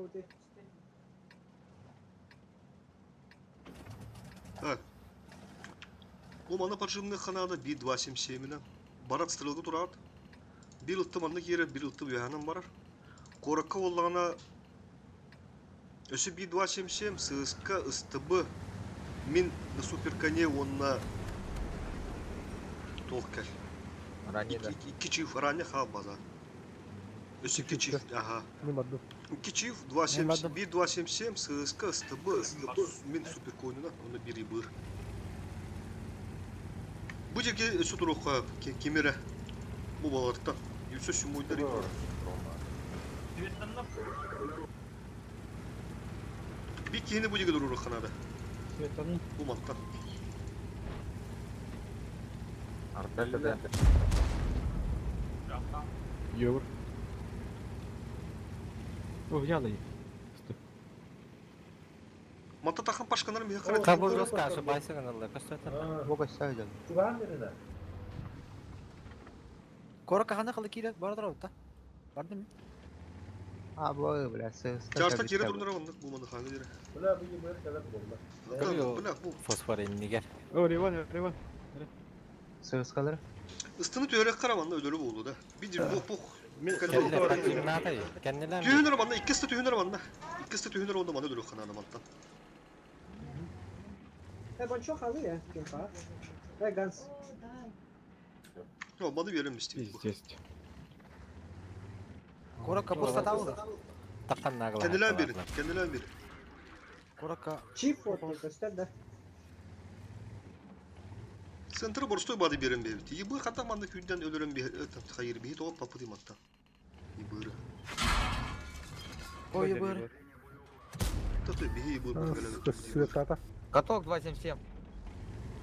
бути. Так. Бу маны поджимных ханаада 1-2-7-7-инэн. Барат стрелга тураат. Биир ылтым манна киирэр, биир ылтым үөһэнэн барар. Куоракка буоллаҕына өссө 1-2-7-7 сыыска ыстыбы мин на суперконе уонна туох кэл. Ранее да. Икки чиф ранее хаалбата. Өссө икки чиф, аха. Мин бардым. Икки чиф, 2-7, 1-2-7-7, сыыска, ыстыбы, мин суперконина, онно биир ыбыр. Бу диэки өссө туруохха ким эрэ бу балартан өссө сумуйдар Бик киһини бу диэки туруохха наада. Светаны. Бу мантан. Арта да. Евро. О, взял их. Манта тахан пашканар миһэ харат. Кабыл жестко ошибайся гыналла көстөтөр. Бу көстө Чугаан дерина. Кора кахана кылы киирет бара тура Барды ми? А, бу бля, сыска. Жарта кире турнара оннук бу маны хаңы дире. Бля, бу ебыр калар болла. Бля, бу. Фосфор иннигер. О, Риван, Риван. Сыскалар. Ыстыны төөрек караманна өлөрү болду да. Бир бу бу. Кеннелер Түһүнөр манна иккисте түһүнөр манна. Иккисте түһүнөр онда маны өлөрү ханана мантан. Бончо халы я, кемпа. Ганс. Yo, маны берем истейт бу. Пиздец. Кора капуста табылды. Тактан нагла. Кеннелен берин, кеннелен берин. Корака Чиф вот көстөр да. Центр борстой бады берем бебит. Ебы хата манны күнден өлөрөм бе хайыр бихи топ папы диматта. Ебыры. Ой, быр. Таты бихи ебы бөлө. Светата. Каток 277.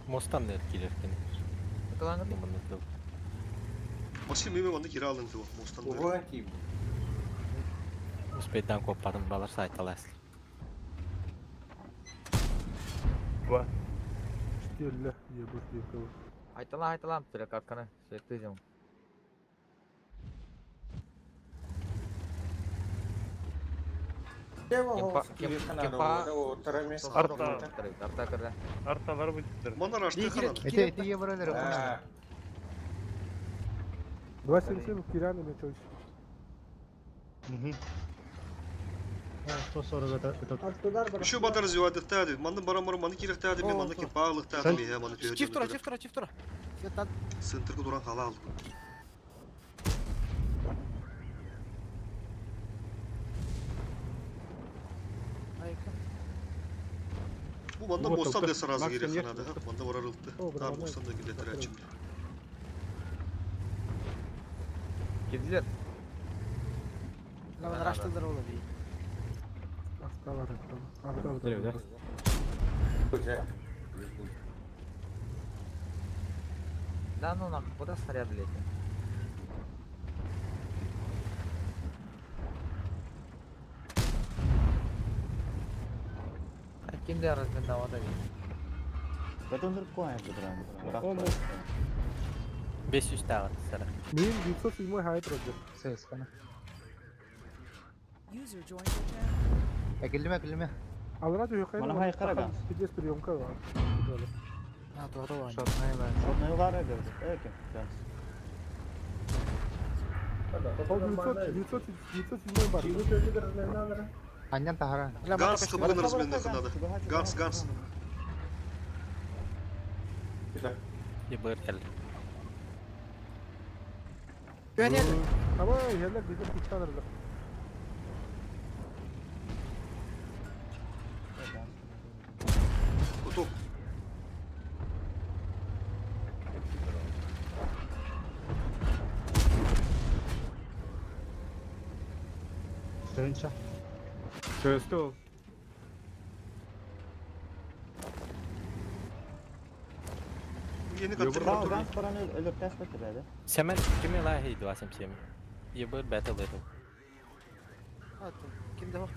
Мостан нер килер кен. Кылаңы Маси меме манны кира алын ту мостан. Успейдан коппадым балар сайталас. Штелле, ебыр, ебыр. Айтала айталам түрі картканы. Светты зем. Кемпа кемпа Арта. Арта кырда. Арталар будет. Манар ашты ханан. Эти эти евролар. 277 Кирана Мечович. Артудар бар. Еще бадар развивадыктады. Манны барамар маны киректады, мен манны кепалыктады, мен маны Чиф тура, чиф тура, чиф тура. Светан. Центрга туран хала алды. Бу манда Вот, мостан вот, да сразу Макс, керек конечно. ханада. Манда барарылды. О, Там бра, мостан да келетер ачым. Кирдилер. Ламан раштылдар олы би. Арталар, арталар. Да ну нахуй, куда снаряд летит? Кимде разминовада 500 тагы сара. Мин 907 хайт роджер. Сысканы. User joined your channel. Әкелдеме, әкелдеме. Алра түйе қайда? Мана хай қарага. Пиздец приемка бар. А, тура ван. Шотнай бар. Ол 900, 900, 907 бар. Чигу төтү разменналара. Аннан тахара. Ганс кыбын разменный ханада. Ганс, Ганс. Ебыр кел. Көнел. Ама ерлер бізден куштанырды. Кутук. Тынча. Сөзті ол. Yeni kattırma tur. Semen kimi la hey 277. Ебыр battle etip. Kimde bak?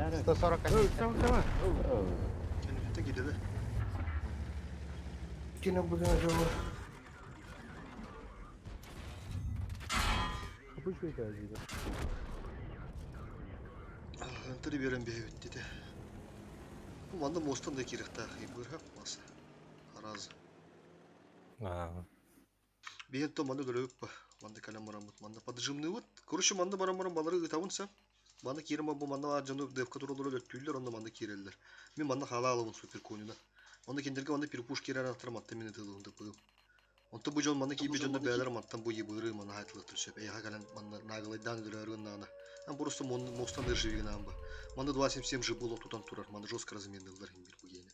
140 Сама, сама. Kendine gidedi. ТП үчүгэй диир. Ынтыры берен бэйэбит диэтэ. Бу манна мостан да киириэхтээх быырһа мас. Араас. Биһиэн то манна өлөрөбүт ба. Манна кэлэн бараммыт. Манна поджимныыбыт. Короче, манна баран баран балары ыытабын сэ. Манна киирэн бу манна баар дьону ДФ-ка тураллар өлөттүүллэр, онно манна киирэллэр. Мин манна хаала алабын суперконюна. Онно кинилэргэ манна перепуш киирэр аттарым мантан мин ытыылыыбын тыппыгым. Онтон бу дьон манна киирбит дьоннор бэйэлэрэ мантан бу ебыры манна хаайтылыахтарын сөп. Эйиэхэ кэлэн манна нагалайдаан өлөрөөрү гыннаҕына. Ан просто мостан ырживи гынаан ба. Манна 277 же было тутан турар. Манна жестко разменныллар иһин бу гиэнэ.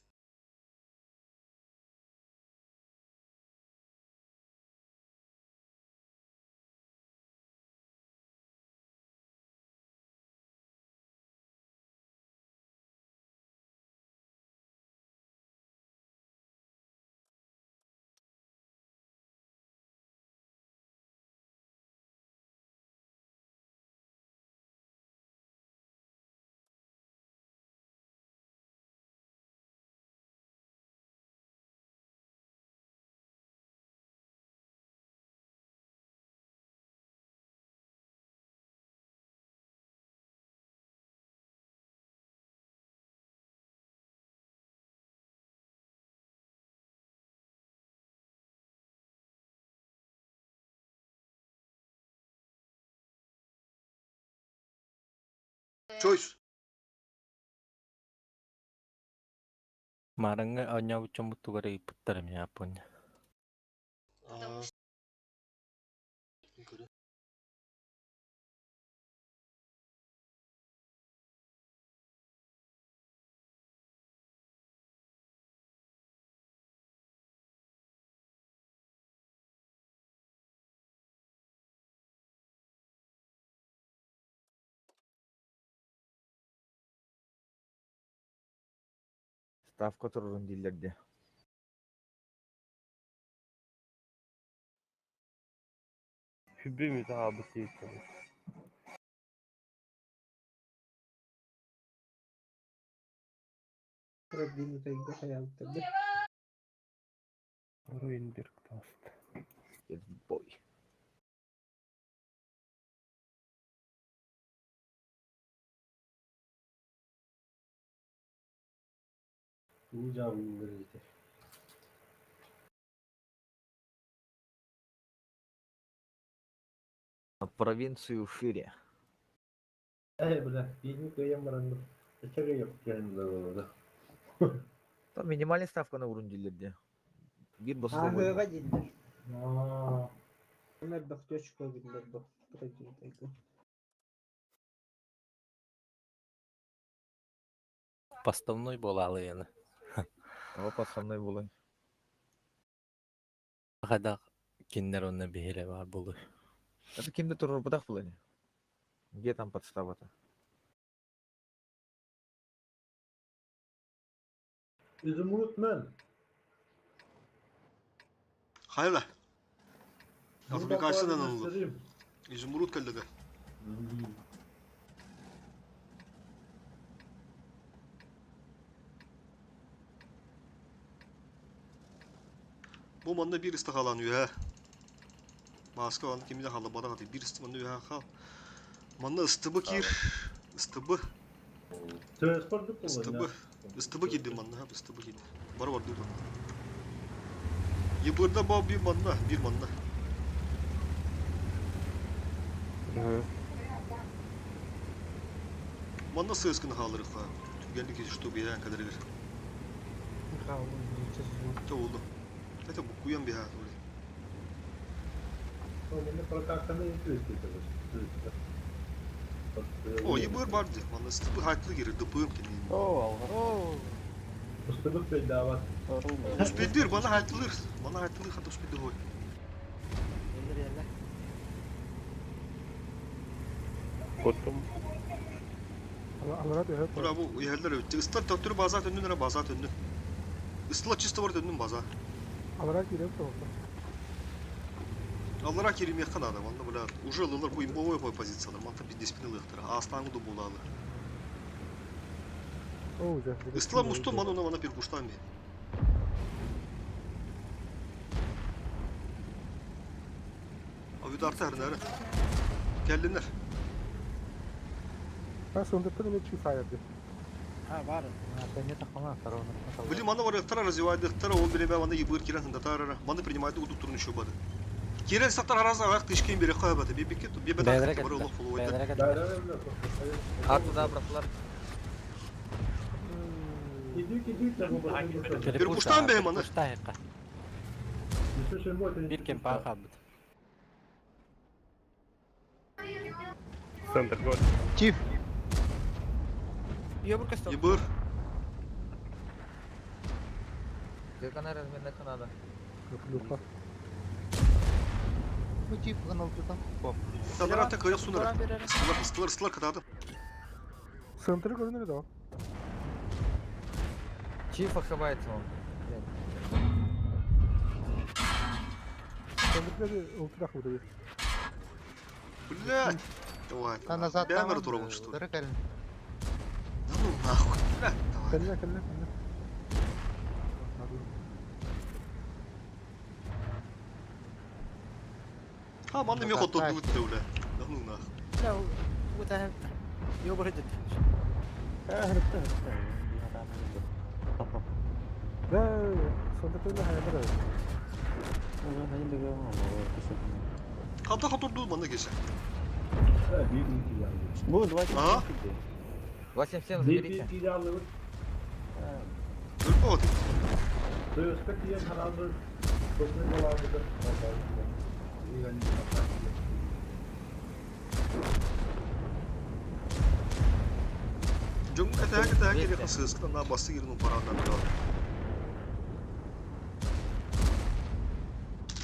Choice. Маарыҥҥа оонньообут дьоммут тугу эрэ ыйыппыттар эмиэ Япония. Аа. Көрө. Ставка турурун дииллэр дии. Хүбү мүтэ хаалбыт диэбиттэр. Продвинутайга хайаабыттар да. Руинберг таҕыста. Бой. Уу дьаабыллар ити. Провинцию шире. Ээ, бля, биирин кыайан баран өтө кыайан Там минимальный ставканы уурун дииллэр дии. Биир босхо Ааһыаҕа дииллэр. Аа, Элбэх точка биллэр бу продвинутайга. Поставной буолаалыйаны. Тоҕо пацанной буолуой? Хайдах кинилэр онно биһиэрэ баар буолуой. Это ким да туруорбатах буолуо. Где там подстава-то? Изумруд мен. Хайла. Африканцыдан ыллым. Göstereyim. Изумруд кэллэ. Бу манна биир ыстахалаан үөһэ. Мааска аны кими да халлабатах аты биир ысты манна үөһэ хаал. Манна ыстыбы киир. Ыстыбы. Транспорт Ыстыбы. Ыстыбы киирди манна, ыстыбы киирди. Бары барды манна. Ебырда бау биир манна, биир манна. Манна сыскын хаалырыха. Түргэнник что биһээн кэлэригэр. Тэ oldu. Это букуян биһээ. Оны прокатаны өтөстү. О, ебыр барды. Манна ыстыбы хайтылы киирэр, дыпыым кини. Оо. Ыстыбык бейдават. Успедир, мана хайтылыр. Мана хайтылыр хата успедир хой. Эллер эллер. Потом Алара төһө. Бura bu yerler öttü. Islar töttürü baza döndün lira baza döndün. Isla чисто бар döndün baza. Алара киирэн тоҕо. Аллара керим yakın adam. Anla бля. Уже лылар bu имбовой бой позициялар. Манта bir диспин ылыктыр. Аслаңы да булалы. Оо, дьэ. Ысла мусту мана она мана перкуштан би. Авидарта хернәре. Кэллиннэр. А сындыртан эмиэ чиф айарды. Ha var. Били маны барыахтара, развивайдыахтара, ол бириэмэ маны ебыр кирен сындатаарара. Маны принимайды удуктурун еще бады. Кирен сактар араз агак тышкин бере кайбаты. Бибикке Бэйэлэрэ бибетак бары кэллэ. олох фолловайдар. Бэйэлэрэ кэллэ. А туда братlar. Перепуштаан бэйэ маны. Перепуштаан Бир кем паа хаалбыт. Центр город. Чиф. Йобур костюм. Ебыр. Канара разменных надо. Люха. Бу чиф гыналдытан. Хоп. Танарата кыйык сунар. Стылар, стылар, стылар катады. Центры көрүнөр да. Чиф ошибается он. Центрда ултырак буду. Блядь. Давай. Та назад Бямер турабын что ли? Дыры кэлин. Да ну нахуй. Блядь, давай. Кэллэ, кэллэ, кэллэ. А, манны мен хотод дутты, бля. Да ну нахуй. Да, вот это. Йобур эдит. Да, центрда хайбар. Хата хотор ду манны кесе. Бу 2 Ага. 277 заберите. Өлпө вот. Жон это это керек сыскта на басы кирин парадан бля.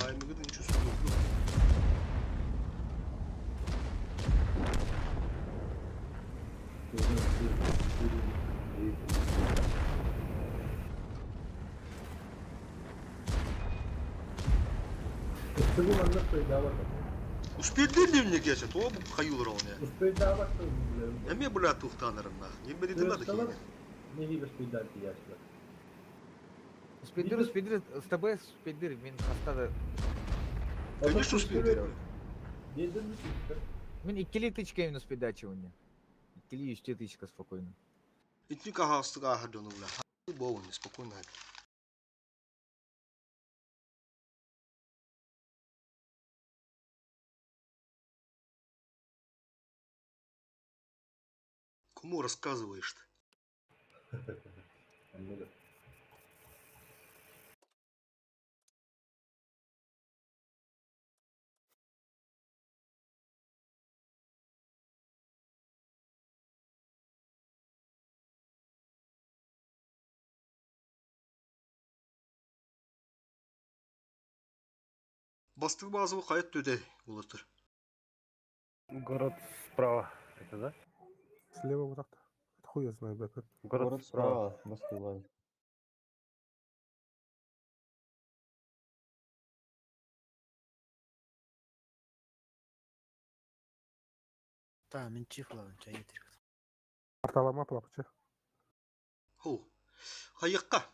Аймыгы да ничего суду. Успели мне кесе, то хаюлар он я. Эме бля тухтанырым нах. Не бери надо кине. Спидыр, спидыр, с тобой спидыр, мин хастада. Конечно успели. Мин иккили тычка именно спидачи у меня. Иккили еще тычка спокойно. Итник ага астыга ахадону бля. Боун, спокойно. Кому рассказываешь-то? Бастык базовый кайт төдө улатыр. Город справа. Это да? Слева вот так-то. Это хуй я знаю, блядь. Город, справа. Та, мен чиф лавын чай етер. Арталама плапчы. Ху. Хайыкка.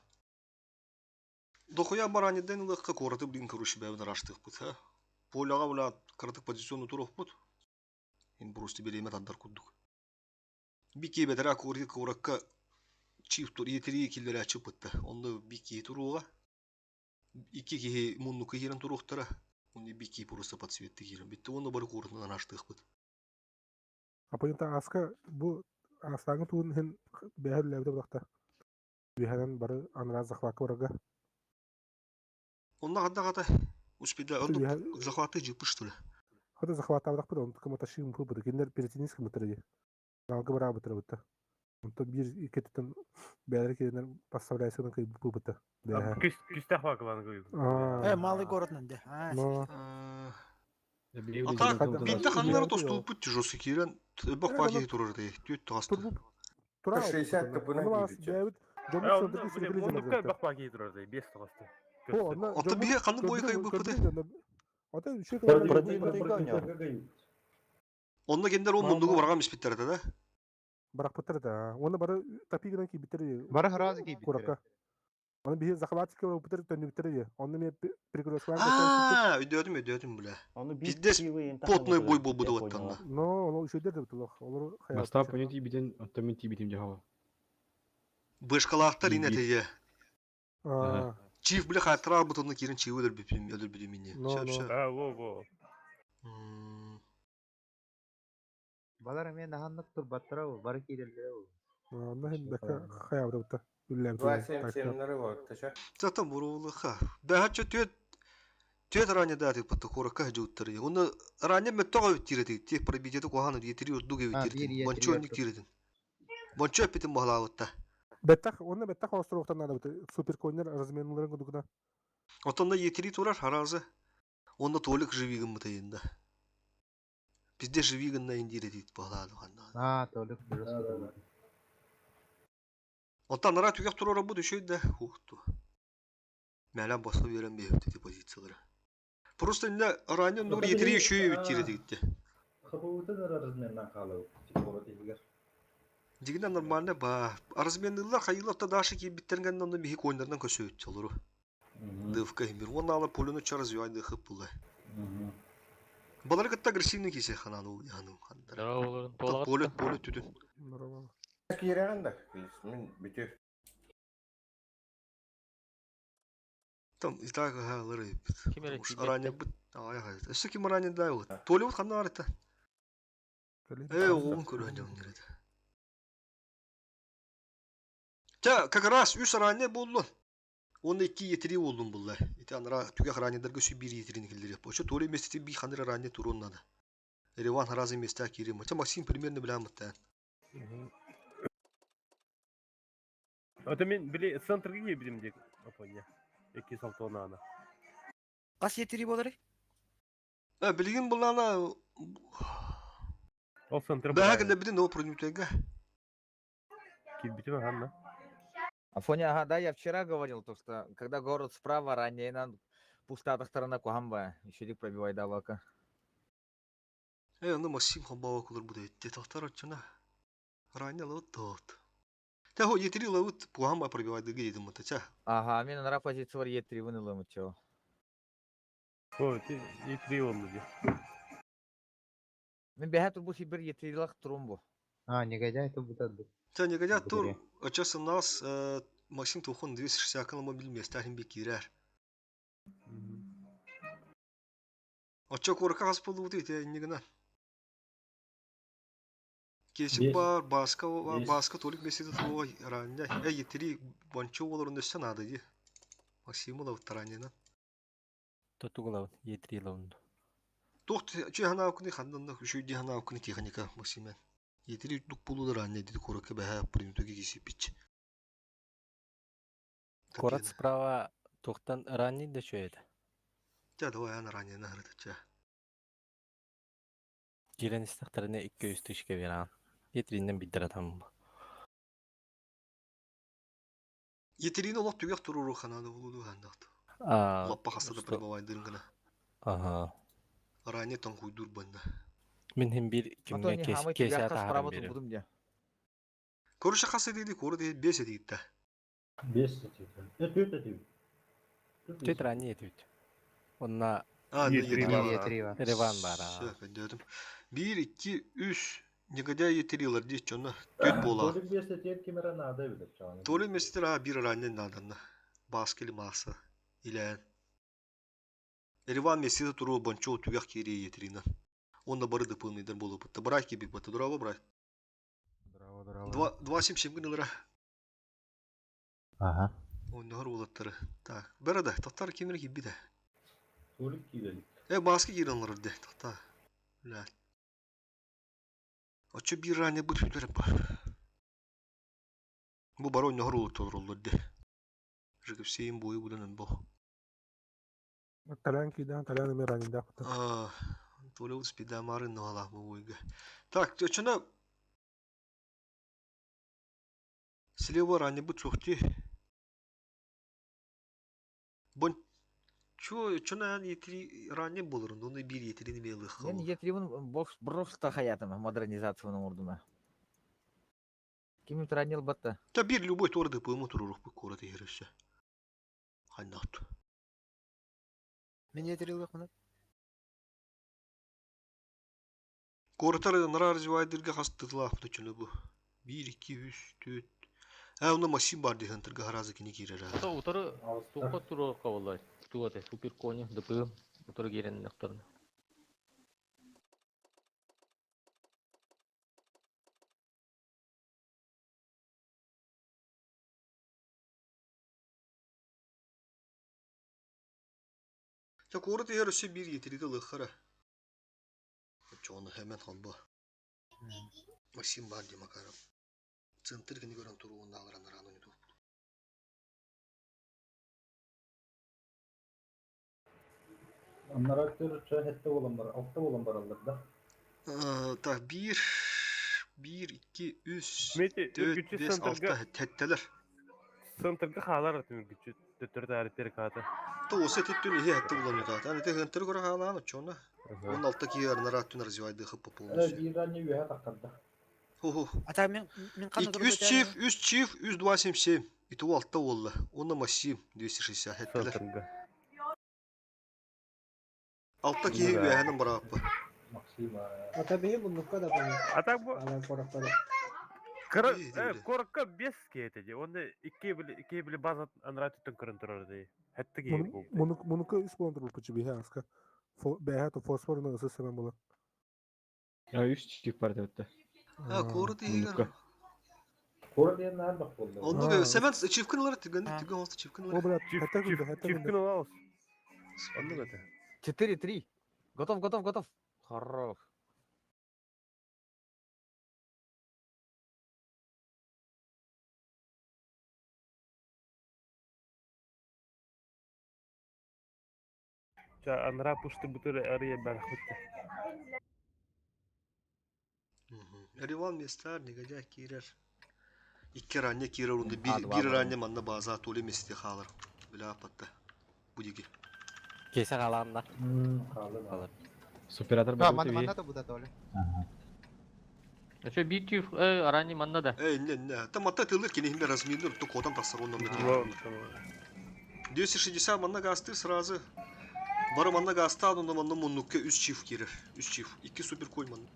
Дохуя бараниден ылыкка кораты блин короче бәбін раштык бут, ха. Поляга бля кырдык позициону турук бут. Ин просто береме тандар куддук. Бики бетера корги коракка чиф тур етери киллер ачып бутта. Онда бики туруга. Икки кихи мунну кихирен туруктара. Уни бики просто подсветти кирен. Битте онда бар корытынан аштык бут. А потом аска бу астаңы туун хин бэһэр лэбде булакта. Биһэнэн бары анра захвакы барга. Онда хадда хата успеда онда Биһэ захваты жипы что ли. хата захвата бу он кама ташим бу бу киндер перетинис кымытыр. Алгы бара бутыр бутта. Онтон бир икетен бэһэр киренер поставляйсың кый бу бутта. Бэһэр. Күстэх вакылан күйүк. Э, малый город нанде. А, Но А так, битте ханнары тостуу пут жосу кирен бак паки турар дей. Түт тасты. тура 60 тыпына кийбиче. Ондукка бак баки турар дей. Бес тоғасты. Ата бие каны бой кай бу Ата үчө Онда кендер ол мундугу барган испиттерде да. Барак бутыр да. Оны бары тапигынан кийбитер. Бары хразы кийбиттер. Куракка. Оны биһи захватчик бутер төннүбүтэр дии. Онно мен перекресткалаан көрсөн сыппыт. Аа, өйдөөтүм, өйдөөтүм бля. Ону биир Пиздец пиво плотной таһымы бой турар, буолбут я уоттанна. поняла. Но олор үчүгдэр да бутулах. Олор Бастап хаябыт. өнө тиийбитин, оттон мин тиийбитим дьаһала. Бышкалаахтар Биир ин биир. этиге. Аха. Аа, Чиф бля хаттара бутунна кирин чивы өлөрбүтүм, өлөрбүтүм инне. но Сөп, но. сөп. А, во, во. М, Балар эмиэ наһаннык турбаттара бу, бары киирэллэрэ бу. Онно хин бэккэ хаябыт бутта. Үллэбит. 277-лери бар. Таша. Зато буруулаха. Бэхаччы түөт түөт ранее да тик патта коракка жууттар. Оны ранее мөттөҕө тиретик, тех пробитиети куһааны диетири урдуг А, биир эбитиртин. ийэ Бончо три онник тиретин. Бончо эппитин баһалаабытта. Беттах, онно беттах островтан надо бут. Суперконнер разменларын кудугuna. Отонна етири турар харазы. Онда толик живигин мытайында. Бизде живигин индире дейт баһалаады ханна. А, толик Да, да, да. Оттан нара түгэх турара бу düşөйдө. Ухту. Мәлә басып берен бейбит позициялары. Просто инде ранее нур етири үшөй бит тире Хабуытын разменнан қалу. Типа тегер. Дигинен нормально ба. Разменлылар хайылар та дашы ки биттерген онда михи койндардан көсөйт олору. Дывка химир. Оны ала полюну чарыз юайды хып булы. Балар кытта агрессивный кисе ханану яну хандар. Здорово, олорун Поле туолагатта. поле түдүн. Нормально. Киирэн да. Мин бүтү. Там и так ха лыры. Ким эле Уж тиийбэт ранее да. быт. Ай хай. Өссө ким ранее да вот. Толе вот ханна арыта. Э, оғын көрөн жон нерede. Та как раз үс ранее болду. Оны 2 етири болдум булла. Ити анра түгэх ранедерге сүй бир етирин килдер. Ошо толе местити би ханыр ранее турун надо. Ереван харазы места кирим. Ча Максим примерно билем та. Это мен били центрге киирбитим диэк. Апоня. Эки салтонана. Қас етірі болар? Э, билигин буллана Ол центр Бәһә килде бидин о продюктеге. Киирбитим ханна. Афоня, ага, да, я вчера говорил, то что когда город справа, ранее нам пустата сторона Кухамба, еще дик пробивай давака. Э, аны Максим хамбава кулар бу дейт. Тахтар ачына. Ранее лот тот. Та хо етири лот пухама пробивай дыгы дедим мата. Ага, мен на позицию Е3 вынула мучо. О, ти и три онну ди. Мен бэхэ турбу сибир Е3 лах трумбу. А, негодяй то бутат бу. Та негодя тур Благодаря. ачасы нас Максим Тухон 260 киломо билмес тахин бек кирер. Ача корка хас болду дейт эннигина. Кесип Бес. бар, баска бар, Бес. баска толик меседе туа ранья. Э, етири бончо болор өссө нада ди. Максим ола тараньяна. Тотугулабын, Е3 лабын. Тохт чүй хана окуни хандан үшүй хана окуни техника Максимен. Етири дук болу ранья диди корка бэхэ примтөге кесип бич. Корат справа тухтан ранний да чөйөтэ. Ча давай ана ранья на хырыта ча. Киирэн истэхтэринэ 200 тысячка бераан. Е3-нен биддер атам. Етерини олох түгэх туруру ханада болуду хандакт. А, Лаппа хасада что- прибавайдырын гына. Ага. Ранее тоңкуйдур банда. Мин хим бир А то кимге не кес хамы кесе түгэх таһаран справа берем. турбудум де. Көрүшө хаса дейди, көрі дейди, бес дейди да. Бес тетип. Э, төрт тетип. Төт ранний этибит. Онна А, Етири етири бар. бар. Е3 бар. Ереван бар. а. Всё, дедим. Бир, икки, үс. Негодяй етерилер дейт жона. Төт бола. Толик бес тетип кемера надо билет. Толы местер а бир ранее наданна. Баскели маса. Илен. Ереван меседе туру бончо түгэх кири етерина. Онда бары дыпылныйдан болуп. Брай киби бата дурава брай. Здраво, здраво. Два, два семь семь гынылара. Ага. Ойнор болаттары. Так, бәрі татар кемер киби да. Толик киирелик. Э, баска киренлер де, тата. Ля. Очо бир ранее бут хүлер бар. Бу барон нохор улут де. Жигип сейим бойы будан бо. Талян кидан, талян эме ранинда. А, толе ут спида марын нохала бу бойга. Так, чона Слева ранее бут сухти. Бон Чо, чона етри ранее болор, но не бир етри не мелых. Мен Е3 бокс просто хаятым модернизацияны урдума. Ким ранил батта. Та бир любой торды пойму турурук бу корот ереше. Хайдах Мен етирилык мына. Куоратар нара развивайдырга хас тытылаах бутучуну бу. 1, 2, 3, 4. Ә, онно Максим бар диһен тырга харазы кини киирэр. Ото утары туха туруорка боллар. Тугате супер кони ДП утары киирен нохторна. Ча куорат иһэр өссө биир етиригэ лыххара. Оччоҕуна хэмэн холбо. Максим бар дии Макаров. Центр кини көрөн туругун нааларан араан ойду. Аннара төр ча хетте болан бар, алта болан бараллар да. Так, 1, 1, 2, 3, Мети, 4, үргүччү 5, 6 центрга тэттэлэр. центрга хаалар атым үргүччү төттөр таары перката. То осы тэттүн ихи хэтте булан юта. Аны те хэнтер көрө хаалаан оччоона. 16 киһи арнара түн развивайды хыппа Э, полностью. биир ранне үһэ тахтарда. Хо-хо. Ата мен мен қаны 3 чиф, 3 чиф, 3 2 7 7. Итого 6 болла. Онна Максим 260 хэттелер. Центрга. 6 киһи Да. үөһэнэн барааппа. Максима. Ата бейі бұнлыққа да бұны. А так бу Ана қорақтары. кара Ии, диде. коракка 5 кетеди. Онда икки били база анра түтөн көрөн турар ди. Хетте ки бу. Мунука үс болан турбут бу бихе аска. Бэхэ то фосфор ысы семен була. Я үс чик бар деп А, куорат иһигэр. Мунука. Кора диэн наар бак болду. Онно Семен чифкин тигэн А. тигэн холсты чифкин О, брат, Чиф хэтэ чиф күндэ, хэтэ чифкин күндэ. алабыз. Онно көтө. 4-3. Готов, готов, готов. Хорош. Ча анра пушты бутыр арыя бар хутта. Эриван местар негодяй киирэр. Икки ранне киирэр онда А, бир два бир бар. ранне манна база толи месте хаалар. Бля патта. Будиги. Кесе халаанна. Хаалы бар. Суператор А, бар манна бит. манна да буда толи. Өчө бир чиф арани манна да. Эй, не, не. Там атта тылыр кини химбе разминур, то котан тахсар оннан 260 манна гасты сразу. Бары манна гаста, онда манна муннукка 3 чиф кирер. 3 чиф. 2 супер конь манна.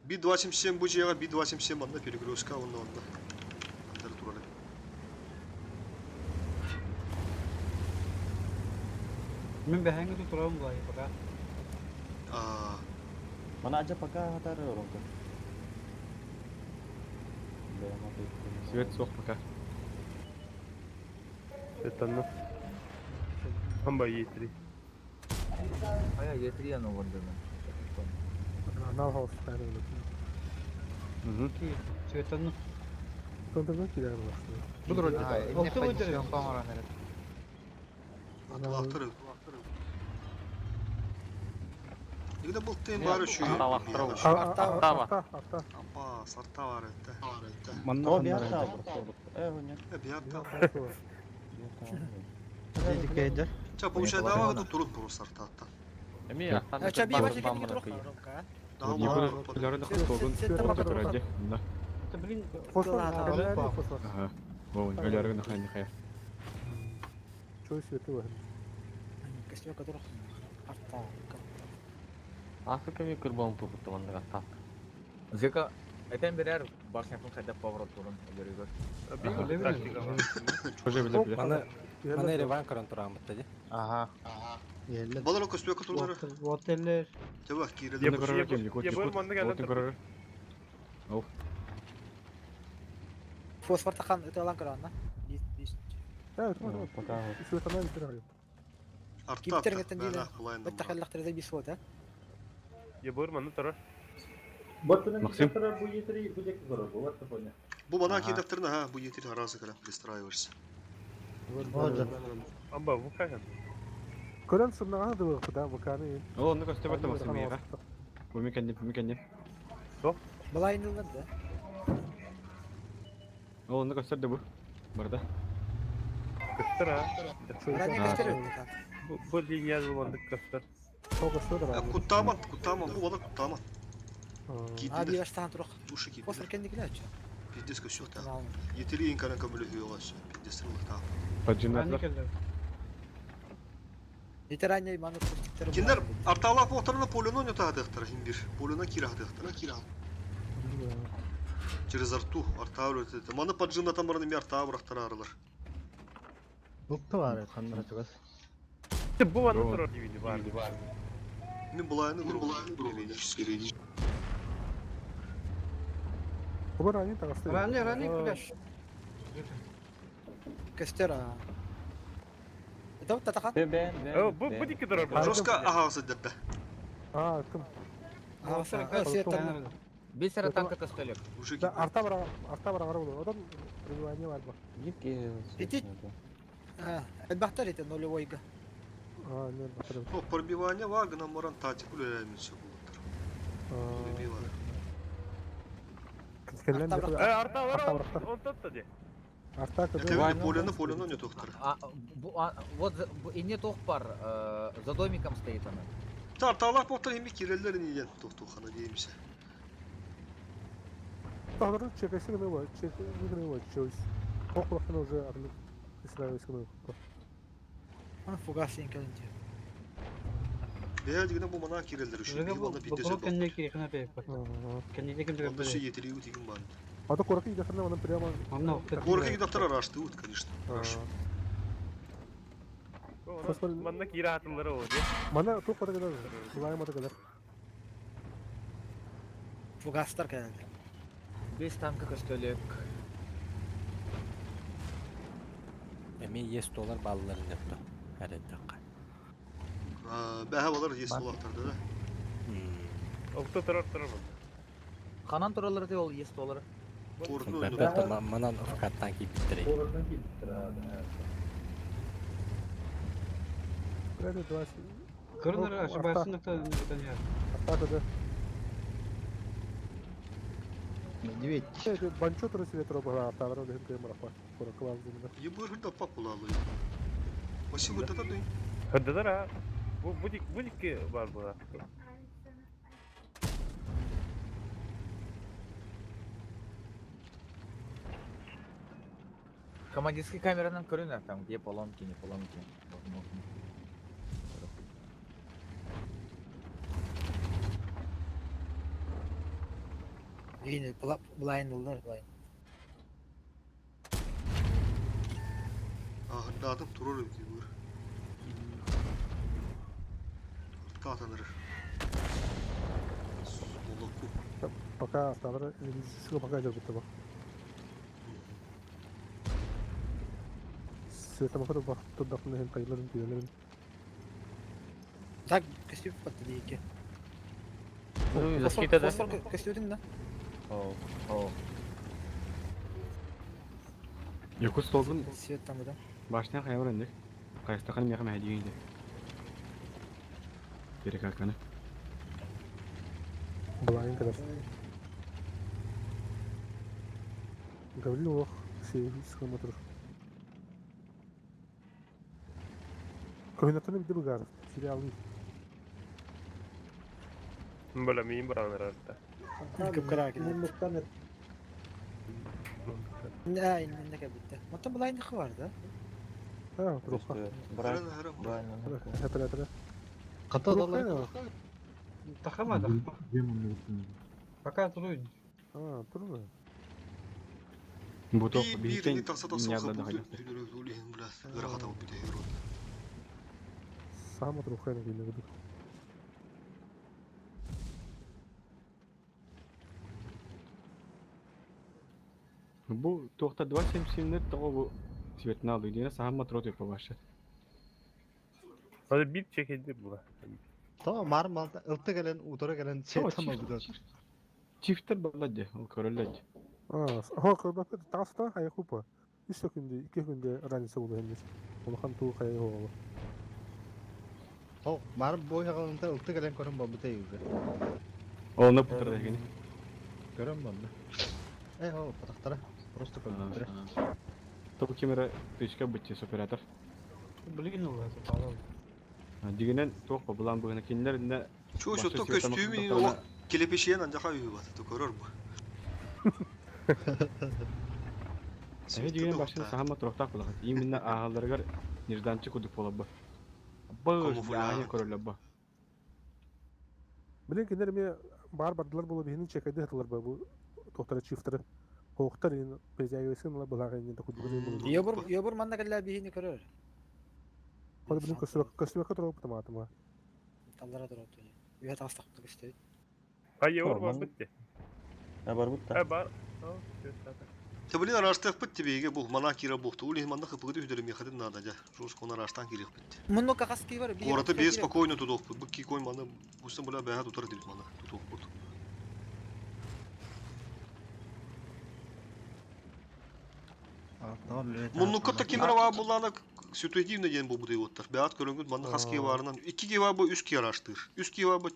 Би 277 бу жега, би 277 манна перегрузка онда онда. Андер турары. Мен бәхәңге турам булай пока. А, Mana aja пока хатар оронка. Свет сох пока. Это Хамба етри. А я Е3 оно вот да. Анал хаус тайны. Угу. Цветаны. Центрдан килер була. Бу дөрөт. А, эмне позицион коңорон эрет. Лахтыры. Игде был тем бары şu. Лахтыры. Арта, Таба. арта, арта. Апа, сарта бар этте. Манна О, биятта Э, хуйня. Э, биятта. Дедикейдер. Ча, получай дава да турут буру сарта. Эми аттан. Ча бии бар жерге турук Ромка. Дава Якут биләрен тогун. Турады. Да. Это блин, Фосфор, Ладно. фосфор. Ага. О, өләрген хайны хая. Чой светы бар. Костюмка турук. Арта. Африка ми кырбан пупуту манна аттан. Зека, это берер башня хотя поворот турун. Өлөрүгөр. Тактика. Уже биле биле. Мана мана Ереван көрөн туран бутта ди. Ага. Балар көспөк турдары. Отеллер. Теба кире. Я Якут бу- Якут я бу Якут. манна келен Отын көрөр. Фосфор тахан өтө алан көрөн на. Бис бис. Да, пока. Светана битер. Арта. Киптер геттен диде. Булайын. Бит тахаллахтыр бис вот, а. Я бу манна турар. Максим? Бу етри, бу дек көрөр, бу ватта поня. Бу бана Ага. кидәфтерне ха, бу етер харазы кара пристраиваешься. Амба бу кайхан. Көрөн сымнаган да бу да ваканы. О, ну көстө бат Максим мига. Бу мекенде, бу мекенде. Былайын да. О, ну көстө бу. Барда. Көстөр ha. Ранее А. костер. Бу бу линия булмандык көстөр. Куттаман, куттаман, бу бала куттаман. А Кидилер. бии баштаан турук. Уши кидилер. Фосфор кендикилер. Пиздец көстүөхтээх. Етили инканан көмөлөһүөҕэ өссө. Пиздец ылыктаах. Поджинадылар. Ити ранее маны кустиктары Кинилэр артаалаах буолтарына полюну ойнотоһатыахтара иһин бир. Полюна киирэ сатыахтара. Через арту, артаа өлөтөтө. Маны поджинатан баран эмиэ артаа бырахтараарылар. Букта бар ханнара чугас. Бу манна турар дивини бар. Мин былайны периодически. Оба ранее таҕыста. Ранее, ранее, блядь. Көстөр а. Это татахан. О, бу бу дикки турар бу. Жестко аһаҕас сылдьарда. А, кым? Бисера танка көстөлүк. Уже Да, арта бара, арта бара бар Одан пребывание бар бу. Ити Элбахтар ити нулевойга. А, нет, батарей. О, пробивание вагона моран тактику үлэлээмин сөп булуттар. Пробивание. Кэллэн Арта Э, арта бар, Арта барахта. он тотта ди. Арта кыды. Кевин полены полены ойнотуохтара. А, бу- а, вот за- бу- и не пар, за домиком стоит она. Та артаалаах буолтар иһин киирэллэр инийэн туохтуохана диэмсэ. Тағдыры чекайсы гына бар, чек гына бар, чөйс. Оқ уже арны Израильский гына. Фугас инкелин. Бэйэ дигинэ бу манаа киирэллэр үчүгэй. Бу Биһи манна пиздец бу элбэх. кэннэ киирихинэ бэйбэт. Кэннэ ким Онно дэгэр өссө етилии тигин баан. А то кораки идахына онан прямо Куоракка кидахтар араштыыбыт, конечно. Араш. Манна киирэ атыллары ол ди. Мана туох бата кэлэр, сулайым бата кэлэр. Фугастар кэлэллэр. Бес танка көстөлүк. Эми есть доллар балларын өттө. Әрәттәккә. Бэһэ балар есть улахтарда да. Окто турар турар бу. Ханан туралары ол есть доллары. Куоратын ойнотуохтара. Манан фкаттан кийбиттерей. Куораттан киирбиттэр, а, да. Прямо 20. Көрүнөр ошибаешься на кто Арта кыды. Девять. Банчо туры себе туры бара арта бара дехин кыйым барапа. Кораки бар зимде. Ебыр да папулалы. Спасибо, да да. Хырдыдар а. Бу бу дик бу дикки бар бу. Командирский камеранан көрүнөр там, где поломки, не поломки. Возможно. Ини блайн улар блайн. Ахырдаатым турар эбит ебыр. Артка атаныр. Молоку. Пока арта бара, пока идет будто бы. Света махата бах, тут дахны хин кайларын түйелерин. Так көстүп батты дейки. Ну, защита, да? Фосфор көстүбүтүң да. О, о. Якут столбун Свет там да. башня хайвар эндик. Кайстахан меха мәдиген Керек аканы. Блайн кэлэр. Гаврил ох, си схема тур. Көһүнәтен бит бугар, сериалы. Бала мин баранар арта. Кып-кыра килер. Мундуктан А, инне кэлбитте. Мантан блайн бар да. А, туруха. Хырын хырын. Хәтер хәтер. Ката доллар. Тахама да. Пока туруй. А, туру. Бу тоқ Бир бир биһиттен не тахса тахса ньяда хабы. даха. Үлүһүн бля. Ырахата бу бүтэ херот. Сама туруха не гинэ гүдүк. Бу тоқта 277 тоғы бу светна алды. Дена сахам матрот епа башы. Hadi bir çekildi bu. Tamam mar mal ылты кэлэн утара кэлэн сетам алды. Чифтер баллади, ол көрөллөдү. А, хо кырбак таста хай хупа. Үч күндө, ике күндө разница болду хемдер. Улахан туу хай болду. О, мар бой хагалынта ылты кэлэн көрөн болбута уже. Ол не путар дегени. Көрөн болду. Э, о, патактара. Просто көрөн. Тоқ кемера тышка бытчы оператор. Блин, ну это палал. Дигенен тоқ булан бугына кинлер не Чо чо то көстүүмүн ол келепешиен анжака үйү бат. То көрөр бу. Эһэ дьиҥин башын саһама туруохтаах буолаҕыт. Именно ааһалларыгар нежданчик курдук буоларбы. Бы Камуфляж. көрөллөр бу. Билин кинилэр эмиэ баар бардылар буола биһини чекайды сатылар бу туохтара чифтары. Хоохтар ин притягивайсын ыла былаах иннин курдук буолу. Йобур йобур манна кэллэ биһини көрөр. Хол билин көстүбэккэ турар бутамаатыма. Таллара турар. Үһэ таҕыстахпыт көстөбүт. А Егор барбыт де. А барбыт да. Э бар. Та блин араштыахпыт тибиге бу мана кира бухта. Ули манна хыпыгыды үдөрүм яхадын надо жа. Жорско оны араштан кириэхпит. Мунну кахас кибер. Гораты бе спокойно тудохпут. Бу кикой маны бусын була бэһэ тутар дибит маны тутуохпут. Муннукка та кимера баа буллаана ситуативно диэн буолбут ыйыттар. Бэҕэт көрөнгүт манна хас киһи баарынан икки киһи баа бу үс киһи араштыыр. Үс киһи баа бу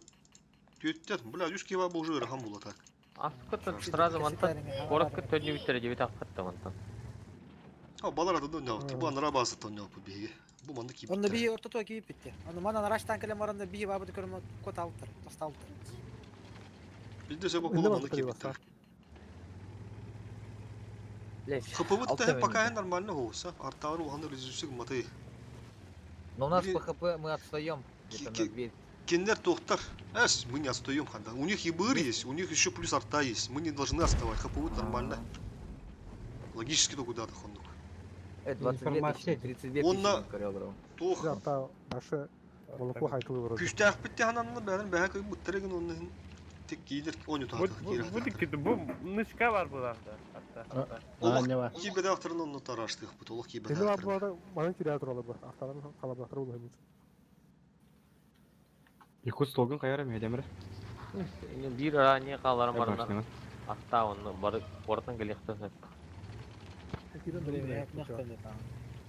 түөттэр. Бля үс киһи баа бу уже ыарахан буолла так. Аскыттан сразу мантан городка төннүбүттэрэ дебит аккатта мантан. А балар адын ойнаабыт. Бу анара баазыттан ойнаабыт биһиги. Бу манна Онно киирбиттэр. биһи ортото киип битте. Ону манан араштан кэлэн баранда биһи баабыты көрөм кот алыптар, тосталыптар. Билде сөбө Инде була манна барбыттар киирбиттэр. Блять, ХПВ алта та пока минут. нормально хоуса. Артары уханы резюсик маты. Но у нас Блин. по ХП мы отстаем где-то на 2. Киндер тохтар. Эс, мы не отстаем, ханда. У них и быр есть, у них еще плюс арта есть. Мы не должны отставать. ХПВ нормально. Логически то куда-то хондук. 22 Информация. тысячи, 32 Он тысячи на- кореллеров. Тох. Та наша молоко хайтылы вроде. Күстәх битте хананны бәрін бәһә көй буттырыгын онны тек кидер оню Бу тахта бу дикки бу нышка бар буларда. Атта. А, не бар. Кибеде ахтырын онны тараштык бут олох кибеде Эми ахтырын. абылада манан кире туралы бар. Арталарын калабактар болу хемит. Якут столгун кайара медемре. Бир ранее қаларым барына. Башныңа. Атта оны бары городтан келехтен.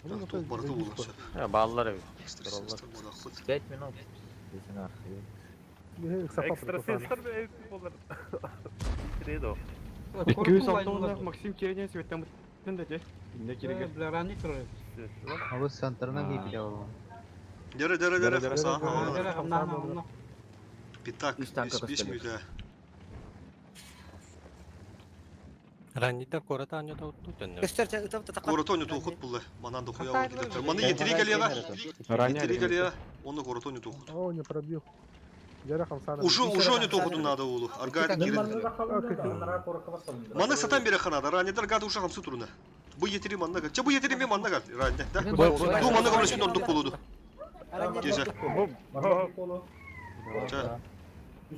Тох барды булан сөп. Балалар Экстрасенстер бодақпыт. 5 минут. Здесь нахуй. Экстрасенстер болар. Кредо. 206 Максим Киренен светтен буттен да те. Инде киреген. Бля, ранний турар. Абы центрына кийип жабылган. Дере дере дере. Дере, дере. Саа. Питак. Үс танка Бес көстөлүк. мүйтә. Раннидар кората аньота утту төннө. Көстөр ытып татакка. Коротоню тухут булы. Манан да хуя кидер. Маны етири галега. Ранее Етири галега. Оны коротоню тухут. О, не пробил. Жара хамсана. Уже уже не тухут надо улу. Аргайт кирен. Маны сатан бере ханада. Ранедар гады уже хамсы туруна. Бу етири манна гал. Че бу етири ме манна гал. Ране, да? Ду манна гал үстүн ордук болуду. Кеже. Ча.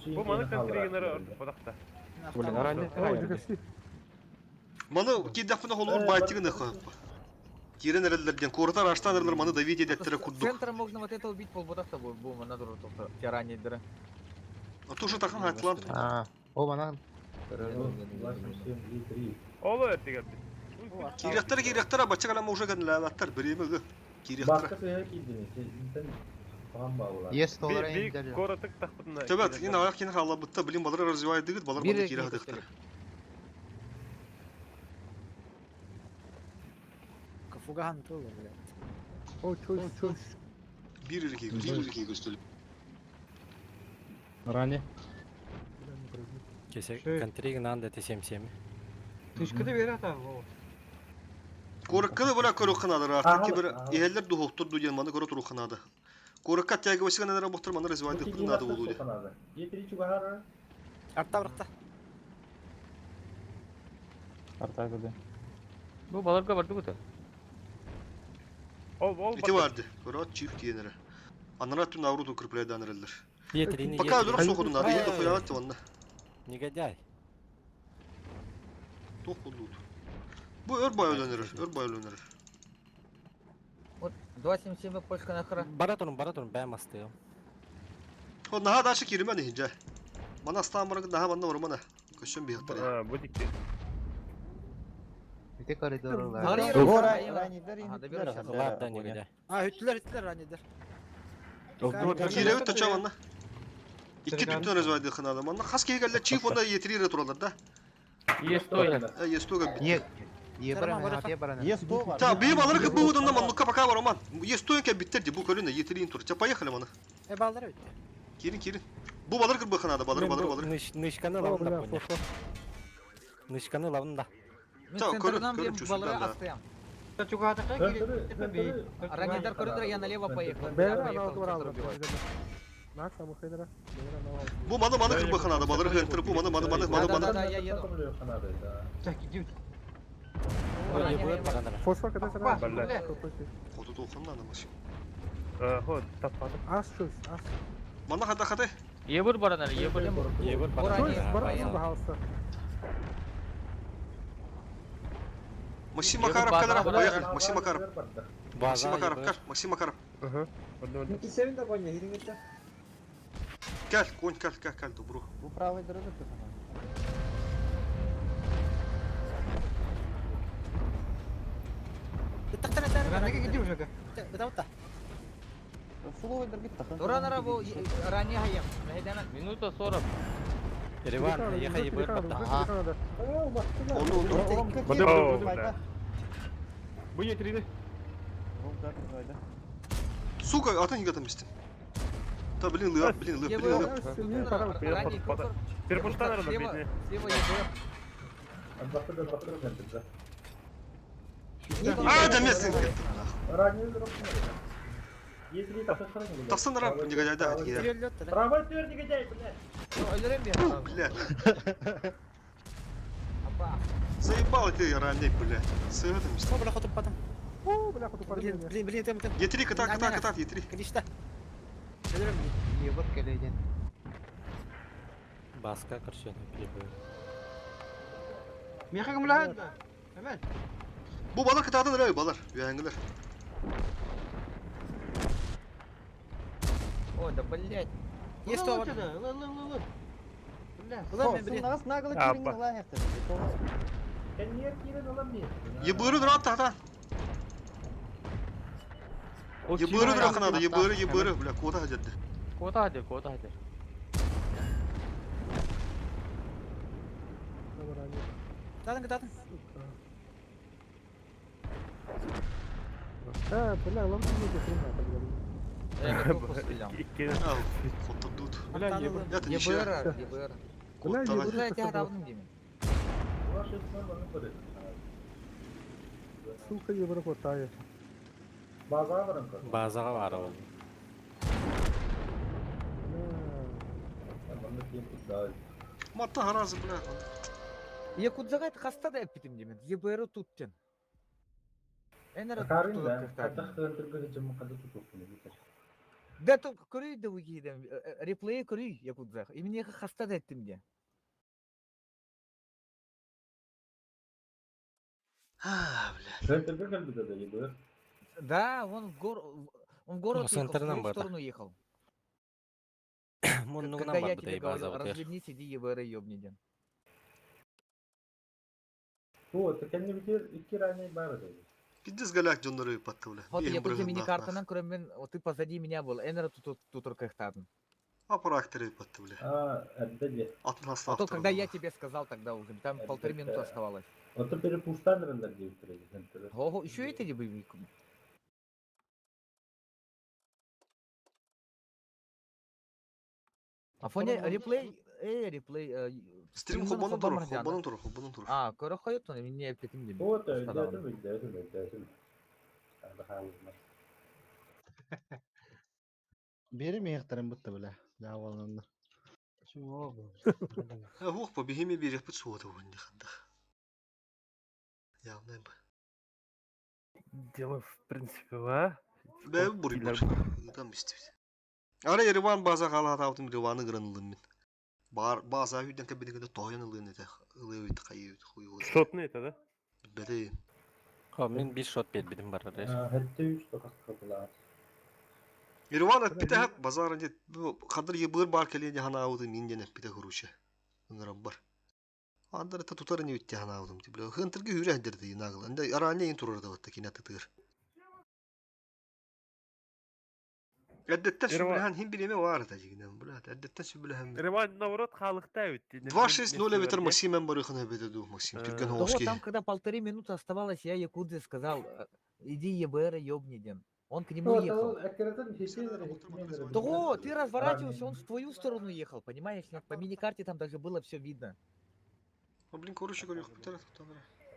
Бу маны контригенер бодакта. Блин, ранее. О, жекеси. Маны киддәфне холур байтигин хап. Кирен эреллерден коротар аштан эреллер маны давить эдеттер курдук. Центра можно вот это убить полбудахта бу бу мана дур тохта. Те ранее дыры. А то уже тахан хатлан. А, о манан. Олу эртигер. Кирехтер кирехтер бача калама уже ган лалаттар биреме Кирехтер. Ес доллар Би инде. городтык тахпытына. Төбәт, ин аяк кин хала бутта билим балар развивает дигит, балар маны кире хадыктар. Фугахан тыл, блядь. О, чой, чой. Бир ирки, бир ирки көстөл. Ранее. Кесе контригин анда тесем семи. Тышкыды бер ата. Корыкканы була көрөк ханада, артык кибер иһеллер духоктур дуден маны көрө турук ханада. Корыкка тяги васиган нара бохтор маны развивает дигит надо булуды. Артта баракта. Арта куды. Бу баларга барды гута. Ол ол Ити барды. Көрөт чип киенере. Анара түн авру укрепляет анареллер. Етрини Пока дурак сохудун надо, еду хуяват онна. Негодяй. Тох булду. Бу өр бай өлөнөр, өр бай өлөнөр. Вот 277 польская нахара. Баратурун баратурун бәм асты. О наха дашы киримен хинжа. Мана стамырыгы наха манна ормана. Көшөн бияктар. Бу дикки. Ите коридорлар. Ладно, негодяй. А, үттүлөр, үттүлөр раннийдер. Киребит тача манна. Икки түптөн развайды ханада. Манна хас кейгелле чип онда етирире туралар да. Естой. Э, естога бит. Е, е баран, е баран. Е 100 бар. Та бейм алыр кы бу онда маннукка пока бар оман. Естоенке биттер ди бу көрүнө етирин тур. Ча поехали мана. Э, балдар үттү. Кирин кирин. Бу балыр кыр бу ханада, балыр балыр балыр. Нышканы О, ламда бля, поня. фо, фо. Нычканы лавын да. Мен Та, көрү, центрынан көрү, бем чувствую, балары да. астаям. Центры, центры. Раннийдар көрүндүр, я налево поехал. Я Бэйра поехал анал центр баралар. убивать. Нак там хедера. Бэйра анал. Бу маны маны кырбы ханада, балары хентер, бу маны маны маны маны Да, да, маны. да, я еду. Фосфор когда сара. Блядь. Хоту толханна на машин. Хо, таппады. Ас чусь, ас. Мана хата хата. Ебір баранар, ебір. Ебір Бура Чусь, не, барасың поехал. бахалса. Максим Ебір Макаров база кадра, бар. поехали. Максим Макаров. База Максим Макаров, ебір. кар, Максим Макаров. Ага. Одно, одно. Ники севин да коня, хирингетте. Кел, конь, кел, кел, кел, добро. Bu правый дорога ты Бытаута. Фуловый дорога ты Туранара бу ранний хаем. Мәйдәнә. Минута 40. Ереван, еха ебір батта. Onu onu. Бады, бады, бады. Бу етриді. Сука, атын егатым истин. Та блин, лып, блин, лып, блин, лып. Ранний Бада. Перепуштан арана, Слева, бедне. слева ебір. А, да местен кеттим. Ранее дроп. Тахсан раб, негодяй, да, негодяй. Правый твер, негодяй, блядь. Өлөрөм бе. Бля, Апа. заебал ты ранний, бля. С этим. О, бля, хотуп потом. О, бля, хоту Блин, блин, блин, тем, тем. Е3, ката, ката, ката, Е3. Кришта. Өлөрөм бе. Ебір келейден. Баска көрсені ебір. Бу балар катадан рай, балар. Үйәңгілер. Ой, да блять. Есть что? Улар мен блин. нагло Апа. кирин лайнер. Кеннер кирин алам Ебыры дұрат тата. Ебыры дұрат қанады, ебыры, ебыры, бля, кота хажатты. Кота хадер, кота хадер. Татын, татын. Э, бля, лам не хрена, бля. Я готов стрелял. Икки. А, хотта тут. Бля, ебір. Это ничья. ЕБР, ЕБР. Бля, Кота. ебыры. Куда я тебя равным демен? Сука, ебыры котая. База барам көр. Базаға бар ол. Бля. Мында кийин кутдай. Матта харазы, бля. Якудзага это хаста да эпитим демен. ЕБР тут тен. Энер Карин да. Катах центрге жым кады тутуп. Да тут көрүй да угидем. Реплей көрүй Якудзах. И мне хаста да эттим де. А, бля. Центрге келди да ебір. Да, он в гор... Он в город Ну, ехал, в центрынан твою бата. сторону ехал. Муннугунан Когда я бар тебе быдай база говорил, бытыр. развернись, иди ЕБР ёбни ден. Бу текенни битер икки ранее бар да. Пиздец голяк жоннары патты, бля. Вот Ең я бір тут мини-картанан көрөммүн, вот ты позади меня был, Энер тут тут рукахтадын. Апарактеры патты, бля. А, әдде. Атын А то, когда я тебе сказал тогда уже, там Это полторы минуты да. оставалось. Ото перепуштан рендар дип центрге. Ого, еще это не боевик. Афоня, реплей, реплей, Стрим стримнан хоббанын хоббан тур, мардяна. хоббанын тур, хоббанын тур. А, көрө хоют он, мне петим демен. Ото өйдөтүм өйдөтүм өйдөтүм. Анда халым. Бери мехтерин бутты бля. Да волнанды. Ох, побегими берег под суоты вон не ханда. Явно бы. Дело, в принципе, а? Бә бури бур. Там истибит. Ара Ереван база кала таутым Ереваны гранылым мен. Бар база үйден кабинетinde тоян ылын это. Ылы кайы хуй. Шотный это, да? Бәде. Хо, мен бир шот бет битим бар. Хәтте үч токас кылдылар. Ереван атпите базар не кадыр ебыр бар келен хана ауды минден атпите хуруча. Ыңырам бар. Андар это тутар не үтте хана аудым. Бля, хынтыргы хүрә дерди нагыл. Анда аране ин турар да батта кинат тыгыр. Әдеттен сүбіләһән хим билеме бар да жигинен, бля. Әдеттен сүбіләһән. Ереван, наоборот, халыкта өтті. 2-6-0 ветер Максим барыхын беде Максим. Түркен Того Ховский. там, когда полторы минуты оставалось, я Якудзе сказал, иди ЕБР ёбни ден. Он к нему ехал. Того, ты разворачивался, он в твою сторону ехал, понимаешь? Нет, по миникарте там даже было все видно. Блин, короче, говорю,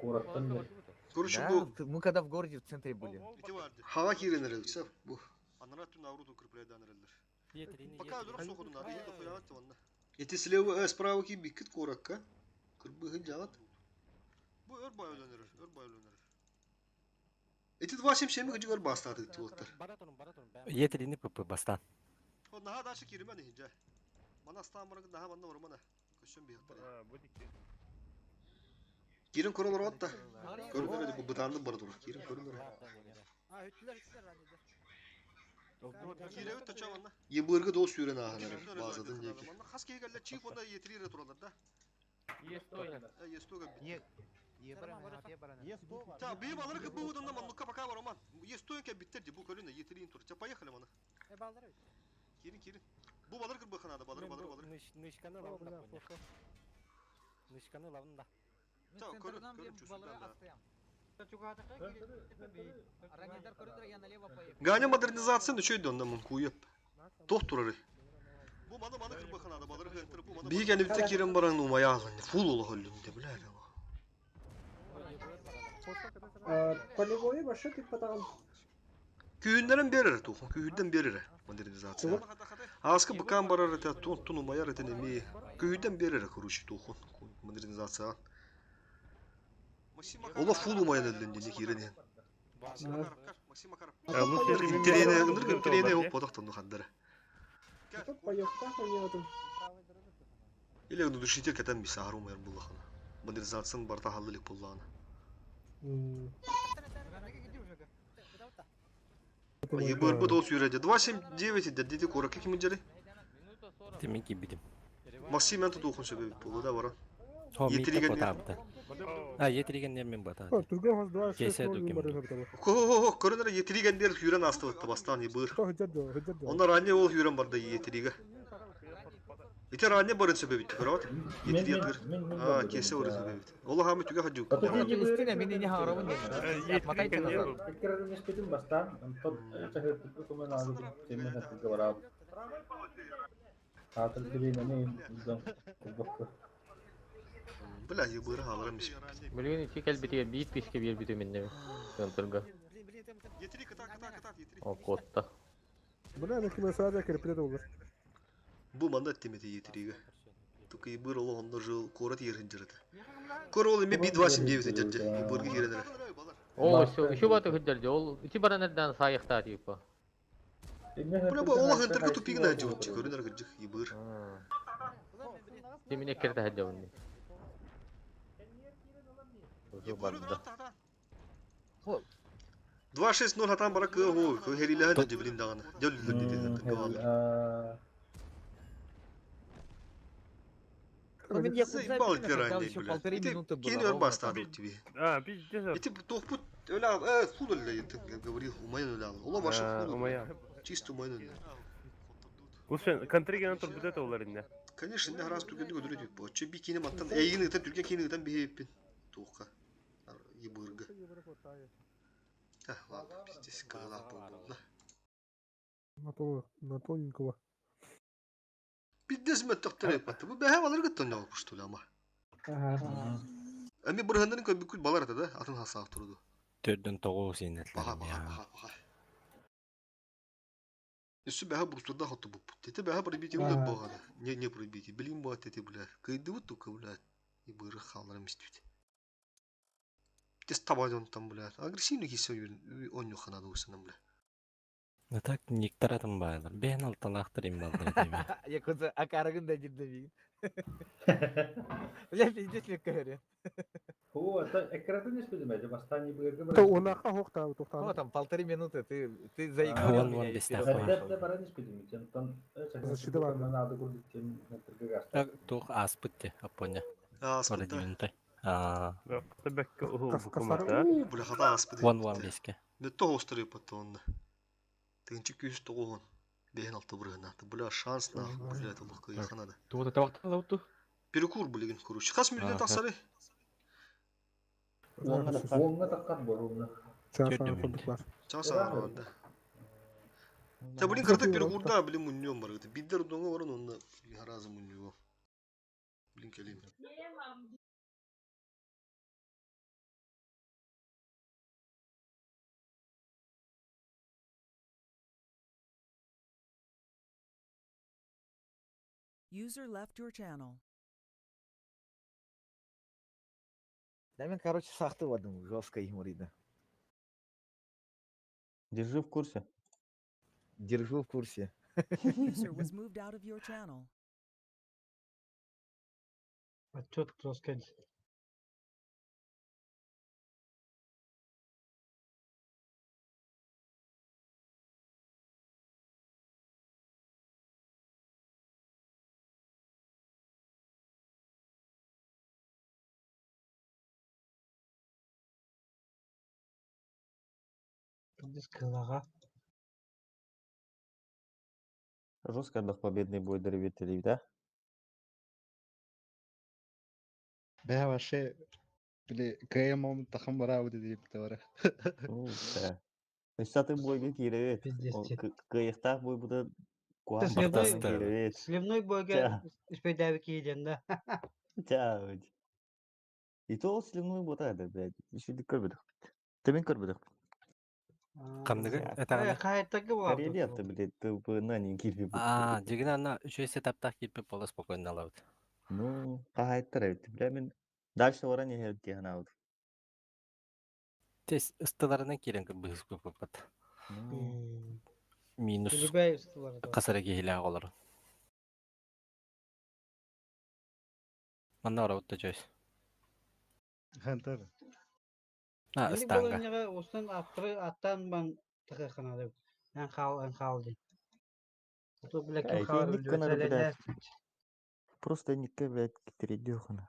Куораттан да. Короче, Да, бу мы когда в городе в центре были. Хава киирен эрэл, сөп, бу. Анараа түн ауру укрепляйдан эрэллэр. Пока өлөрөх суохудун ары, еде хуяат онна. Эти слева, справа киирбиккит куоракка. Кырбыһын дьаҕат. Бу өр бай өлөн эрэр, өр бай өлөн эрэр. Эти 277 кыдьыгар бастааты туоттар. Етрини ПП бастан. О, наһаа дальше кииримэн иһин дьэ. Мана астаан баран наһаа манна барымана. Көссөн биһиэхтэрэ. Бу дикки. Киирин көрө олорот да. Көрүнэр бу бытааннык бара турар. Киирин көрүнэр. А, үттүлэр, үттүлэр раннийдар. Киирэбит тача манна. Ебыргы дол сүүрэн ааһан эрэр базатын диэки. Хас киһи кэллэ чип уонна етирире тураллар да. Е100 кэлбит. Так, бии балары кыбы уданна маннукка пока бар оман. Е100 кэлбиттер ди бу көрүнэ етирин тур. Ча поехали мана. Э, баллар бит. Кирин кирин. Бу балары кырбы ханада балары балары балары. Нышканы лавында поня. Нышканы лавында. Так, көрүн көрүн чувствую да. Раннийдар көрүнөр, я налево поехал. Ганя модернизацияны үчөйдө онда мун куйып. Тох турары. Бу маны маны кырбы ханада балары хантыр бу маны. Бии кэнибитте кирен баран умаяалын. Фул олох өллүндө билэр. Полевой вообще ты потом. Күүннэрин берер тухун, күүден берер модернизация. Аска быкан барар это тун тун умаяр это неме. Күүден берер короче тухун модернизация. Ола фул умаян өллүндө не кирен. Интерене, интерене оп бодактан хандара. Поехал, поехал. Или душитель кетен би сахар умаяр буллахана. Модернизацияны барта халлылык буллахана. Ебыр дол сүйрәде. 279 деді коракка ким жери? Тимин кибидим. Максим мен туту себеби болду да бара. Хо, митте Етиреген потабыта. А, етригеннер мен бата. Түргөн хос 2 Кесе 6 0 дүкем. бар эбит. Хо-хо-хо, көрөнөр етиригендер хүйрен асты бытты бастан ебыр. Хыджар жо, хыджар жо. Онда ранне ол хүйрен барды етириге. Ите ранне барын себеби көрөт. Етири А, кесе орын себеби. Ола хамы түгө хаджу. Истина, мен не харавын дедим. Отмотайте назад. Эккерден испитин бастан, онтон чахыртык көмөн алып, темен хатырга барабы. Хатыр билин эми дон кулбакка. Бля, ебыр халарым ис. Билген ики кэлбитиге биит кишке биэр бүтү миннеби. Центрга. Етири ката ката ката етири. О котта. Бля, мен киме сразу керпиде olur. Бу манда темете етириге. Только ебыр оло онда жыл корот ерин жырды. Кор ол эме Би-279 жырды. Ебырга киренер. О, все, еще баты хыддерди. Ол ити баранардан сайыкта типа. Бля, бу ола хынтырга тупигна жутчу көрүнөр кыржык ебыр. Темине керде хаддабын. Барды. 2-6-0 хатан бара кы хо, кы хериле хадды билин даганы. Дөл диди кы. Ну, мен я куда Заебал блин, ты хотя ранний, еще бля. полторы Ты минуты было. Кенер ровно бастады там. тебе. А, пиздец. Эти тохпут öyle фул öyle говорил, умайын öyle al. Ола башы фул. Умая. Чисто умайын öyle. Усен, контриген тур бүтөт олар инде. Конечно, не раз түгенди көдүрө дип. Бу чө би кини маттан эйин ыта түргө кини ытан бихеппин. Туха. Ебырга. Так, ладно, пиздец, кыла болду. На то, на тоненького. Пиздец мен токтор эпатты. Бу бэхэ алыр гыттан ял кушту ама. Ага. Эми бырхандан көбү күл балар да, атын хасаак туруду. Төрдөн тогуз синетлер. Баха, баха, баха, баха. Үсү бэхэ бурсурда хатты бу. Тете бэхэ пробитие үлөп болганы. Не не пробитие. Билим ба тете бля. Кыйды вот только бля. И быры халарым истүт. Тес табадон там бля. Агрессивный кисе он ханады усынан бля. Ну так никтаратым байлар. Бен алталахтыр им балдар деме. Я куда акарыгын да дирдем. Я пиздец легко говорю. Хо, это эккерден испитин бәже бастан ебырга То онаха хохта тохта. Ну, там полторы минуты, ты заиграл Вон, меня вон, и без вперед такого. пошел. Хәддә баран испитин, онтон Защита бар. Мен ады курдук тем хатырга Так, тух аспытты, апоня. Аспытты. Минуты. А, Бәккә уху Кас- букумата. У, бля, хата аспыды. вон вон беске. Не то острый потом. Тынчы күз тогон. Бehen алты быргына. Бля, шанс на, бля, это лохка яханада. Тугута табактан лаутту. Перекур билген, короче. Хас мүлден Ага. тасары. Онга таккан бар, онга. Часа фабриклар. Часа аранда. Та блин, кыртык перекурда, блин, муньон бар. Биддер доңа баран онда разы муньо. Блин, келем. User left your channel. Да мен, короче, сахты бардым, жестко юморида. Держи в курсе. Держу в курсе. User was moved out of your channel. Отчет жестко. Здесь кылаға. Жестко отдах победный бой деревит, да? Бә вообще били КМ тахам барабы дип тора. Ну, да. Өссө бойга кииребит. Кыйыктаах бой буда куан Сливной, кииребит. сливной бойга Ча. үспейдәбі кейден да. Ча. И то сливной бота да, блядь. Еще не көрбөдөх. Темен көрбөдөх. Қандығы? Этағана? Қайттағы болады. Карелия-то, блядь, на не кирби. Аа, дегенә ана үчөй сетаптах кирпи пола спокойно алабыт. Ну, кахайттар эбит. Бля, мен дальше вара не хелт диян Тес ыстыларынан кирен быһыс көпөпөт. Минус Үлүбәй ыстылары да. касара киһилээх олор. Манна ора утта чөйс. Хантар. А, Милик ыстанга. болынняға осынан аттыры аттан бан тығы қанады. Ән қал, ән қал дейін. Ото біле кім Эй, хабар ник білді, кынары, сәлелер. блядь. Просто никке, блядь, китередёхана.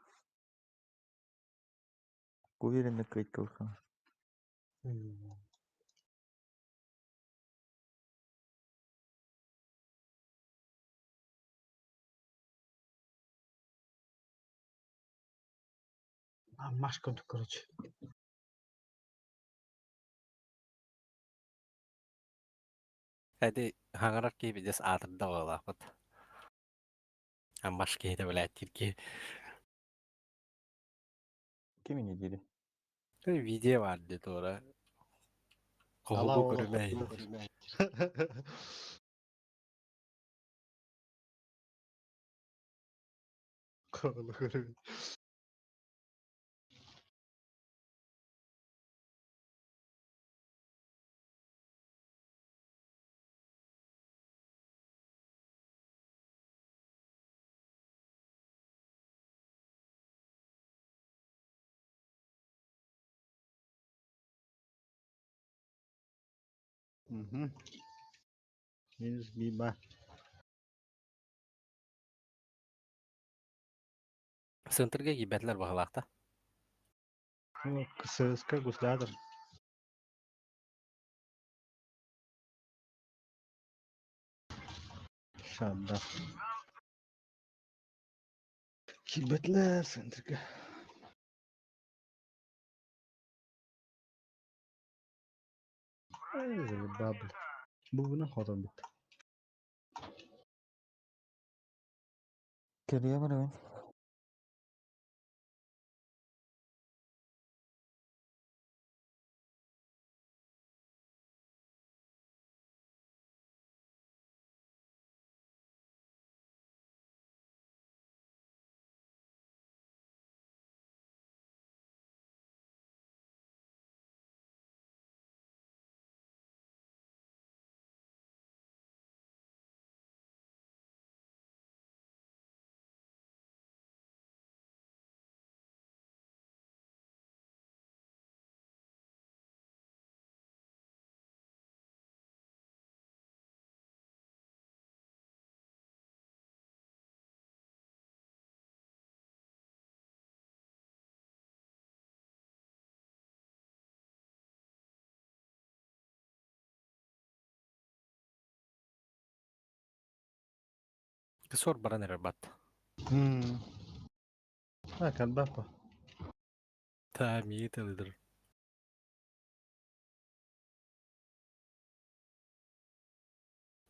Уверенно кайткалхана. А, Маш көрдік, короче. Әди хаңарар киһи дес аатырда олаахпыт. Аммаш киһи блядь тирки. Ким не дири? Видео бар ди тура. Ала Кохугу ола. көрүмэй. Колу көрүмэй. Мгм. Минус биба. Центрге кибәтләр баглакта. Ну, КССК гуслятор. Шанда. Кибетлер центрге. Ай, заебал, блядь. Бу хотон бит. Кирия барабын. Сор баран эрер бат. А, калбапа. Та миетелидер.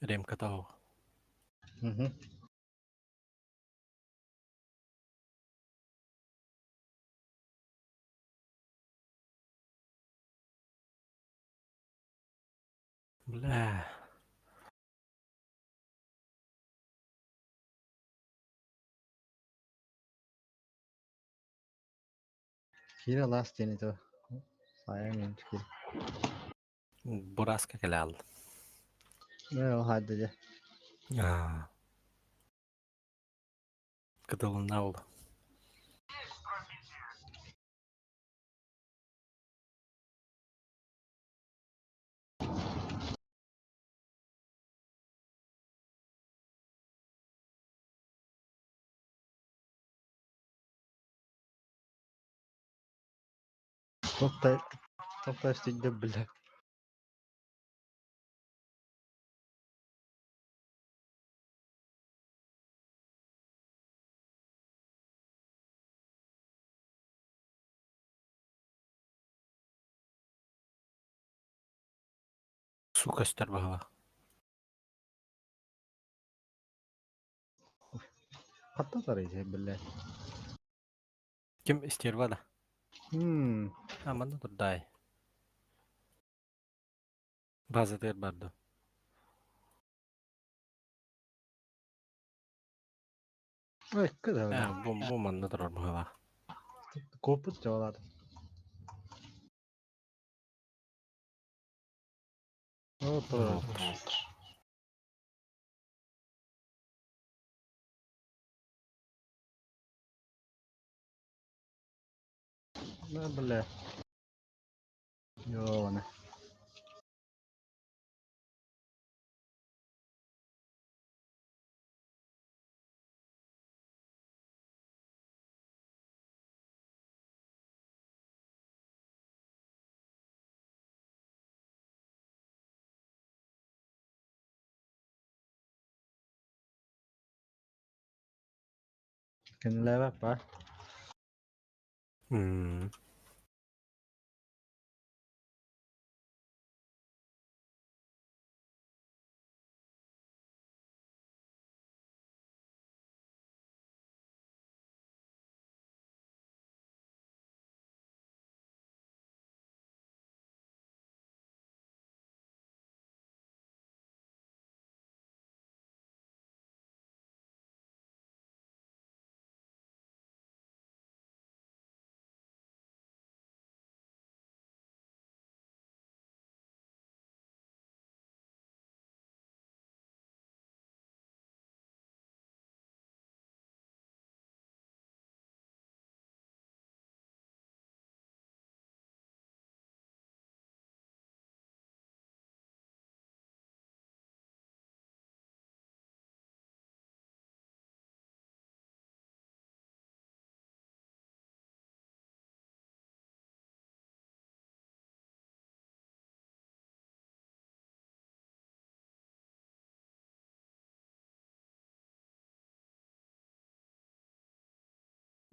Ремка тау. Угу. Бля. Кира лас диэн ito. Сайа мен кир. Бураска кэлээл. Э, ол хадда дьэ. Аа. Кытылына ол. Тоқтай, тоқтай істейді бля. Сука көстөр баһыла. Хатта тарай бля. Ким истерва да? Хм. А, манна турдай. База тер барды. Ой, кыда. Э, бу бу манна турар баһыла. Копут жабалады. О, то. На, бля. Ёна. Кенләбә па. Мм.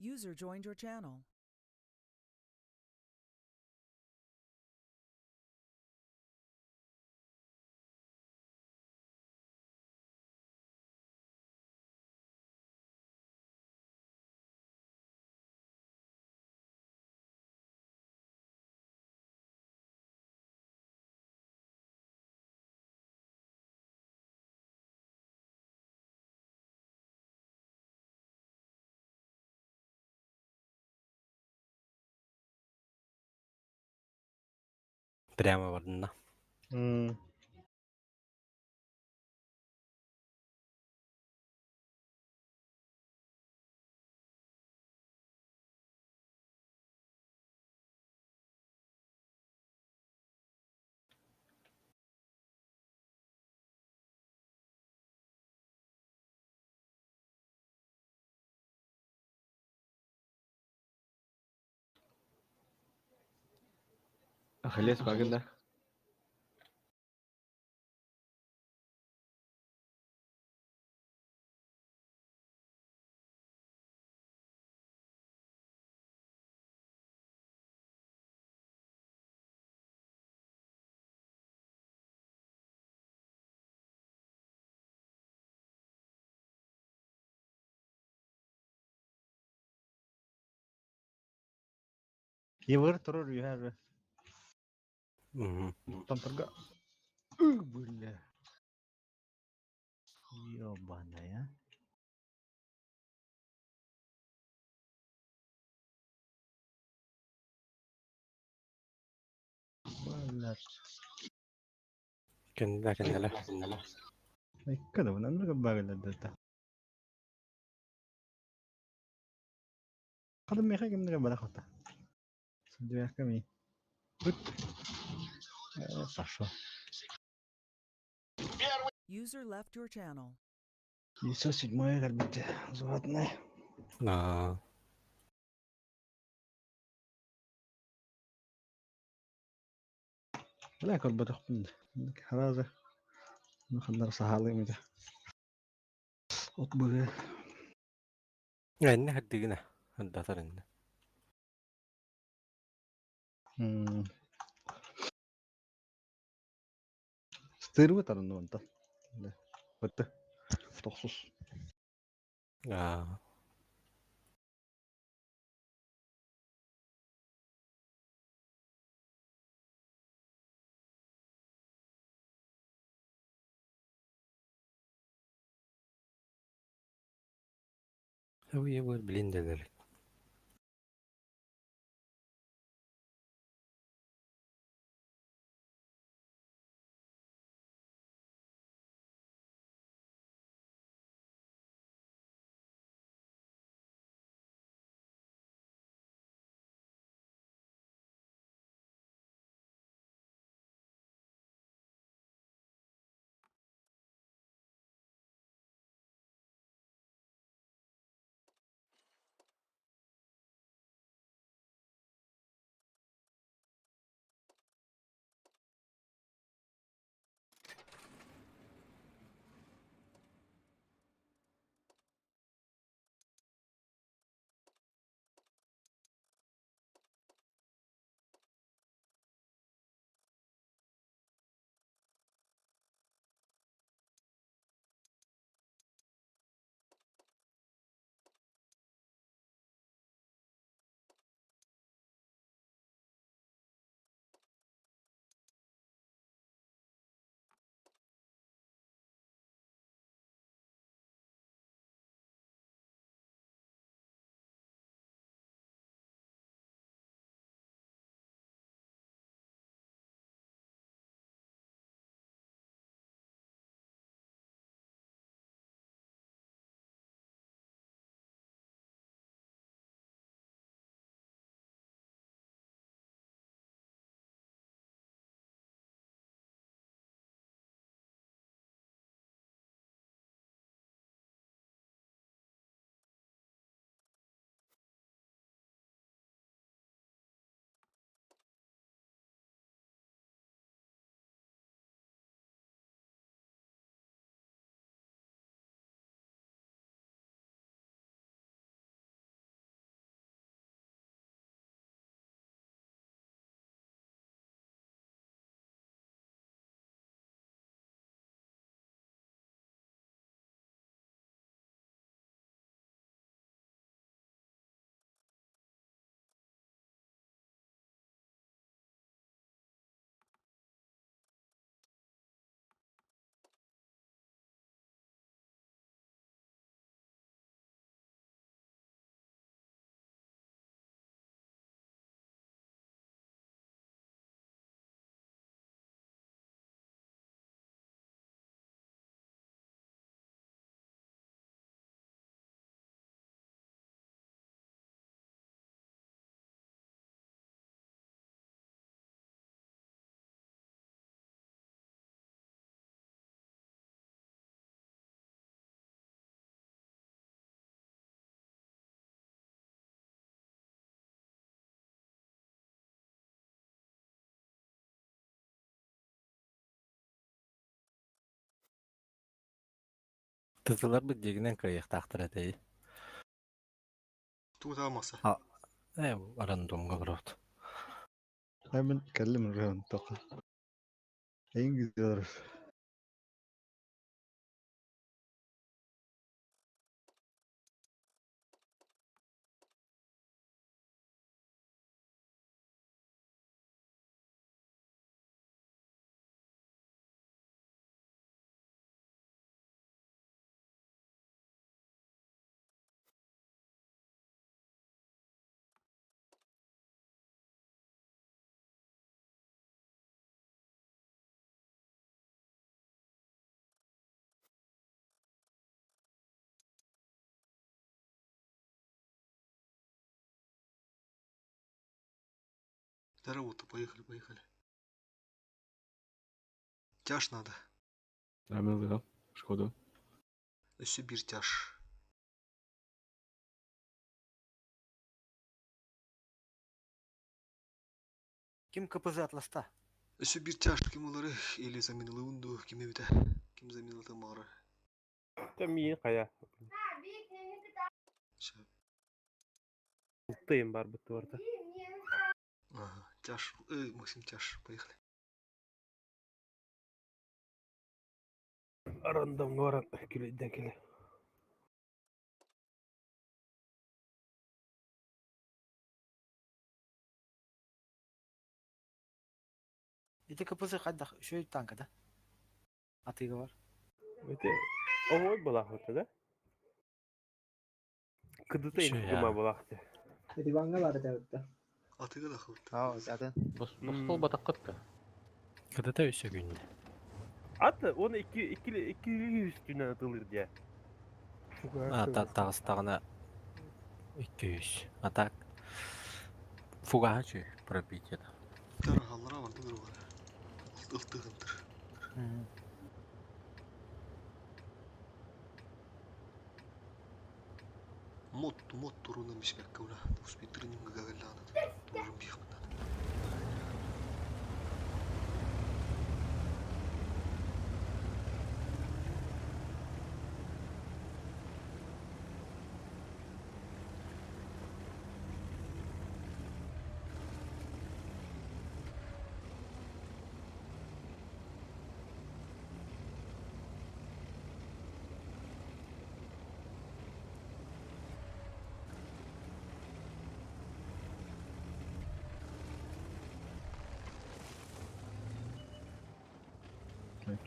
User joined your channel. Прямо бардына. Хм. Ахиллес багын да. Кибер турur юһәр. Мгм. Там торга. Бля. Ёбаная. Кэннилэ кэннилэ. Икки да bundan da bagылар. Kadın meka kimdir bana kota. Судья ми. Бут. Пошел. User left your channel. 907 кэлбит. Зватный. Аа. Бля, көрбөтөхпүн. Харазы. Ханнар сахалы мида. От быгы. Энне хаддыгына. Хаддатар энне. Стырвы тарынны онта. Бытты. Тохсус. Аа. Уе блин делер. Тызылар бит дегенен кыйыктаахтар этэй. Тута маса. А, э, рандомга барабыт. Hemen kellim rön toka. En güzel. Здорово-то, поехали, поехали. Тяж надо. Амелыга, Шкода. Өссө биир тяж. Ким КПЗ атласта? Өссө биир тяж ким ылары или заменылыбын дуу, ким эбитэ? Ким заменылытын баҕарар? Та миин хайа. Сөп. Тыйым бар бытты барда. Ага, тяж. Максим, тяж, поехали. Рандомҥа баран күлэйдэн кэлэ. Ити КПЗ хайдах үчүгэй танка да? Атыыга бар. Ити оһой былаахыта да? Кыдыта Үчүгэй, интима былаахты. Риванга бар да. Атыга да хылт. Аа, атын. Босхол батаққытта. Кыдыта өссө күндэ. Ат оны икки икки икки үстүнэн атылыр дия. А, таҕыстаҕына 200. А так фугаһа үчүгэй пробитиета. Тарахаллара бардылар бар. Ылтыгынтыр. Мот, мот туруна мишмекке ула. Успиттырын гагаллаана. Турун бихмынан.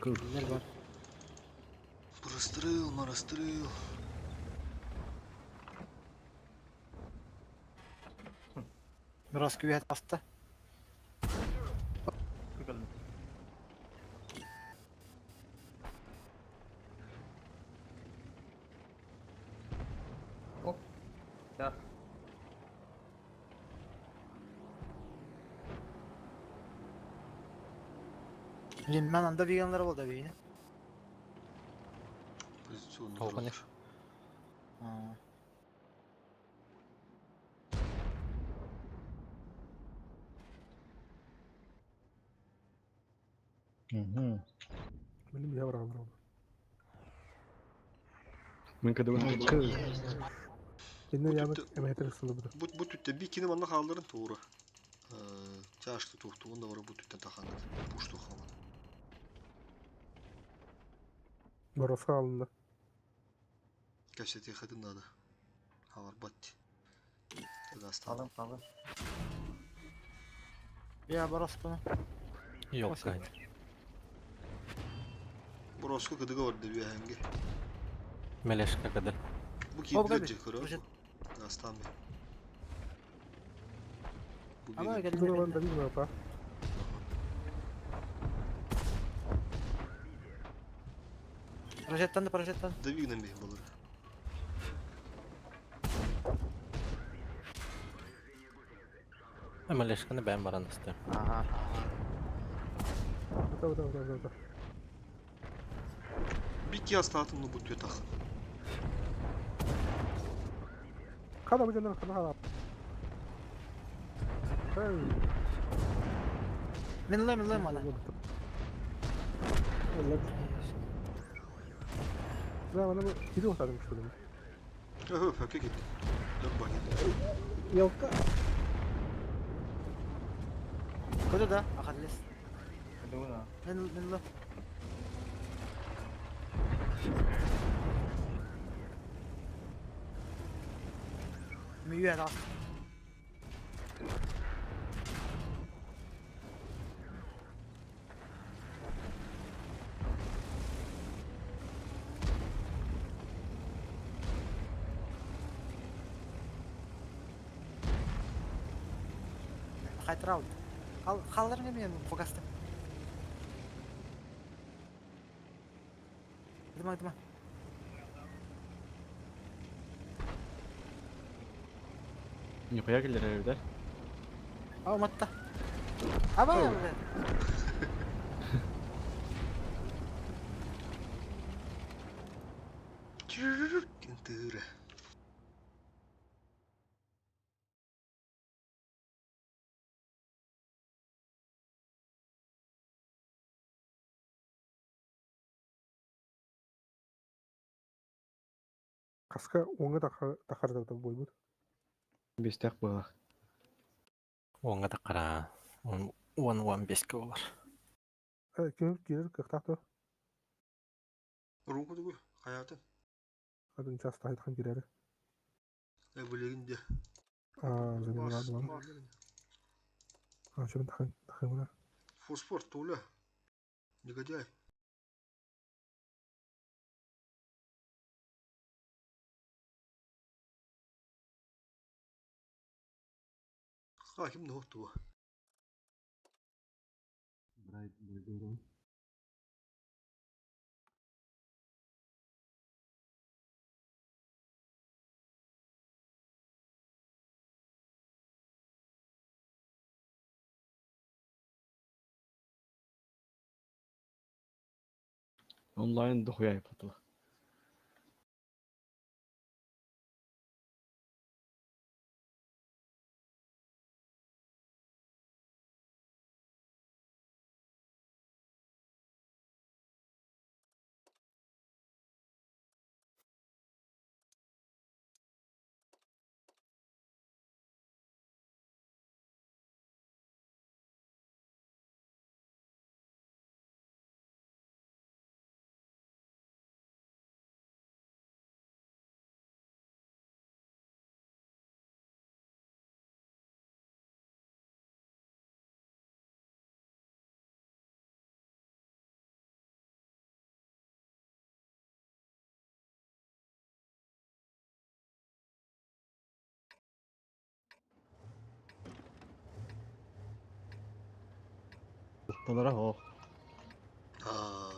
Кимдер бар? Прострел, марастрел. Biraz küvet bastı. Оп. Да. Мен анда veganlar oldu beyni. Позиционный Толкуны. туралар. Мгм. Benim bir var alır Мен кыдыбын Kendine yardım emeğe sıldı Бу бу түттэ би кини манна хаалларын туура. Тяжты тухтугун да бара бу түттэ таханат. Пушту хаман. Boroska alındı. Кәпсете хатын надо. Хавар бат. Дастан. Алым, алым. Ya Baros bunu. Yok Nasıl? кайда. Бороску кыдыга бар деп яһанге. Мелешка кыды. Бу Оп, кийдилер Габи, же көрө. Бужет. Дастан бе. Бу Ama бир. gelin. Bunu ben de bilmiyorum ha. Projetten de projetten. Давигнен бе болор. Мелешканы бэйэм баран ыстым. Ага. Tamam tamam tamam tamam. Бики астатын бу түттэ тах. Kana bu canlar kana kana. Hey. Minle minle bana. Allah. Ben bana bu kiri otarım şöyle. Өһө, хөкө кетти. Дөк бар кетти. Yok. Kötü da akadles. Кыдыбын. Min minle. Müyü al. Хайтрау. Хал халларга мен фокасты. Дыма дыма. Нихуя келер да? Ау матта. Аба, блин. Тыыра. Хаска уоҥҥа тахар буойбут. Бестэх буолар. Уонга таққара. 10-15 болар. Ким киирэр кыахтаах дуо? Руку тугу, хаятын. Атын час таһайтхан киирээри. Билигин де. Аа, заминала буолан. Аа, чөбүн тахын тахын Фосфор, Туля. Негодяй. А, ким не туа. Онлайн дохуя yapатылар. Толора хоох. А,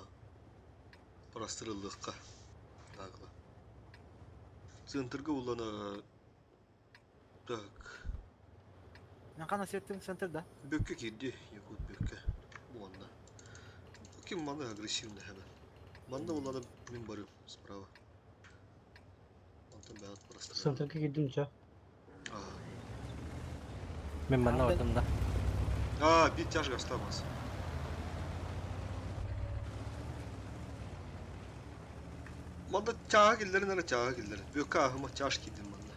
простреллыққа. Нагла. Центрга улана. Так. Мен қана сеттім центрда. Бөкке кирди, Якут бөкке. Буанна. Ким маны агрессивный hemen. Манна улана мен барым справа. Антон бәят прострел. Центрге кирдим ча. А, Мен манна бардым да. а бит тяжко осталось. Манда тяга киллерин ара тяга киллерин. Бөкке ахыма тяж кидим манна.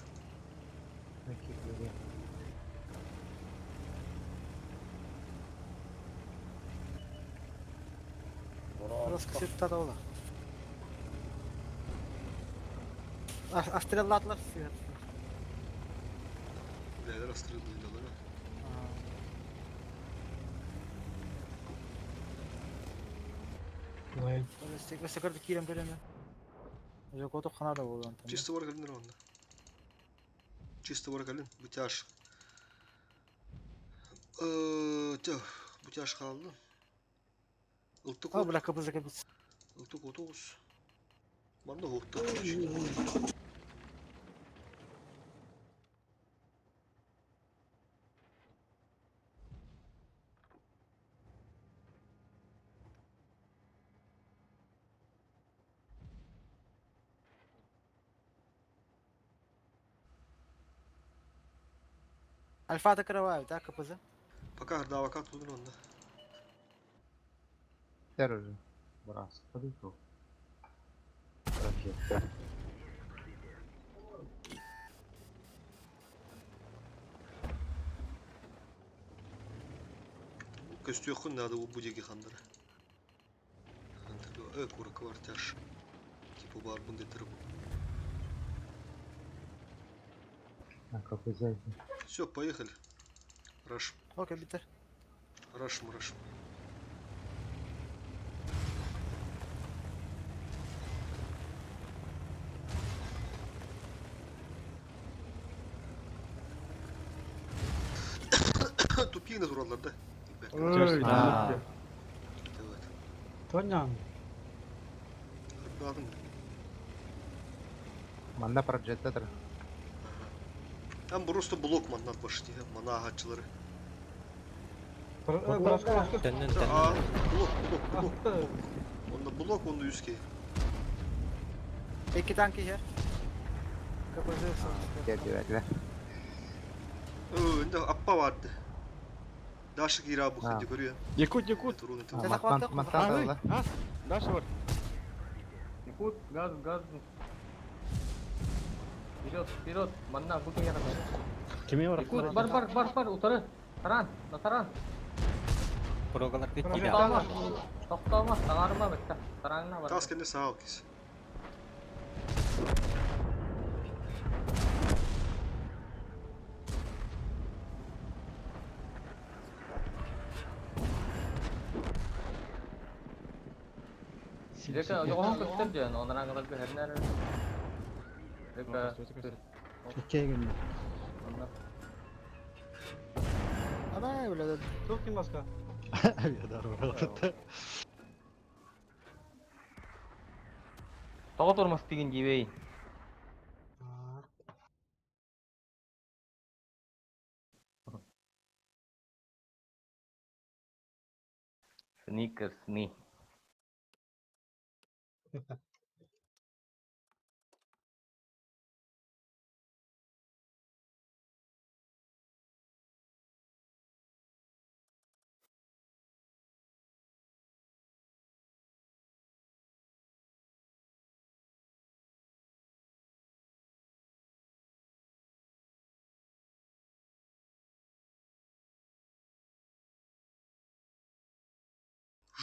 Расксеттада ола. Астреллатлар свет. Бәлер астреллыйлар. Ой. Өсө көрдү кирем көрөмү. Жок, ото канада болду антон. Чисто бар калин онда. Чисто бар калин, бу тяж. Тя, бу тяж калды. Ылтык О, бля, кыбызы кыбыз. Ылтык отугуз. Манда хокту. Альфа кровавый, да, КПЗ? Пока ардавакат будун онда. Террор. Брас. Подойду. Көстүөхүн надо бу будеги хандары. Антыгы курак бар тяж. Типа бар бундай тырып. КПЗ. Все, поехали. Раш. Окей, битер. Рашим, рашим. Тупие натураллар, да? Ой, Да. Тонян. Ардадым. Манна прожектор. Там просто блок маннат башти, мана агачылары. Төннөн А, төннөн. блок, блок, блок, блок. Онно блок, онно үске. Екі танк иһэр. КПЗ Geldiler. Önde аппа vardı. Даша кира бу ханди көрүө. Якут, якут. Маттан маттан да Ас, Даша бар. Якут, газ, газ. Вперед, вперед, манна, бу киһи Кими бар? Якут, бар, бар, бар, бар, утары. Таран, на таран. Прогалар кире. Тоқталма, тоқталма, таңарма бітті. Тараңна бар. Тас кенде саал кис. Река, оған көстер ден, онан аңғалар бөхернер. Река, онна. Ана бля. Туох ким баска? Тоға тормас деген дебей. Сникерс, ни.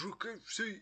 Жука все.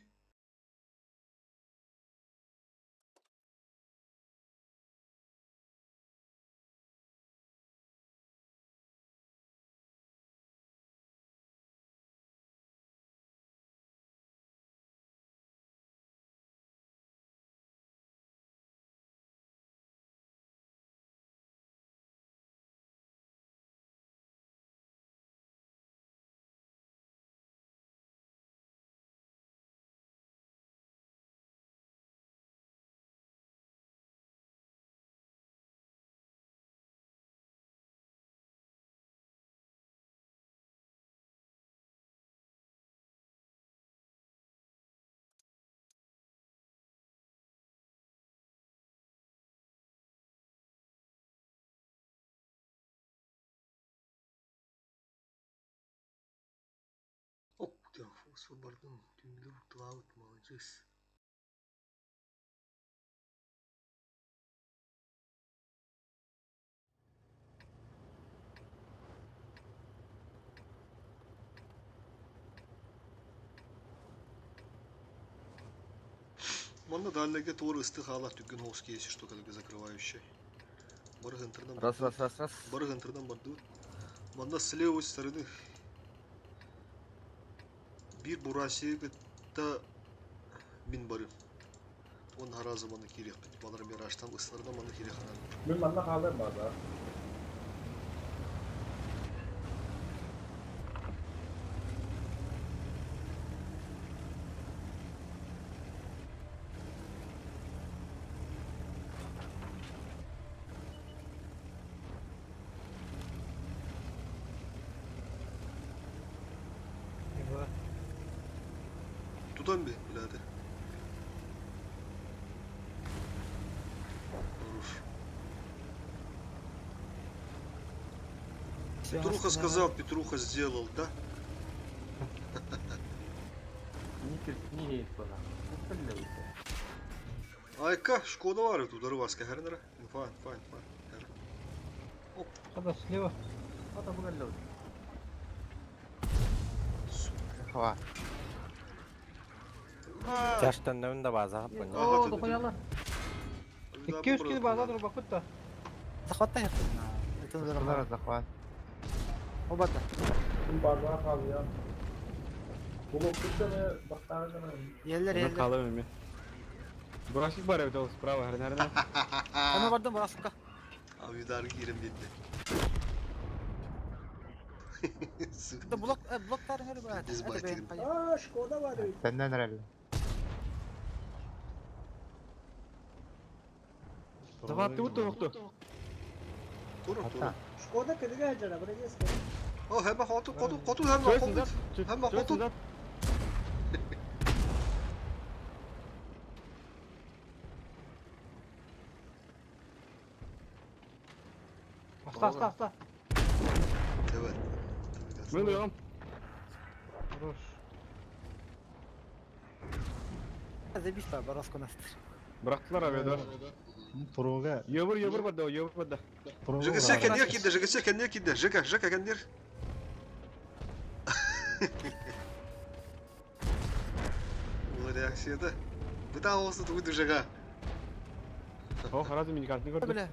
Ок, бардым. Түндүр тылаут молодец. Манна далеге тур ыстыхала түгін хоски если что как закрывающий. Барых интернам. Раз, раз, раз, раз. Барых интернам барду. Манна с левой стороны. Бир бураси гытта мин бары. Он харазы маны кирек. Балар мираштан ыстарда маны кирек ханан. Мин манна хаалар база. Тутан би, бляды. Хорош. Петруха сказал, Петруха сделал, да? Сникерс, ни была. Айка, Шкода var тут Рваска Хернера. Инфа, инфа, инфа. Оп. Хада слева. Хада бұғаллау. Хава. Тяж төннөн да база хаппын. О, дохуяла. Икки үс кили база тур бакут да. Захватта яхты. Захват, захват. Оба да. Мин база хаалыям. Блок күтсене бактагы Еллер, Мен еллер. калым эми. Бурасик бар эбит ол справа, хернерне. Ана бардым барасыкка. Авидар кирем битти. Да блок, блоктар хөр бар. Без байтигин. А, Шкода бар. Сenden herhalde. Захватты уту окту. Тур, тур. Шкода кедиге жара, бирге. О, hemen хоту, хоту, хоту, hemen хоту. Hemen хоту. Аста, аста, аста. Evet. Мен уйам. Хорош. Забись па, Бороско настыр. Бырахтылар авиада. Прога. Йобур, йобур бада, йобур бада. ЖКС кендер киде, ЖКС кендер киде, ЖК, ЖК кендер. Бұл реакцияда. Бұта осы туйды ЖК. О, харазы миникантны көрдүм. Бля.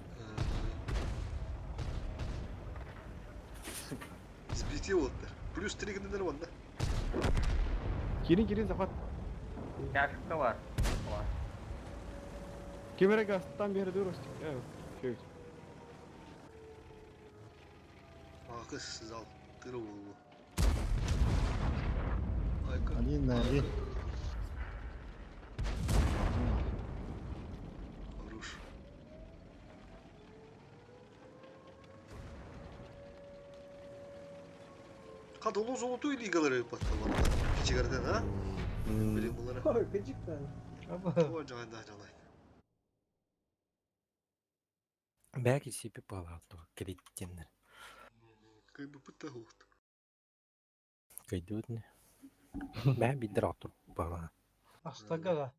Сбити оттар. Плюс 3 кендер ванда. Кирин, кирин, захват. Тяжко бар. Кемере гастан бери дуростик. Э, шөй. Ақыс зал. Тыры болу. Айка. Один на один. Хорош. Қат ұлы золотой лигалары патталар. Кичигерден, а? Білем бұлары. Ой, кыжык да. О, жаңайда, жаңай. Бәки сипи палату кредиттеннер. Кай бы пытта хуқты. Кайдутне. Бә бидер отур бала. Астага.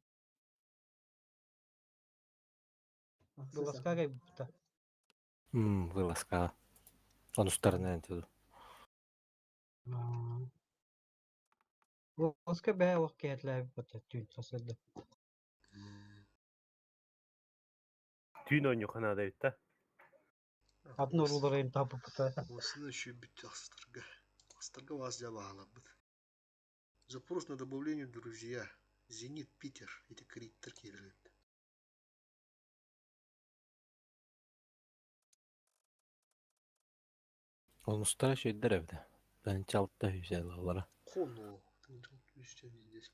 Вылазка будто. Вылазка. Он стороны туду. Вылазка бә ох кетләп бит түйін тасыды. Түйін ойны қанада бит та. Атын урулар тапып бит. Осыны еще бит астырга. Астырга вас жабағалап бит. Запрос на добавление в друзья. Зенит Питер. Эти кредиттер келеді. Он устара шөйдер эбде. Ben çaltta hüsel alara. Коно. Здесь.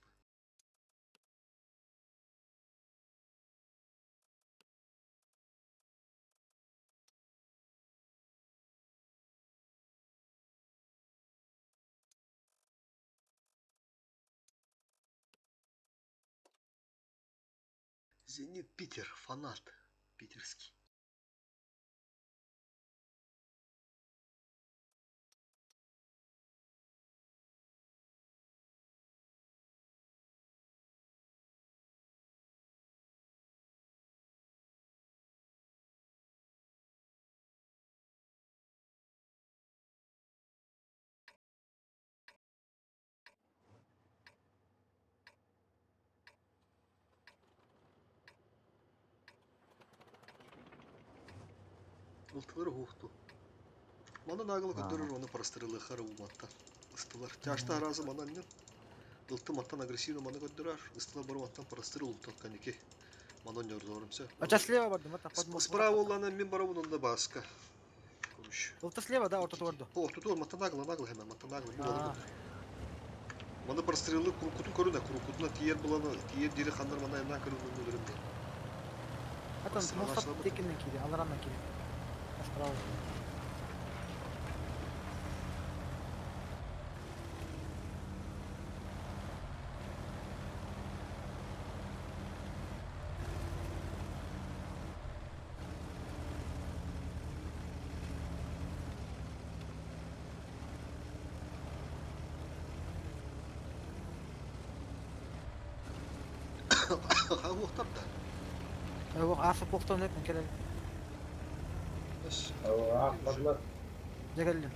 Зенит Питер, фанат питерский. Ылтылар хуқту. Мана нагыл көдөрөр оны парастырылы хары уматта. Ыстылар. Тяшта аразы мана нен. Ылты маттан агрессивно мана көдөрөр. Ыстылар бар маттан парастыры ултан канеке. Мана нөрдорымся. А сейчас слева барды, мата, под Справа олана мен барабын онда баска. Короче. Ылты слева, да, орта турду. О, тут ол маттан нагыл, нагыл hemen, маттан нагыл. Бу балык. Мана парастырылы курукутун көрүнө, курукутуна тиер буланы, тиер дири хандар мана эмна көрүнө өлөрүм. Атын мостап текинен кири, аларандан кири. Справа. Ха уқтап да. Асы поқтон өтін келел. Ахмадлар. Жегелдим.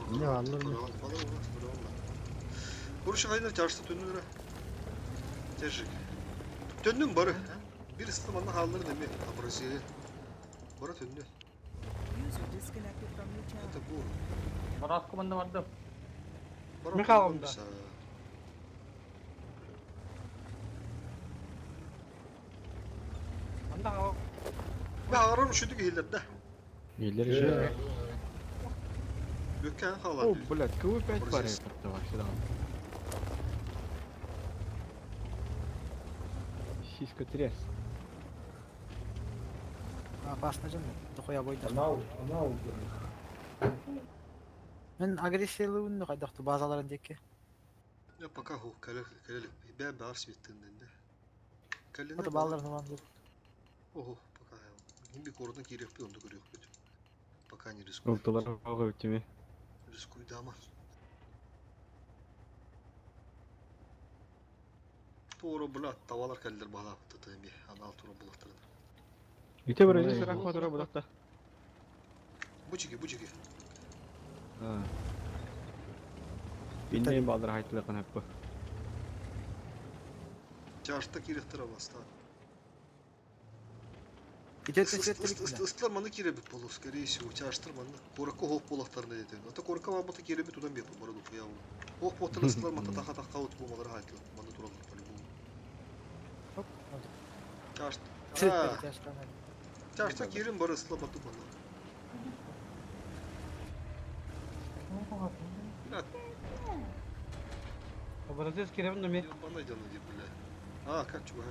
Не алыр ме? Короче, кайнар тяжты төннүрө. Тяжик. Төннүм бары. Бир ысты манна халлар неме абразия. Бара төннү. User disconnected from your channel. Это бу. Барас команда барды. Бара Михайловна. Анда Мен ағарым үшіндік елдер да. Нелер же. Бөккен О, қалады. блядь, кого опять пара вообще да. Сиська тряс. Опасно же, дохуя бойда. Анау, анау. Мен агрессиялыыбын хайдахты базаларын диэки. Я пока ху кэлэ кэлэ бээ баар светтин дэнде. Кэллинэ Ото балар. бааларын ылан дуу. Ого, пока. Химби коротун киириэхпит, онду көрүөхпүт. Пока не рискуй. Ылтылар оҕо үттүмэ. Рискуй дама. Туора була тавалар кэллер баалааппыт эми анал тура булахтарын. Ите бир өзі сырақ батыра бұдақта. Бучики, бучики. Иннен балдар хайтылы қанаппы. Чашта киирехтер баста. Ите светтелик Ыстылар маны киребит болу, скорее всего, чаштыр маны. Коракка хоқ болақтарына деді. Ата коракка мамата киребит удан беп бары дуп я. Хоқ болақтар ыстылар мата тақа тақа өтіп болмалар хайтылы. Маны туралар по-любому. Чашт. Светтелик чаштан. Чашта кирим бары ыстыла бату маны. Бля, Образец киребин да ми. бана дяну ди, бля. А, как чего?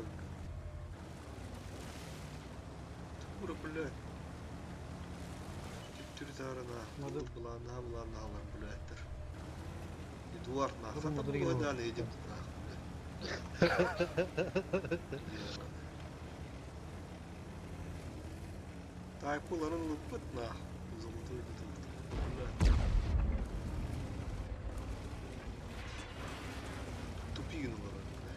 Тура, бля. Түр тарына, булана, булана алар, блядь. Эдуард, на, хата буладан едем, нах, бля. Тайпуларын лупыт, нах. Золотой бутылка. Бля. Тупигин олар, бля.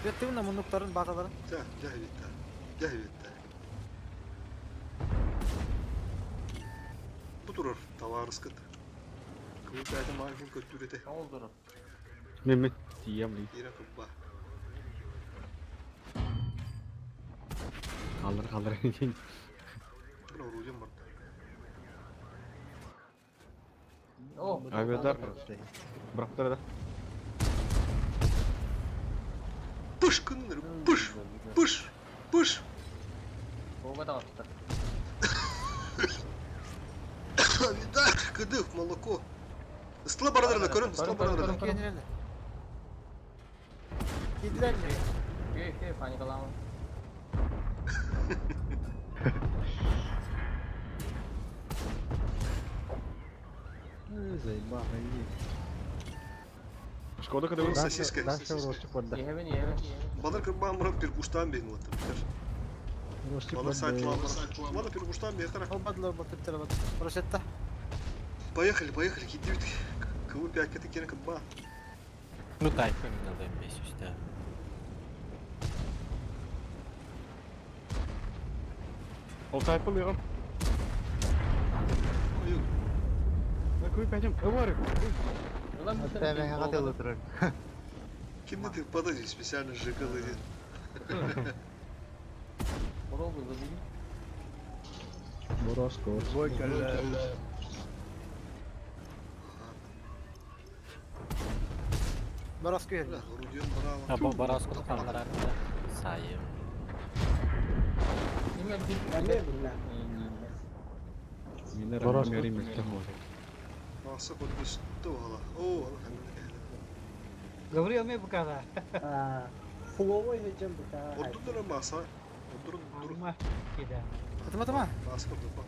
Светтелик муннуктарын базаларын. Да, да, витта. Да, витта. Бу турар товарыскыт. Кылы пәті мағын көттүрете. Олдурur. Мен мен тием ли. Ира кыбба. Қалдыр қалдыр. Бuna орудием бар. О, Авиадар. Бұрақтар да. Пыш күннер, пыш, пыш, пыш. Бога да attı. Видак, кыдых, молоко. Ыстыла барадыр көрін, ыстыла барадыр. Генерале. Кийдилер ми? Күй, күй, паникалама. Заебал, иди. Шкода когда вы Сосиска. Дальше ростик барда. Ехевин, ехевин. Балар кырбан мұрап пиргуштан бейін вот. Ростик Балар сайт барда. Балар пиргуштан бейін қара. Олбадылар батыптар бат. Росетта. Поехали, поехали, кидют. Кого пять это кирка ба. Ну тайпы надо бесюсь, да. Ол тайпы лыгым. Куй пятим. Эвары. Хотел отырар. Кимди ты подожди, специально сжигал один. Бороско. Бороско yerine. А Бороско қалдырады. Сайым. Мен Бороско. рәмерим мөлтем болды. Маса көргөстү ала. О, ала Гаврил ме букада. Фуловой хеджем бука. Ордундара маса. Ордурун дур. Ма кида. Атыма атыма. Маса ордур бак.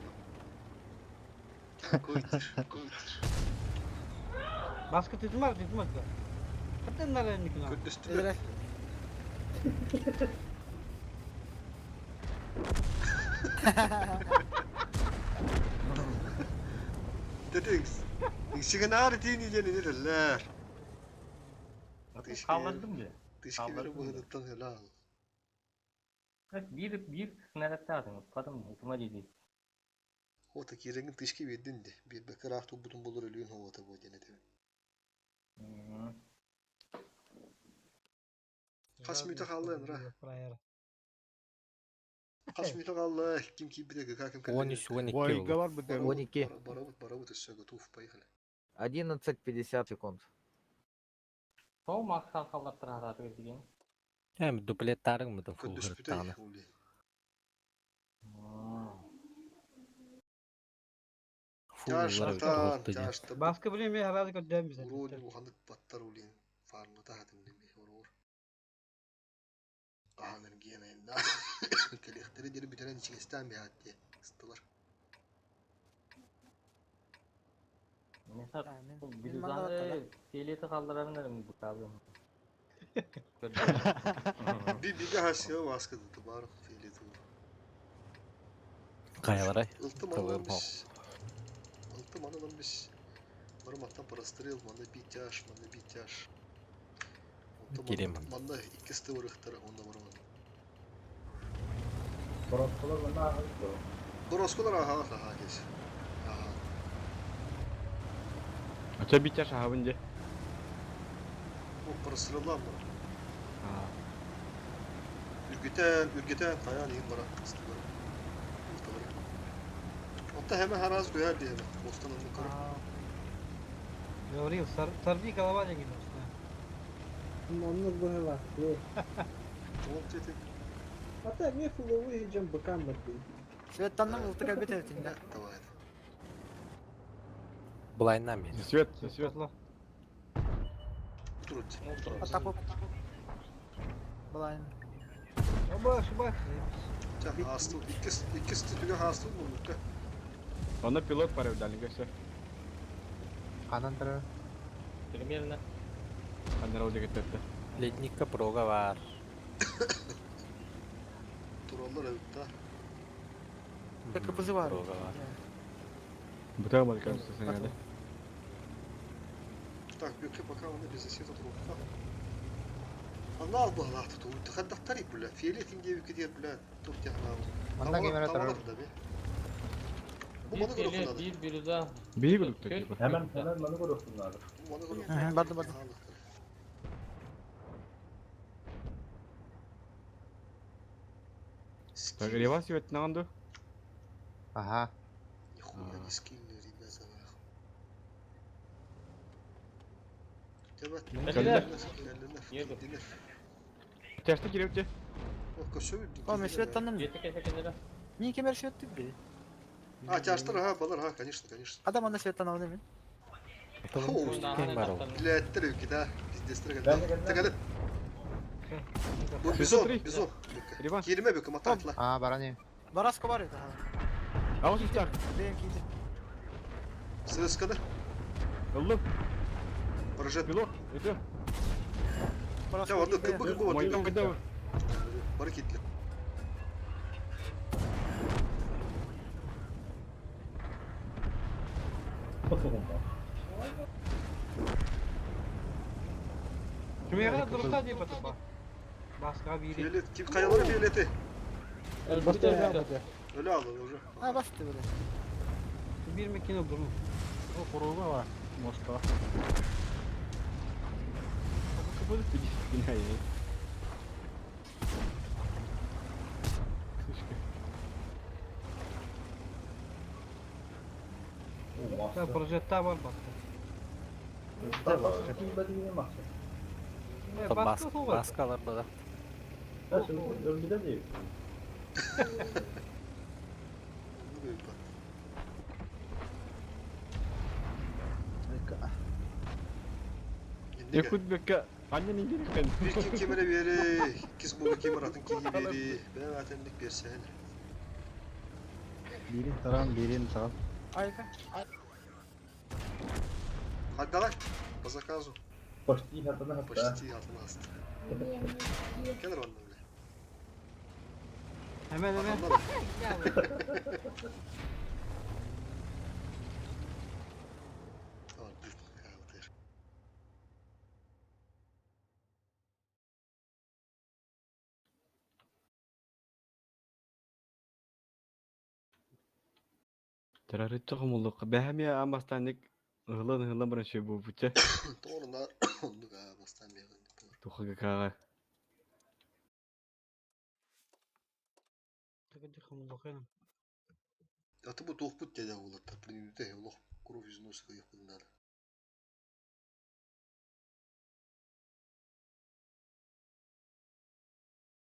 Койтер, койтер. Баскы тытмар, тытмар. Каттан никна. Көттөстү. Тетиңс. Сигнал тини дени дедилер. Kaldırdım diye. Тышки бери быгыдыттан хелал. Bir bir снарядта atın. Patım utuma dedi. Хота киреңин тышки бердин де. Бир бекер ахту бутун болор өлүүн хота бу дене де. Кас мүтө калды ра. Кас мүтө калды. Ким кийип битеги, ким 13, 12 Ой, бар бу 12. Барабыт, барабыт, все готов, поехали. 11.50 секунд. Сол мақсат қалдыртыр деген. Эм дуплеттарың мыды Көндүс фулгырттаны. бүтөй. Фуллар Ташта, Баскы биле ме харады көддөм биз. Урони уханнык баттар улин. Фармы тахатым деме орор. Аһаныр гена инда. Келехтери дери бүтерен ичигестен бе атте. Ыстылар. Бирюзаны фиолеты қалдырарыңдар буталым. Би биге хасия васка да бар фиолетовый. Каяларай. Ылтым Тылым анан бис. Ылтым анан бис. Бармактан прострел, маны битяш, маны битяш. Кирем. Манна икки ырыхтара, онда бараман. Боросколар мына ағылды. Боросколар аха аха кес. Аха. Ача битя шахабын де. О, простреллар бар. Үргүтен, үргүтен, таян иин бара. Ыстылар. Ылтылар. Отта hemen хараз көйөр дейм. Бостан онны көрө. Говорил, сорви голова деген. Оннук быһылаах. Он тети. Ата мен фуловый жем быкам бар дей. Светтанным ылтык әлбет әтинде. Давай. Булайнан мен. Свет, свет. Турут. Атапып. Булайн. Оба, шуба. Астыл, иккис түгө астыл бу. Аны пилот бар дальнего все. Канан тыры. Примерно. Аннара ол дегеттерді. Ледникка прога бар. Тураллар өттө. КПЗ бар. Прога бар. Бұта бар кажется сеңәді. Так, бөкө пока оны без света турукка. Анна албалар туту. Хаддактар бля. Фиолетин деп кетер бля. Туртяна. Манда кемере турар. Бу маны Bir көрө фиолет, bir бирюза. Бии күлүктөр типа. Hemen hemen маны көрөктүнар. Маны көрө. Барды барды. Так, ревас свет нағанды. Ага. Нихуя не скильные ребята нахуй. Тебет. Тяжты керепте. О, мен светтанным. Не кемер светти би. А, тяжтар, ага, балар, ага, конечно, конечно. Адам анда светтан алды мен. Блядь, трюки, да, пиздец, трюки. Тегелеп. Бу бизон, бизон. Кириме бөкө мататла. А, барани. Бараско бар edi. Ауыз үстер. Бен кийди. ССКда. Алло. Прожет. Пилот, это. Я аны КБ КБ Майдан кайда? Бар китле. Кемере дұрыста деп атыпа. Басқа бири. Фиолет, ким каялары фиолети? Өлө алды уже. А, басты böyle. Бир мекене дуру. О, куруга бар. Моста. Будет пиздец, Да, прожекта бар басқа. Басқа сол ғой. Басқалар бада. Өлбүдө дейм. Якут бекке аннен ингереккен. Бир ким кемере бери, кис бу кемер атын кийи бери. Бен атемдик берсен. Бирин таран, бирин таран. Айка. Отдавай по заказу. Почти хатана хаста. Почти хатана хаста. Кенер онна бля. Hemen hemen. Террорит чоҕумуллукка бэһэмиэ амастааник ыһылан ыһылан баран шөй буупучча. Тоорuna оннуга бастан бэҕин. Тухага каага. Аты бу туохпут дедэ улатта принюдэ олох кровь из носа кыйыппыннар.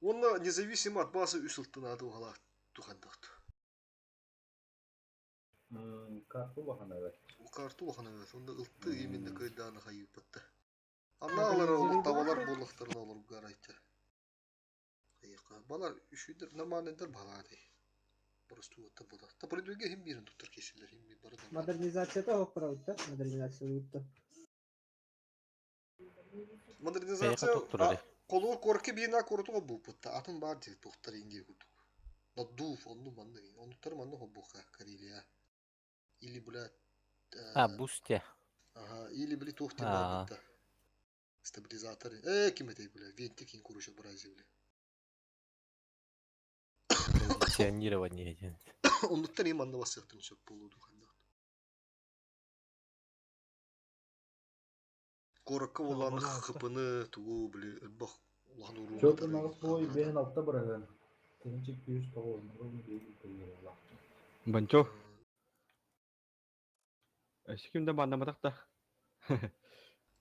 Онна независимо от базы үс ылттынаады ухала тухандахт. Карту бахана Карту бахана бэт. Онда ылтты именно кыйдааны хайыппатта. Анна алар олук табалар боллахтарын олар гарайта. Хайыка. Балар үшүдер нормальныйдар балады. Боростуота була. Та пройдуга хим бирин туттар кесилер хим бир бары да. Модернизацията оһох барабыт да? Модернизация Модернизация колуур корки биина курутуга бууппутта атын баар дии туохтар индия курдук. Надув онну манны оннуктар манны хоббуха Карелия. Или бля А, бусте. Ага, или били туох диэн баар бутта. Стабилизатор. Э, ким этэй бля, винтик ин куруча бразия бля. Кондиционирование диэн. Оннуктан им манна басыахтын сөп буолуо дуу ханна. Куоракка буолааны хыпыны тугу били элбэх улахан уруулары Чөтөн аҕыс буой биэһин алта быраһыан. Тыһыынча 209 Банчо. Өссө ким да бааннаматах да.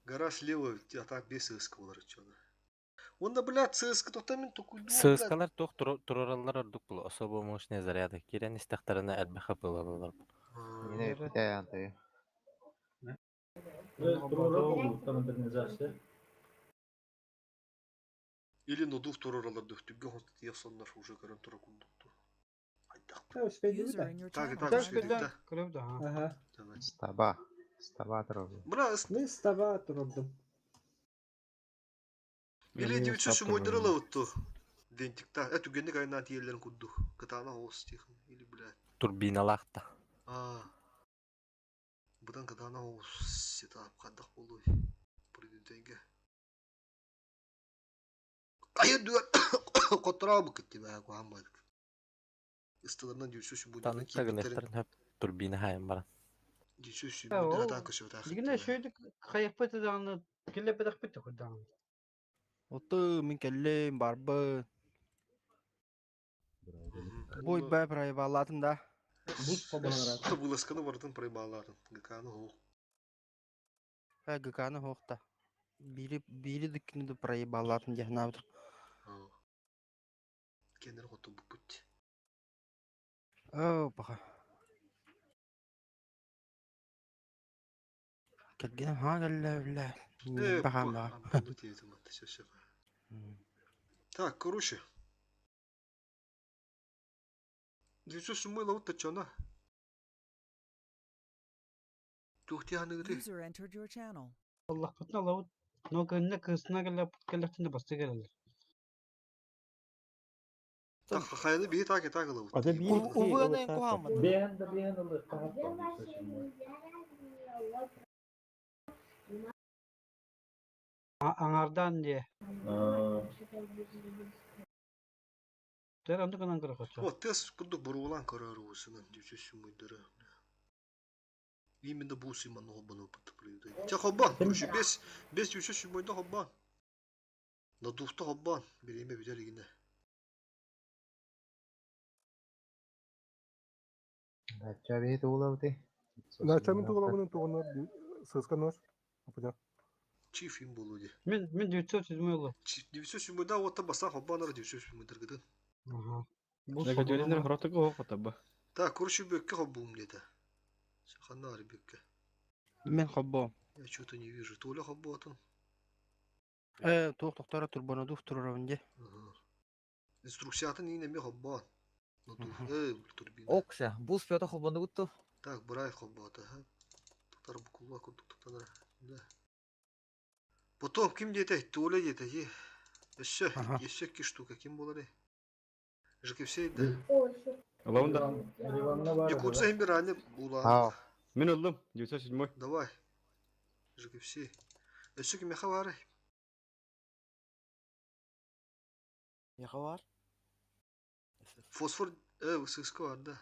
Гора слева, а так без ЦСК болар чона. Онда, блядь, ЦСК тоқта мен токуйду, блядь. Сыыскалар туох турараллар ордук була особо мощные заряды. Кирен истэхтэринэ элбэх хапылалалар. Мine битэ антыы. Турора болбуттар модернизация. Или нодув тураралар дөктүггө хонтиях соннар уже көрөн тура курдукту. User in your Так, channel так, timed үчүгэй out. да. Көрөм да. Ага. Стаба. Стаба турар. Мына Мен стаба турдум. Или 907 утту. Винтикта. Э түгенник айна тиелерин курдук. Кытаана оос тихан. Или, блядь. Турбиналаахта. А. Бұдан кытаана оос сетап қандақ болуй. Придүнтенге. Айы дүгер коттура бу китти баа куаммадык. Ыстыларынан 907 Таны тагынехтарын хөп турбина хайын баран. 907 атан көсөт ахы. Дигине шөйдүк хайыкпыты дааны келлепедах битте курдаан. Оту мин келлем барбы. Бой бай проебалатын да. Вылазканы бардын проебалатын. ГКны хоо. Э ГКны хохта. Бири бири дүккүнү проебалатын дехнабыт. Кенер хоту бупут. О, баха. Келген ха келле биле. Э, Баха ба. Так, короче. 907 лавытта чона. Тухтианыгы. User entered your channel. Аллахпытна лавыт. Но көнне кысына келлеп келлектинде басты келелер. Так, хайны бии так и так лавыт. Ата биир Увыны кухамын. Биэһин да биэһин ылыахха хаппа. Аңардан де. Тер анды кынан көрө кача. О, тес курдук бурулан көрөр усунан 907 дөрө. Именно бусы манны хоббаны опыт прийде. Тя хоббан, короче, без без 907 да хоббан. На дуфта хоббан, биреме битер игине. Нача бии тугулабыты. Нача мин тугулабын тугунар сысканар. Апыда. Чиф им болуди. Мен мен 907 улы. 907 да ота баса хоббанар 907 дыргыдын. Ага. Загадёлинер хоротуга хохота Так, короче, бөкке хоббум деді. Ханна бөкке. Мен хоббо. Я что-то не вижу. Толя хобботын. Э, туох токтора турбонодув турарабын де. Инструкциятын ине ме хоббан. Ну, турбина. Окся, бус пёта холбондугутту. Так, Бураев хоббота, ха. Токтар букулла курдук токтанар. Да. Потом ким дете? Толя дете. Е. Еще, еще ки штука ким болары? ЖКФС да. Лаунда. Якутса им биране була. Мен ылдым, 907. Давай. ЖКФС. Еще ким меха Меха бар. Фосфор, ССК бар да.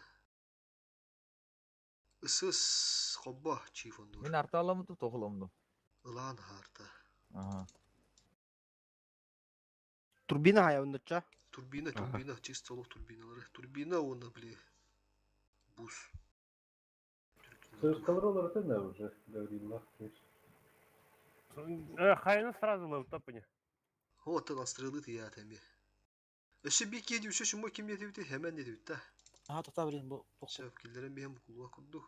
СС хобба чифон Мин арта аламды, тохуламды. Ылан харта. Ага. Турбина хаябындыча. Турбина, турбина, чисто лох турбиналары. Турбина оны, бли. Бус. Сыскалар олар да уже, говорила. Хайны сразу лавытта пыня. Вот он стрелы я там. Өсө би кеди өсө шумо ким деді hemen dedi да. Ага, токта билин бу. Сөп килдерен бихем кулуа курду.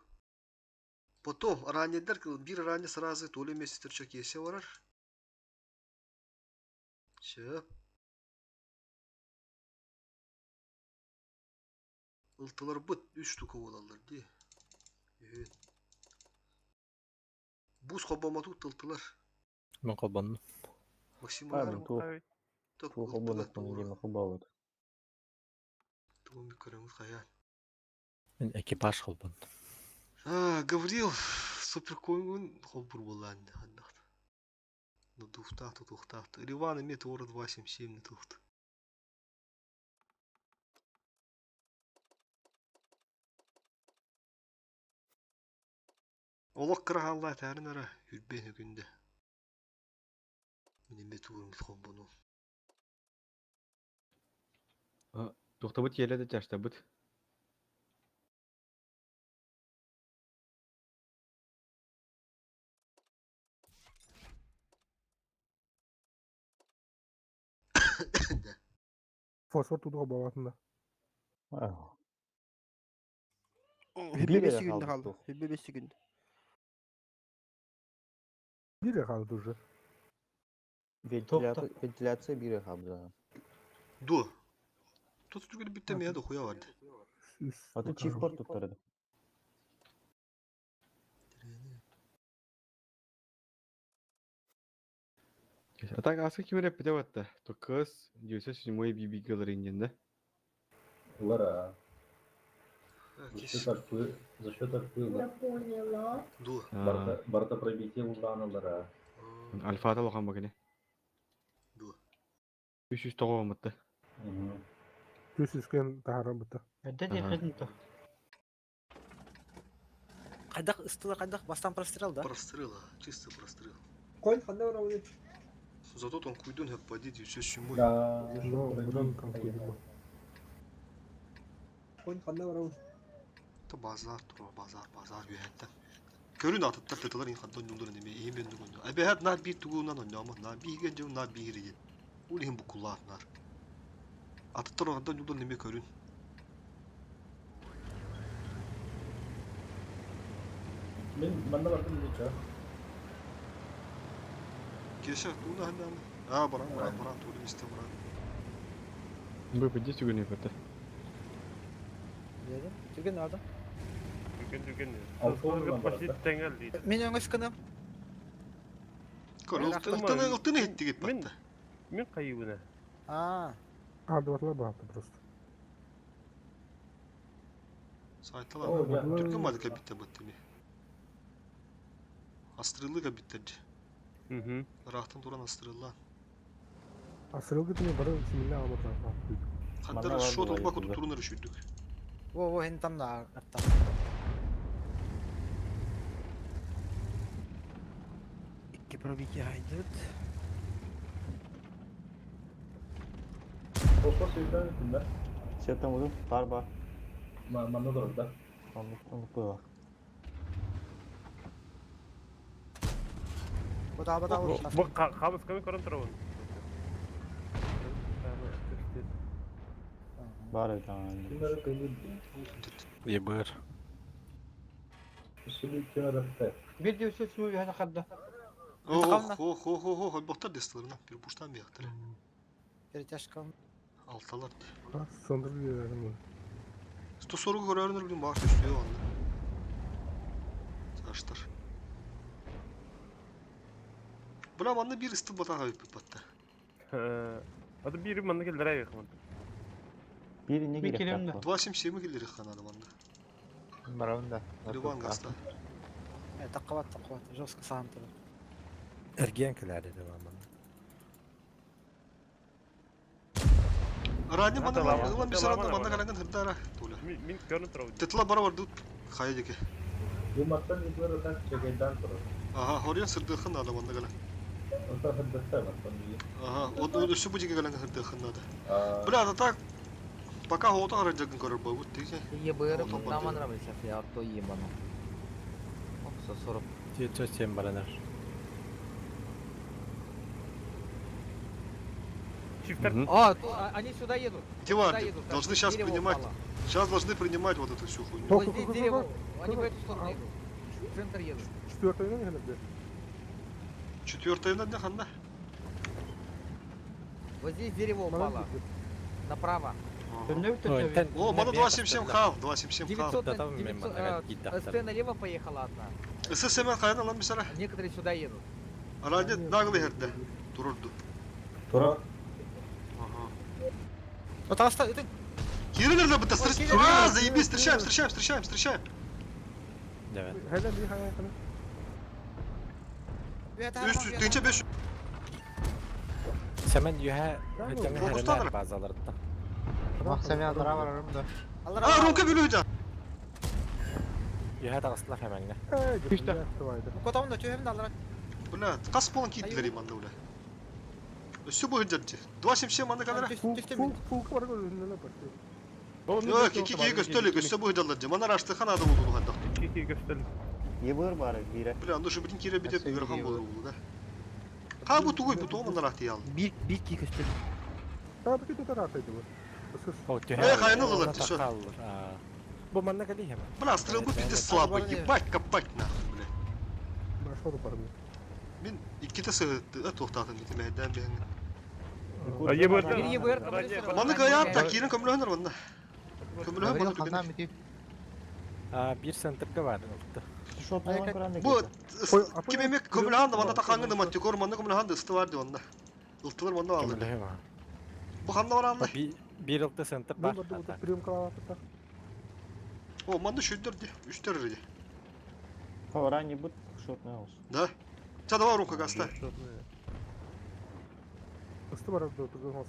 Потом ранедер бир ране сразу толе месяц чак есе барар. Сөп. Ылтыларбыт үс штука буолаллар дии. Үһүн. Бус хобомату тылтылар. Мен холбоннум. Максим А, мен туох Туох туох холбонохпун диэми холбообут. Тугун көрөмүт хайаан. Мен экипаж холбоннум. А, Гаврил суперкоингун холбур буоллаан ханнахт. Ну дуфтаах тутуохтаах. Иван эмиэ туора 277 туохт. Олох кыра хаалла этээрин ара үрбээн үгүндэ. Мин эмиэ туурумут холбонуом. Туохтабыт еле да чаштабыт. Фосфор тудуға болатында. Хибби 5 секунда қалды. Хибби 5 секунд. Бире қалды уже. Вентиляция, вентиляция бире қалды. Ду. Тут түргілі бітті мия да хуя барды. А тут чиф бар туттар еді. А так аска кимер эппите батта. Токыз, 907 биби гылыр инден да. Лара. За счет арпы, за счет арпы. Я поняла. Ду. Барта, барта пробитие улана лара. Альфата лохан багыне. Ду. 309 мытты. Түс үскен тахаран бұта. Әдді де қидын то. Қайдақ ыстылы қайдақ бастан прострел да? Прострел, чисто прострел. Конь ханда барабы. Зато там куйдун хэппади 907. Да, Ну, бұдан конкурент. Конь ханда барабы. Та базар тура, базар, базар үйәттен. Көрүн атыттар тытылар ин хаддан юлдыр неме ихим бен дугун. Әбәһәт на бир тугунан оннама, на биген жу на бири. Ул ихим букуллар нар. Атыттар хаддан юлдыр неме көрүн. Мен манна бардым ничего. Кеша туна хандан. А, баран, баран, баран, турин исте баран. Бу пиди сүгүнө бата. Дедим. Түрген арды. Түрген түрген. Алты орыннан Почти барады. теңгел дейді. Мен өңіс күнім. Көр, ылтыны ылтыны хетти кет батта. Мен кайыбына. А, Арды батыла бағатты просто. Сайталар. О, да. Түркөн мады кабитте батты ми. Астрылы кабитте. Мгм. Рахтан туран астрылла. Асырыл кетіне бары семинар алматыға. Хаттар Манна шот бар алба була куту турун үшүдүк. во, во, хен там да артта. Икки пробитие хайдыт. Фосфор сүйден күнде. Сен там удun бар бар. Манна durur да. Onu onu koyuyor. Бата бата Бу камыс ками көрөн турабын. Бар еді. Kimlere kıydı? ЕБР. Şimdi kimlere Bir 907 үйәді қадды. Ох, ох, ох, ох, ох, бактар дестыларына бир буштан бияктыр. Перетяжка. Алталар. Сондыр bir 140 көрөрүнөр билим баш үстү анда. Саштар. Бра манна бир ыстыл бата кайып батта. Аты бири манна келдер айбек ман. Бири не Мен керек келемін да. 277 келдер ханады манна. Барабын да. Ливан гаста. Таққабат, таққабат. Жестко саған тұрды. Эрген келер edi мана. Рани манна Ата, ылан бисаранда ата, манна ата. каранган хырдара тула. Мен көрөн турабын. Тетла бара барды хая деке. Bu mattan yukarı tak çekeyden durur. Аха, хорьян сырдыхын ада манна гала. Orta hırdıkta mattan iyi. Аха, он он өсү бу жеге галан хырдыхын ада. Aa, Бля, ата так пока хота каражагын көрөр бу тиге. ЕБР Ото нам барды. нравится, я авто ебану. Оп, 140. 907 баранар. Чифтер. А, они сюда едут. Дела Сюда едут, там должны сейчас дерево принимать. упало. Сейчас должны принимать вот эту всю хуйню. Вот здесь дерево, они в эту сторону едут. В центр едут. Четвертый не келеді. Четвертая на днях, анда. Вот здесь дерево упало. Направо. О, мана 277 хал, 277 хал. 900, 900, СТ налево поехала одна. ССМ хайан алан бисара. Некоторые сюда едут. Ради наглый херде. Турурду. Тура. Вот аста, это... Кирилл быта А, заебись, встречаем, встречаем, встречаем, встречаем. Хәле би хәле хәле. 300, 1500. Сәмән юһә Фокустан хөтәңе базаларда. Махсами андыра барарым да. А, рука бүлүдә. Юһә тагыстылар хәмәңне. Котамын да, төһөмүн да алар. Бля, кас полон киттилер иманды бля. Все будет держать. 277 манда кадара. Фул фул бар гөл почти. Yok, iki iki gösterli, göster bu hıdallar. Мана рашты хан адам oldu ханда. Ики ики gösterdi. Ебыр бар бире. Бля, ну şu bütün kire bir de bir han olur oldu da. Ha bu tuğuy bu tuğu mandan rahtı yalın. Bir bir ki gösterdi. Та бу ките тарата иде бу. Э, хайны лылар, ты шо? Бу манна кали хәмә. Бля, стрелбу пизде слабо, ебать копать нахуй, бля. Башка бар. Мин икките сыгытты, тоқтатын итемәйдән бен. ЕБР. Маны кая та кирин көмлөһөнөр манна. Көмлөһөн маны түгөн. А, бир центрга бар. Бу ким эмек көмлөһөн да манда такаңын да мантикор маны көмлөһөн да ысты бар ди онда. Ылтылар манда алды. Бу ханна бар алды. Бир ылты центр бар. Прием калапта. О, манда шүддөр ди, үстер ди. Ранний бут шотный алыс. Да. Та давай рука гаста. Ысты бар ду туган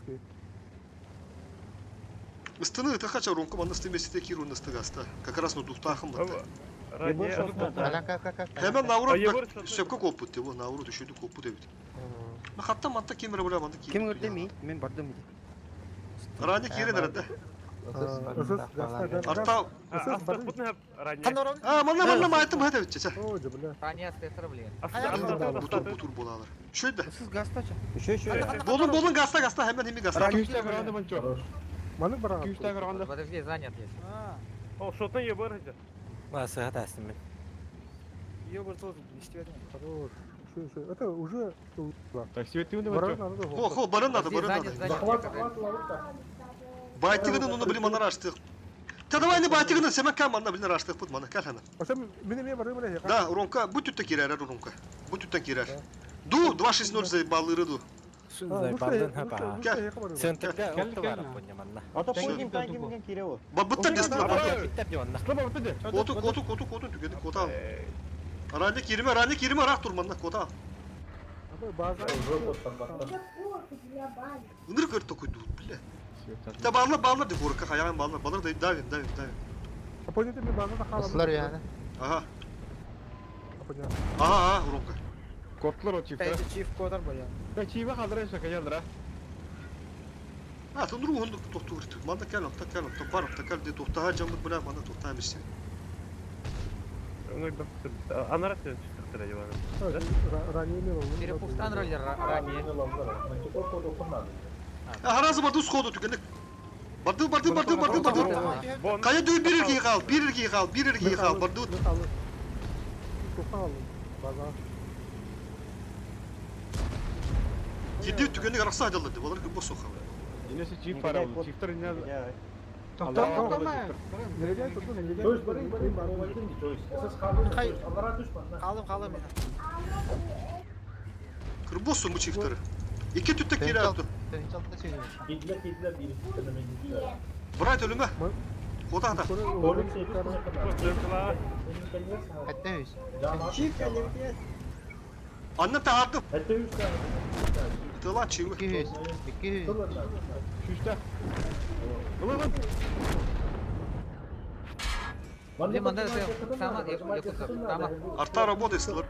Ыстыны это хача рунку манда сты месте киру ысты гаста. Как раз ну духтахым бат. Hemen navrut сөпкө копут деп, наурут үшүдү копут деп. Мен хатта манта кемер бля манда Ким көрдө ми? Мен бардым. Рани кирен арада. Арта А, манна манна майтым хата битче. О, бля. Рани астетер, блин. Бутур бутур болалар. Шөйдө. Сыз гастача. Еще еще. Болун болун гаста гаста hemen hemen гаста. Маны бар. Подожди, занят есть. О, шотны ЕБР хәзер. Ла сыгат әстем мин. Ее тоже истебедим. Хорош. Еще еще. Это уже Так, свети Баран надо. Хо, хо, барын надо, барын надо. Захват, захват, лавыта. Байтигinin onu блин мана раштык. Та давай не байтигinin semen кам манна блин раштык бут мана кал хана. Ошо мени мен барым эле. Да, Ромка, бу түттө кирер, Ромка. Бу түттөн кирер. Ду 260 заебалыры ду. Заебалдын хаба. Центрга ылты бар апоня манна. А то поедем танки менен кире ол. Бабыттар дестилер. Биттер ди онна. Коту коту коту коту түгеди кота. Рани кирме, рани кирме рах тур манна кота. База. Ыныр көр такой ду, бля. Та баллар баллар ди горка хаяган баллар, баллар да давим, давим, давим. Апоня мен база да халам. Аслар yani. Ага. Апоня. Ага, ага, Ромка. Кортлар о чифта. Это чиф котар бля. Да чива халдыра шакаялдыра. А, тон ругун токтур. Манда кел, та кел, та бар, та кел ди тохта жамыт бля, манда тохта эмес. Анара чыктыра дивана. Ранее Перепустан роль ранее. Мантикор коду надо. А, разы барды сходу түгенек. Барды, барды, барды, барды, барды. Кая дүй бир эрки кал, бир эрки кал, бир эрки кал, барды. База. Кирди түгенек аракса айдалды. Балар бос соха. Инесе чиф бар ол. Чифтер ине. То есть, бары, бары, бары, то есть. Сіз қалдың, аллара түш манна. Қалым, қалым мен. Кырбосу мучифтер. Ики түттө кире атты. Кидлер, кидлер, бир кидлер. Брат өлүмө. Кота ата. Әттәбез. Анна тагарды. Тыла чивы. 200. 200. Шүштә. Блин, манда сама якутса, тама. Арта работает, сылар.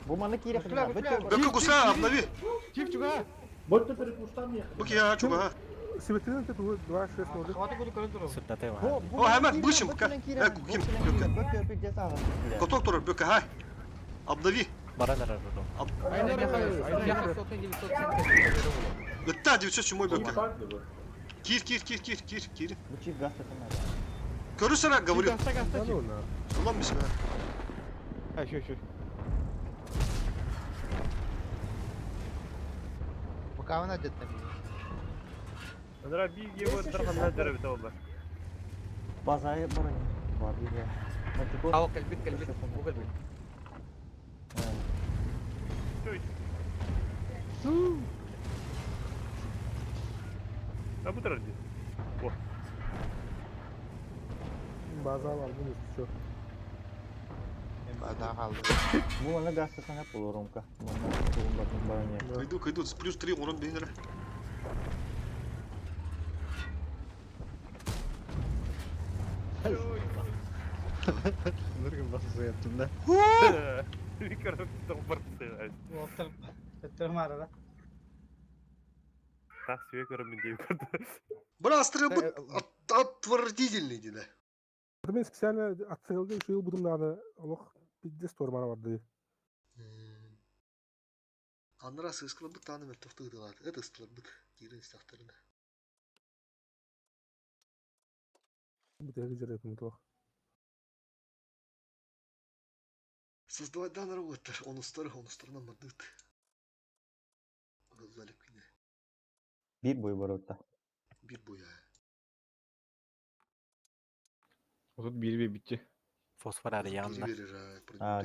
Бу маны кире хәле. Бөкө гуса, обнови. Чиф чуга. Бөтті перепуштан ехали. Буки я чуга. Светлин ты 2 6 0. Сыртатай бар. О, hemen бышым. Э, ким? Бөкө. Коток турар бөкө, хай. Обнови. Баран арар ром. Ытта 907 бөкө. Кир, кир, кир, кир, кир, кир. Бу чиф гаста надо. Көрүсөрө говорю. Улан бисме. А, еще, еще. Пока она где-то. Анара биир геймердар ханна дөрөбүтэ боллар. Базай баран. Бар бир. Ау, кэлбит, кэлбит. Бу кэлбит. Чуй. А бу турар дии. О. База бар, бу все. База қалды. Бу мана газ сана полуромка. Мана тугун батын баран. Кайду, кайду, плюс 3 урон бейнere. Нұргін басы яптым да. Викар тоқпар сыйгай. Уоттар төттөр маарара. Так сүйе көрөмүн деп көрдү. Бра, стрельбы отвратительный дейді. Это мен специально отстрелды ушул будум дагы олох пиздец тормана барды. Анра сыскылбыт таны мертвых Это ыстылбыт. Кирин стахтарына. Бу теге жерет мутох. Создавать данный работер. Он устар, он устарна мадыт. Залик кине. Бир бой баротта. Бир боя. Отут бир бир битти. Фосфор арыян да. А,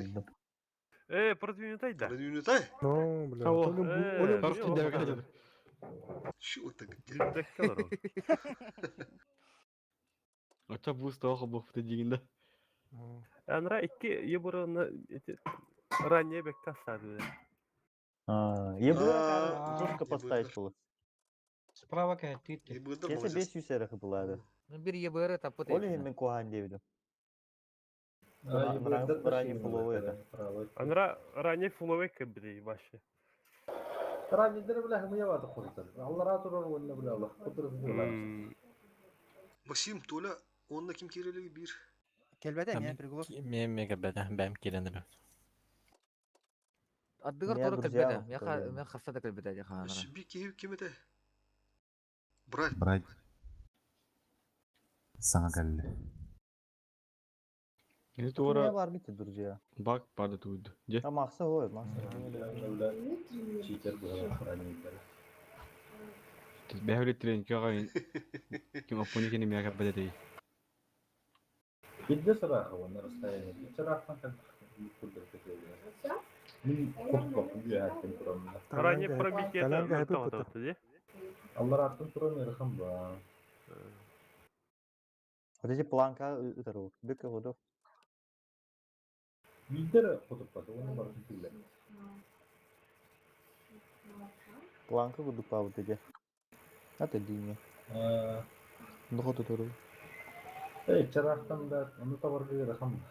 Э, продвинутай да. Продвинутай? Ну, бля. Кого? Э, Короче, давай, давай. Чего так где? Ата бу стаха бу фты дигенде. Анра икки ебураны эти ранее бек тастады. А, ебы жестко поставить было. Справа кәһәттит. Кесе 500 эрэ булады. Ну, бир ЕБР таппыт. Ол мен кухан дебидим. Ранее фуловый это. Анра ранее фуловый кебди башы. Ранее бля хмыя барды куртар. Аллара турар онна бля Аллах кудыр бля. Максим, Толя, онна ким кирелеги бир. Келбете не, Пригулов. Мен мега бәдә, бәм киренер. Аддыгар Меня тору друзья кэлбете. Меха, отправляли. мен хаста да кэлбете дии хаанара. Би киһи ким эте? Брат. Брат. Саңа кэллэ. Ini У меня тура бар бит друзья. бак барды туйду. Же. А Макса ой, Макса. Бля читер бля ранее. Бәһүле тренинг агай. Ким апони кени мега бәдә дей. Бидде сыра онна расстояние. Сыра как курдыр кетеди. Мин куртка бу яттым турам. Ранее пробитие Таланга это хэппи тоқтатты, де? Аллар аттым турам ярхам ба. Вот эти планка ытыру. Бек годов. Биддер кутуп басы, оны барын түлле. Планка гудупа вот эти. Это дине. Ну хот ытыру. Эй, чарахтан да, оны табарга ярхам.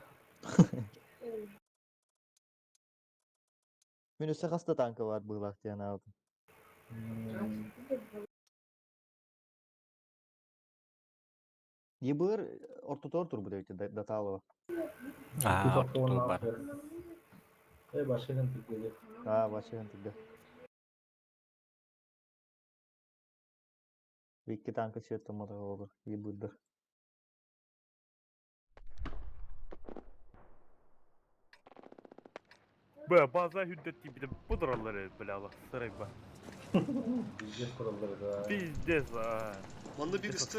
Мен өсө хаста танка бар быйлак диэн алдым. Ебыр ортотор турбу дейти даталова. А, ортотор бар. Эй, башыгын түлле. А, башыгын түлле. Викки танка сүйөттө мотого болду. Ебырдыр. Бә, база хүддет тибде будыралар бля Аллах, сырай ба. Пиздец кураллар да. Пиздец, а. Манна бир исти.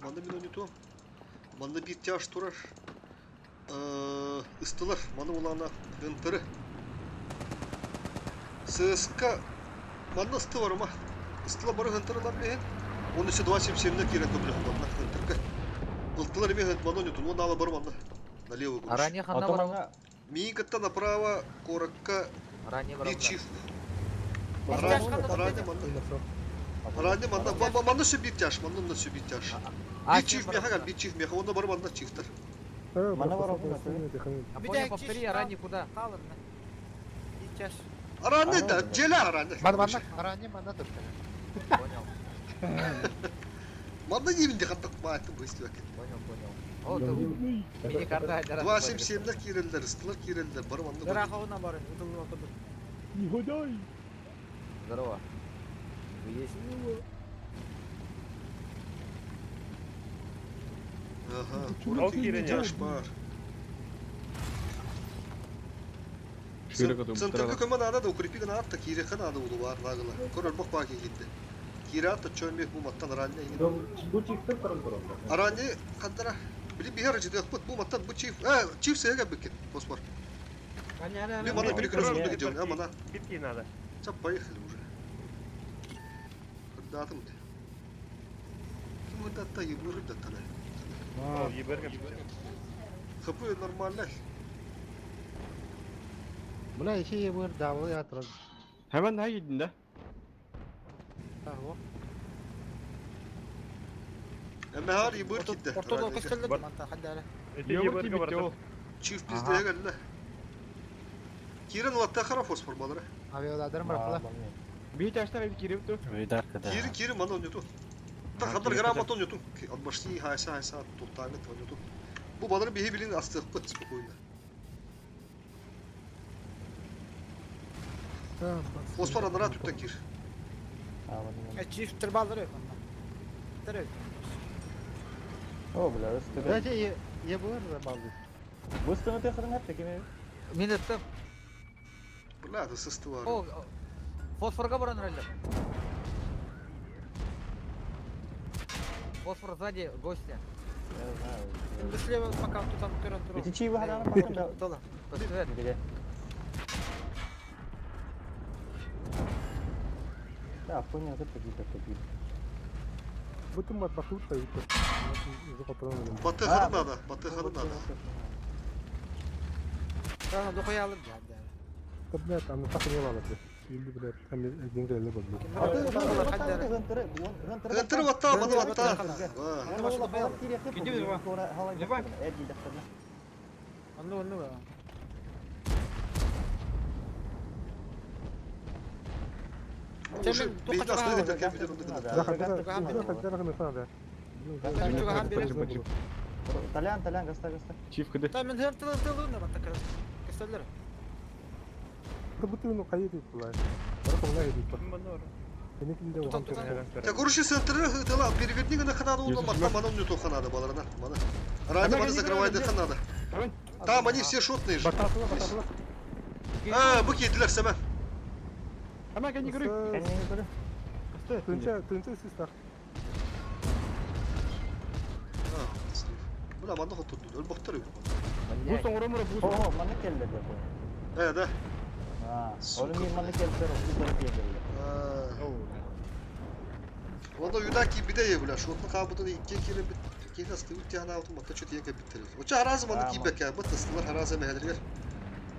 Манна мин ойнутуом. Манна бир тяж турар. Ыстылар. Манна улана ынтыры. ССК манна ысты бар ма. Ыстыла бары ынтырылар бehen. Onun için 277-не кирен көбілі манна ынтырка. Ылтылар эме манна ойнутун. Оны ала бар манна. Налево А ранее ханна бар. Миин кытта направо коракка Ранее бар. бир чиф. Ранее манна. Ранее манна. Манна все бир тяж. Манна все бир тяж. А, Бир чиф меха, бир чиф меха. Онда бар манна чифтер. Мана бар Афоня, повтори, ранее куда? Қалырны. Ичаш. Ранее да, желе ранее. Мана мана ранее мана тур. Понял. Манна неминде хаттак бааттым быстро. Понял, понял. О, ты мини-карта 277-лер киреллер, ыстылар киреллер, бар манна. Дырахауна барын, утулуга кудур. Негодяй! Здорово. Вы есть? Ага. Ал кирен Тяж бар. Шүрі кытым. Центрга көмө надо да укрепи надо, кире надо улу бар лагыла. Көрөр бок баки китте. Кира точо ми бу маттан ранее иһин. Бу чифтер туран тураллар. Ранее хантара. Били биһэр жидыахпыт бу маттан бу чиф. Чиф сыга биккин. Фосфор. Би мана перекресток курдук идем, а мана. Битки надо. Ча поехали уже. Кырдаатым де. Ким ырдатта, ебыр ырдатта. О, еберге. ХП нормально. Бля, еще я был давал я трон. Hemen daha gidin de. Ого. Эмэхар ебыр китте. Ортодо көстөллөр манта хаддара. Ебыр битти ол. Чиф пизде келді. Кирен латта хара фосфор балары. Авиададарым бар Bir taştan bir kirip tu. Выдарка да. Кири кири мана онюту. Та хадар грамота онюту. Отбашти хайса хайса тоттагы онюту. Бу балары биһи билин астыqпыт спокойно. Фосфор анара түттен кир. Чиф тырбалдыр yok онда. Тыры. О, бля, өстү. Даже я был забалды. Быстро ты хрен хатты кеме. Мин ыттым. Бля, да сыстылар. О, фосфорга баран ралли. Фосфор сзади гостя. Я знаю. Енді слева пока тут там көрөн туруп. Эти чьи выхода на Дола. Где? Да, понял, это какие-то такие. Бүтүн бат бакыбыт да бүттү. Уже патрон Баты хары надо, баты хары надо. Ана дохуя алып жады. Да, блядь, аны так не алады. Или, блядь, там деньги эле болду. Гынтыры ватта, маны ватта. Онну онну. Уже бейді астығы да компьютер Толян, Толян, гаста, гаста. Чиф кыды. Та мен хем тылы тылы на батта көрөс. Көстөллөр. Бүтүн кайы дейт булай. Барак булай дейт. Та короче центры тыла переверни на ханада ула матта мана унюту ханада баларына. Мана. Ради мана закрывай да ханада. Там они все шотные же. А, бу кетилер сәмә. Hemen kendi görü. Тынча, тынча систар. Бля, манда хотурду. Өлбөктөр yok. Bu son oramura bu. О, маны келди деп. Э, да. А, оны мен маны келди, ол келди. Онда юдаки биде бля, шотны кабытын икке келе бит. Кейн асты үтте ана алтын матта чөт еке биттер. Оча харазы маны кийбек я, бит ыстылар харазы мәһәлергер.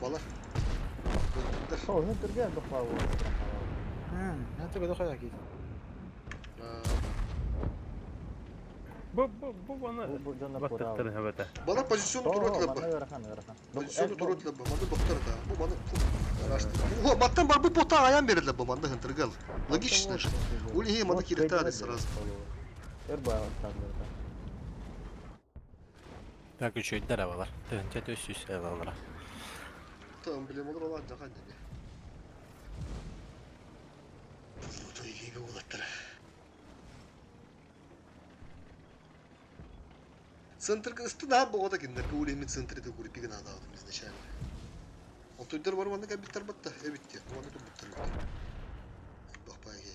Балар. О, ну түргә дохла. Мен түгө дохуя кийди. Бу бу бу аны баттыктыр хәбәтә. Бала позиционы туры ба. Позиционы туры ба. Маны доктор да. Бу маны Рашты. О, маттан бар бу бота аян берилди бу манда хынтыргал. Логично же. Ули маны киректады сразу. Так үчөйдер абалар. Тыгынча төс сүс алалар. Там билем olur olan jahan dedi. Той gibi улаттар. Центр ыстына боғда киндер кулеми центрде группиге надо алдым изначально. Онтойдер бар манда кабиттер батта, эбитте. Манда тур буттар. Бак баги.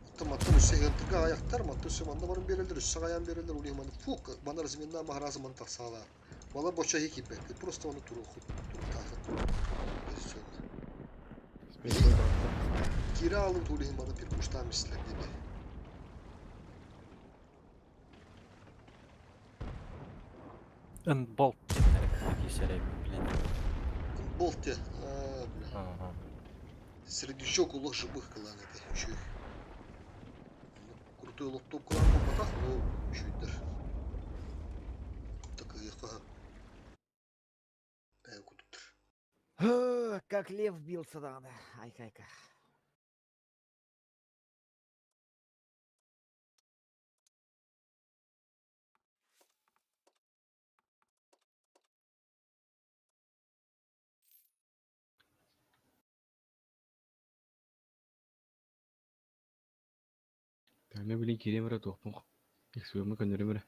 Отта маттан үссе гынтырга аяктар, матта үссе манда барым берилдер, үссе аян берилдер, ули манда фук, манда разменна махразы манда тақсала. Бала боча хекипе, просто оны туру туру тахыт. Позиционно. Кира алып тулихин манда бир куштан мислер деби. Ын болт кисерей, блин. Болт те. А, бля. Среднячок улах жыбых кылан это еще их. Крутой лоптоп кылан попатах, но еще и дыр. Так и ха. Как лев бился да, айка-айка. Тәме билин киремere тоқпун. Иксуемы көнөрөмөрө.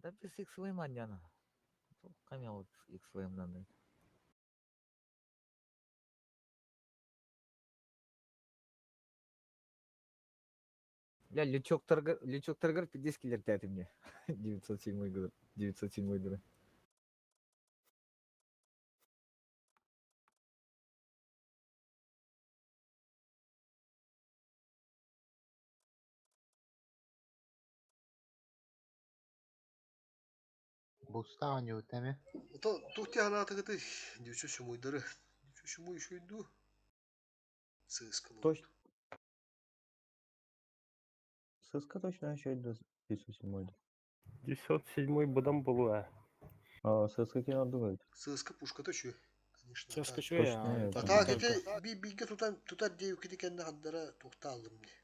Да без XVM аньяна. Камя вот XVM надо. Бля, лючок торгар пиздец киллэртээтим мне. 907 год. 907 дыры. Буста оонньуубут эми. Ото туох дии санаатыгытый? Дүүчү сумуйдары. Дүүчү сумуй үчүйдүү. Сыыскалыы. Точно. Сыска точно еще 907. 907 быдан буолуо. А, сыска кино думает. Сыыска пушката үчү. Конечно. Сыска үчүгэй, Точно. А так ити би бигэ тутан тутар диэбиккити кэннэ хандара туохтааллым дии.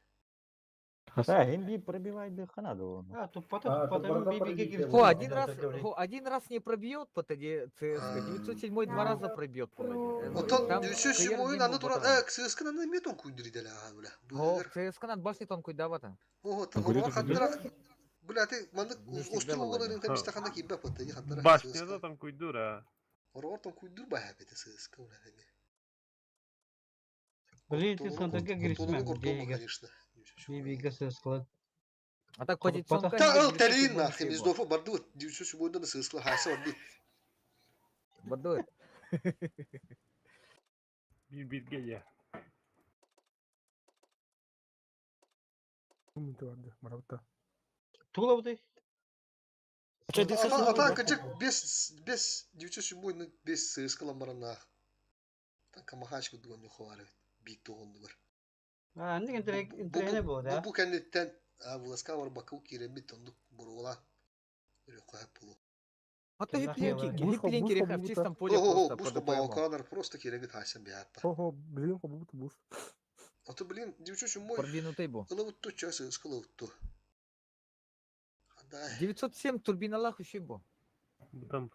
Да, им би пробивай да хана было. А, туппата, туппата, би биге кирсин. Хо, один раз, хо, один раз не пробьет по ТД ЦСК, 907 два раза пробьет по Оттон 907 аны туран э сыыска наны эмиэ тоҥкуйдур идэлэ аха бля. Хо, ЦСК над башней тонкуйдавата. Ого, оҕо хандара бля ты маннык Не всегда остуол бывает. оҕолорун кэмистэ ханна киирбэт батта ди хандара Башняда там куйдур, а. Ороҕор тоҥкуйдур баһа бэти сыыска бля эмиэ. Блин, ты сантага Куртулугу кирсимэн, куртулугу биге. конечно. Би биге сыскалат. А так позиционка... Та ыл тэрин на хемиздофу барды 907 сыыскала хааса барды. Барды. Биир бирге я. Марабыта. Тула будай. Ата кычык бес бес 907 бес сыыскала барана. Та камахач кудуган нюховары бит тугундулар. А, аннык интернет бу, да? Бу кэнниттэн Власка бар бакыл киирэммит оннук буруола. Өрө пулу. А то хиплин киреха в чистом поле Ого, просто бус по ДПМу. балканар просто киирэгит хасан биатта. Хо-хо, блин, хо бус. А то блин 907 Продвинутый бу. Ылыбытту час сыыскалыбытту. 907 турбиналах еще бу. Быдан.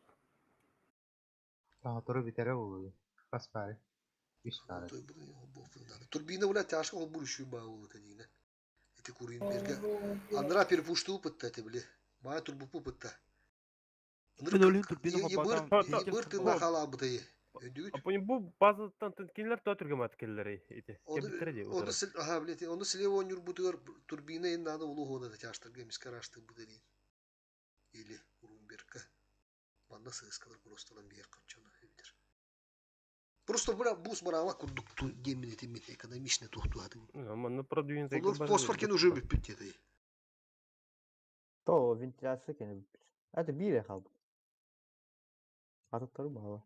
Мотору бүтере болду. Хас бары. Үс бары. Турбина бля тяжко ол бурущую баулы кадина. Эти курин берге. Андра перепушту пытта эти бли. Мая турбупу пытта. Мен ойлойм турбина хоппатан. Быр тына хала бытайы. А по бу базаттан тенткенлер то түргө маткеллери ити. Кебиттере ди. Оны сил, ага, блядь, оны слева нюрбутугар турбина ин надо улугона да тяштырга мискарашты быдырин. Или Урумберка. Манна сыскалар просто нам бияк качана эбитер. Просто бра бус барава курдук ту демин этимин экономичный тухту атын. Манна продвинутый. Олор фосфоркен уже бүппүт деди. То вентиляция кene. Это бире қалды. Атыптары бала.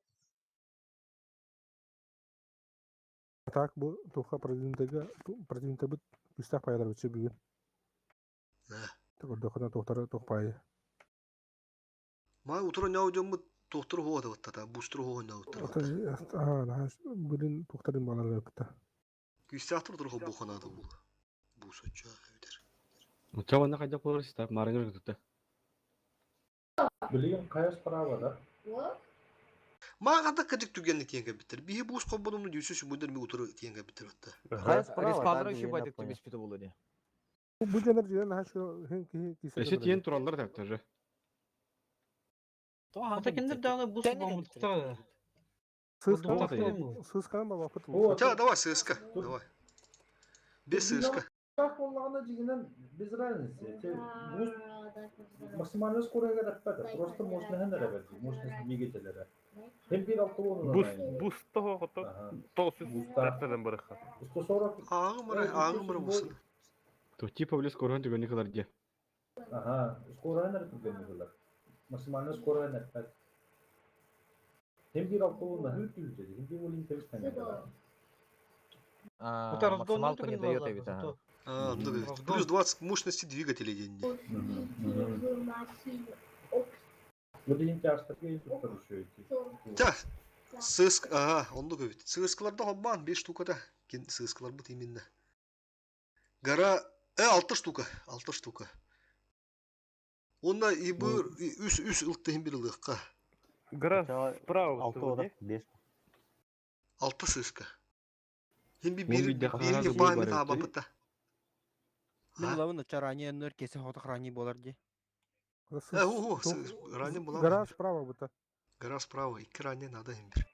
Так бу туха продвинутыга продвинутый бит күстәк паялар бит бүгүн. Так ордохына тохтары тохпай. Ма утро няу жоммут тохтур хуа да та бустур хуа няу тар. А, блин, тохтарын балар бит. Күстәк тур тур бухана да бул. Бусоча эбитер. Чабана кайда болар ситап, марыңыр күтті. Блин, кая справа, да? Мага да кыжык түгенник тиенге биттер. Бихи бус кобонумну дүйсү сүбүндөр ми утуру тиенге биттер атта. Респаунер еще бадик түбес питу болу ди. Бу жанар жирен хашы хен ки кисе. Эше тиен тураллар да тоже. Ата киндер дагы бус бомбуттар. Сыскан сыскан бала пыт. Ча, давай сыска, давай. Без сыска. Так боллаганда жигинен без разницы. Те бус максимально скорая раппата. Просто можно хен рабат, можно двигателя. Hem bir altı onu Бус бус того хото. Толсыз тартадан барыха. 140. Ағымыры, ағымыры болсын. То типа близ корган түгөнү кылар де. Ага, скорая наркотик Максимально скорая наркотик. Hem bir altı onu hür dedi. Hem bir olin temiz А, Это разгон максималку не түгін дает балалар, ведь, ага. зато. А, ну, плюс 20 мощности двигателей деньги. Bu dediğin тяжкая еще идти. Та, сыск, ага, онду көбүт. Сыскаларда хоббан 5 штука да. Кен сыскалар бут именно. Гора, 6 штука, 6 штука. Онда и бу үс үс ылттыһын бир ылыкка. Гора справа. Алты ода, бес. 6 сыска. Хим би Он бир бидде бир ханада бан бар таба өттү. быта. Мен улабын ранее нөр кесе хотох ранее болар ди. О, ранее була. Гора справа быта. Гора справа, икки ранее надо им бир.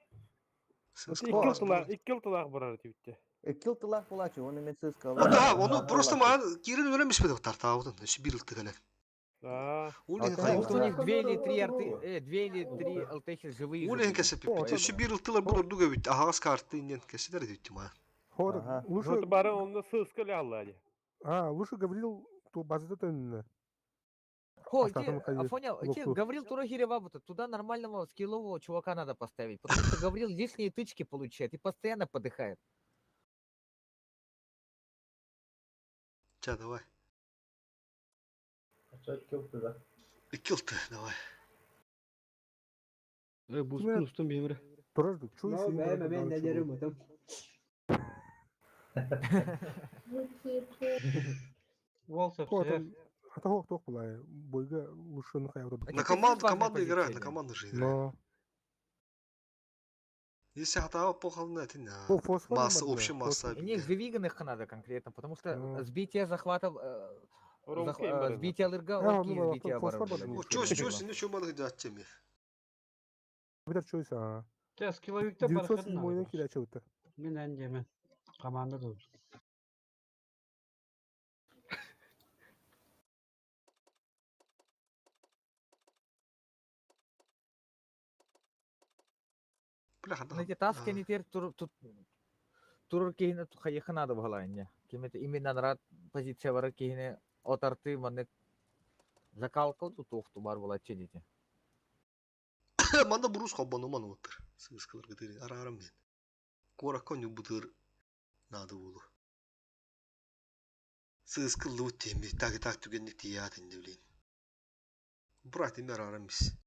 Икки тылак, икки тылак барар дибитте. Икки тыллаах буолааччы, уонна мен сыыскалар. Да, оны просто маған кирин өлем испедик тартаабытын. Өссө бир ылты кэлэн. Потому что у них две или три арты, две или три ЛТХ живые же Улин были. кэсэппиппит. Өссө бир ылтылар бу ордук эбит. Аһаҕас карты иннен кэсэлэр эдиттим аа. Хор, лучше... Вот бары онно сыска ляллали. А, лучше Гаврил то базада төннө. Хо, Остатом иди, хайы Афоня, иди, локту. Гаврил Турахирева, туда нормального скиллового чувака надо поставить, потому что Гаврил лишние тычки получает и постоянно подыхает. Ча, давай. Ча икки да. Икки ылты, давай. Бустун устун бемре. Турар чуй Но бэйм эмен нәдерим өтөм. Уол сөпсөөр. Ата хоқ тоқ булай. Бойга лучше ну хайы На команду, команда играет, на команду же играет. Но Если хатаба похална, это на. О, фосфор Масса, нормально, общая масса. И них живиганых надо конкретно, потому что сбитие захватов, Ромка им барына. сбитие лырга, А, окей, ну, сбитие фосфор обороны. барына. О, чё, чё, не чё маны датчами. Битер чуйса. а. Те скилловикте барахын 907 надо. килә чыгыты. Мин әндемен. Команда дуу. Бля, Ну, эти таски они теперь тур, тут тур кейне хайыхы надо было не. Кем это именно нарад позиция бары кейне от арты маны закалкал тут ухту бар была чедите. Манда бурус хоббану ману оттыр. Сыскалар гытыр арарам мен. Кора коню бутыр надо булу. Сыскылды уттеми так так түгенник тият инде блин. Брат эме арарам бис.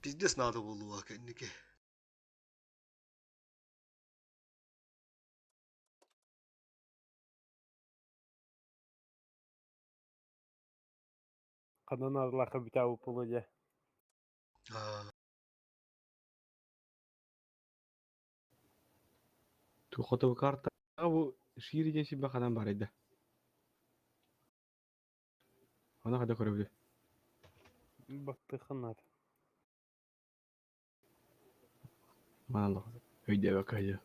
Пиздец надо булу акеннике. Канан арлаха битау пулуде. Ту хоту карта бу шири ден сибе хадан бар иде. Ана хада көрөбү. Бактыхынар. Мана өйдө бакайы.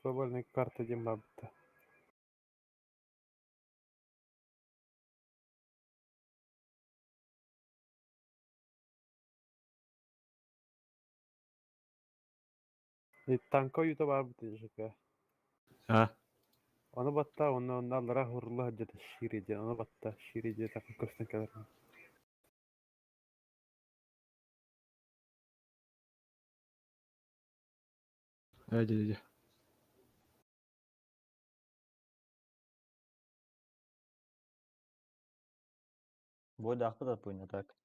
Глобальная карта дем бабыта. И танка юта бабыта жека. А. Оны батта, оны онда аллара хурла жета шириде, оны батта шириде такын көстен келер. Өйдө өйдө. Бойда ақпыт атпойна так.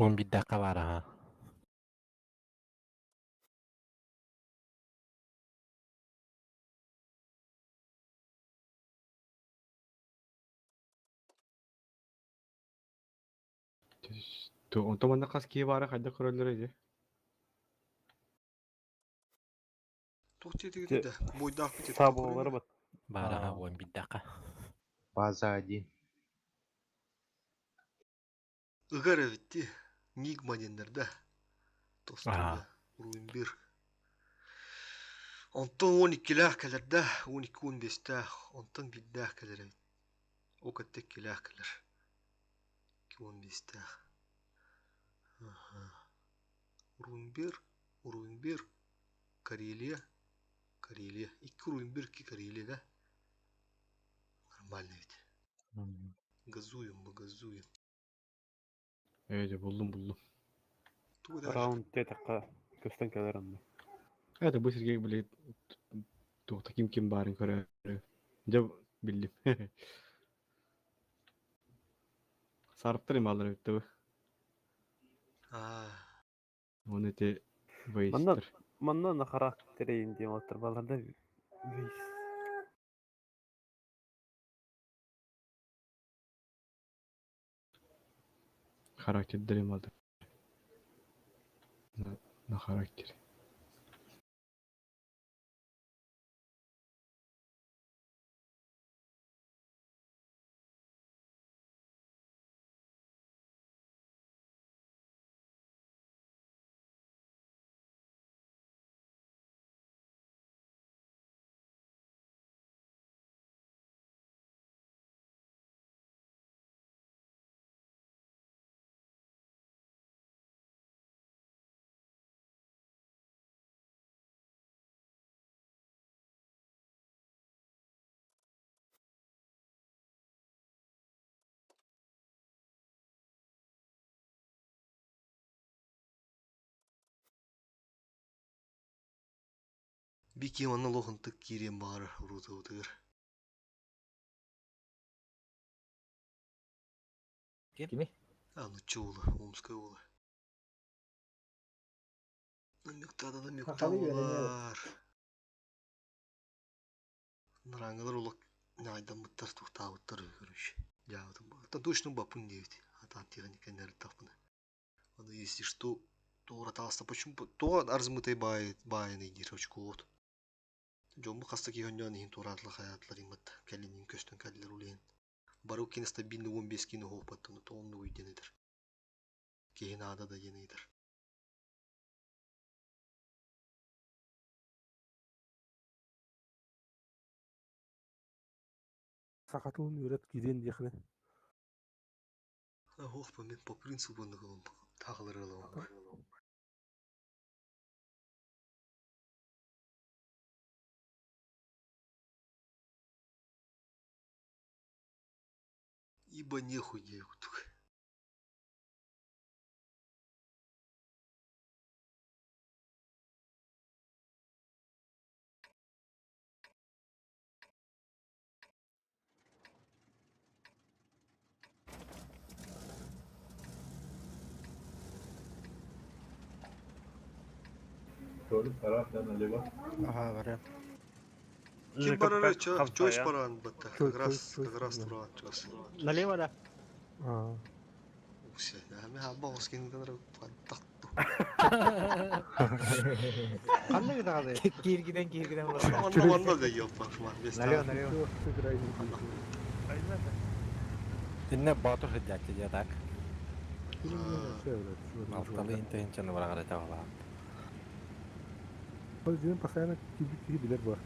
Он биддака бар аха. Ту онто манда кас кие бары хайда көрөлөр иде. Тух тетиги да. Бойдак бит. Саболары бат. Бар аха, он биддака. База один. Ыгар эбитти. Нигма деннер да. Тостурда. Уруин бир. Онтон 12 кэлэр да, 12-15 онтон биддээх кэлэр эбит. Окаттек килээх кэлэр. 2-15 Аха. Уруин бир, Уруин бир, Карелия, Карелия. Икки Уруин бир, икки Карелия, да? Нормально ведь. Газуем, мы газуем. Өйдө булдум булдум. Раунд тетакка көстен келер онда. Это бу Сергей блин ту таким ким барын көрөр. Деп билдим. Сарыптыр эми алар битти бу. А, Оны те Манна вейстер. манна на характерейин дем оттыр баларда вейс. Характер эми алдар. На, на характер. Бики манна лохынтык киириэн баҕарар уруутубутугар. Кими? Анучча уола, Омскай уола. Намюктада намюкта Сахалыы үөрэниэ буолар. Нарангалар улак ньаайдаммыттар, тухтаабыттар короче. Дьаабытым. Точно баппын диэбит. Атаан тиэхиньикэннэр тахпына. Аны если что, туора таҕыста почему тоҕо арзымытай баайыный диир очкоот. Дьомму хаста киһи өннөөн иһин туораатылар хайаатылар иммат кэлинин көстөн кэллэр улиһин. Бары кини стабильный 15 кини хооппаттан тоҕоннугуй диэн этэр. Киһи наада да диэн ыйытар. Саха тылын үөрэт киириэн диэхинэ. Ох, мен по принципу тағылыр ылабын. Ибо нехуй диэкутук. Толик пора, да, налево. Ага, барыам. Ким барара чойс баран батта. Как раз как раз туран чугас. Налево да. Уксе, әме хаба оскиндер татту. Кандай гытагады? Кииргиден кииргиден Онно онно да ёппа шман. Налево, налево. Инне батыр хыдьааччы дьэ так. Алталы интенчаны бараҕар этэ балаан. Ол дьиэн постоянно киирбит киһи билэр бар.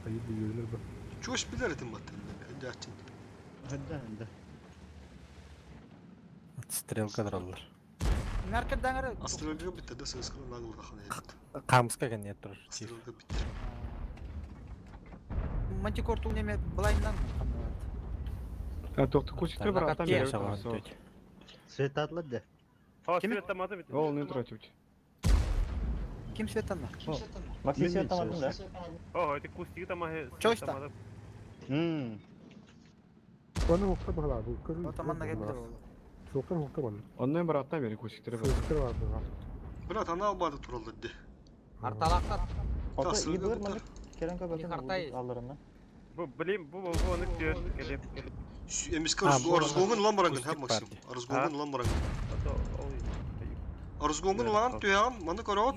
Айы билэр бар. Чуос билэр этим баттын. Дьаачын. Да, да. Стрелка тураллар. Наркырдаңары Астрология битте да сыскыры наглы хана ет. Камска кэнниэ турар. Астрология битте. Мантикор неме былайынан А тоқты кусиктер бар, аттан Кем беріп саған тұрса. Свет атлар да. Ха, свет тамады бит. Ол не тұрады өте. Ким светанна? Максим свет тамадың да? О, это кустиги тамахы. Чойста. Мм. Оны оқта бағала, бұл көрі. Отаманна кетти ол. Соқтар оқта баны. Оннан бар аттан бері кусиктер бар. Сызықтыр бар бұға. Брат, ана албады туралды де. Арталақта Ото Астрология ибыр битте. маны керен көбөтөн Хартай. алларына. Бу билим, бу бу аны күт келеп. Эмиске А, бу Арзгоңун лан барангын, ха кустик Максим. бар. Арзгоңун лан барангын. Ото ой. Арзгоңун лан түйәм, маны көрөт.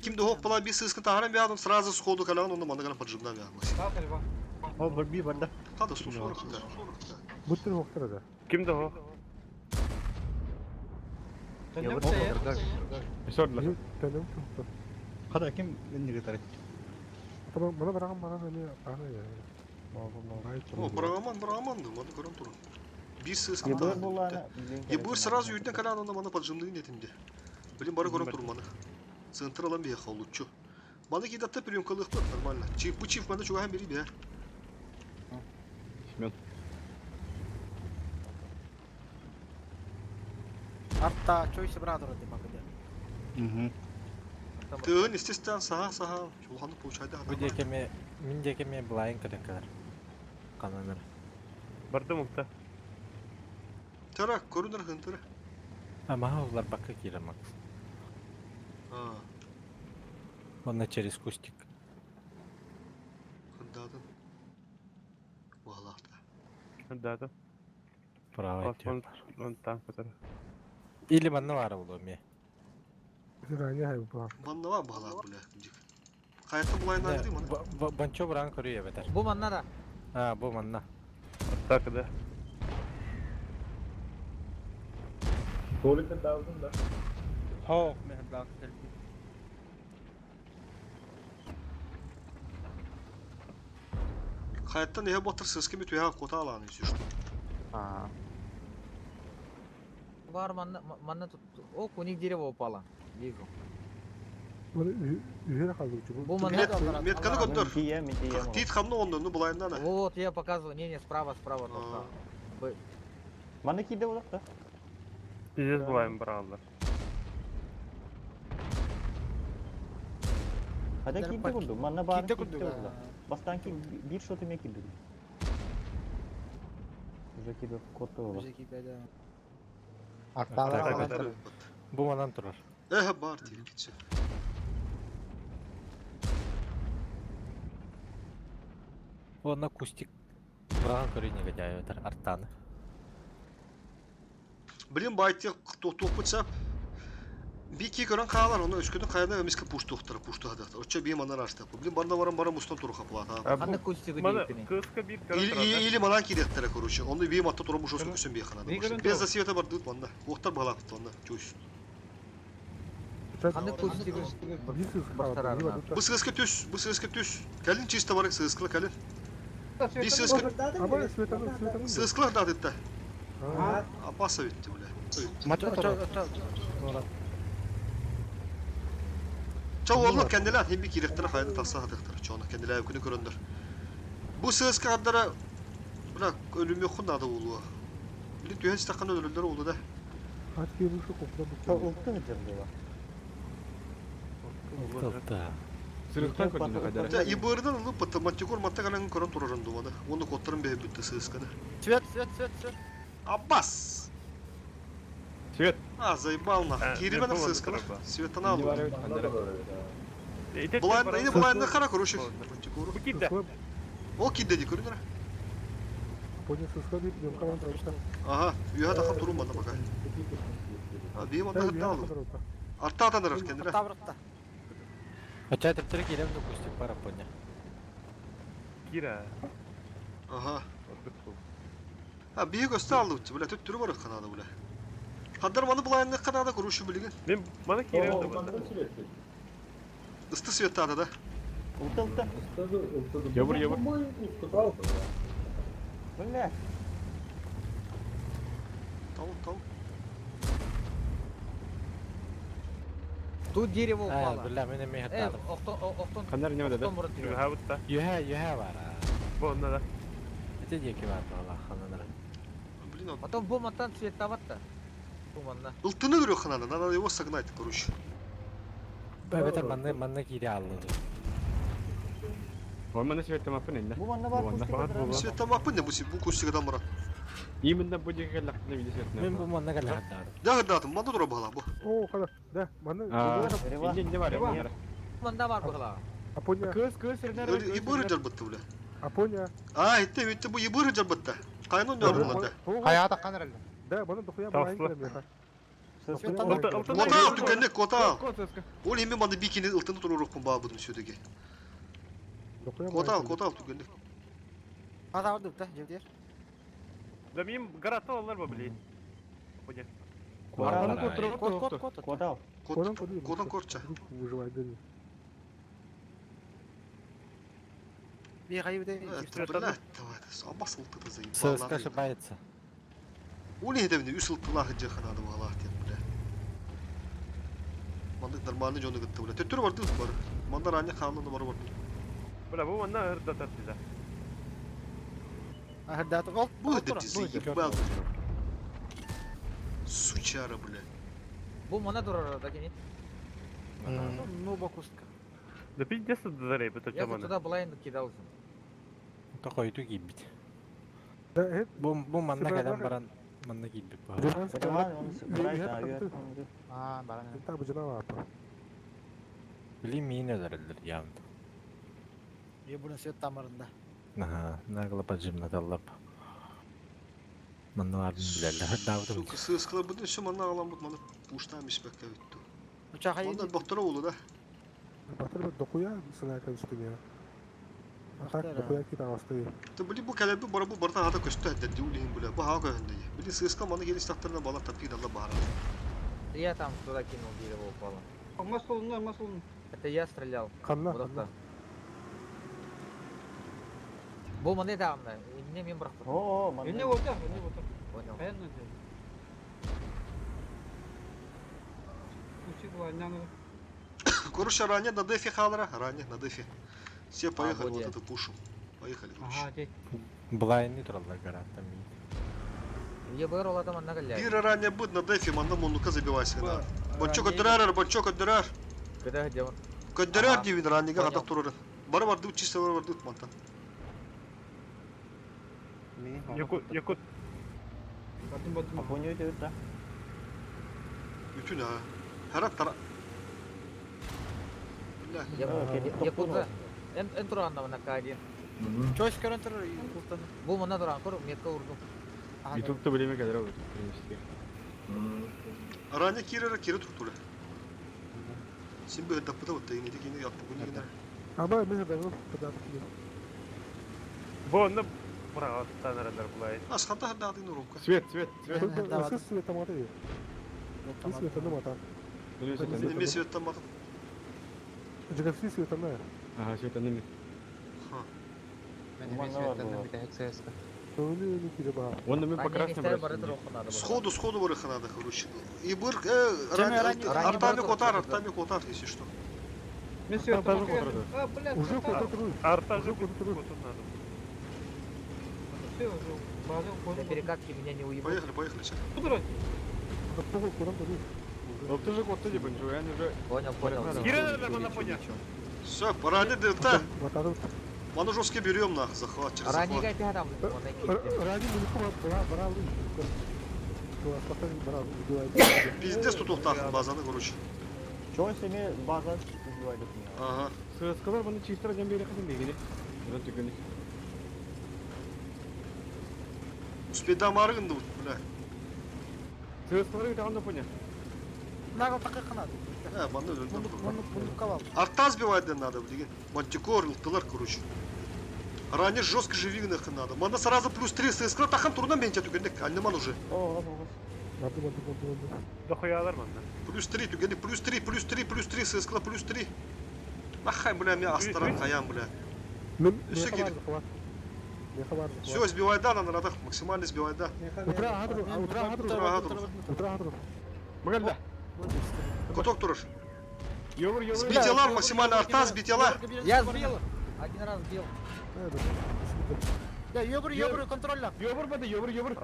Ким де хоп бала би сыскын тахаран биядым, сразу сходу калан, онда маны гана поджимдан биядым. Максим. О, бір би бар да. Када 140 да. Бұттыр оқтар да. Ким де хо? Сордылар. Төнім тоқты. Қада ким энниге тарат? Тамам, мына бараған мана не ана я. О, барагаман, барагаман да, маны көрөм турун. Бир сыскын Ебыр тахаран. буланы. Ебыр сразу үйден калан, онда маны поджимдыгын етимде. Блин, бары көрөм турун маны. Центр алан бия лучше. Маны кидатта приемкалык бар, нормально. Чиф, бу чиф маны чугахан бери бия. Семен. Арта чойсы брадыр деп бакыды. Мгм. Тыгын, естественно, саха, саха. Чулханы получайды Бу диэкеме, мин диэкеме былайын кэлэн кэлэр. Кананыр. Барды мукта. Тара, көрүнөр хынтыры. Амаха олар бакка киирэр Макс. А, Онно через кустик. хындадын. Валахта. Да, да. Право Он он там который. Или манна баара буолуо эмиэ. Ранее хай бұға. Баннава бала бля. Кайта булайын алды маны. Банчо баран көрүө эбэтэр. Бу манна да. А, бу манна. Так, да. Толик даудың да. Хо, мен бак келди. Кайттан эhe батыр сыз кими түйә кота аланы сүштү. А. Бар манна манна тут. О, куник дерево упало. Вижу. Бұны үйері қалды. Бу манна да. Метканы көтөр. Тием, тием. Тит хамны онды, ну булайындан. Вот, я показываю. Не-не, справа, справа только. Б. Маны кийде болот да. Пиздец булайым баралар. Хада киирдэ курдук, манна баарын Киирдэ киирдэ курдук, буолла. Бастаан биир шот эмиэ киирдэ. Уже киирбэт куотта буолла. Уже киирбэт. Артаан Бу манан турар. Э, бар тиэркитсе. Уонна кустик быраҕан көрүү негодяй этэр Артааны. Блин, байтик туохпут сап. Бики көрөн хаалар, оны өскөтүн хайана эмиске пуштуохтара, пуштуһадахтар. Оччо бии манар аштап. Блин, барда баран баран мустан туруха плата. Ханна кустигы диэбитини? Кыска биир көрөн Или, турар да. или манан кириэхтэрэ, короче. Оны бии матта туран мушоску көсөн бии ханада. Бии көрөн Без турар. засвета бардыт манна. Уохтар балаакыт манна. Чусь. Ханна кустигы бастарарына? Бу сыска түс, бу сыска түс. Кэлин чисто барык сыскыла кэлин. Би сыска Аба светаны светаны. сыскыла да дытта. Апаса битти бля. Ча оллар кендилер химби кирехтер хайны таса хатыктар. Чона кендилер күнү көрөндөр. Бу сыска каддара бля ölüm yok nada oluyor. Били түһэн стакан өлөлдөр oldu да. Ат киирбит шу купта бу. Улты гыдыр була. Тылта. Сырыктан көрдүм кадара. Да, ибырдан ылып бытты мантикор матта калан көрөн турарын думады. Оны коттарын бе бүтті сысканы. Свет, свет, свет, свет. Аббас! Свет. А, заебал нах. Э, Киримен мен бұл сысканы. онда Светаны алды. Итет Булайн, баран- ини булайн хара короче. Мантикору. Бу киирдэ. Ол кидде ди көрүнөр. Понял, сыска дип, юм каран турар. Ага, үйә тахап турум манда пока. А бии манда хатта алды. Артта атаныр кендилер. Табырыкта. Ача тептер кирем да кустик бар апоня. Кира. Ага. А бии көстө алды бля төт түрү бар канада бля. Хаддар маны булайн канада короче билген. Мен мана киирем да манна. Ысты светта ада да. Улты улты. Ябыр ябыр. Бля. Тау тау. Тут дерево Э, упало. бля, мен эме Э, хаттадым. охтон, охтон, Канар не да? охтон мурат тебе. Юха бутта. Юхэ, юхэ бар. Бу онна да. Ите диэки бар бала хананара. Блин, он Потом бу маттан цветтаватта. Бу манна. Ылтыны көрү канада, надо его согнать, короче. Бәбетер манна манна кире алды. Ол мана свет тамапын инде. Бу манна бар Бу кустик манна. кадыр. Свет тамапын не бу бу кустигдан барат. Именно бу диэки лакны виде свет. Мен бу манна кэлэ хаттадым. Да, да, там манда тура бала бу. О, хара. Да, мана. А, инде инде бар. Рева. Манна бар бугла. Апоня. Кыз кыз сирнер. Ибыры жарбытты бля. Апоня. А, итте, итте бу ибыры жарбытты. Кайнон жарбытты. Хайа таққан әрәлі. Да, мана дохуя Таслы. балайын. Улты улты. Котал түкенне котал. Кот сыска. Ол эми манда бикини ылтыны турурук баа будум сөдөге. Котал, котал түкенне. Ата барды да, жебдер. Да мен гаратта алар ба били. Поня. Артаны Кот, кот, кот. Кодал. Кот, котон корча. Выживай, да. Би кайы бите. Бля, давай, абас ылтыны заебал. Сыска ошибается. Ол эдемни үс ылтылах жаханады балах деп бля. Манда нормальный жону гытты бля. Төттүрү барды бар. Манда ранее хаалны бар бар. Бля, бу манна ырда тартты да. Ахырда ол. Бу деп заебал. Сучара, бля. Бу манна турар да кини. Ну бакустка. Да пиздец зарей бу Я точно мана. туда блайн кидал. Такой ту кийбит. Да, это Бу бу манна Сибирь кэлэн бар. баран манна кийбит баа. А, баран. Так, бужана апа. Били миин өлөрөллөр явно. Би буны свет тамырында. Аха, нагло поджимнаталлап. Манна барын билеллер. Даавдым. Сука, сыскыла бүтүн все манда алам бут манда пуштам ишбекке бүттү. Уча кайы. Манда бактара болду да. Батыр дохуя сына үстүгө. А так дохуя кит агасты. Та били бу калеби бара бу барта хата көстө хәдде диулин була. Бу ха көһөндө. Били сыска манда келиш тактарына бала тапки дала бара. Я там туда кинул дерево упало. Масолуна, масолуна. Это я стрелял. Канна, Вот это. Бу манна там, не мен брак. О, манна. Не вот так, не вот так. Понял. Понятно дело. Учи была, Короче, ранее на дефе халара, ранее на дефе. Все поехали вот вот я. эту пушу. Поехали, короче. Ага, окей. Блайнны тураллар гараттан миин. ЕБР олата манна кэллэ. Бир ранее будет на дефе, манда мунука забивайся, да. Бончок отдырар, бончок отдырар. Когда где он? Көддөрөр Ага. диибин раннига Понял. хатах турарын. Бары бардыбыт чисто бары бардыбыт мантан. Якут, Якут. Бардым бардым. Апоня өтө да. Бүтүн а. Харат тара. Бля. Якутза. Эн эн тураанна мана К1. Чойс көрөн турар култаны. Бу мана тураан көр метка урдум. Ютубта билеме келер ол. Принести. Ранник кирера кире туртуле. Син бе даппыта бутта ини дикини аппугуни гинер. Аба мен да ну пода кире. Бу онно бырағаттан булай. Асхата хаддатын урукка. Свет, свет, свет. Сыз свет тамата. Сыз свет тамата. Мен свет тамата. Жигафси свет тамата. Ага, свет анны. Ха. Онда мен по красным Сходу, сходу барыха надо, короче. И быр, артами котар, артами котар, если что. Мен свет А, блядь, Уже котар. котар. Арта же котар надо. Все, уже база На уходит. перекатке меня не уебут. Поехали, поехали, сейчас. Куда? Ну ты же кот ты я уже. Понял, понял. Все, пора не дылта. Ману жестко берем нах, захват, через Ранее захват. гай там. Пиздец тут ухтах базаны, короче. Чоң семе база убивает меня. Ага. Сыскалар баны чистра жамбери хатын бегини. Мына түгөнүк. Успейда марыгынды, бля. Сыскалар гите анда поня. Нагыл такы кынады. Э, маны өлдüm. Мундук калал. Арта сбивать надо, блин. Мантикор, ылтылар, короче. Ранее жестко живигных надо. Манда сразу плюс 3 ССК, тахан турна менте түгендек, аннеман уже. Дохуялар манда. Плюс 3 түгендек, плюс 3, плюс 3, плюс 3 ССК, плюс 3. Нахай, бля, меня астаран хаян, бля. Все, кири. Все, сбивай да, на народах, максимально сбивай да. Утра хадру, утра хадру. Утра хадру. Утра хадру. Багалда. Куток турыш. Йовр, йовр. Сбить тела, максимально арта, сбить тела. Я сбил. Один раз сбил. Я ёбру, ёбру, контрольно. Йовр бады, йовр, йовр.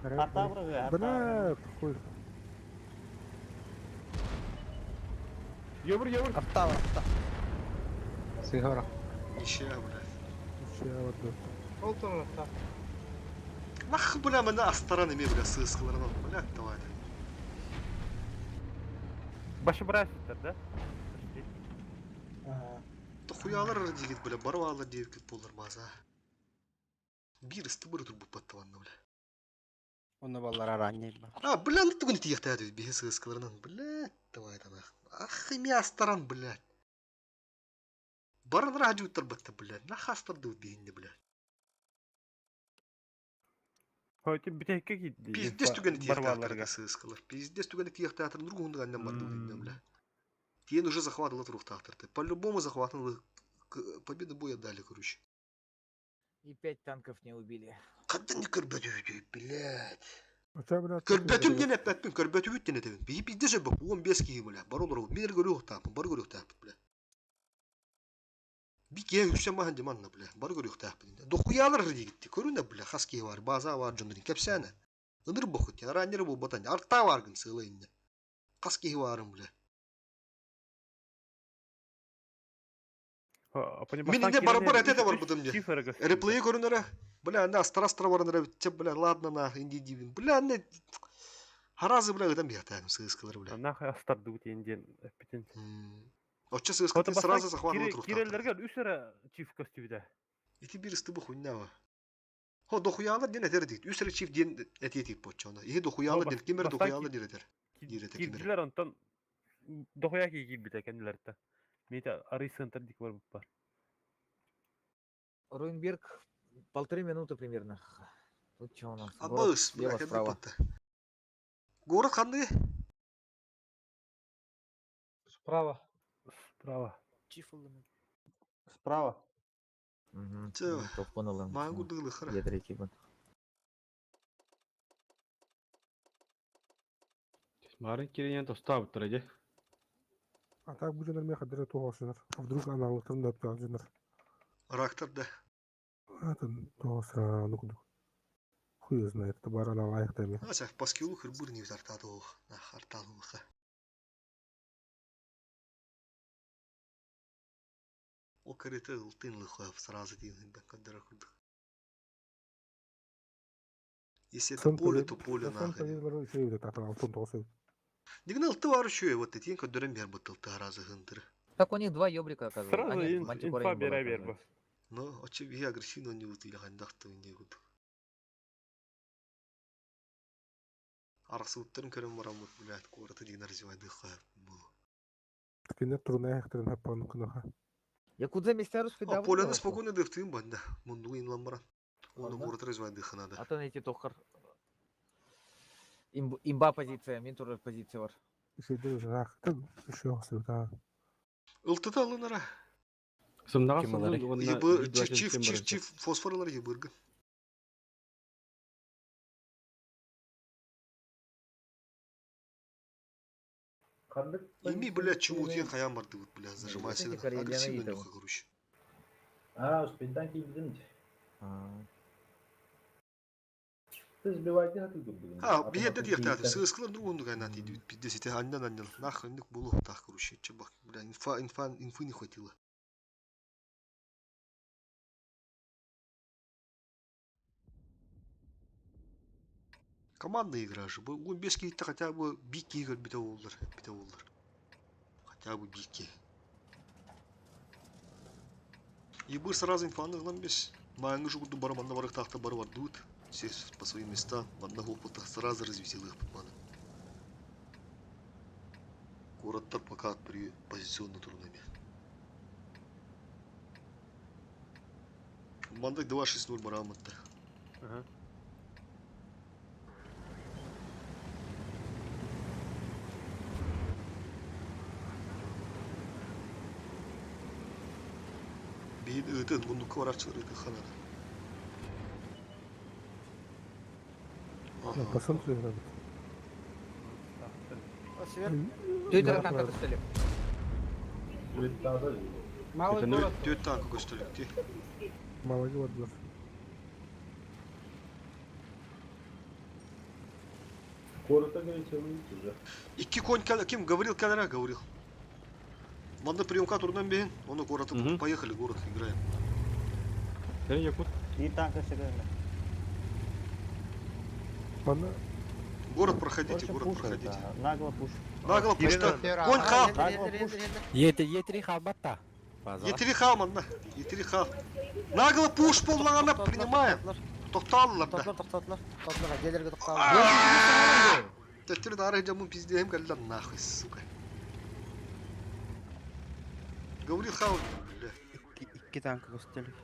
Арта бұрғы, арта. Бля, хуй. Йовр, йовр. Арта, арта. Сыгора. Ничья, бля. Ничья, вот. Ол турар арта. Нах, бля, мына астаран эме, бля, сыскаларынан, бля, давай. Башы браситтер, да? Хуялар дигит, бля, барвалар девкет болар база. Бир исты бір тур бупаттаванна, бля. Онно баллар ранее. А, бля, ну түгін тиехті әді, бихе сыскаларынан, бля, давай там, ах. Ах, ими астаран, бля. Баран радио тарбатта, бля, нах астарды бихинде, бля. Хоть битекке кидди. Пиздец түгін тиехті әді сыскалар. Пиздец түгін тиехті әді, нұргунды аннан барды бихинде, бля. Тиен уже захватывал от Рухтахтарты. По-любому захватывал. Победу боя дали, короче. И пять танков не убили. Когда не көрбөтү, блядь. Көрбөтүм ден әппәппин, көрбөтү бүттен этебин. Бии пиздец өбөк, 15 киһи, бля. Бар олар, мен көрүөх тааппын, бар көрүөх тааппын, бля. Би кие үксен махан диманна, бля. Бар көрүөх тааппын. Дохуялар дигитти. Көрүнэ, бля, хас киһи бар, база бар жондрин кепсәне. Ыныр бохут, раннер бу батан, арта баргын сыла инде. Хас киһи барым, бля. Мен инде барабар эте де бар бутым де. Реплей көрүнөрө. Бля, на астара астара барыныры битте, бля, ладно на инди дибин. Бля, не харазы, бля, ыдам бияктайым сыскалар, бля. Нахай астарды бут енден эпитен. Отча сыскаты сразу захватывал рух. Киреллерге үсөрө чиф көстүбүдө. Ити бир исты хуйнява. Хо дохуялар ден этер дейт. Үсөрө чиф ден эти тип почона. Ихи дохуялар ден кимер дохуялар ден этер. Дир этер кимер. Кирдилер онтон дохуя кийбит экенилерте. Мейте арый центр дик бар бар. Руинберг полторы минуты примерно. Тут что у нас? Город Абыс, бля, слева, кәдімгі справа. патта. Город қандай? Справа. Справа. Справа. Угу. Чё? Понял. Мангу дылы хара. Я третий был. Марын киренен тостап тур эди. А так бу жонор мен хадыр туғашынар. А вдруг аналыктарын да туған жонор. Рактар да. Это туғасыра ну куду. Хуй знает, это бар анал аяқтайм. Ася, паскилу хырбыр не артады ох. Нах артады. Ол карета ылтын лыхуав сразу диэн көрдөрөр курдук. Если это поле, то поле нахрен. Дигин ылты бар үшүө, вот этин көрдөрөн бер бут ылты аразы хындыры. Так у них два ёбрика оказывается. А Сразу нет, мантикора инфа им была, бере бер бу. оказывается. Но очи бии агрессивно не вот или хандахты не вот. Арасыуттарын көрөн бараммыт, блядь, куораты дигин развивайды булу. Кине турнай хактерин хаппан кынаха. Якудза мистер А поляны спокойно дыфтым банда. Мунду инлан баран. Оны куораты развивайды ханада. А то найти тохар. Имба позиция, мин турар позиция бар. Үшөйдө жаактын үшө хасыта. Ылтыта алынара. Сымнаға Ким алар? сылдың, онна Ебы би два чиф чиф семь чиф барар. чиф фосфорлар ебыргы. Хандык Ими, блядь, чему тен хаян барды вот, блядь, зажимайся. Эти кореяны Агрессивно итого. нюха, короче. А, успейдан кийдим. Ты сбивайте хаты гурдугун. А, биһиэдэ диэхтээтэ, сыыскылар другун гайнат идут, пиздец, аннан аннан, нахрен них булу так, короче, чебак, бля, инфа, инфа, инфы не хватило. Командная игра же, бу без каких-то хотя бы бики игр бите олдар, бите олдар. Хотя бы бики. Ебыр сразу инфаны гынан без. Маңы жугуду барам, анна барых тахта бар бар дут. Все по своим местам, одного опыта сразу развеселил их подманы. Городтар пока при позиционно турнаме. Мандак 2-6-0 бараматта. Ага. Бейін ыытын мундукка барачылар ыты ханана. Ага. Басын түзөрөбүт. Төйтер танка көстөлүк. Малый город. Төт танка көстөлүк ти. Малый город. Коротко говорите, уже. Икки конь кем говорил калера говорил. Манда приемка турнан бейін, оны город поехали город играем. Якут. И танка всегда. Город проходите, Больше город пушают, проходите. да. Нагло пуш. Нагло пуш, да. Конь хал. Нагло пуш. Е3 халбатта. Етири хал манда. Етири хал. Нагло пуш полнағана принимаем. Тоқталылар да. Тоқтатылар, тоқтатылар, тоқтатылар, жерлерге тоқталылар. Төттірін ары жамын пиздеем кәлі нахуй, сука. Говорил хал, бля. Икки танка көстөлүк.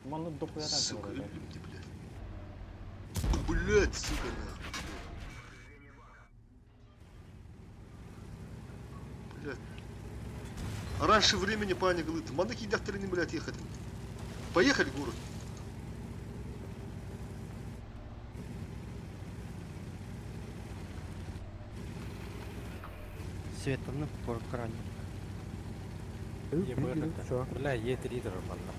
Маны дохуя танка Сука, бар, да. өлімді, бля. Блядь, сука, нахуй. Блядь. Раньше времени паника лыты. Манаки докторы блядь, ехать. Поехали, город. Светланы коркрани. Бля, Е3 нормально.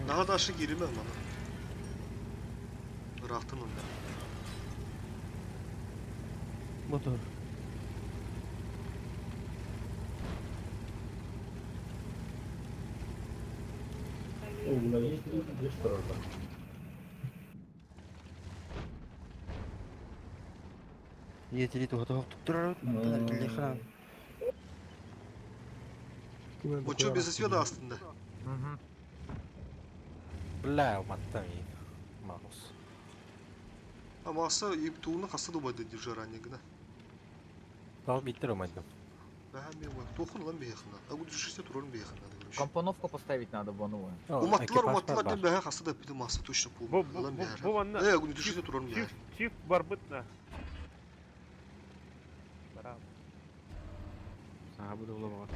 Daha da aşı girmem bana. Rahtın onda. Budur. Oğluna iyi bir orada. Е3 тухата туктурар. Телефон. Bu что, без света астында? Бля, уматтам и. Маус. А маса и туына қасы думайды держа ранее гына. Тал биттер умайдым. Да, мен тохун лан бейхна. А буду 60 урон бейхна, короче. Компоновку поставить надо было новую. Уматтылар, уматтылар дем бәһә хасы да бит маса точно Бу пол. бу Лан бу бәһә. бу ванна. Э, гуну 60 урон бәһә. Чиф чиф барбытна. Браво. Саға буду була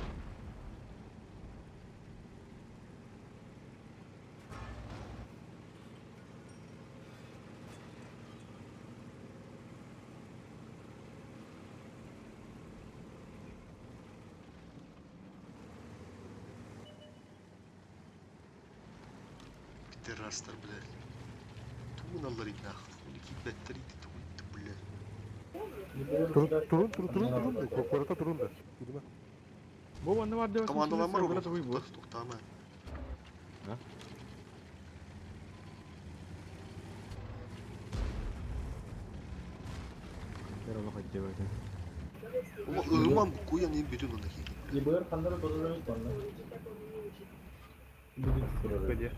Террастар, блядь. Туын аллар итнах. Улики беттер ити туын, блядь. Турун турун турун турун. Кората турун да. Girme. Бу манна бар деп Командаламар урут туктаама. Ылыман куян им бүтүн онна киирдим. ИБР ханнары бодолорун конна. Бүтүн турар.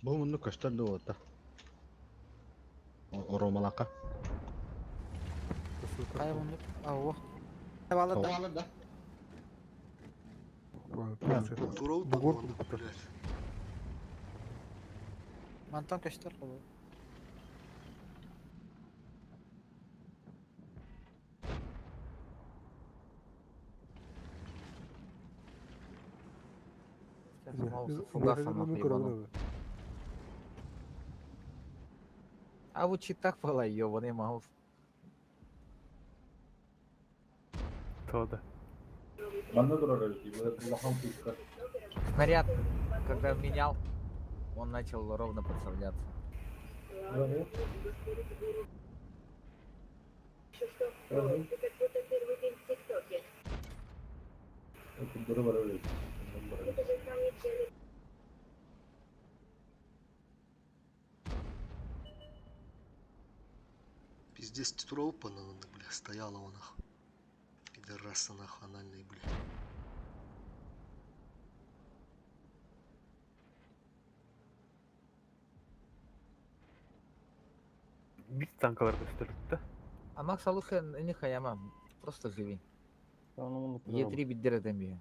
Бу мунну көстөр да уота. Оромалака. Кая муннук. Ауо. Балар да. Тура Бугор Мантан көстөр кобу. Фугасом нахуй ебанул. А вот читак была ебаный маус. Тода. Манна турар ИБР улахан куска. Снаряд, когда менял, он начал ровно подставляться. Курдары бар öyle. Пиздец, тура опана, бля, стояла он нахуй. Пидораса нахуй, анальный, бля. Бит танкалар көстөрүттэ. А Макс Алуха не хаяма, просто живи. Е3 биддер этем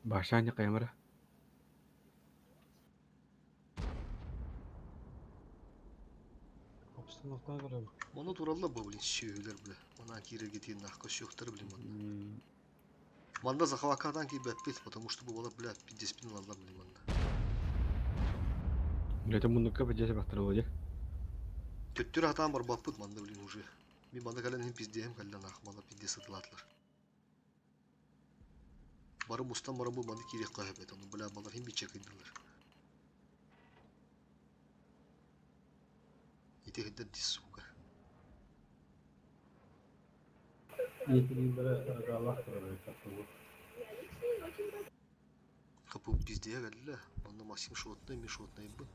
Башаня каймара. Обстановканы көрөм. Оны туралла бу, блин, сүйөлөр, бля. Мана кирерге тиен нахуй сүйөктөр, блин, манда. Манда захвакадан ки бәппет, потому что бу бала, бля, пиздец пин алла, блин, манда. Это муннукка бежесе бактар болду. Төттөр атам бар баппыт манда, блин, уже. Мен манда кален пиздеем, кален нахуй, манда пиздец атылатлар. Бары мустан бары бу манда кирек кайып оны, бля, балар хим бичек идилер. Ите хиддер дис, сука. Yetilgilere Allah турар. Капы пиздея калла. Манда Максим шотный, ми шотный бы.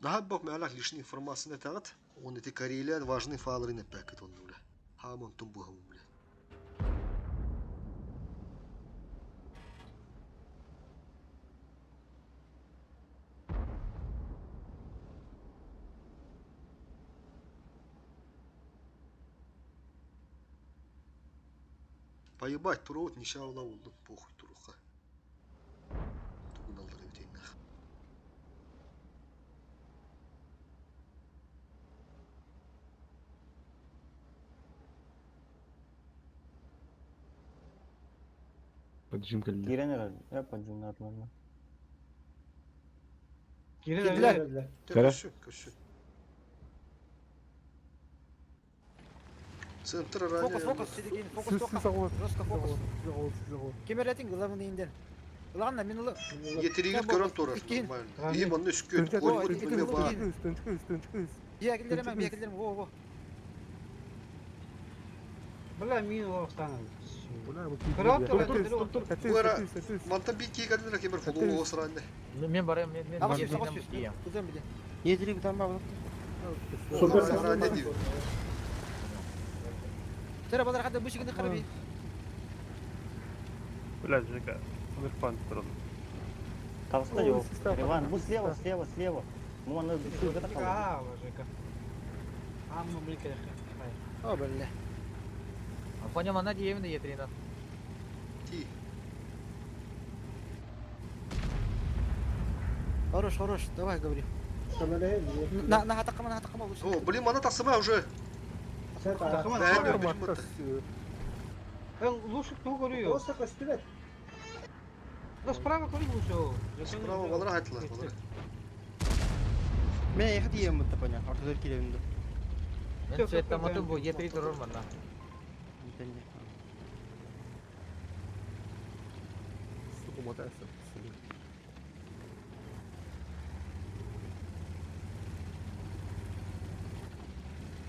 Daha bak mealak лишний информация тагат. Он эти Карелия важный файлы не пакет он бля. Хамон тум бу бля. Поебать, турот нишаула oldu. Похуй туруха. Тугун алдырып өтейін нах. Поджим кэллэ. Кирен эрэр, э поджимнаатылар. Кирен Кара. Көшү, көшү. Центр ранее. Фокус, фокус, сидикин, фокус, тока. Жестко фокус. Кемеретин главный инден. Ладно, мен улы. Yetirigit көрөн турар. Нормально. И манны үскөт, кой бит бар. Я келдерем, я келдерем, во, во. Бля, мин олохтан. Буара, манта би кийгәннәр кемер футбол осранды. Мен барам, мен мен Ага, мен сүйүс, мен сүйүс. Кызым биле. Е3 бутан бар. Супер диyor. Тера балар хада бушигин караби. Бля, Жека, Нурфан турал. Толстой его. Иван, бу слева, слева, слева. Ну, он это А, Жека. Амма блин, О, бля. Афоня мана диевин Е3 Ти. Хорош, хорош, давай говори. На, на хатакама, на хатакама лучше. О, блин, мана тасыма уже. Лучше кто говорю? Да справа көрү бу Справа балара хайтылар, балара. Мен ехать ем бутта поня. Ортодор килебин ду. Мен цветтаматы бу Е3 турur манна. Сука, мотайся.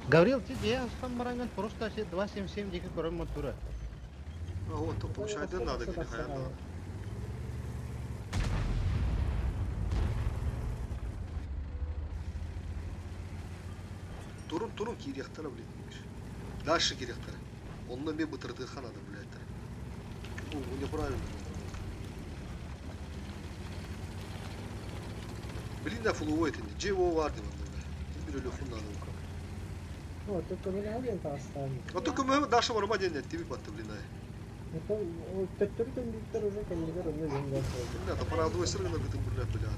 Гаврил, ты где астан баранган просто 277 дикі көрім мотура. А вот, то получается надо, где хаян. Турун турун кирияхтара, блин. Дальше кирияхтара. Онно мен бытырды ханады, блядь. Бу неправильно. Блин, да фуловой это не. Джево варды бля. Бир эле хуннаны. Ну, только меня один оставили. А только мы Даша барма ден тебе батты, блин. Это төттөрү көндүктөр уже кемдер онно жөнгөн. Бля, да пора двое сыры на бытым, блядь, блядь.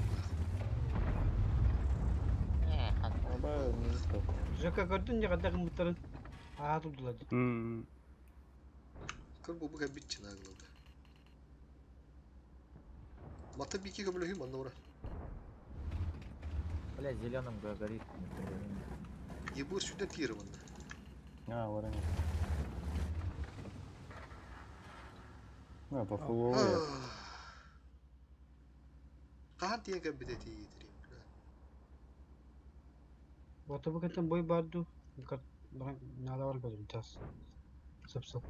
Жека көрдүн же кадда кымыттарын. Аа тудулар. Кыр бу буга битчи наглы. Мата бики көмөлөһүм анна ура. Бля, зеленым горит. Ебыр сюда тирован. А, вот они. А, по фуловой. Кахан тиен кәббите тиетири. Бата бу кентен бой барду. Нада бар бедим час. Сып-сып.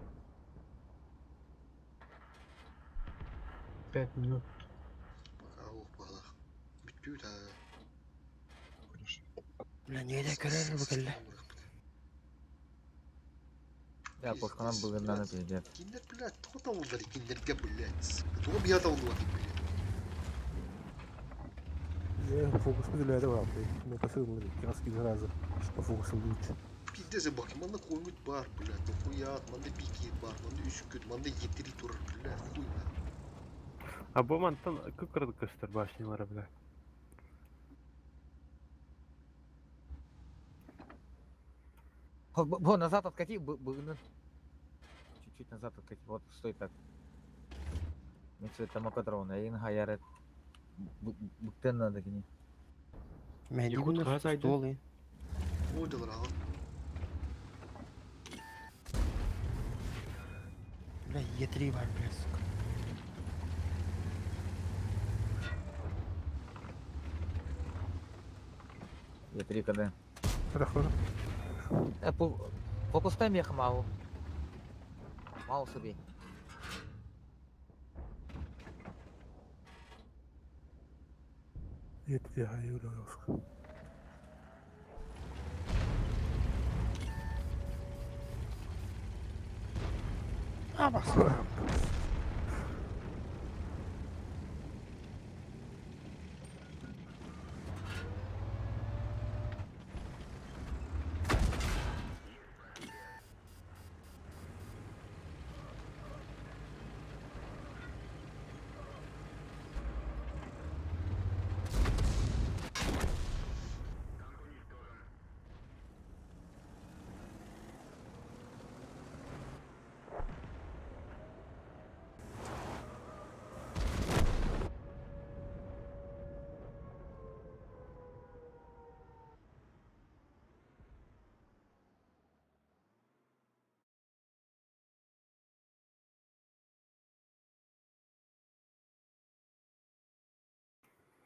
5 минут. Пока ох бала. Бүттүү та. Бля, не да көрөр бу келле. Да, пошканан бүгүннан пиздец. Киндер, блядь, кто там ударит киндерге, блядь. Кто бьет там блядь. Я фокус выделяю, да, блядь. Ну, посылал, краски зараза. По фокусу лучше. Пиздец, бак, манна коймут бар, блядь, нахуя, манна бики бар, манна үскүт, манна етири турар, блядь, хуй, А бу мантан күкірді көстір башнялары, бля. Бо, назад откати, чуть-чуть назад откати, вот, стой так. Мен цвета дрона, я инга ярет. Буктен надо кини. Якут столы. Ой, ага. Бля, Е3 бар, бля, сука. Е3 КД. Хорошо. Фокус тайм я мау. Мау себе. Е3 хаюра. А, бас.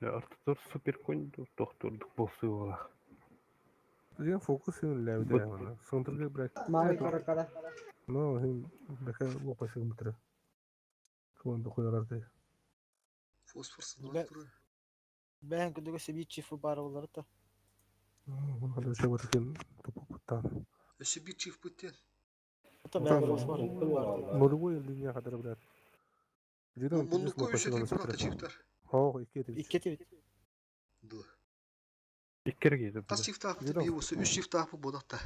Ортодор супер конь тохтурдук болсу болах. Деген фокус сен ләбде. Сонтырга брак. Мавый каракара. Ну, хим бәкә лопасы бутыра. Команда коярды. Фосфор сынып туры. Бәһен күндүгө себи чифы бар болар та. Хәле шәбәт кен тупуптан. Өсө бир чиф бүттен. Нулевой линия кадәр блядь. Мундук өсө тип турат чифтар. Хо, ике тип. Ике тип. Ду. Иккерге еді. Тас чифт апы би болса, үч чифт апы бодакта.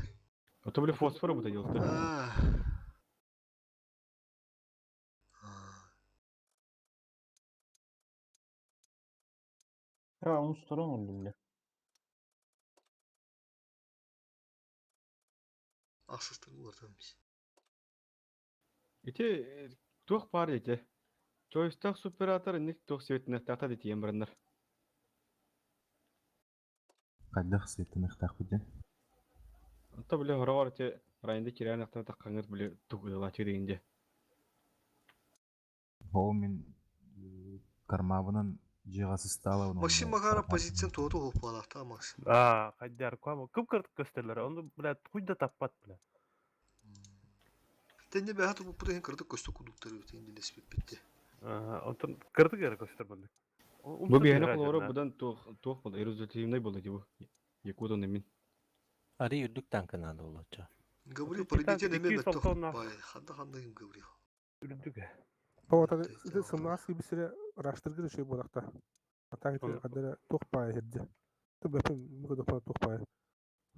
Это были фосфоры будет делать, да? Я, он сторон бля. Асыстыр булардан биз. Ити туох бар ити. Чойстаах суператор инник туох светинэхтаахта дитиэн бараннар. Хайдах сыттыныахтаахпыт диэн? Онто били хороҕор ити районда кирээн ахтан таххаҥҥыт били туг ыалааччы дигин дьэ. Ол мин кармабынан дьиэҕэ сыстаалабын Максим Макаров позициян туоту уһуппалаахтаа Максим. Аа, хайдаар куама кып кыртык көстөллөр. Ону блядь, хуй да таппат бля. Тэнне бэһэ турбуппут иһин кырдык көстө кудуктары бит индилеспиппитти. Онтон кырдык эрэ көстөр маннык. Бу биһиэнэ холобура будан туох туох буолла результативный буолла дии бу. Якутан эмин. Ари үрдүк танка наада буолуочча. Гаврил пробитие неме беттох бай ханда ханда им Гаврил. Үрдүк. Ота ити сымнаас кибисире раштыргыр şey буолахта. А так ити хадара туох паа хирде. Тубэпин мүкө туох паа.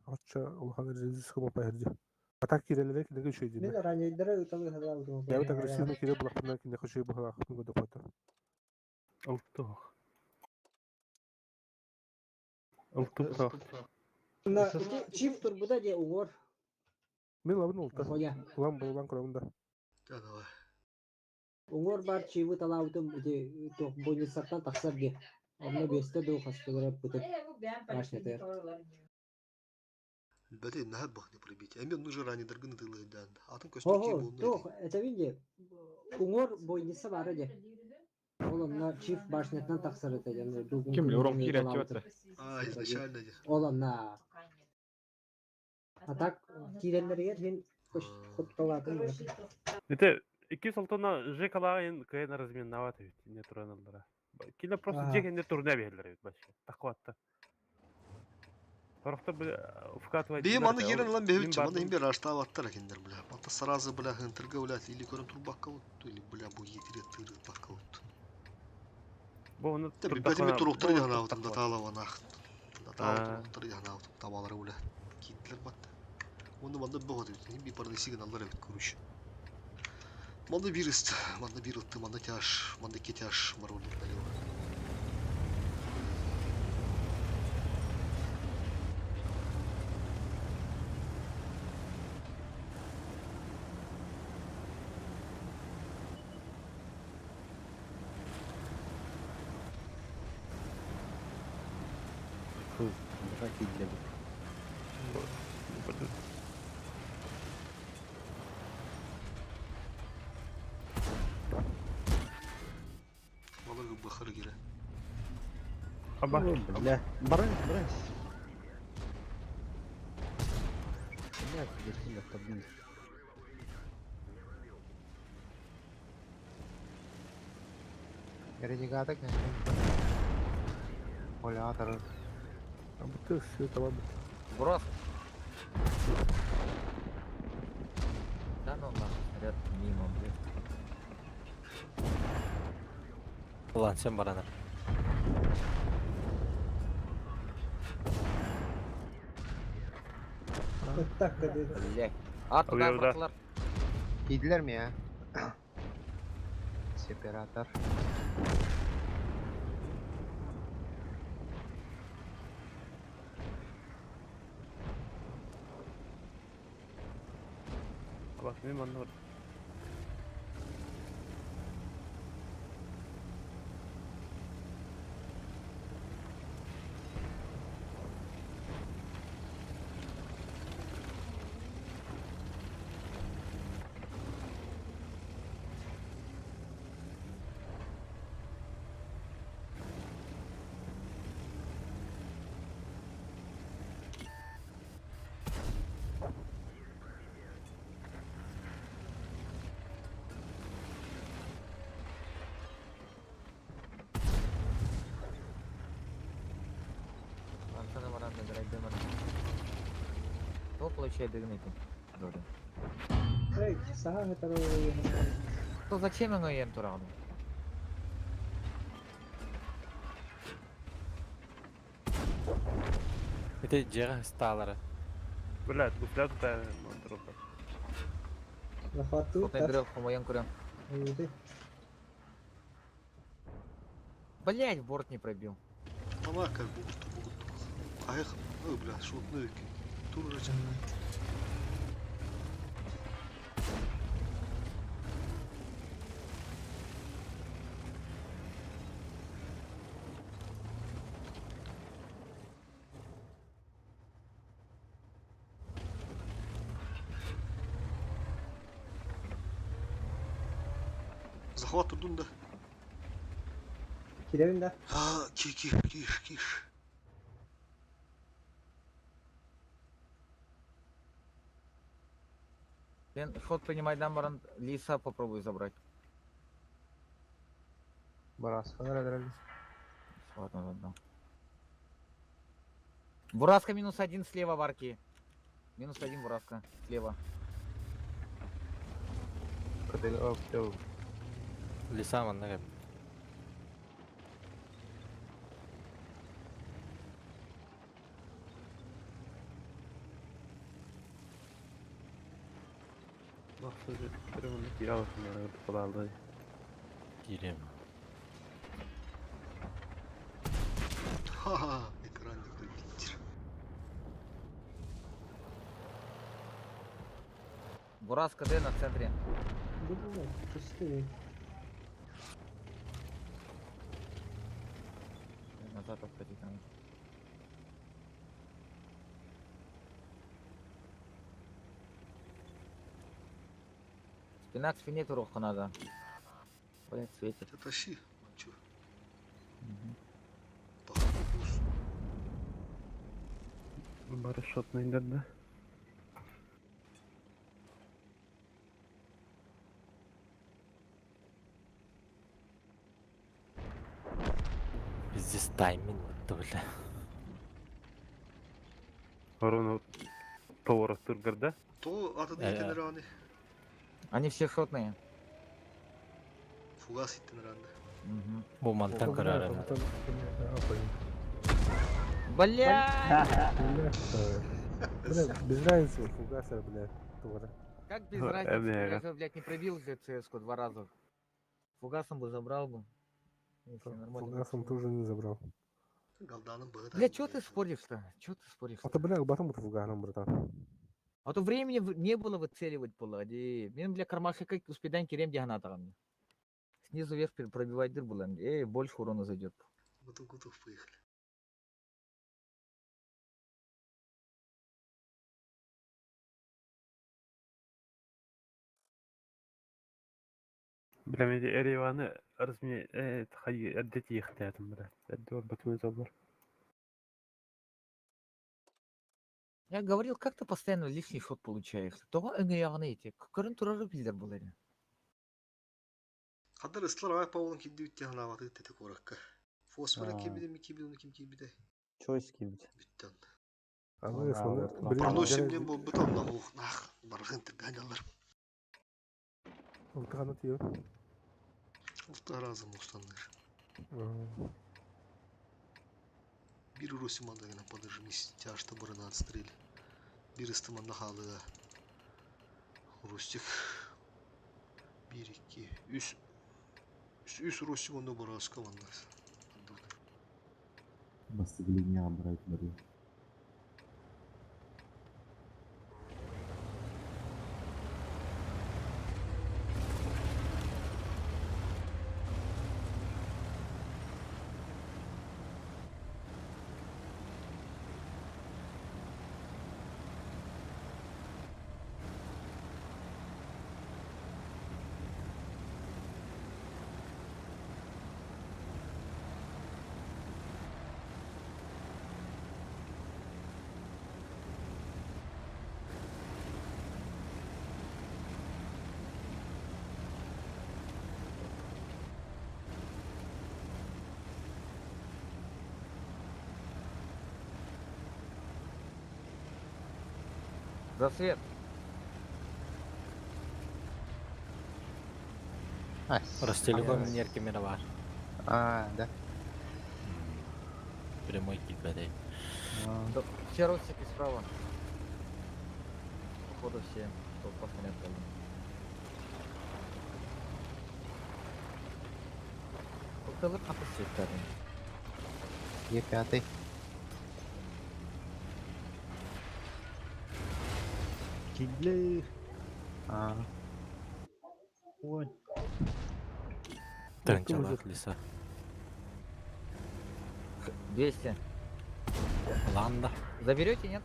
Оччо улахан резиска бопа хирде. А так кирелere кинеге şey Мин дии. ранейдера ыталы хадал Бэйбит агрессивный кире булахпына кинеге şey бухалаах мүкө допото. Ылтух. Ылтух. На чиф турбуда де угор. Мен лабын улта. Хоя. Улан булан көрөмүн да. Да давай. Угор бар чивы талаутым ити тох бойницаттан тахсар де. Онно бесте ду хастыгыра пытык. Башня Бәте нахат бахны пробитие. Эми нужен ранее дыргын тылы дан. Атын көстө ки Хо, болну. тох, это види. Угор бойница бары де. Ол онно чиф башнятан тахсар это жана дугун. Ким биле, урок киирээччи батта. А, изначально де. Ол онна. А так кииреннергер хин хотталатын. Это икки солтона ЖК-лаҕын кыайан разменноват эбит не тураналлара. Кине просто Ага. дьиэ кэннэ турна биһэллэр эбит вообще. Такуатта. Сорохтор бу вкатывать Бии маны дилер кирен да, лан мин бэбит маны бардым. им бер аштаабаттар экендер бля. Мата сразу бля хынтырга бля или көрөн турбакка вот или бля бу етире тыры бакка вот. Бу оны Та бибетими турдахана- туруктар бу яна аутым турдахана. датаалаванах. Датаала Аа. туруктар яна аутым табалары бля. Киттилер батта. Онда манда богот бит. Би парды сигналлар бит короче. Манда бир ист, манда бир ытты, манда тяж, манда кетяж марвалит налево. Фу, браки для Мала бахар кире. Аба. Бля, баран, баран. Бля, кидерсин табын. Ренегата, конечно. Оля, атар. Бутты все тамам. Брос. Да ну нахуй, снаряд мимо, блядь. Лансен баранар. Так, это. Блядь. А туда Ой, да. браталар. Киделер ми я? Сепаратор. Аба, мин манна бар. Лансена баран да драйдемар. Кто получает дыгнытый? Дорин. Эй, саха это То зачем оно ем турану? Это дьиэҕэ стаалара. Блядь, гусля тут мантрота. Захватил. Потом дрел хомоян курям. Блять, в борт не пробил. Ама как бугут бугут. Ах, ой, бля, шотный тур же. Захват турдун да. Кирэбин да? А, ки ки киш киш. Лен, ход принимай баран лиса попробуй забрать. Бараскалар өлөрөллөр. Ладно, ладно. Бураска минус один слева в арке. Минус один Бураска слева. Лиса манна кеп. Киирем. Ха-ха, экран Питер. Бураска Д на центре. Да, пустые. Назад отходить надо. Спина к спине туруха надо. Блять, светит. Это тащи, чё? Мгм. Барышотный да? Пиздец тайминг бля. Ворону товаров тургарда. То атын Э, итен раны. Они все шотные. Фугас итен раны. Мгм. Бу мантан көрөр. Бля! Бля, без разницы, фугаса, бля, тугара. Как без Ну, разницы? эмега. Я же, блядь, не пробил же ЦС-ку два раза. Фугасом бы забрал бы. Если нормально. Фугасом тоже не забрал. Галданым было. Бля, чё ты споришь-то? Чё ты споришь? А то, бля, батом фуганом, братан. А то времени не было выцеливать было. Ди. Мен, бля, кармашка как успедан керем дигана Снизу вверх пробивать дыр было. Эй, больше урона зайдет. Буту кутух поехали. Бля, мен Эриваны разми хай әддет ехтятым, бля. Әддор бутун забор. Я говорил, как ты постоянно лишний шот получаешь? Того эңе эти. Көрін турары билдер был эри. Хаддар ыстылар ай паулын кидди үтте ханаваты тете коракка. Фосфора А. кибиде ми кибиде оны ким кибиде. Чойс кибит. Бүттен. Аны соны Проносим бол бутон на ух нах баргын тырганялар. Ултыганы тиё. Улта разым устаннар. Бир Русиманда гына подожмись, тяжто барына отстрели. Бир истыманда халы. Рустик. Бир, iki, үс. Үс, үс Рустик онда бараска ваннар. Бастыглиня брать барю. Засвет. Ростелеком неркемере бар. А, да. Прямой килбәдәй. Да, Все родственники справа. Походу все, кто посмотрел. Около капы Е5. Кидле. А. Ой. Транчалах лиса. 200. Ланда. Заберете, нет?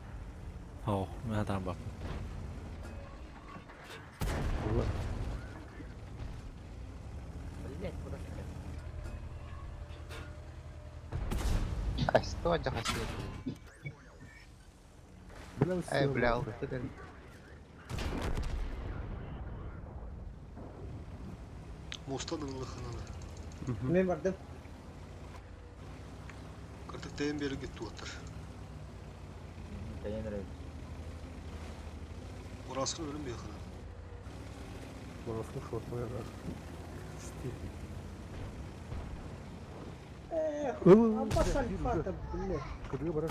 О, мен там бар. Кто жахасыр? Бля, Эй, бля, алты кел. Мостан ыллаханана. Мен бардым. Кыртык тайын бері кетті оттар. Тайын эрэ. Орасын өлім бейхана. Барасын шортмай да. Четыре. Эх, Ыл, Аббас бля, Альфата, бля. Кыдыгы барар.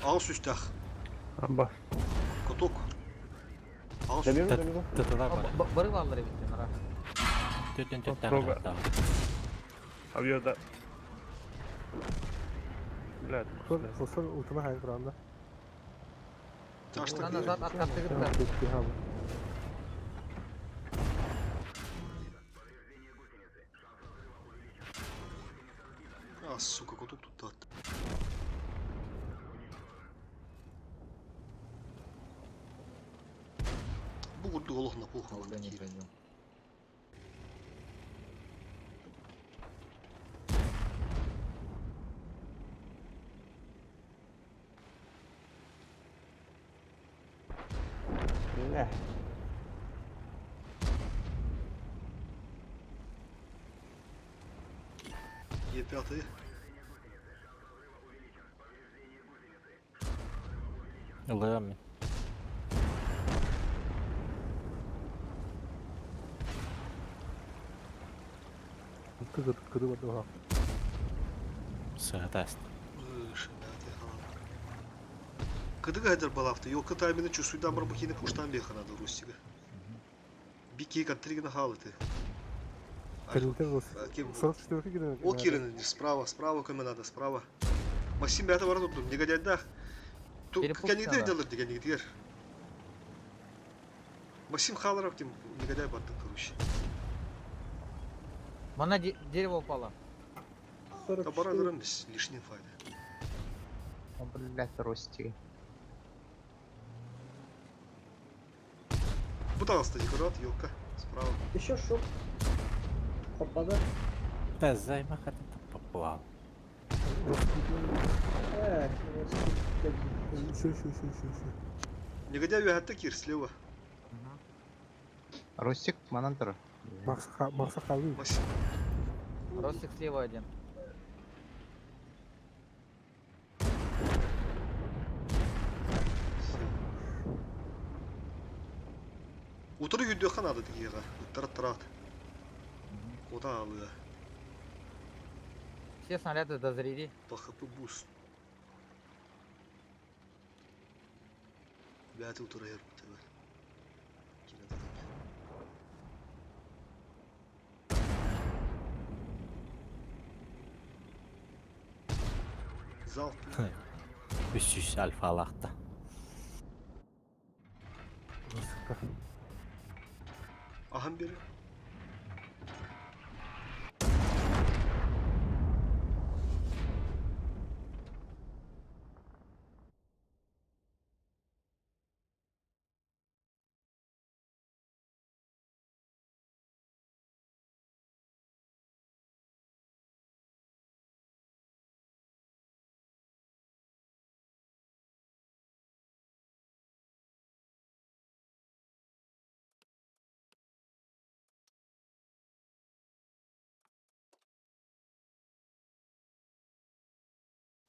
Ағыс үстәх. Амба. Каток. Ағыс Демир, үстәх. демир. Тытылар бар. Бары баллар эбит нара. Төрден төрттен Строго. қарақтағы. Авьода. Блядь. Сосар утума хайын туранда. Таштак. Назад откатты гытта. А, сука, каток тут атты. Бу курдук олох на похуй. Долго не пойдем. Бля. Е5. Ылыам мен. Кыды кыды бар да. Сыгата аст. Кыдыга хайдар балафты. Йолка таймины чусуйдан бар бухины пуштан бейханады Рустига. Бики контригна халыты. Калинтер Кем? 44 кирен. О, Кирин, справа, справа кому надо, справа. Максим бята бар тут, негодяй да. Тут Перепуск кәнигдер надо. делар деген нигдер. Максим Халаров кем негодяй барды, короче. Мана дерево упало. Да бара без лишний файда. О, блядь, Ростик. Пытался декорат, елка, справа. Еще шоп. Опа, да. Да займа хатын попал. Эх, Еще, еще, еще, еще, еще. Негодяй вягатта кир слева. Ростик, манан тур. Макса Макса халы. Максим. Ростик слева один. Утыры юдө ханады тигега. Тарат тарат. Кота алыга. Все снаряды дозаряди. По хп бус. Бәті утыра ер бітті. Залп. Үс альфа алақта. Ахан бері.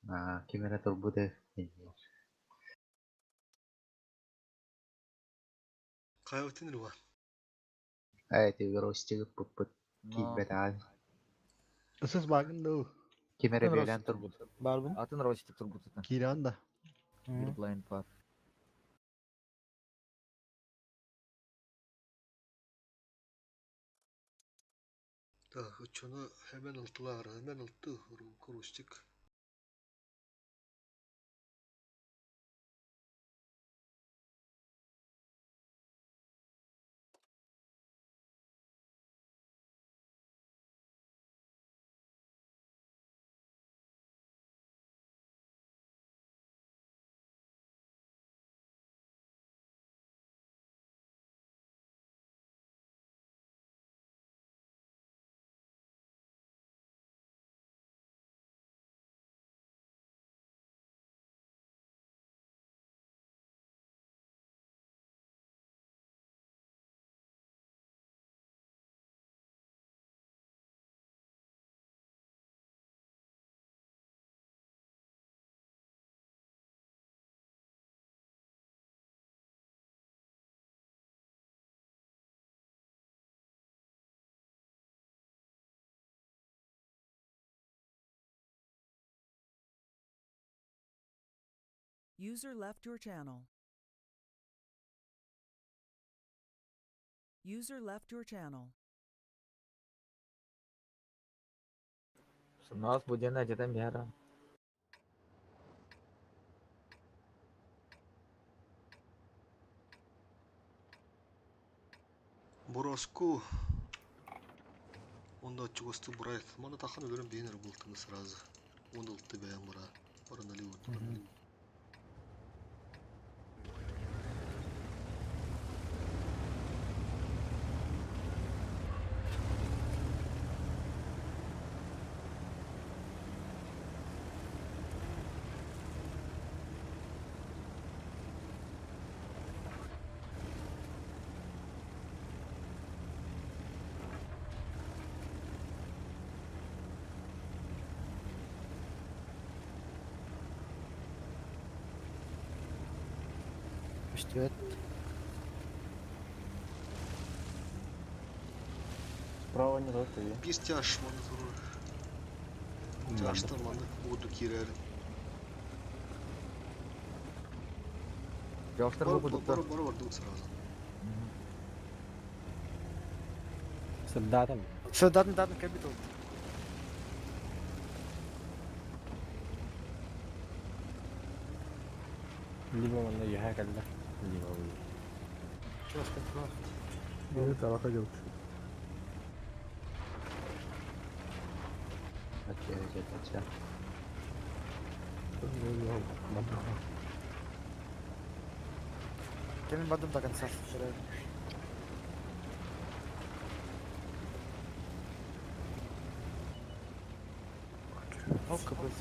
А, кемере турбуды. Кайбытын руа. Эй, ты Ростик пуппут. Кийбет аа. Ысыс багын да. Кемере Атын белән Ростик турбут. Барбын. Атын Ростик турбут. Киран да. Bir blind var. Так, очону hemen ылтылар, hemen ылты, Рустик. User left your channel. User left your channel. Нас будена где-то мера. Бороску. Онда чугасты бурайт. Мана тахан өлөрөн бейнер бултыны сразу. Он ылтты бәян бура. Баран али урду. Үстүөт. Справа не только я. Бир тяж маны турur. Тяжтар маны буду кирер. Жауаптар Бар bu бар будут. бар бар сразу. Сырдатым. Сырдатын датын кабитал. Либо манна юха калла. Либо уй. Чувствую. Бені табака делать. Ача, ача, ача. Кемин бардым до конца. Ол кыбыз.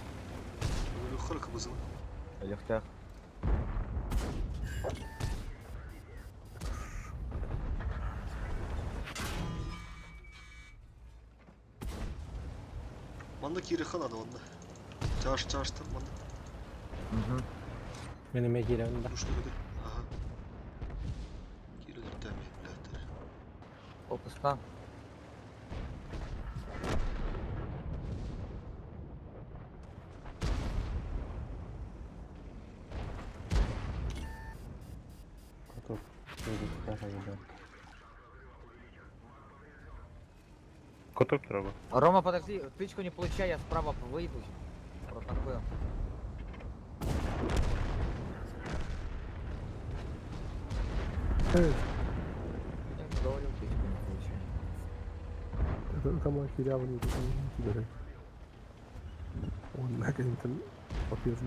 Өлі кыбызын. Легтях. Манна кире ханады онда. Тяж тяжтар манна. Мен эме киремин да. Душны көтөр. Ага. Кирелер тәме, блядь. Фокустан. Котор. Котор треба. Рома, подожди, тычку не получай, я справа выйду. Протанкую. Э, Я же говорил, тычку не получай. Это там херявый не кидали. Он наконец-то попезн.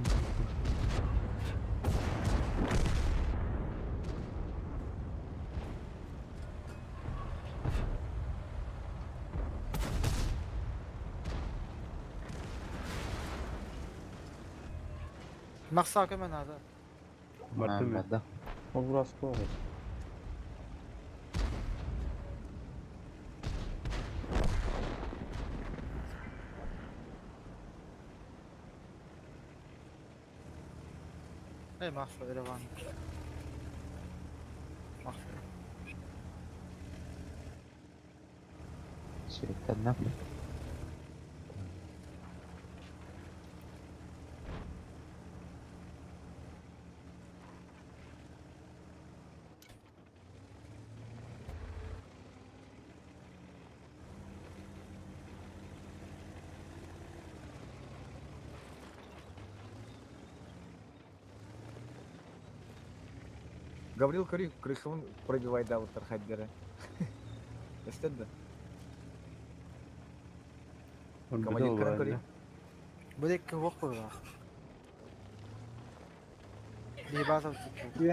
Макса көмө надо. Бардым мен. Барды. Ол Бороску. Эй, Макса, Ереван. Макса. Светана. Гаврил Кори крышун пробивай да вот Тархаддера. Эстедда. Командир Каран Кори. Будет кывок было. Бейбазов тут.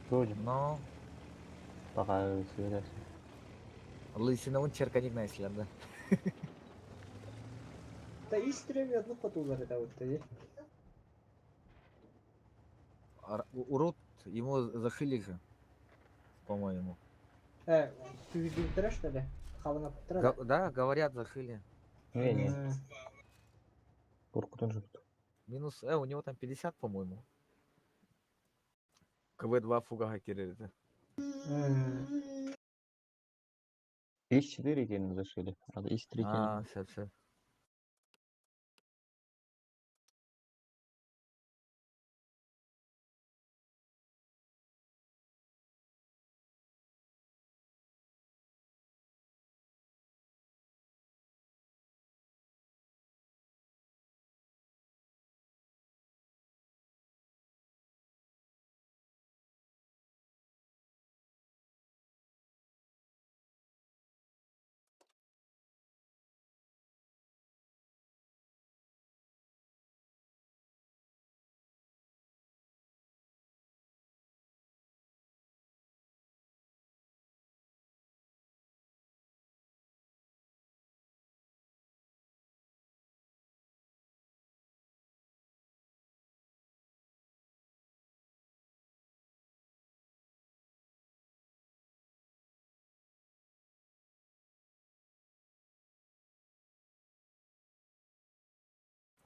Тоже. Но. Пока связь. Лысина он черканик на да. Та истрemi одну хотулар это вот ты. Урод ему зашили же, по-моему. Ты что ли? Халана Га- Да, говорят, зашили. Не, не. Куркутун же тут. Минус, у него там 50, по-моему. КВ-2 фугага кирили. ИС-4 кені зашили. А ИС-3 кені. А, все, все.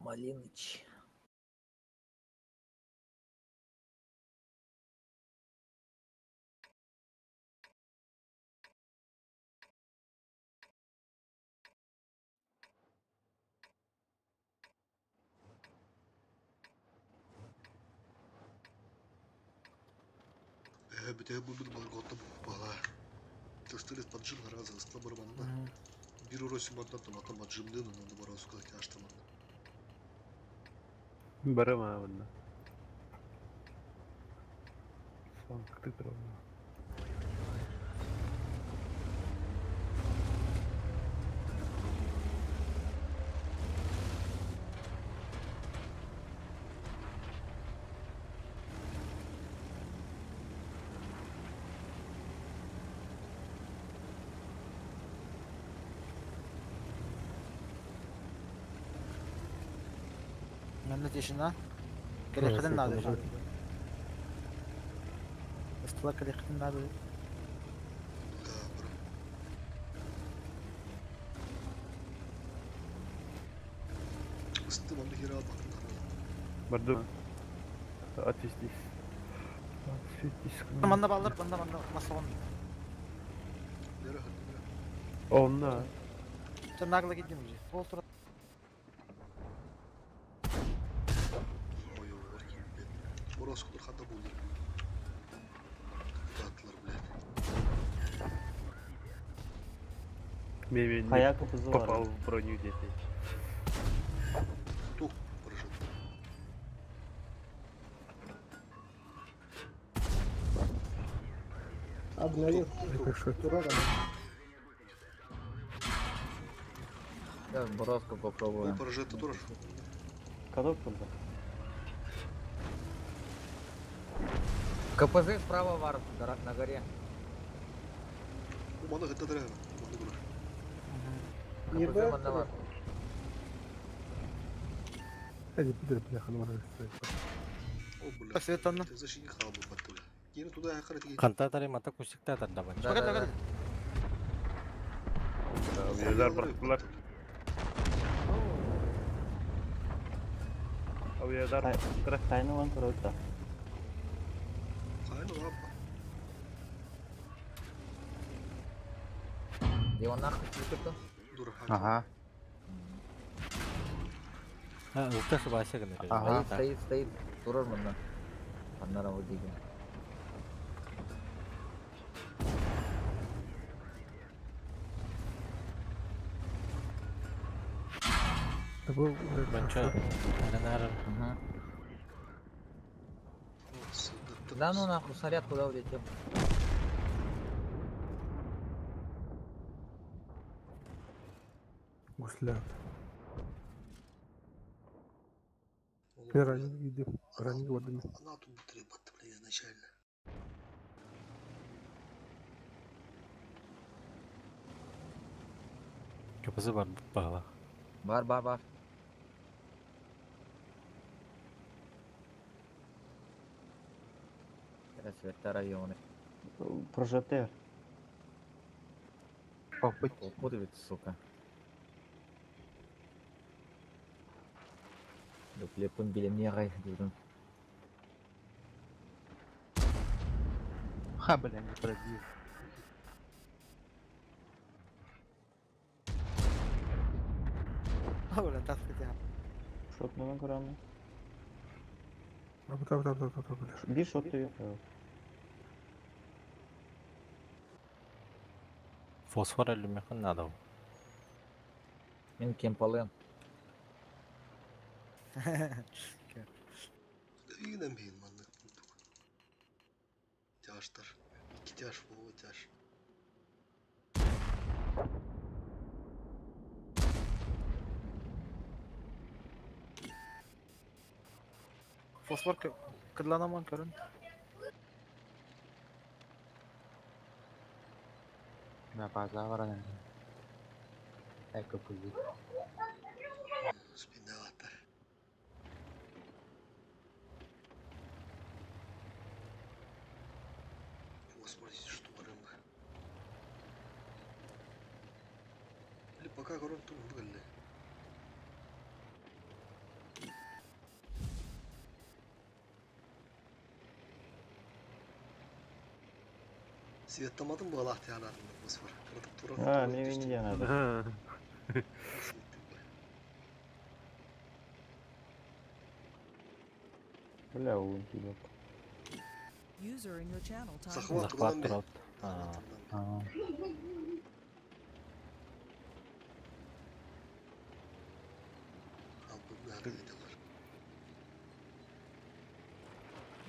Малиныч. Бүтэ булбут балготта бала. Тыстыры поджим раза ыстла барманда. Бир уроси манда томата маджимды, но надо барасу тяжтаманда. Барыма ванна. Санкты травма. Манна тишина. Кэлиэххитин наада. Ыстыла кэлиэххитин наада. Ыстым онды хера бакын. Бардым. Отвестись. Отвестись. Манна баллар, манна манна маслон. Онна. Sen nagla gittim уже. Ол тура. Ой, ой, Мороз ханда булды. Аттылар, блядь. Меме не Хаяка кызы бар. попал в броню детей. Тух, поражен. Обновил. Сейчас бороздку попробуем. Поражет тоже. Кадок курда. КПЗ справа вар на горе. Мана гыта дыры. Мана гурар. КПЗ манна бар. Эди пидор бляха, ну можно О, бля. Светанна. Ты защитник хабу баттыла. Кені туда хакара тиги. Канта тари мата кусикта тардабан. Да, да, да. Авиадар бырақтылар. Авиадар бырақтылар. Тайны ван коротта. Хайны лапа. Где он нахуй слышит-то? Дура. Ага. А, ылта субася гына. Ага. Стоит, стоит, стоит. Турар манна. Аннара вот деген. Банчо. Аренар. Да ну нахуй, снаряд куда улетел? Гусляк. Я ранен иди. Ранен водами. Она тут требат, бля, изначально. КПЗ бар багла. Бар, бар, бар. Рассвета районы. Прожектор. Попыть. Попутывает, сука. Дуплепын билемне дедим. Ха, бля, не пробил. Бля, тас хотя. Шот номер көрәме? Там, там, там, там, там, бля. Bir шот yok. Фосфор әлүмехан надо. Мен кемпалым. Игнен бейін манны. Тяжтар. İki тяж, бу тяж. Фосфор кыдланаман көрүн. На база баран. Эко пузи. Спинаваттар. Фосфор что барым. Или пока корон тум выгодно. Светтаматын быалаах тиһанаатын босфор. Кыратык турар А, мен мени диэн Бля, уун тиийбэт. User in your channel timed Захват out. Захват турдан турат.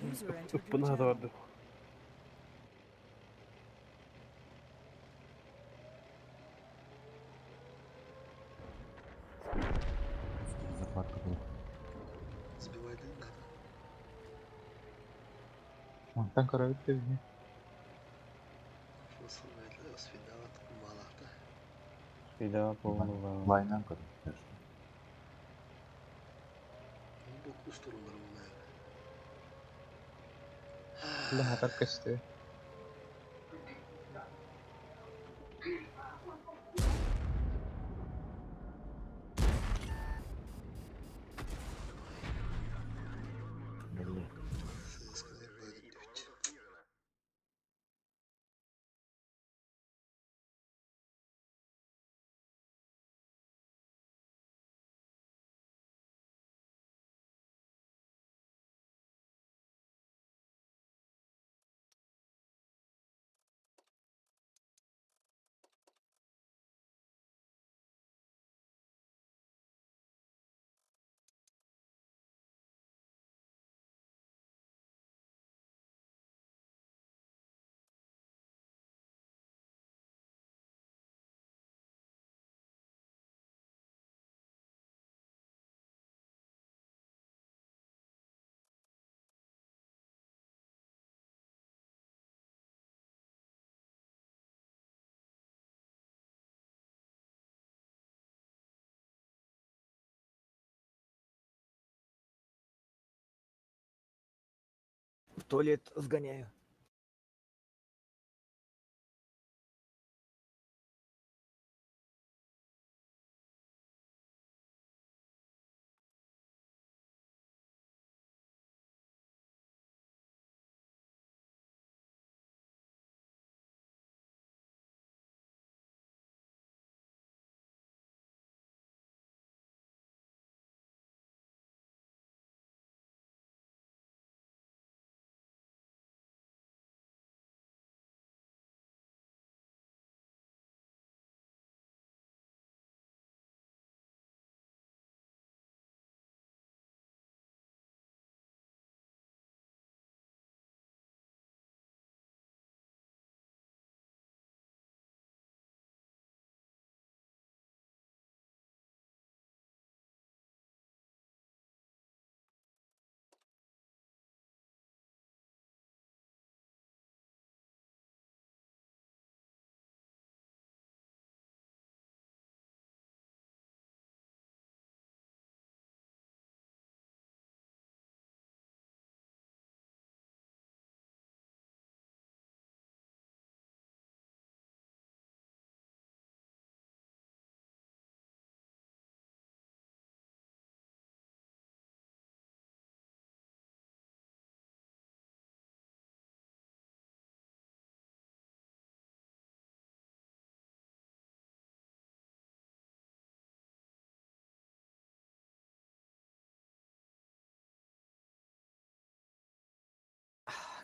User entered your Ыппын channel. хатабарды. Захватка был. Сбивай надо. Онтан көрөбүт да бини. Фосфор бәйлі, сфидават кумалахта. Фида полного. Лайнан көрөбүт. Бу устурулар була. Бля, хатар көстө. В туалет сгоняю.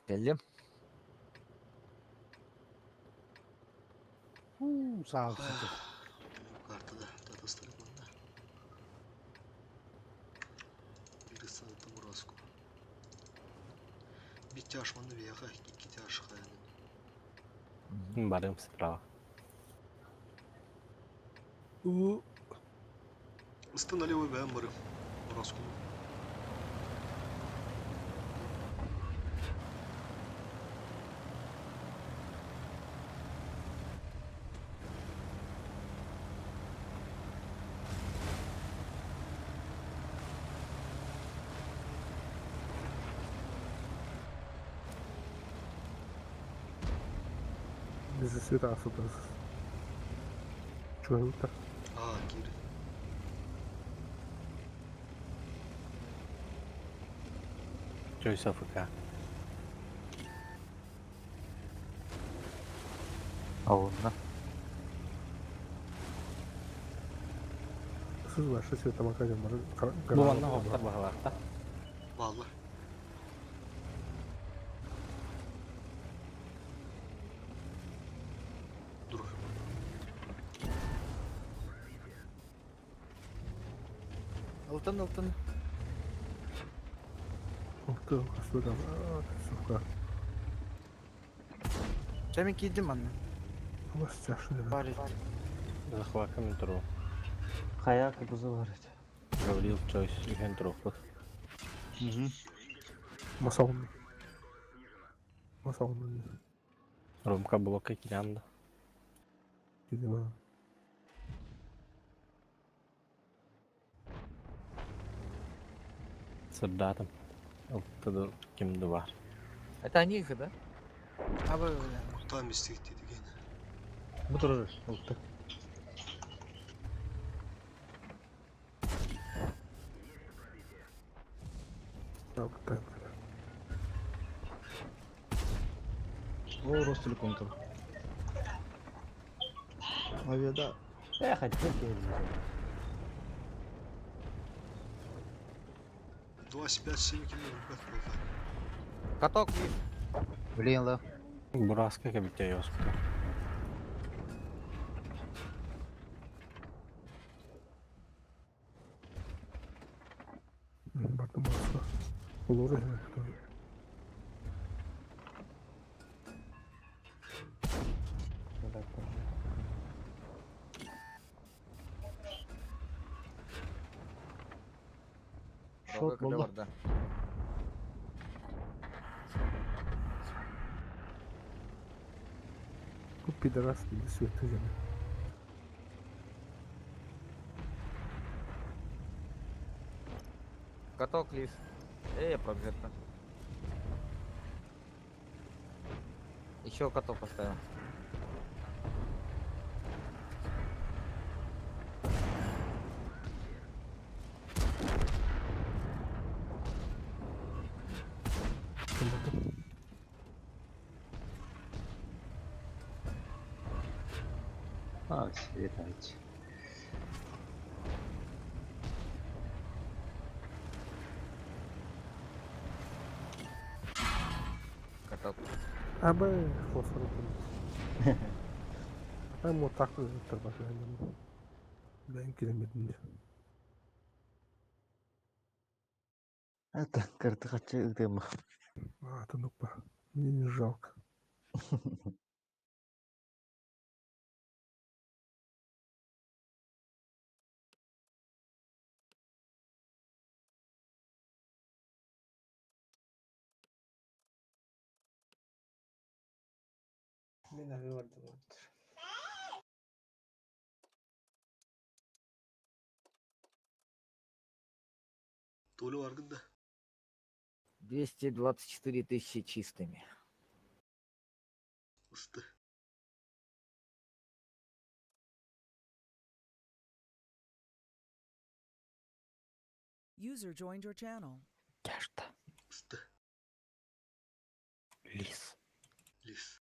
Кэллим. Уу, саалсыты. Картада татастырып мында. Бир санаты бураску. Бир тяж манны бияга, икки тяж хайны. Барым справа. Ыстын налево бәм бары. Бураску. Bizi света асылдыңыз. Чугута. А, кири. Чой АФК. Оҕунна. Сыз вообще светомака дем бар. Бу манна хоптар баһылаахта. Баллар. Дур. Ылтын, ылтын. Алты касыда, сука. Чэ мин киирдим манна. Алас чашы деп. Бар ит. Захватка мен туру. Хайа кыбызы бар edi. Гаврил Чойс үһен турукпут. Масалын. Масалын. Ромка блокка кирянда. Видимо. Сырдатым. Ылтыды кимди бар. Это они их, да? Абы бля. Там истейт деген. Бу турар ылты. Так, так. О, Ростелеком там. Авиада. Эх, а теперь келdi. 2-5-7 ким бет болду. Каток есть. Блин, ла. Бураска кебитте йоспу. Бардым басқа. Olur ya. Шот Рога кілі болды. бар да. Bu пидорас gibi sürekli gene. Каток лис. Эй, прогретто. Еще каток поставил. А, светать. Каток. Абы фосфор. Ben bu taklı tırbatı. Ben giremedim. Это карты хочу дым. А, это ну-ка. Мне не жалко. Мен аби бардым. Толю аргында. 224 тысячи чистыми. Ысты. User joined your channel. Тяжто. Ысты. Лис. Лис.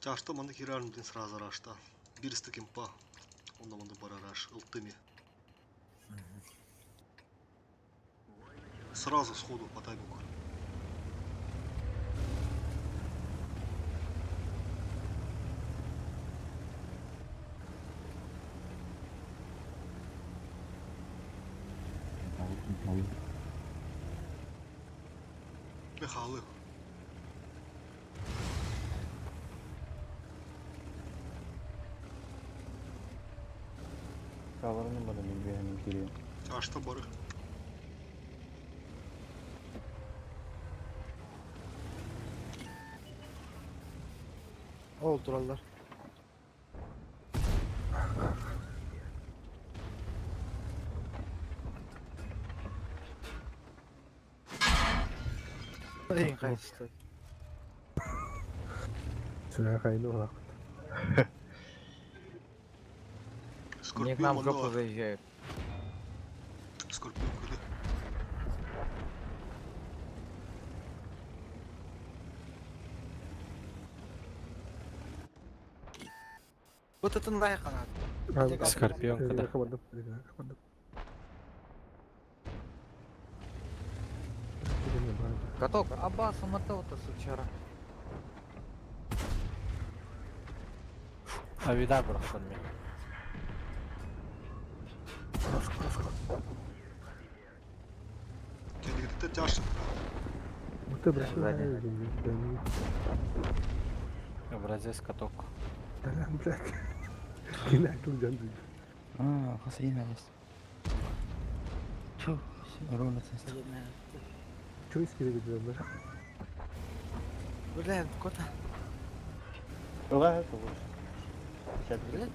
Чашта манны кирарым дин сразу рашта. Бир стакимпа. Онда манды барараш. Ылтыми. Сразу сходу по таймингу. Михалы. Каварны бара билбэһэн кириэн. Чашта бары. Ол тураллар. Эй, кайсы. Сүрэ хайны олақ. Не к Скорпион нам в жопу манна. заезжают. Скорпион кыды. Вот это лайк она. Скорпион кыда. Кабардым. Кабардым. Каток, Аббас, то сучара. Авида бырахтан мен. Кендигитте чашта. Бутта бір Сзади. Образец каток. Блядь. Кинәктің жанды. А, хасайын алыс. Ту, ровно тесто. Чё искере кетеді? Бля, кота. Ылаа тобус. Бля,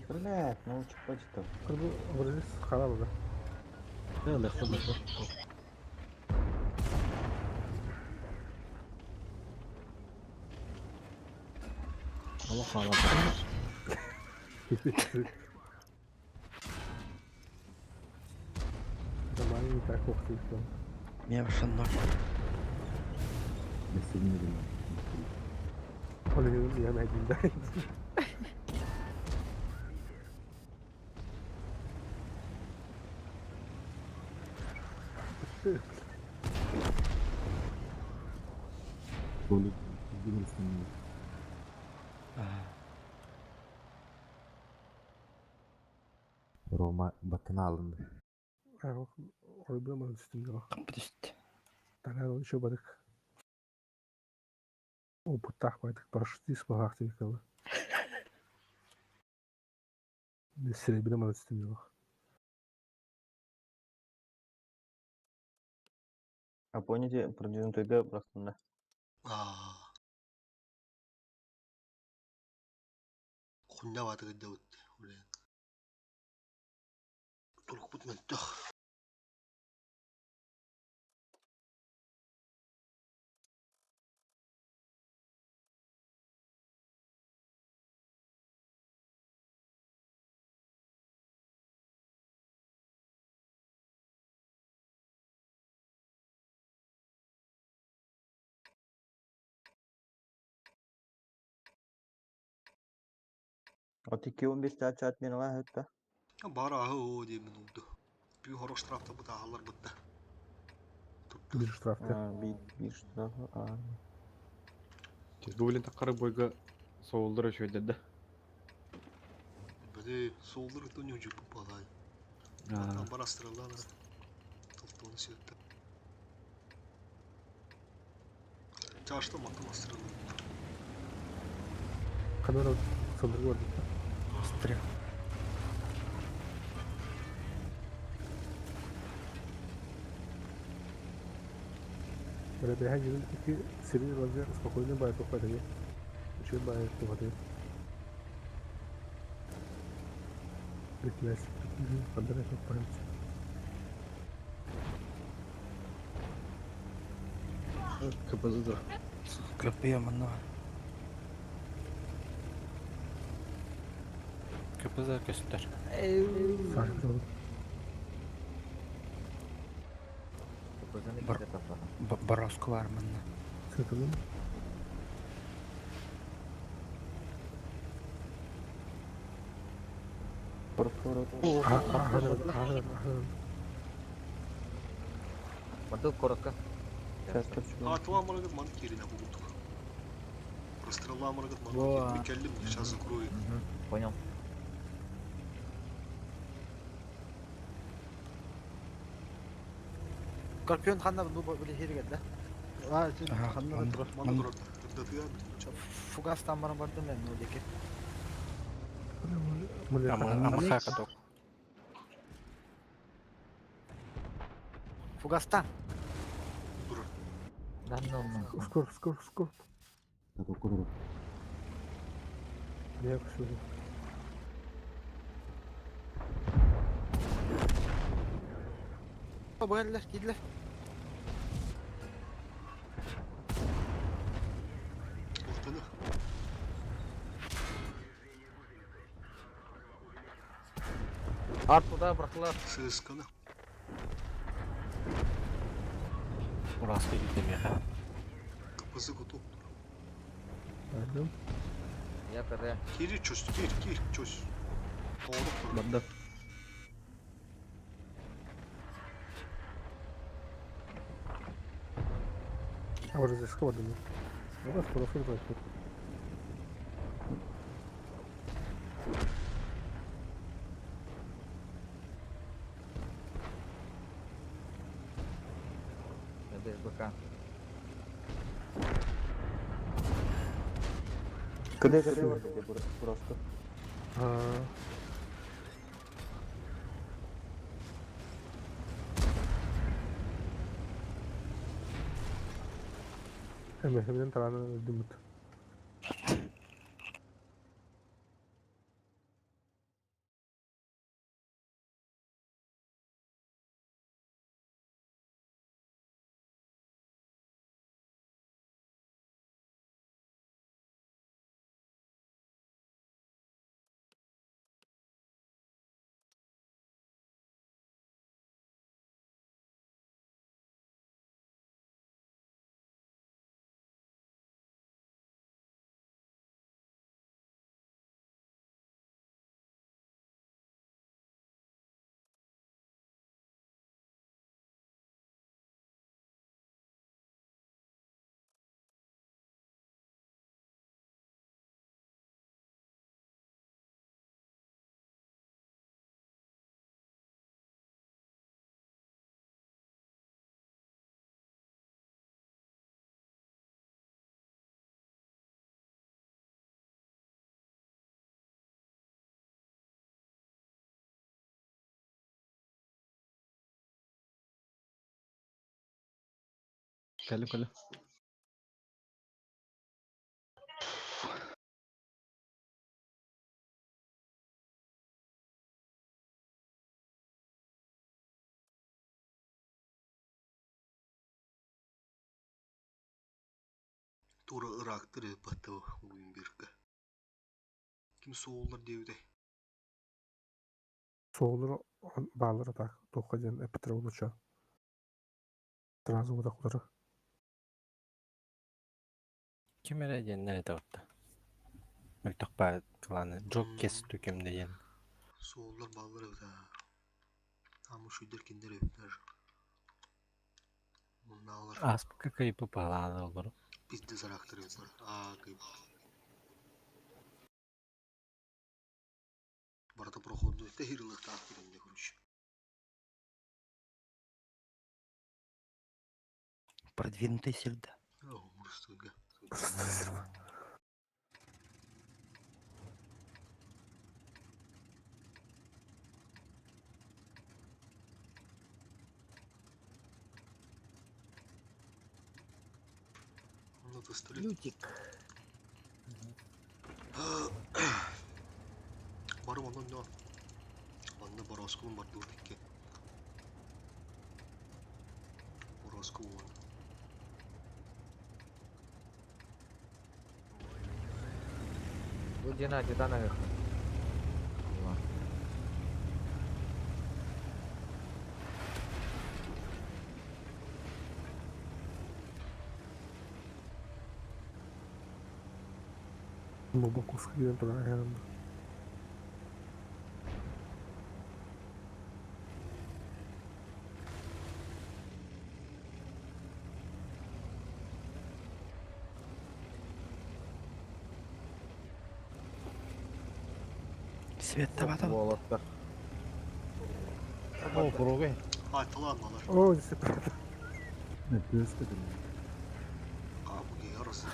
Блядь, ну чупачто. Кырбы образец харабы да. Нормально не так плохо слишком. Мен вообще ноль. Оны я найдем, да? Рома батына алынды. Ой, бля, үстінде. Қымбат Талян еще бадык. О, бутах бадык, парашютист бағақ деп калы. Серебряный мал үстінде. А помните, продвинутый бырахтан да. Аа. Хуння баты кыдда бутты. Блин. Туркпут мөлтөх. От 2.15 чат чат мен ылаа хөттө. Бара ахы о деймин oldu. Bir horoş tarafta bu da halar bıttı. Bir штраф. Bir bir штраф. А. Бу билен таккары бойга соолдор өчөйдер да. Бәде солдыр то не жуп балай. Там бара стреллар. Толтон сетте. Чашта матым стреллар. Канара сындырып көрдік. Стрел. Бля, бәһә жирен iki сири лазер спокойно бай тоқпайды. Үче бай тоқпайды. Бекмес. Қандай тоқпайды. КПЗ да. Скорпион манна. КПЗ көстөр. Сарып. КПЗ-ны Бар китэ таппата. Бороску бар манна. Сытылым. Мантыл коротко. Атыламарыгыт маны кииринэ бугурдук. Расстрелламарыгыт маны киирин. Кэллим, сейчас закрою. Понял. Скорпион ханна ну били хиргер да. А, ханна да тур. Маны турар. Ырдатыга Фугас там баран бардым мен ну деке. Амаха каток. Фугастан. Да, ну, ну. Скор, скор, скор. Я кушаю. Бу geldiler, кидлер. Ортаны. Арт туда бырахтылар. Сысканы. Ураска китемеха. КПЗ готов. Пойдем. Я КД. Кири чөс, кир, кир, чөс. Оğrup турар. Барды. А вот здесь скоро. Ну, скоро, скоро, скоро. Я без БК. Кыды кыды бар Бороску. А, Эме, тараны дүмүт. Кэлим кэлим. Тура ырактыр баты уйун бирге. Ким соолар диэбите. Соолар баалар так тоққа ден эптер олуча. Сразу удақлары. Ким эрэ диэннэр этэ отта. Мөлтөх баа кланы Джок кес түкем диэн. Соолар баалар эбит Амы шүйдер киндер эбит даже. Мунаалар. Аспка кайпы палааны олору. Пизде зарактыр эбит. Аа кайып. Барата проходу тэхирлыктаах киринде короче. Продвинутый сельда. О, мурстыга. Ну, пистолет. Лютик. Барым онон но. Онно бороскулун бардуу тикке. Бороску уон. Бу дена титана их. Бу киирэн туран аһарым. Свет табата. Болоттар. О, кругы. Айтыланмалар. О, десе. А, бу ярасы.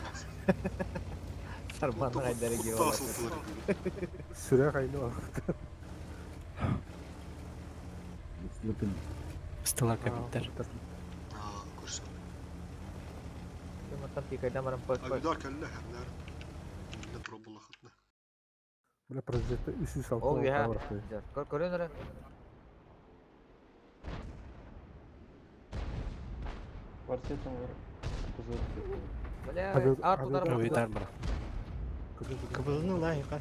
Сарбан айдары геолар. Сүрэ кайны Стылар капиттер. А, көрсө. Ким пикайдан баран пак пак. Авидар кэллэ хэмнэр. Мин пробулахытна. Бля, прожекта 306 Ол я. Көр көрөнөрө. Квартетом Бля, арт удар бар. Авидар бар. Кыбылны лайка.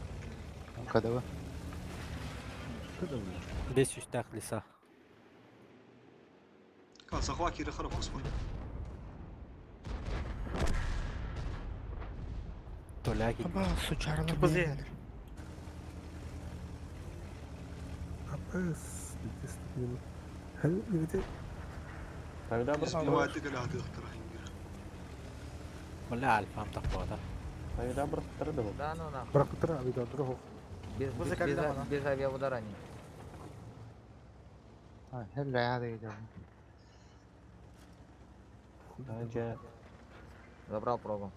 Кадава. 500 так леса. Ка захва кире хара фосфор. Толяги. Аба, сучаралар. Кыбызы. Апес, Хәл, егете. Тогда Избивает кэлэ хатыктар хингер. Бля, альфам тақпада. Тогда браттар да. Да, ну нахуй. Брактыра, авидар, друг. Без Бу без закарда мана. без авиаудара не. А, хелле hadi gidelim. Забрал прогу.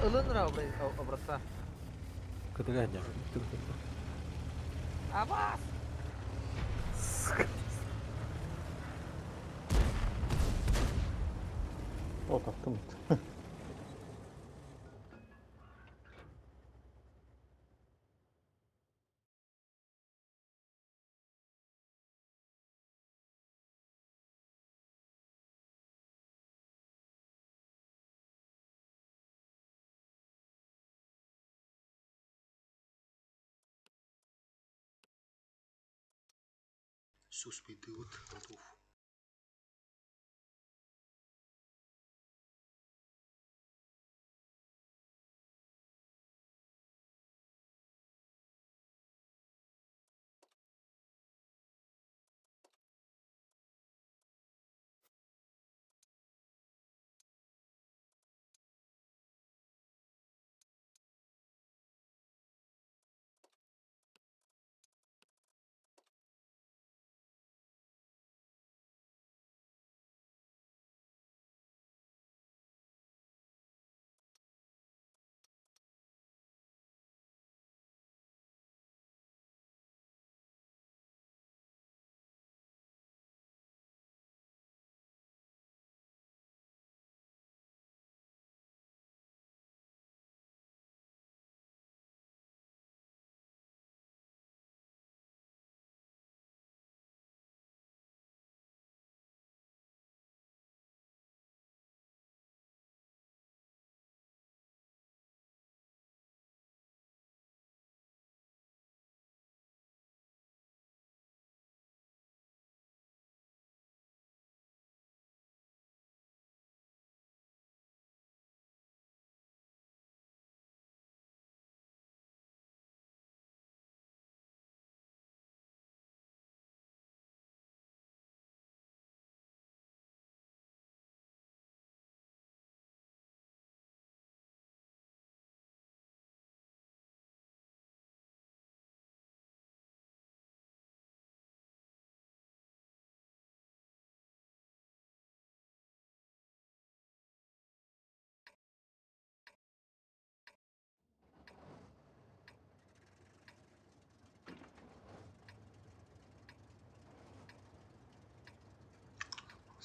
Ылынра образца. Кыдыга дя. Абас! О, таптым. Сус пойдет. Готов.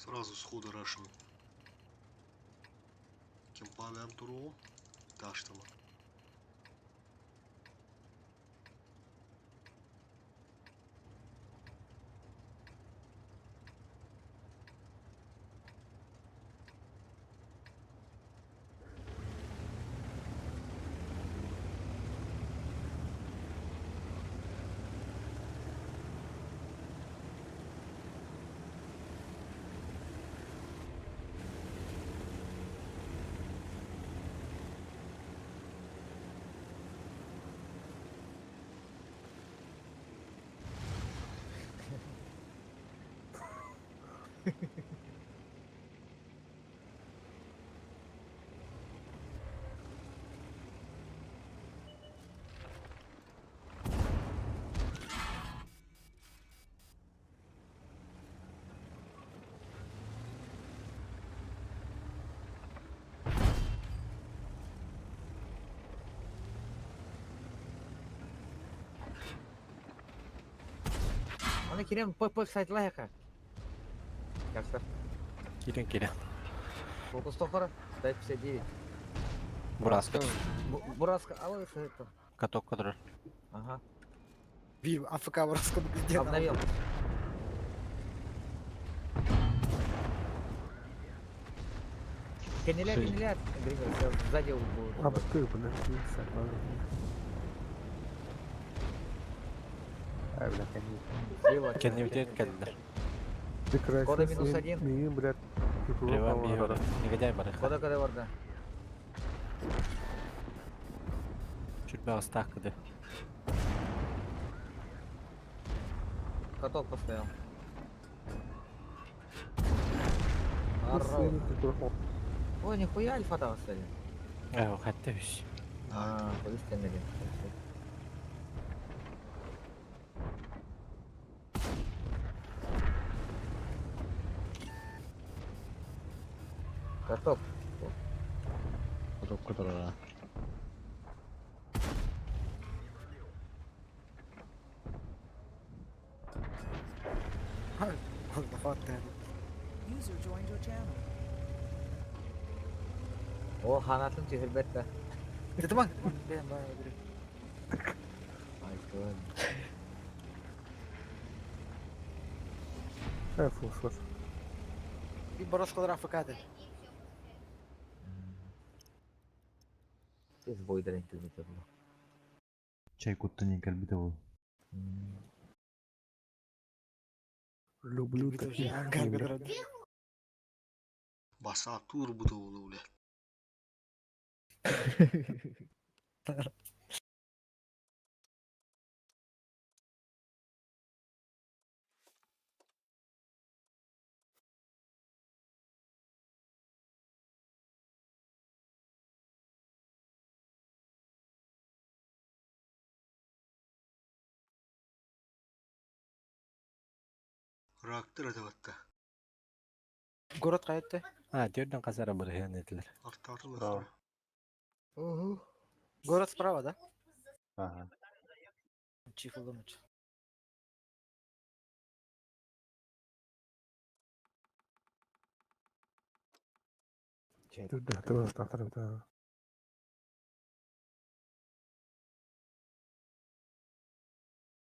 Сразу сходу рашим. Кемпавиан туру. Таштама. Аны кирем ПП сайтла яка. Яхшы. Кирен кирен. Фокус тохора. Дай 59. Бураска. Бураска алы это. Каток который. Ага. Бир АФК Бураска где? Обновил. Кенелер, кенелер. Сзади А, быстро, блядь, Ай, бля, конечно. Кеннибитет кэллэр. Кода минус один. Миин, блядь, Приват биһиги негодяй барыха. Кода кода барда. Чүрбэ астаах кыды. Каток поставил. Ой, нихуя альфа там оставили. Э, хатта үс. А, повестенными. Каток. Каток которого. User joined your channel. О, ханатын түһүрбэт да. Тытымаң. Бэм баа бир. Ай, god. Э, фу, Bir Boroskalar AFK'da. Тез бойдар интернет было. Чай куттан кэлбитэ ол. Люблю таких. Баса тур буту болу, бля. Рактыр это ватта. Город кайтты. А, төрдөн казара барыһыан этилер. Артары Угу. Город справа, да? Ага. Чиф улымыч. Да,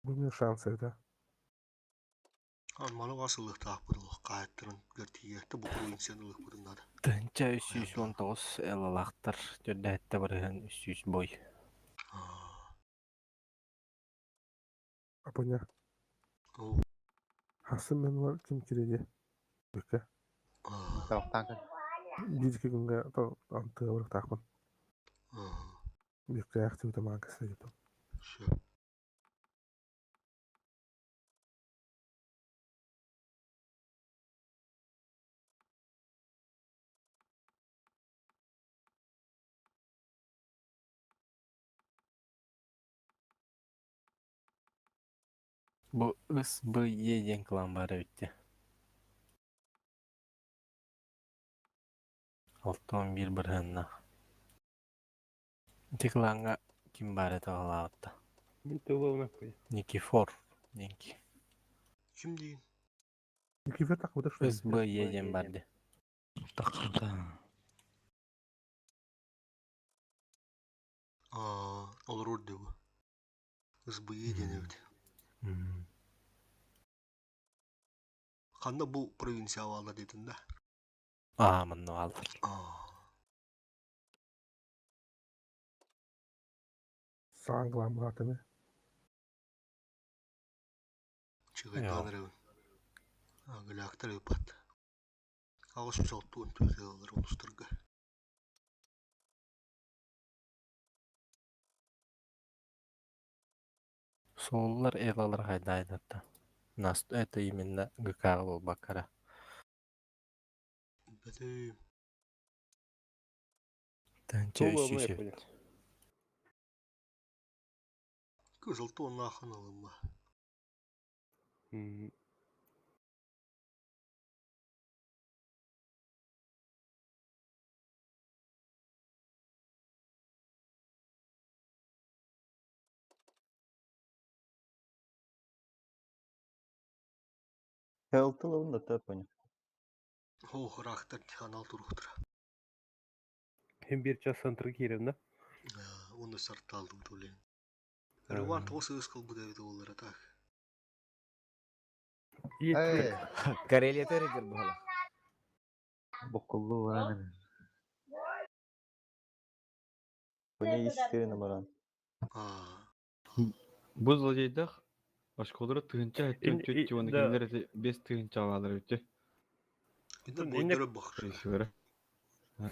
Бу шансы, да. Маны асылык таак буду кайттырын гертиге бу провинцияны лык будун нада. Тынча 319 элалахтар төрдө барыһыан 300 бой. Апоня. Хасын мен бар ким киреде. Бүкке. Тавақтан Бирки күнгө анты барык таакпын. Бүкке активде мага кесте деп. Бу ыс б е диэн клан баар эбитти. 61 барыһынна. Ити кланга ким баар этэ оҕолаабытта? Мин тылы нахуй. Никифор диэнки. Ким дейин? Никифор так вот что. Ыс б е диэн бар ди. Тақырда. Олар орды бу. СБЕ диэн эбит. Ханна бу провинция баалар дейтин да. Аа, манна бааллар. Саң глам гатыны. Чыгайтаныр эбин. Агылаактар ыпат. Агыс үсалтуун төтөлөр олустарга. Суоллар элалар хайдайдатта. Нас это именно ГК болбаккара. Билбэтим. Тыһыынча Бу үс главное сүүс я эбит. понял. Кызыл туоннаахын ылымма. Хелтыл да та понял. Ох, рахтар канал туруктура. Hem bir час центр киирем да. Оны сарталдым төлен. Рыван тосы ыс кылбы дәбіді олар так. Эй, Карелия терегер була. Бокуллу баран. Бұне ешкері номеран. Бу злодейдах башкалары тыгынча Ин- өттөн и- чөт оны да. кинилер эти бес тыгынча алалар өттө. Инде бойдыры бахыр.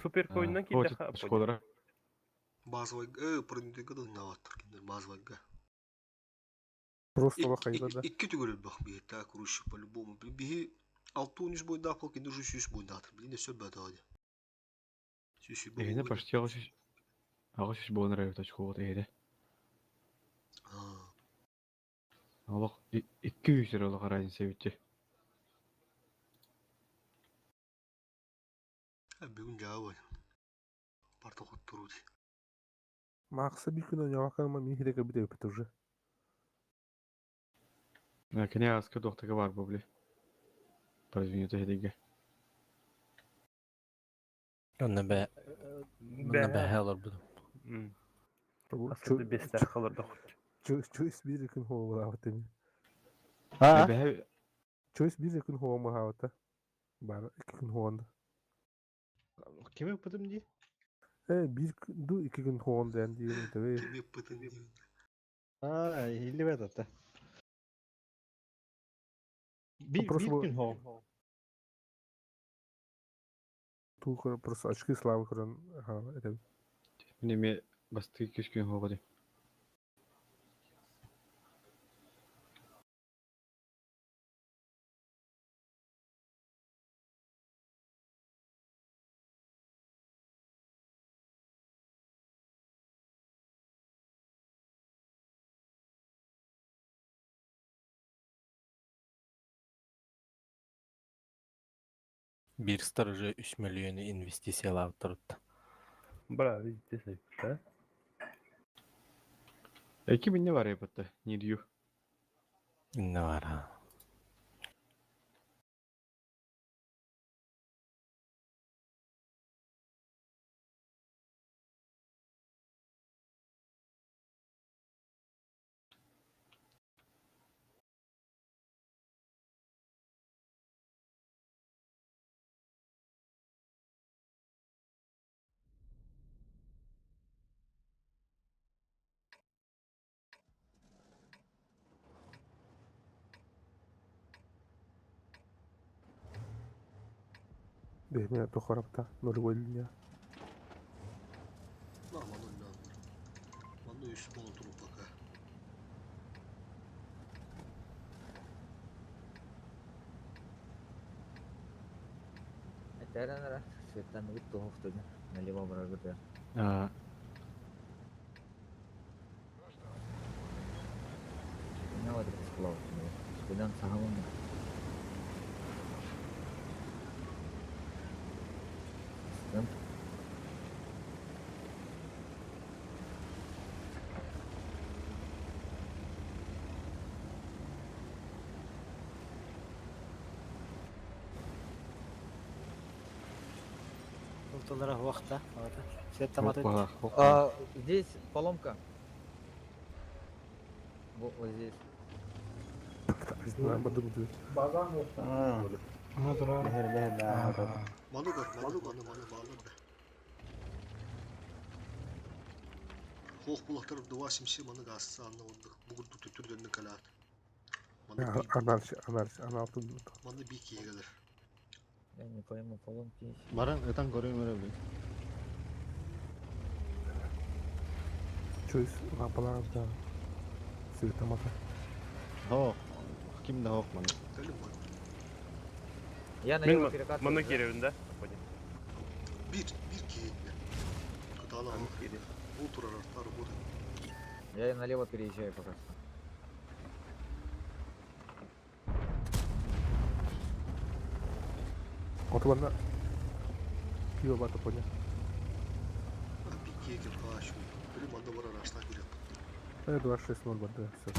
Супер коиннан киирдэх Башкалары. Базовый, продюктыга да наваттыр киндер базовыйга. Просто лохайда да. Икки түгөрөл бах бии так рушу по-любому. Биһи 6-13 бойда пол киндер уже 100 бойдатыр. Билин сөп бәдәде. Сүсү Эһине почти агыс үс буолан эрэ точка вот эһиде. Олох 200 эрэ олох разница бүтү. Бүгүн жаабы. Парта хоттуру. Макса bir күн ойнабаканыма мин хирек бит өпүт уже. Кини аска доктага бар бу били. Продвинуто эһидиге. Онна бә Бә. Онна бә алар буду. Асылды бестер қалыр да. Чөйс бир күн хоолаабыт эми. А? Бә Чөйс бир күн хоомаабыта. Бар iki күн хоонда. Кими ыппытым дии? Э, бир күн ду iki күн хоонда эн диэн этебе. Кими ыппытын диэн. А, илибет ата. Бир Просто бир күн хоо. Туу просто очки славы көрөн этебе. Мин эме басты күс күн хоого дим. Бир сторожы 3 миллион инвестициялаабыттар утта. Бра, видите, да? Эки минне бар эбитте, нирью. Инне бар. а. Бэхме тохорапта нолевой линия. На, ману на. Ману үс болу туру пока. Этэрэн светтан бит туһуфтуна налево барагыта. А, На вот это склав. Спидан сахамын. Стэн. Ылтылара хуақта. Свет Опа, А, здесь поломка. Вот, вот здесь. Базан yok. Ману гар, ману ману ману ману да. Хох булахтар 277 маны гасса анны ондык. Бугурду түтүрдөннү калаат. Маны би Анарчы, анарчы, аналтын. маны би киегелер. Я не пойму, поломки. Баран ытан көрөм өрө бил. Чөйс лампалар да. Светомата. Хоо. Ким да хоок маны. Я Мен налево перекатываю. маны да? киребин да? Понял. Биир, биир киһи Кытаанах Бу турар арта работает. Я налево переезжаю пока что. Отубанна пиво бата поня. Пике кем калашу. Били манда барар ашна кирек. 2-6-0 барды. Все.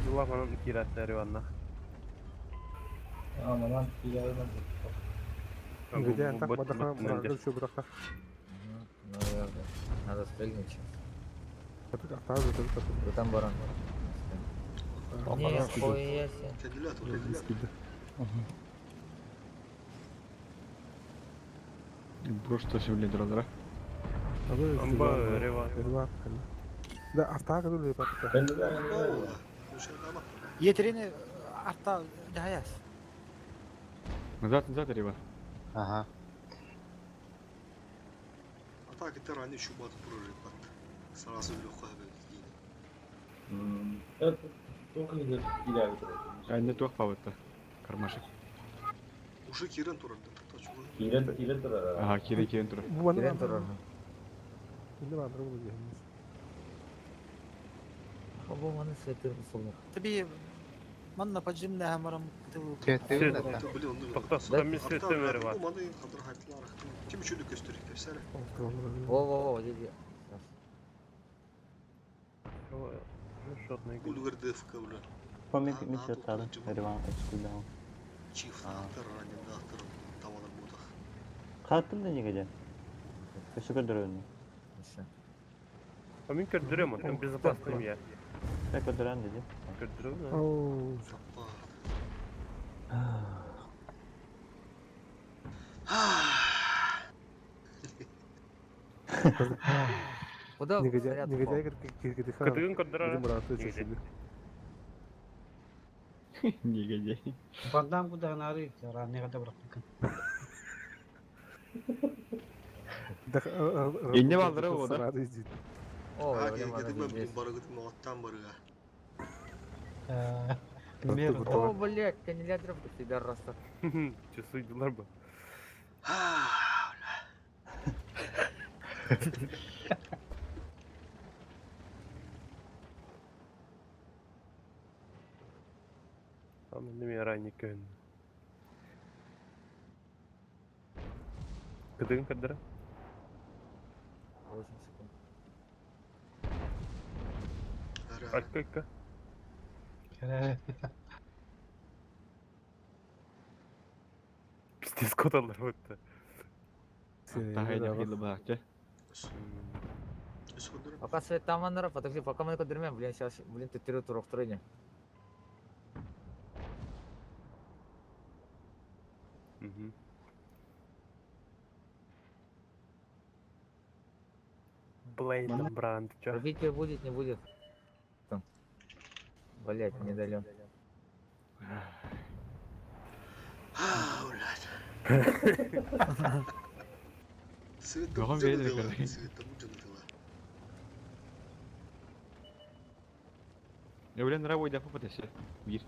Дила манан киирээттери манна. А, манан киирээбин. Негодяй, так бадаха, мурагыр чё браха. Наверное. Надо спрыгнуть. Вы там баран. Не, хуя себе. Просто сегодня драдра. Амба, рева. Да, артага дуле папа. Етерини арта жаяс. Назад, назад, Рева. Ага. Атака терани шубат прорепат. Сразу легко Только А не туох павытта. Кармашек. Уже кирен турар. Кирен, кирен турар. Ага, кирен, кирен турар. Кирен турар. Не надо, буду Бу маны светыр солнук. Таби манна поджимная хамарам Ким үчүн көстөрүк кепсәре. Во, во, во, иди. Улгар ДФК бля. Помните, ми се тада, Риван, экскудал. Чиф нахтар, ранен нахтар, тавалар ботах. Хаттым да негодяй. Өсө көрдөрөн. А мин көрдөрөм, там безопасный я. Я көрдөрөн деди. Көрдөрөм. Оу. Куда Негодяй, снаряд негодяй, упал? Кытыгын көрдөрөр. Негодяй. Бандам куда нары, раннега да быраккан. Инне балдыра бу, да? О, А, я кеди мен барыгыт маттан барыга. О, блядь, каннелядр всегда растет. Часы дилар бы. Там неме ранний көн. Кытыгын көрдөрө. 8 секунд. Акка акка. Пиздец коталар бытты. Тахайда хилы баакча. Пока свет там анара, подожди, пока мы көрдөрмөм, блин, сейчас, блин, төттөрү туруктурайын. Блейд Бранд, чё? Пробитие будет, не будет? Там. Блять, не дали. Свет Маған береді екен. Свет дела. Я блин, нравой да попадайся. Бир.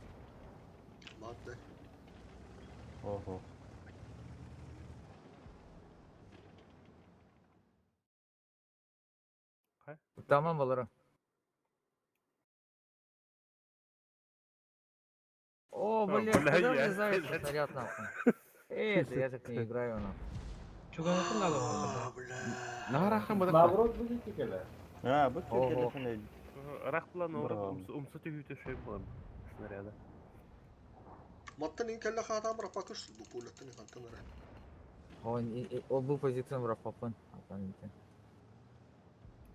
Ладно. Ого. Тамам балара. О, А, блядь, бля, куда я- влезает снаряд нахуй? Эй, это я так не играю нахуй. Чуганыкын надо. Нарахан бадак. Наоборот, будете келе. А, бу Ого. телефон. Рах план Браво. умсу түйүтө шөй болам. Снаряда. Маттан инкелле хата бара пакыш бу пулаттан хантан ара. Он, он был позицион Рафапын.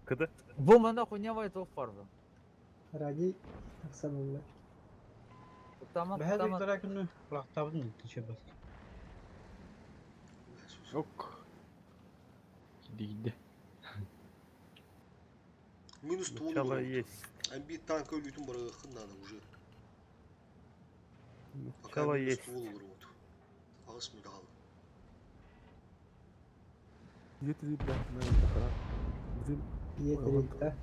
Кыды? Бу нахуй не вайт оф парда. Ради Оксанулла. Тамам, Бәһә тамам. дөрә күнү кулактабын төшөбөз. Ок. Гиди гиди. Минус туон. Начало есть. Амби танк өлүтүн барыгын надо уже. Пока Начало минус есть. туол вот. Агыс медал. Е3 блядь, на это Блин. Е3, да?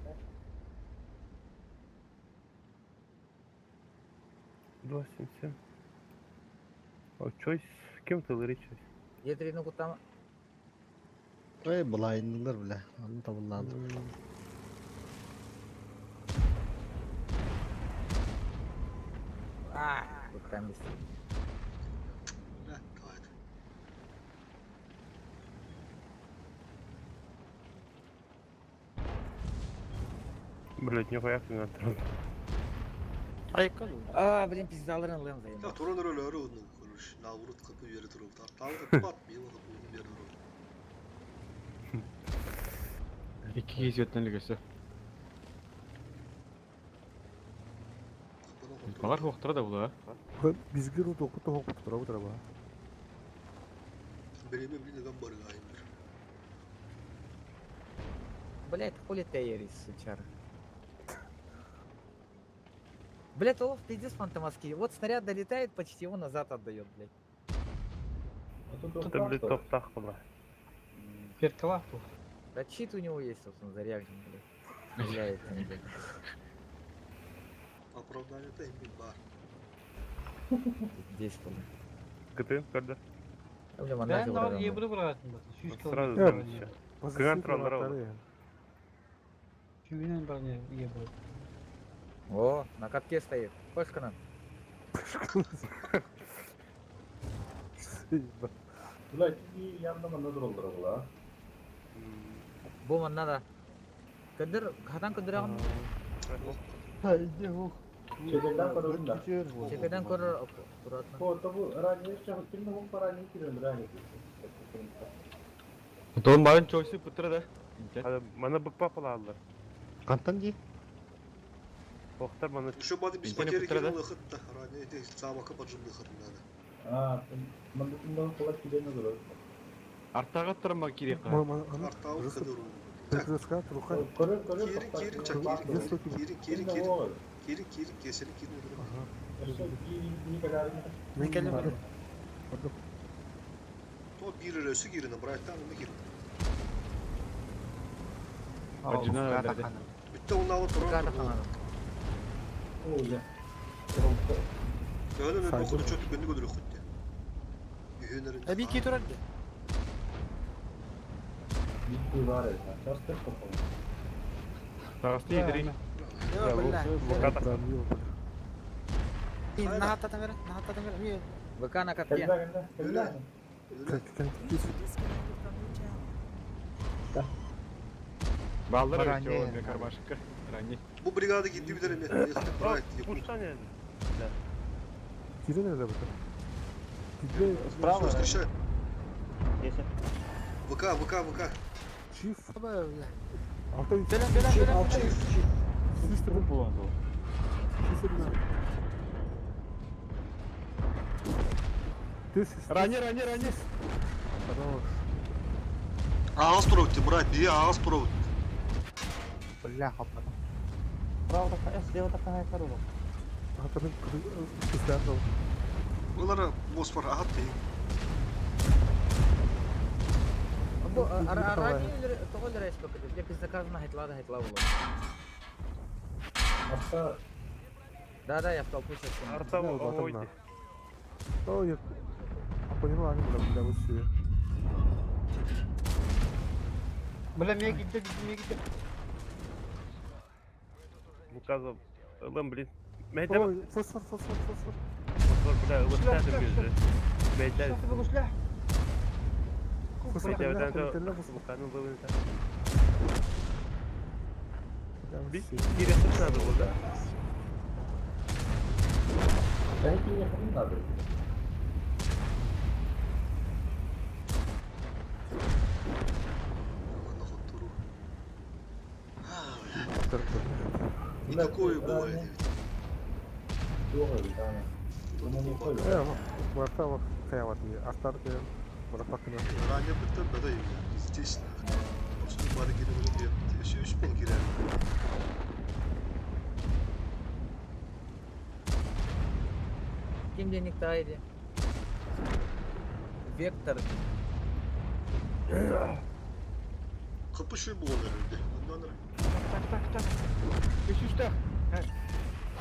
2,77. А чойс, кем ты лыричась? Е3 ну кутама. Ой, былайындылар, бля. Аны табыллады. А, вот там есть. Бля, давай. Блять, нихуя ты на трон. А, блин, пиздаларын лым Ya заебал. Туран öyle öyle onu konuş. Navrut kapı yeri durup. Tartağı da bat bir yıl kapı yeri durup. Икки киһи лигасы. Балар хуохтара да була. Бизге ру току току тура бу тараба. Береме bir neden barıgayımdır. Блять, хули ты ерис, сучара. Блять, Олаф, пиздец фантомаски. Вот снаряд долетает, почти его назад отдает, блять. Это, блядь, топтах была. Перкалах был. Да чит у него есть, собственно, заряжен, блядь. Стреляет он, блядь. Оправдание da emin var. Здесь, блядь. КТ, когда? Бля, Ben манахи de var врагам, Е1 bıraktım bak. 100 Сразу километр. там еще. Позиция Контрол нравился. Чувинен бар не Е1. О, на катке стоит. Хочешь к нам? Бля, iki yandan manna duruldur bula. Бу надо. Кадыр, хатан кадырагын. Çekerden korudun da. Чекеден көрөр аккуратно. По того ранее ще кимне хум парани кирен ранее. Тон барын чойсы пытыра да. Мана быкпа палалар. Кантан ди? Охтар мана. Еще бады без Интернет потери пытыра да? кирен лыхытта. Ранее de самака поджим лыхытында. А, манда кимден кола кирен olur. Артага турма кирек. Артау кыдыру. Перекрестка турука. Көрөр көрөр. Кирин кирин чак кирин кирин кирин кирин кирин кирин кесeli кирин То bir өрөсү кирин, браттан оны кирин. Бүтте оны алып туран. Öyle mi? Okudu çok günlük ödülü kuttu. Ühünlerin. Әби ки турар ди. Битти бар это. Часто попал. Тагысты едири. Йо, бля. Нахатта тамер, нахатта тамер. Ми ВК на катке. Disconnected from your channel. Баллар Баране. өтө карбашка. Рани. Bu brigada gitti bir tane mi? Bright. Пуштане. Кирен эле бу. Кирен. Справа. Встречай. ВК, ВК, ВК. Чиф. бля. Алты. Белен, белен, белен. Систер Булан. Рани, рани, рани. Хорош. Ağız turup брат, bir ağız turup. Бля, хаппа. Справа такая, слева такая корова. Атанын кыстан Bunlara mosfar ahat değil. Бу ранее того ли рейс пока. Бля, пиздаказна хайтлада хайтла было. Hatta Да, да, я в толпу сейчас. кину. Арта ойди. Ой, я поняла, они бля, бля, вот все. Бля, мне gitti, мне gitti. Указал. Лэм, блин. Мейдем. Ой, фосфор, фосфор, фосфор. Бля, лыстадым yüzü. Мейдем. Шафы бұл сілә. Фосфор, Мейдем, бля, бля, фосфор. Буканың лывын. Бля, Bir все. кирesi надо было, да? belki yakın da. И такое бывает. Yok öyle tane. Bunu ne koyuyor? Э, Марта, хаяват, Артар, Марапакына. Ранее бітті, бәді, естественно. Осыны бары кирин өліп Еще үш пол кирен. Ким денег тайди? Вектор. Хапы шүй буолар эрде. Ондан ара. Так, так, так. Үс үстэх.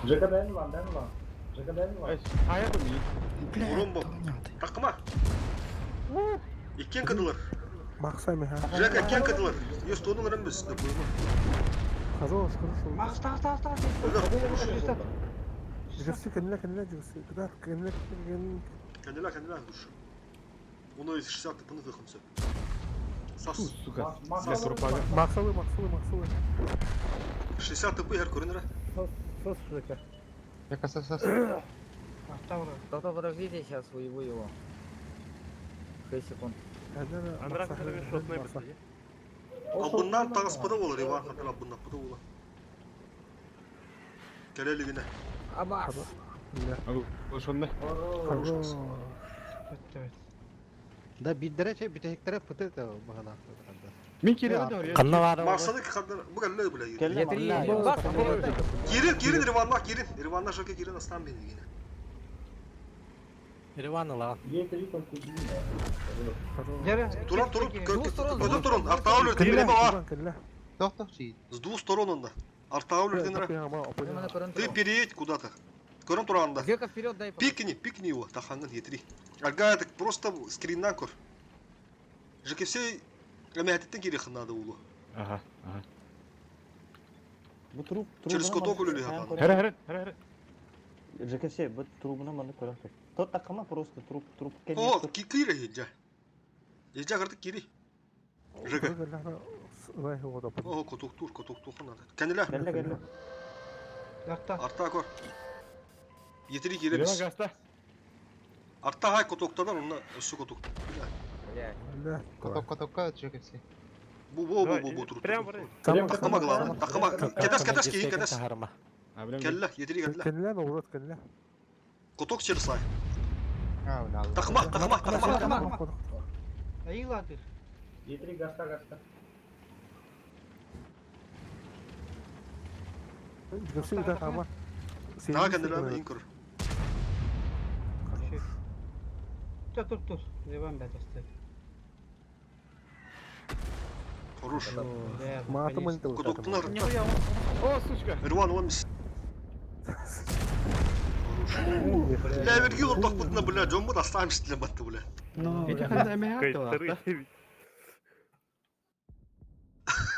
Жека бен улан, бен улан. Жека бен улан. Хайа бу Урон бо. Такыма. Иккен кыдылар. Макса меха. Жека иккен кыдылар. Ес тонун ырым біз. Хорош, хорош. Макс, тагыс, тагыс, тагыс. Жекси кенле кенле жекси. Кыдар кенле кенле. Кенделе кенделе душ. Оны 60 тыпыны кыхымсы. Сас. Сука. Сас. Максалы, максалы, максалы. 60 тыпы хер көрүнөр. Сос Жека. Жека сос сос. Только подождите, сейчас уебу его. 6 секунд. Андрак шотной бітті. Албыннан тагыспыда болар, Иван хатар албыннан пыда болар. Келелигине. Абас. Ошонда. Хорош. Да биддере че битехтере пыты та багана. Мин кире да Канна бары Максады кадыр бу келле биле. Келле, Кирин, кирин Риванна кирин. Риванна жака кирин астан бени гине. Риван ылаган. Туран турун көтө турун артага өлөрдүн биле баба. Тох тох чи. С двух сторон онда. Артага өлөрдүн Ты переедь куда-то. Көрөм туранда. Жека вперед дай. Пикни, пикни его, тахангын етри. Ага, так просто скриннан көр. ЖКФ Эмэхэтиттен кири хыннады улу. Ага, ага. Бу труп Через коток өлөлү хатан. Хере хере хере хере. ЖКС бу трубuna маны көрөм. Тот такама просто труп труп О, кири хиджа. Хиджа кырдык кири. Жека. О, коток тур, коток тур хыннады. Кениле. Келле келле. Арта. Арта көр. Етри кири Риван біз. гаста. Арта хай котоктадан онна өссө коток. Коток котокка Жека все. Бу бу бу бу бу тур. Прям бары. Такама главное. Такама. Кедес кедес кийин кедес. Келле, етри келле. Кенле наоборот кенле. Коток через сай. А, бля. Такама, такама, такама. Айыладыр. Етри гаста гаста. Жекси да тама. Таа кенделе ин көр. Тур, тур, тур. Риван бәдәсте. Хорош. Мааты монитор. Котоктун арта. О, сучка. Риван он мис. Бля, верги ортақ бұтына, бля, жомбы дастан мистілі батты, бля. Эти ханда эмэхат талакта.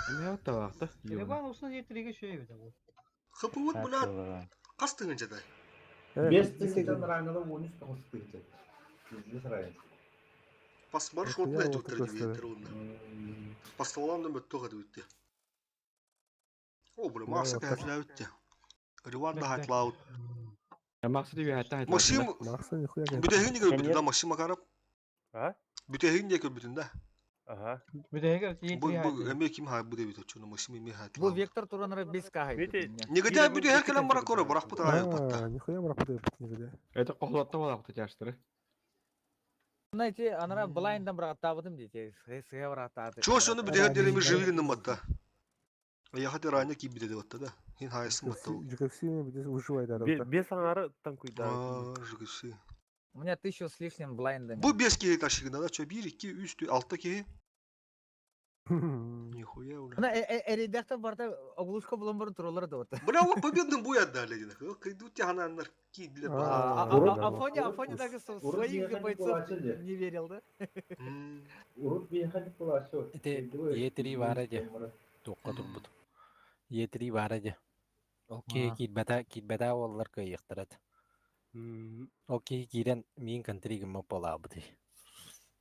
Эмэхат талакта. Риван усын етриге шөй бит бу. Хыпы вот, бля, қастығын жадай. Бес тысяча рангада он үч тоғыз тысяча. Без разницы. Пасмар шортына өттір деп онна. Пасталам да өтті ғады өтті. О, бля, мақсат әтілі өтті. Риван да хатлаут. Максат үйе хатта Максим, Макса нихуя. бүтәһин неге бүтін да, Максим Макаров? А? Бүтәһин неге бүтін да? Ага. Бүтәһигер Бу, етри бу, әме ким ха бу деп өтчү, Максим эме Бу хатлаут. вектор тураныры 5 к Неге дә бүтәһер кэлэн бара көрө, барак бу тагы батта. Нихуя барак бу неге. Это кохлатта болак тяштыры. Знаете, анара блайндан бірақ табыдым дейді. Сыға бірақ тады. Чо шону бүтәһер делеме живилин батта. Яхат ране ки бите батта да. Хин хайсын батта. ЖКФС биде выживает да. Бес аңары танкуйда. А, ЖКФС. У меня тысячу с лишним блайндами. Бу 5 киһи ташыгына да, чо 1 2 3 4 6 киһи. Нихуя ула. Мына эредактор барда оглушка булан бұрын туралар да вот. Бля, вот победным бой отдали. Идут тягананнар кидли. Афоня, Афоня даже своих бойцов не верил, да? Урут бейханик была все. Ите Е3 бары же. Туққа турбут. Е3 бары же. Окей, китбета, китбета оллар кыйыктырат. Окей, кирен мин контри гымма болабыды.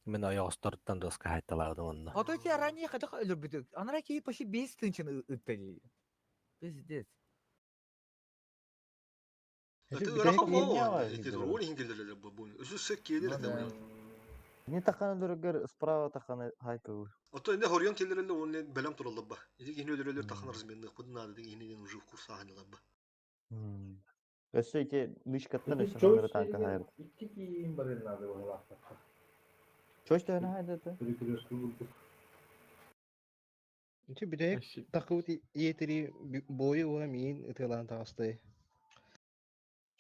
Мен аяғыстарыттан доска хайталады онна. А то тебя ранее хотя любит. Она такие почти без тынчин ыттали. Пиздец. Не таханы дөрөгөр справа таханы хайкы. Ото инде хорион келереле оны белем тураллабба. Иди кихини өлөрөлөр тахан разменных бу надо деген хинен уже в курса ханылабба. Өссө ити нышкаттан өссө ханары танка хайр. Икки кийин барен надо было. Чош тәне хайдаты. Перекрестку булдук. Ити биде такут етери бойы уа мин ытылан тагысты.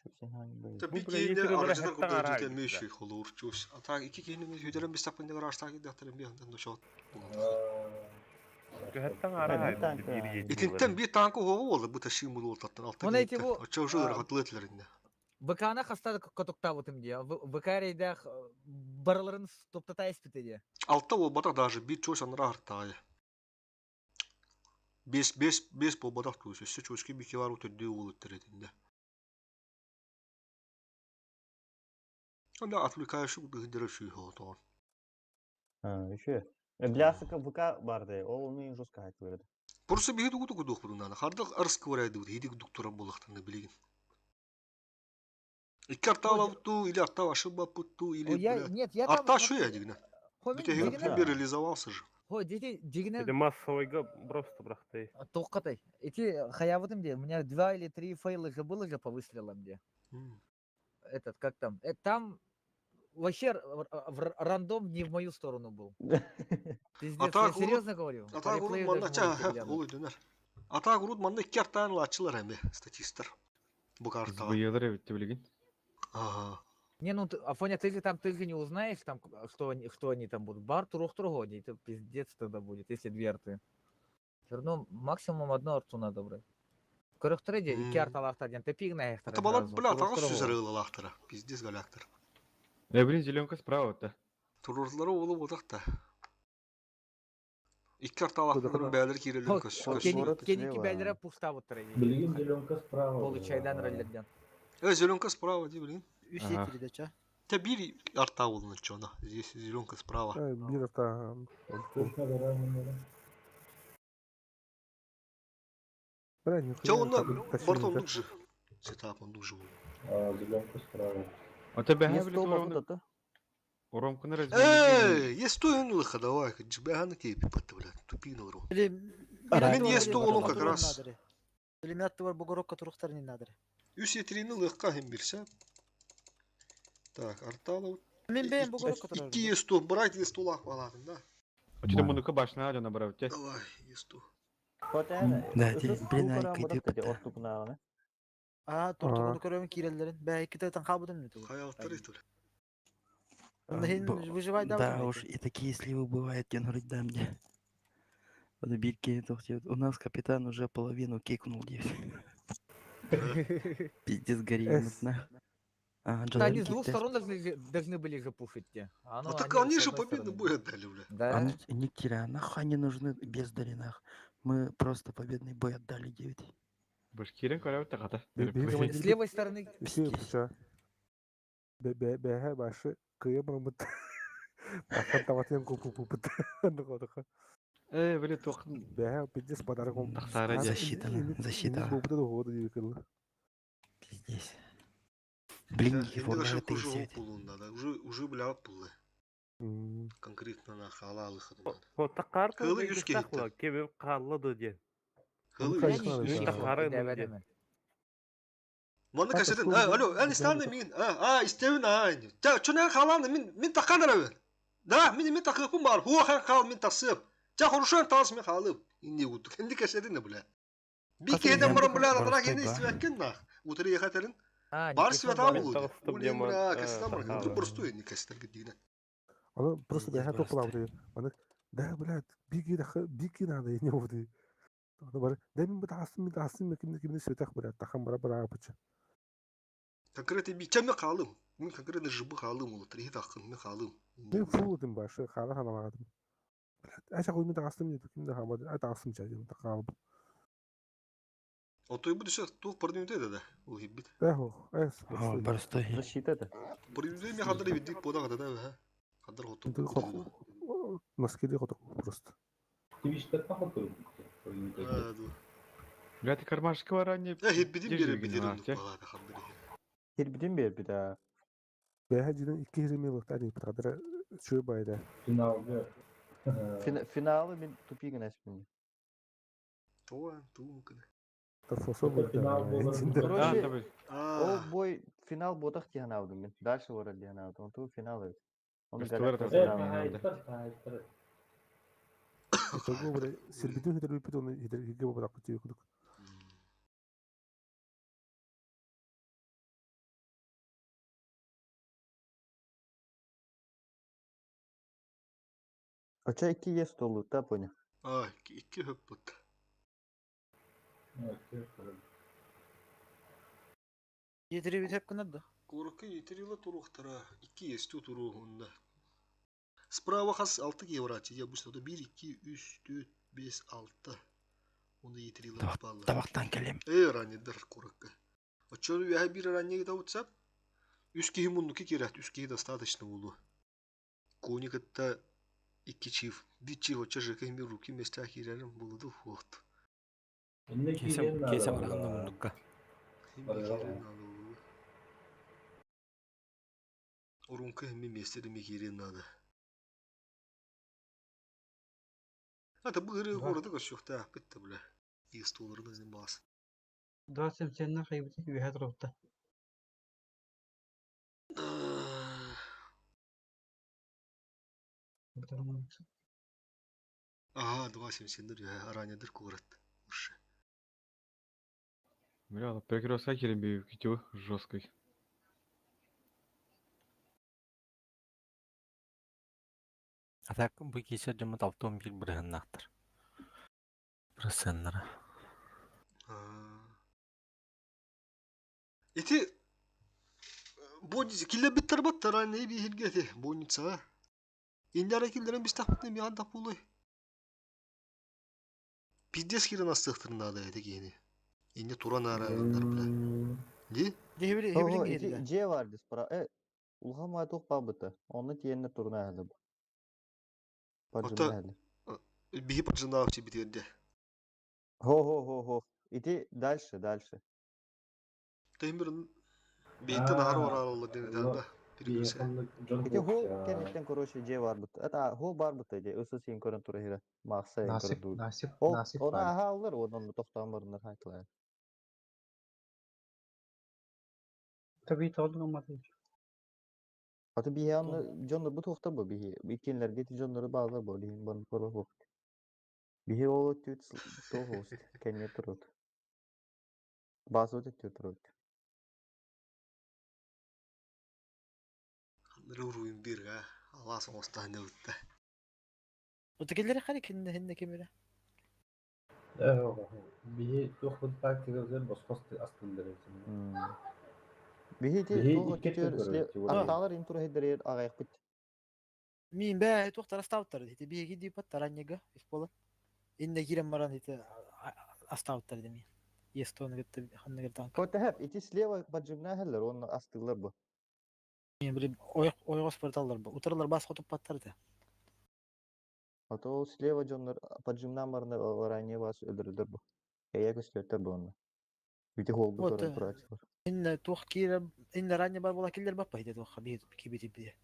Та би кихини аржыдан курда жете мөшүй холур чуш. А так ики кихини хүдерен бис тапын дегер аштак иде атарын би андан дошот. Көһөттөн ара Итинтэн биир танка уһуоҕа буолла бу ташиым буолтаттан алта Оны эти бу Оччо уже ыарахатылы этилэринне. ВК-на хаста котуктаабытым дии. ВК рейдээх барыларын топтата испите дии. Алта буолбатах даже биир чуос анараа артаайа. Бес бес бес буолбатах туус өссө чуоски бики бар утурдуу уолуттар этинде. Анда отвлекающий удыгдера шүйхо тоон. Еще. Блясыка ВК барды, ол оны жестко айтылыр. Просто биһи тугу тугу дуохпутун Хардах арыскы хиди дуктуран булахтаны билигин. Икки артаалабыттуу или арта ашыбаппыттуу или Нет, я Арта шу я дигне. Бүтэ реализовался же. Хо, дети дигне. Это массовыйга просто брахты. Тоққатай. Эти хаявытым где, у меня два или три фейла же было же по выстрелам где. Этот, как там? Там вообще рандом не в мою сторону был. Пиздец, я серьезно говорю. А так урут манна ча, ол өйдөнөр. А так урут манна икки артаан лаачылар эми статистер. Бу картаға. Сбыйылар эбит билигин. Ага. Не, ну, Афоня, ты же там, ты же не узнаешь, там, что они там будут. Бар турух тургоди, это пиздец тогда будет, если две арты. Все равно максимум одну арту надо брать. Көрөхтөрө икки арталаахтар диэн тэпиигнэ Это бала бля тагы сүзер Пиздец галяктар. Э, блин, зеленка справа-то. Турурлары олу бодакта. Икки арталаахтарын бээлер кирелер көс. Кеники бээлере пустабыттар. Билигин зеленка справа. Получайдан роллерден. Э, зеленка справа, ди, блин. Үс етириде ча. Те бир арта болну чона. Здесь зеленка справа. Бир арта. Че он бортом лучше. Сетап он лучше. А, зеленка справа. А тебе блин, Уромканы Эй, есть то лыха, давай, джбяганы кейпи патты, блядь, тупинул ру. Мен есть то олом как раз. Или мятты бар бугорокка турухтар не надо. Үс етрини лыхка хем бирсе. Так, артала. Мен бэйм бугорокка турар. Икки есть то, брать есть то лах баладым, да. А что мунука башна алена брать? Давай, есть то. Да, блин, айкыды А, тортугуну көрөмүн киреллерин. Бә икки тан кабыдым не тугу. Хаялтар итүл. Выживай Да уж, и такие сливы бывают, я говорит, да мне. Вот бирки, у нас капитан уже половину кикнул, Пиздец, гори, А, да, они с двух сторон должны были же пушить те. А, ну, так они же победный бой отдали, бля. Да. А, не теряя, нахуй они нужны бездари, нах. Мы просто победный бой отдали 9. Башкирин көрөбүт тагата. С левой стороны. Бэһэ башы кыйы барамыт. Тахан таватын купупупут. Э, били тух. Бэһэ пиздец подарок. Защита, защита. Пиздец. Блин, его надо Уже, уже, бля, пулы. Конкретно на халалы хадым. Вот так Кылы үс кейтті. Кебе қаллады ден. Кылы үс Маны кәсетен, алло, ән истаны мин, а, истевин, а, Та, чүнә халаны мин, мин таққан арабы. Да, мин мин тақыпым бар, хуа хан хал мин тасып. Та хорошо тас мин халып. Инде гут. Инде кәсетен бля. Би кеден барам бля, атара кене истевәккен нах. Утыры яхатерин. Бар света булды. Улем бля, кәсетен бар. Просто не кәсетер дигән. Аны просто бәһә топлап Аны да, блядь, бики бики надо, не воды. Аны бар, да мин бит астым, мин астым, кимне кимне светах, блядь, тахан бара бара пыча. Конкретно би чаме қалым. Мен конкретно жыбы қалым ол, три тақын мен қалым. Мен фул дим башы, хала хала ладым. Блядь, айша қой мен астым деді, кимде хамады, айта астым чай дим, тақалып. А то и будет сейчас тух продвинутый да, ол хиббит. Да, эс. Простой. Защита это. Продвинутый мен хадыр бит пода да, да, хадыр готов. Носки готов просто. Ты видишь, так поход Бля, ты кармашка варани. Э, хиббитин бере битерин балада хадыр. Хирбитин бер бит а. Бэһэ дьинэн икки хиримилыктар иппатадара чуй байда. Финалга. Финалы мин тупигин әспин. Туа, тумкын. Финал Короче, ол бой финал ботах диhan алдым мен. Дальше орал диhan алдым. Он ту финал өт. Оны Итого бре сирбитин хидер бит оны хидер хиге бабак куту кудук. Оча икки ес толу, та понял. А, икки хөппут. Етири бит хеп да. Куоракка етерила туруохтара, икки естүү туруоһунна. Справа хас алты евро я обычно 1, 2, 3, 4, 5, 6. Оны етерила бааллар. Табақтан кэлем. Э, раннедер куоракка. Оччону үөһэ биир раннеги да Үс киһи муннуки киирээт, үс киһи достаточно буолуо. Кони кытта икки чиф, биир чиф оччо ЖК мир руки местах киирэрим булуду хуохт. Инне Кесе киирен кесе надо бараханна була. муннукка. Киирен надо буолуо. Урунка хэмми месте ми киирен надо. А та бу ыры города көрсүөхтэ битте бля. Иестууларын изин баас. 277 хайбыты үһэ турубута. Ага, 2.77 ранедыр куорат. Урше. Бля, перекрестка кирен бейб жесткой. А так бу кесе дьоммут алтон бир бырыһыннаахтар. Проценнара. Ити Бонница киллер биттер баттар аны бихиргети больницаға. Иннара киллерин биз тахпытны михан тапулы. Пиздец кирен астыктырын надо эти кини. Инне туран аралар бля. Ди? Дехибили Ого, хибилин ити киирдэ. дьиэ бар диспара. Э, улахан маай туох баабыта. Онно тиэннэр туруна эһэлэ бу. Ота Поджимна эһэлэ. биһи поджинаавчы битерде. Хо-хо-хо-хо. Ити дальше, дальше. Темир бейтен ахар аралар ден да. Перекрестка. Ити хол кэнниттэн короче дьиэ бар бут. Это хол бар бут дьиэ. Өсө син көрөн тура хира. Махса эн Насип, көрөн дуу. насип, Ол насип оны бар. аха аллар, онон тохтоон барыннар хайтылар. Tabii толдук амматы. Аты биһи онно дьоннор бу туохтар бу биһи. Иккиэннэргэ ити дьоннору баалар бу лиһин барын көрө бу. Биһи ол түт туох ост кэнниэ турут. Баазы өттү турут. Руруин бир га. Алас оңостан өтті. Отакеллери хали кинне хинне кемире. Биһи туох бу тактика босхос астыллар Биһи ити Биһи туох икки өттүтүөр өттүн сле көрөбүт, ура. аттаалар им тура хиддерээр аҕайахпыт. Мин бэ туохтар астаабыттар ити биһиги диипат таранньыга испола. Инне кирен баран ити астаабыттар деми. Естоны гытты ханныгыр танк. Коттэһэп ити слева поджимна эһэллэр онно астыылар бу. Мин били ойгос порталлар бу. Утаралар бас хотуп паттар да. А то слева дьоннор поджимна барыннар ранее бас өлөрөлөр бу. Эйэ көстүөттөр бу онно. Ити холбу Вот көрөн тураачылар. инне туох кире инне ранне бар була киллер баппа ити туох би кибити би.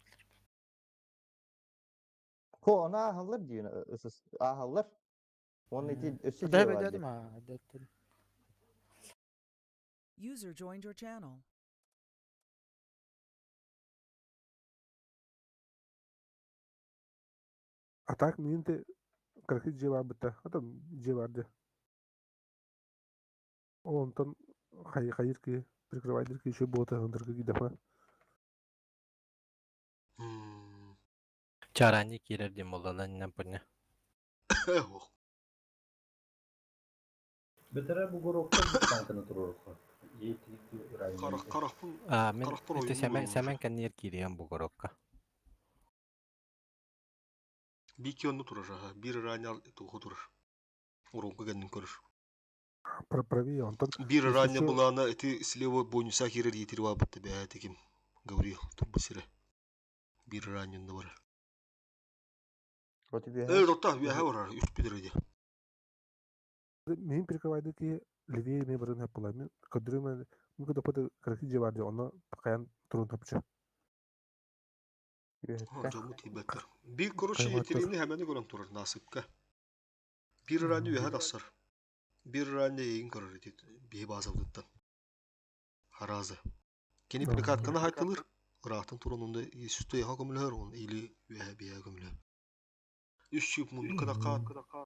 Хо она аһаллар диин ысыс аһаллар. Онно ити өссө Да дьиэ бэ бар дедим дии. а. дедим. User joined your channel. А так мин те кыракый дьиэ бар бытта. Ата дьиэ бар дьэ. Ол онтон хай хайыр ки прикрывайдыр ки еще бота ындыргы кидэхэ. Чарани кирер дем боллалан иннен пырня. Бетере бу горокка танканы турорукка. Карахпын А, мен карахпын ити ойун сәмән болур. сәмән кэнниер кириэн бу горокка. Бики онну турар, аха. Бир ранял туху турар. Урунку кэннин көрөр. Правее онтон Бир если ранья что булана ити слева бонуса кирер етир бабытты бә теким. Гаврил турбу сире. Бир ранья бар. Против Э, рота, үһэ барар, үс бидер мин прикрывайдыр ки левее мен барын хап була. Мин көдүрүм мен көдө паты кыракый дьиэ бар дьэ. Онно каян турун тапчы. Жому тибеттер. Бир короче Кайматтар. етерини хәмәне көрөн турар насыпка. Бир ранья үһэ тахсар. Бир ранья егин көрөр ити биһи базабыттан. Харазы. Кени прикатканы хайтылыр. Ыраахтан туран онда сүстө яха көмүлөр он или үһэ бия көмүлөр. Үс чип мунду кадака.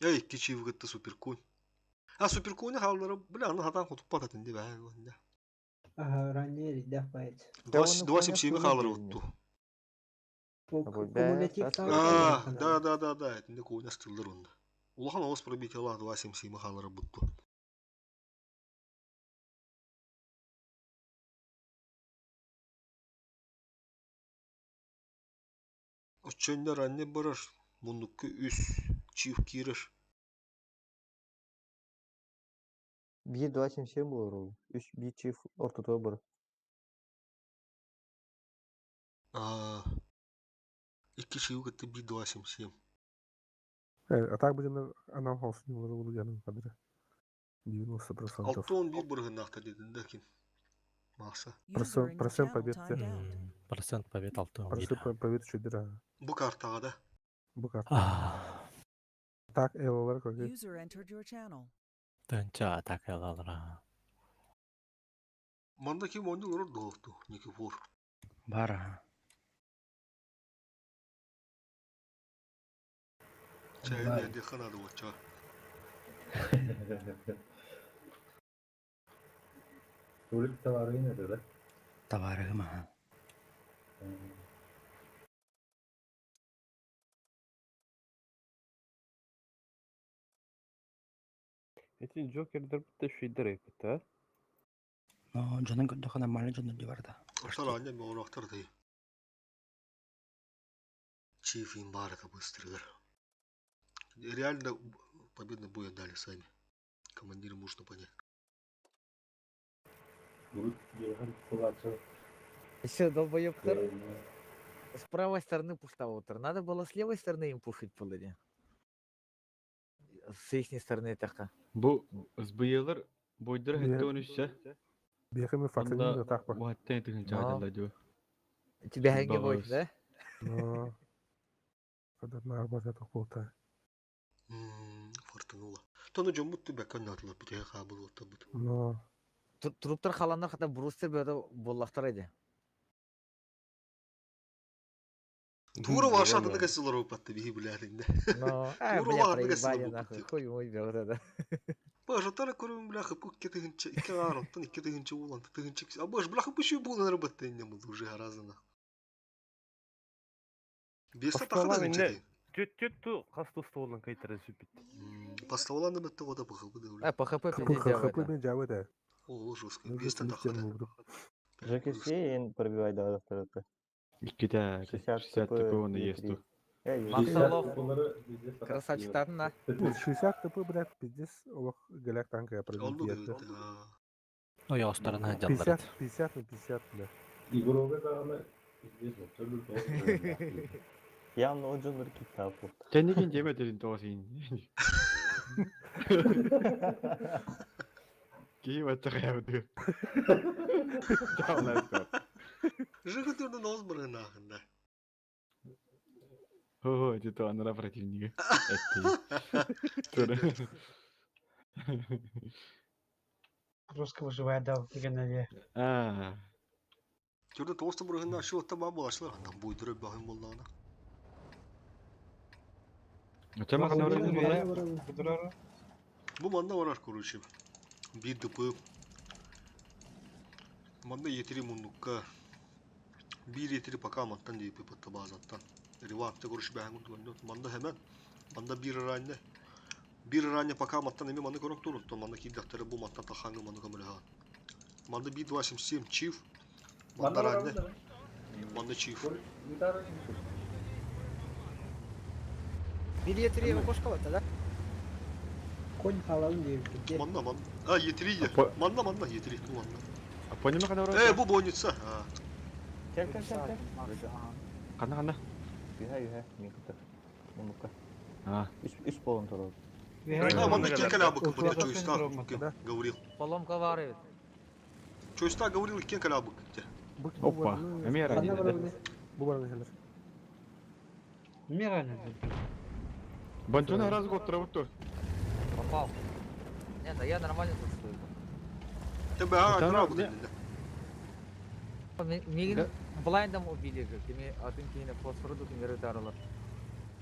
Эй, икки чип гытты суперконь. А суперкони халлары бля аны хатан хотуп бататын деп ә. Ага, ранее дах пает. 2.77 халлары утту. Кумулятив А, да, да, да, да, итинник коня астыллар онно. Улахан оҕус пробитиялаах 277 хаалара бутту. Оччоннор анне барар, муннукка үс чиф киирэр. Биир 277 буолар ол. Үс биир чиф ортотугар барар. А, икки чивы кытта биир 277. А так будем анал холстин буду янын кадыры. 90%. 61 бырыһыннаахтар дедин да ким. Махса. Процент, процент побед те. Процент побед 61. Процент побед чудера. Бу картаҕа да. Бу карта. Так, элалар көге. User entered your channel. Тынча атакалалара. Манна ким оонньуу олорор дуо Никифор. Бар аха. Чайын иһэрдиэххэ наада уоччаҕа. Толик товарыгын это, да? Табаарыгым аха. Эти Джокердер бутта шүйдер эппит, а? Но дьонун көрдөххө нормально дьоннор дии барда. Ортар аанньа мөҕүрүөхтэр дии. Чиф им баар это быстрыгар. Реально победный бой отдали сами. Командиры можно понять. Еще долбоебтар с правой стороны пуштавотер. Надо было с левой стороны им пушить полыни. С их стороны така. Бу СБЕлар бойдара хэтте он үссе. Биэхэ фактын да так ба. Уһаттан тыгын чаадалла дуу. Тебя хэнги больше, да? Но. Когда на база так болта. Фортанула. Тону дьоммут түбэккэ онноотулар бүтэһэ хаабыл уоттарбыт. Но. Труптар халаннар хата брустер бөтө боллахтар эди. Тура вашатыны кэсилэр опатты биһи билэринде. Но, а, Тура бля, вашатыны проебали кэсилэр нахуй, хуй мой бе, вот это. Бажатара көрүм бля хыпы икки тыһынча икки аар оттон икки тыһынча уулан тыһынча а баш бля хыпы шүй буолан ырбатты инне мыл уже харазына. Бесте таха Поставлан тыһынча инне дии. түт түт ту хас туста кайтара сүппит. Поставлан бетте года пахы да А, по хп пиздец ХП делает. мен жабы да. О, жестко. Бесте таха да. Жекесе ен пробивай да второй. Икките 60 60 ТП оны есту. Максалов. Красавчиктар на. 60 ТП, блядь, пиздец, олох галяк танка я Олду пробил. Ой, остарына жаллар. 50, 50 на 50, блядь. Игровой даҕаны пиздец, вот төлүр тоҕус Явно он жоннор киттап болду. Тенниген жеме дерин тоосин. Кии баттагы Жаалар. Жыгы түрден оз бырынаахында. Хо, эти то анара противниги. Этти. Русского живая дал деген А, Түрден тоғыз бырыгына шы отта ба булашлар. Андан буйдырып бахым боллаана. Чама хана Бу манна барар короче. Бир ДП. Манна етири муннукка. Бир етири пока маттан дейп патта базаттан. Ревантта короче бәһән күрдүм. Манна hemen. Манна бир ранне. Бир ранне пока маттан эме манна көрөк турут. Манна киддактары бу маттан тахаңы манна көмөлө. Манна би 277 чиф. Манна ранне. Манна чиф. Бир етири кошкалата, да? Конь халан дейбит. Манна манна. А етири е. Манна манна етири бу манна. А понима хана Э бу больница. А. Кел, кел, кел, кел. Кана кана. Юхэ, юхэ, мен кытыр. Мунука. А. Үс, үс болон турат. А манна кел калабык бу чуйста говорил. Поломка бар эбит. Чуйста говорил кен калабык. Опа, эме ранее. Бу баран хелер. Миране. Бантуна раз год травту. Попал. Не, да я нормально тут стою. Тебе а трабы. Мигин блайндом убили же. Кими атын кийине фосфорду кимери тарылар.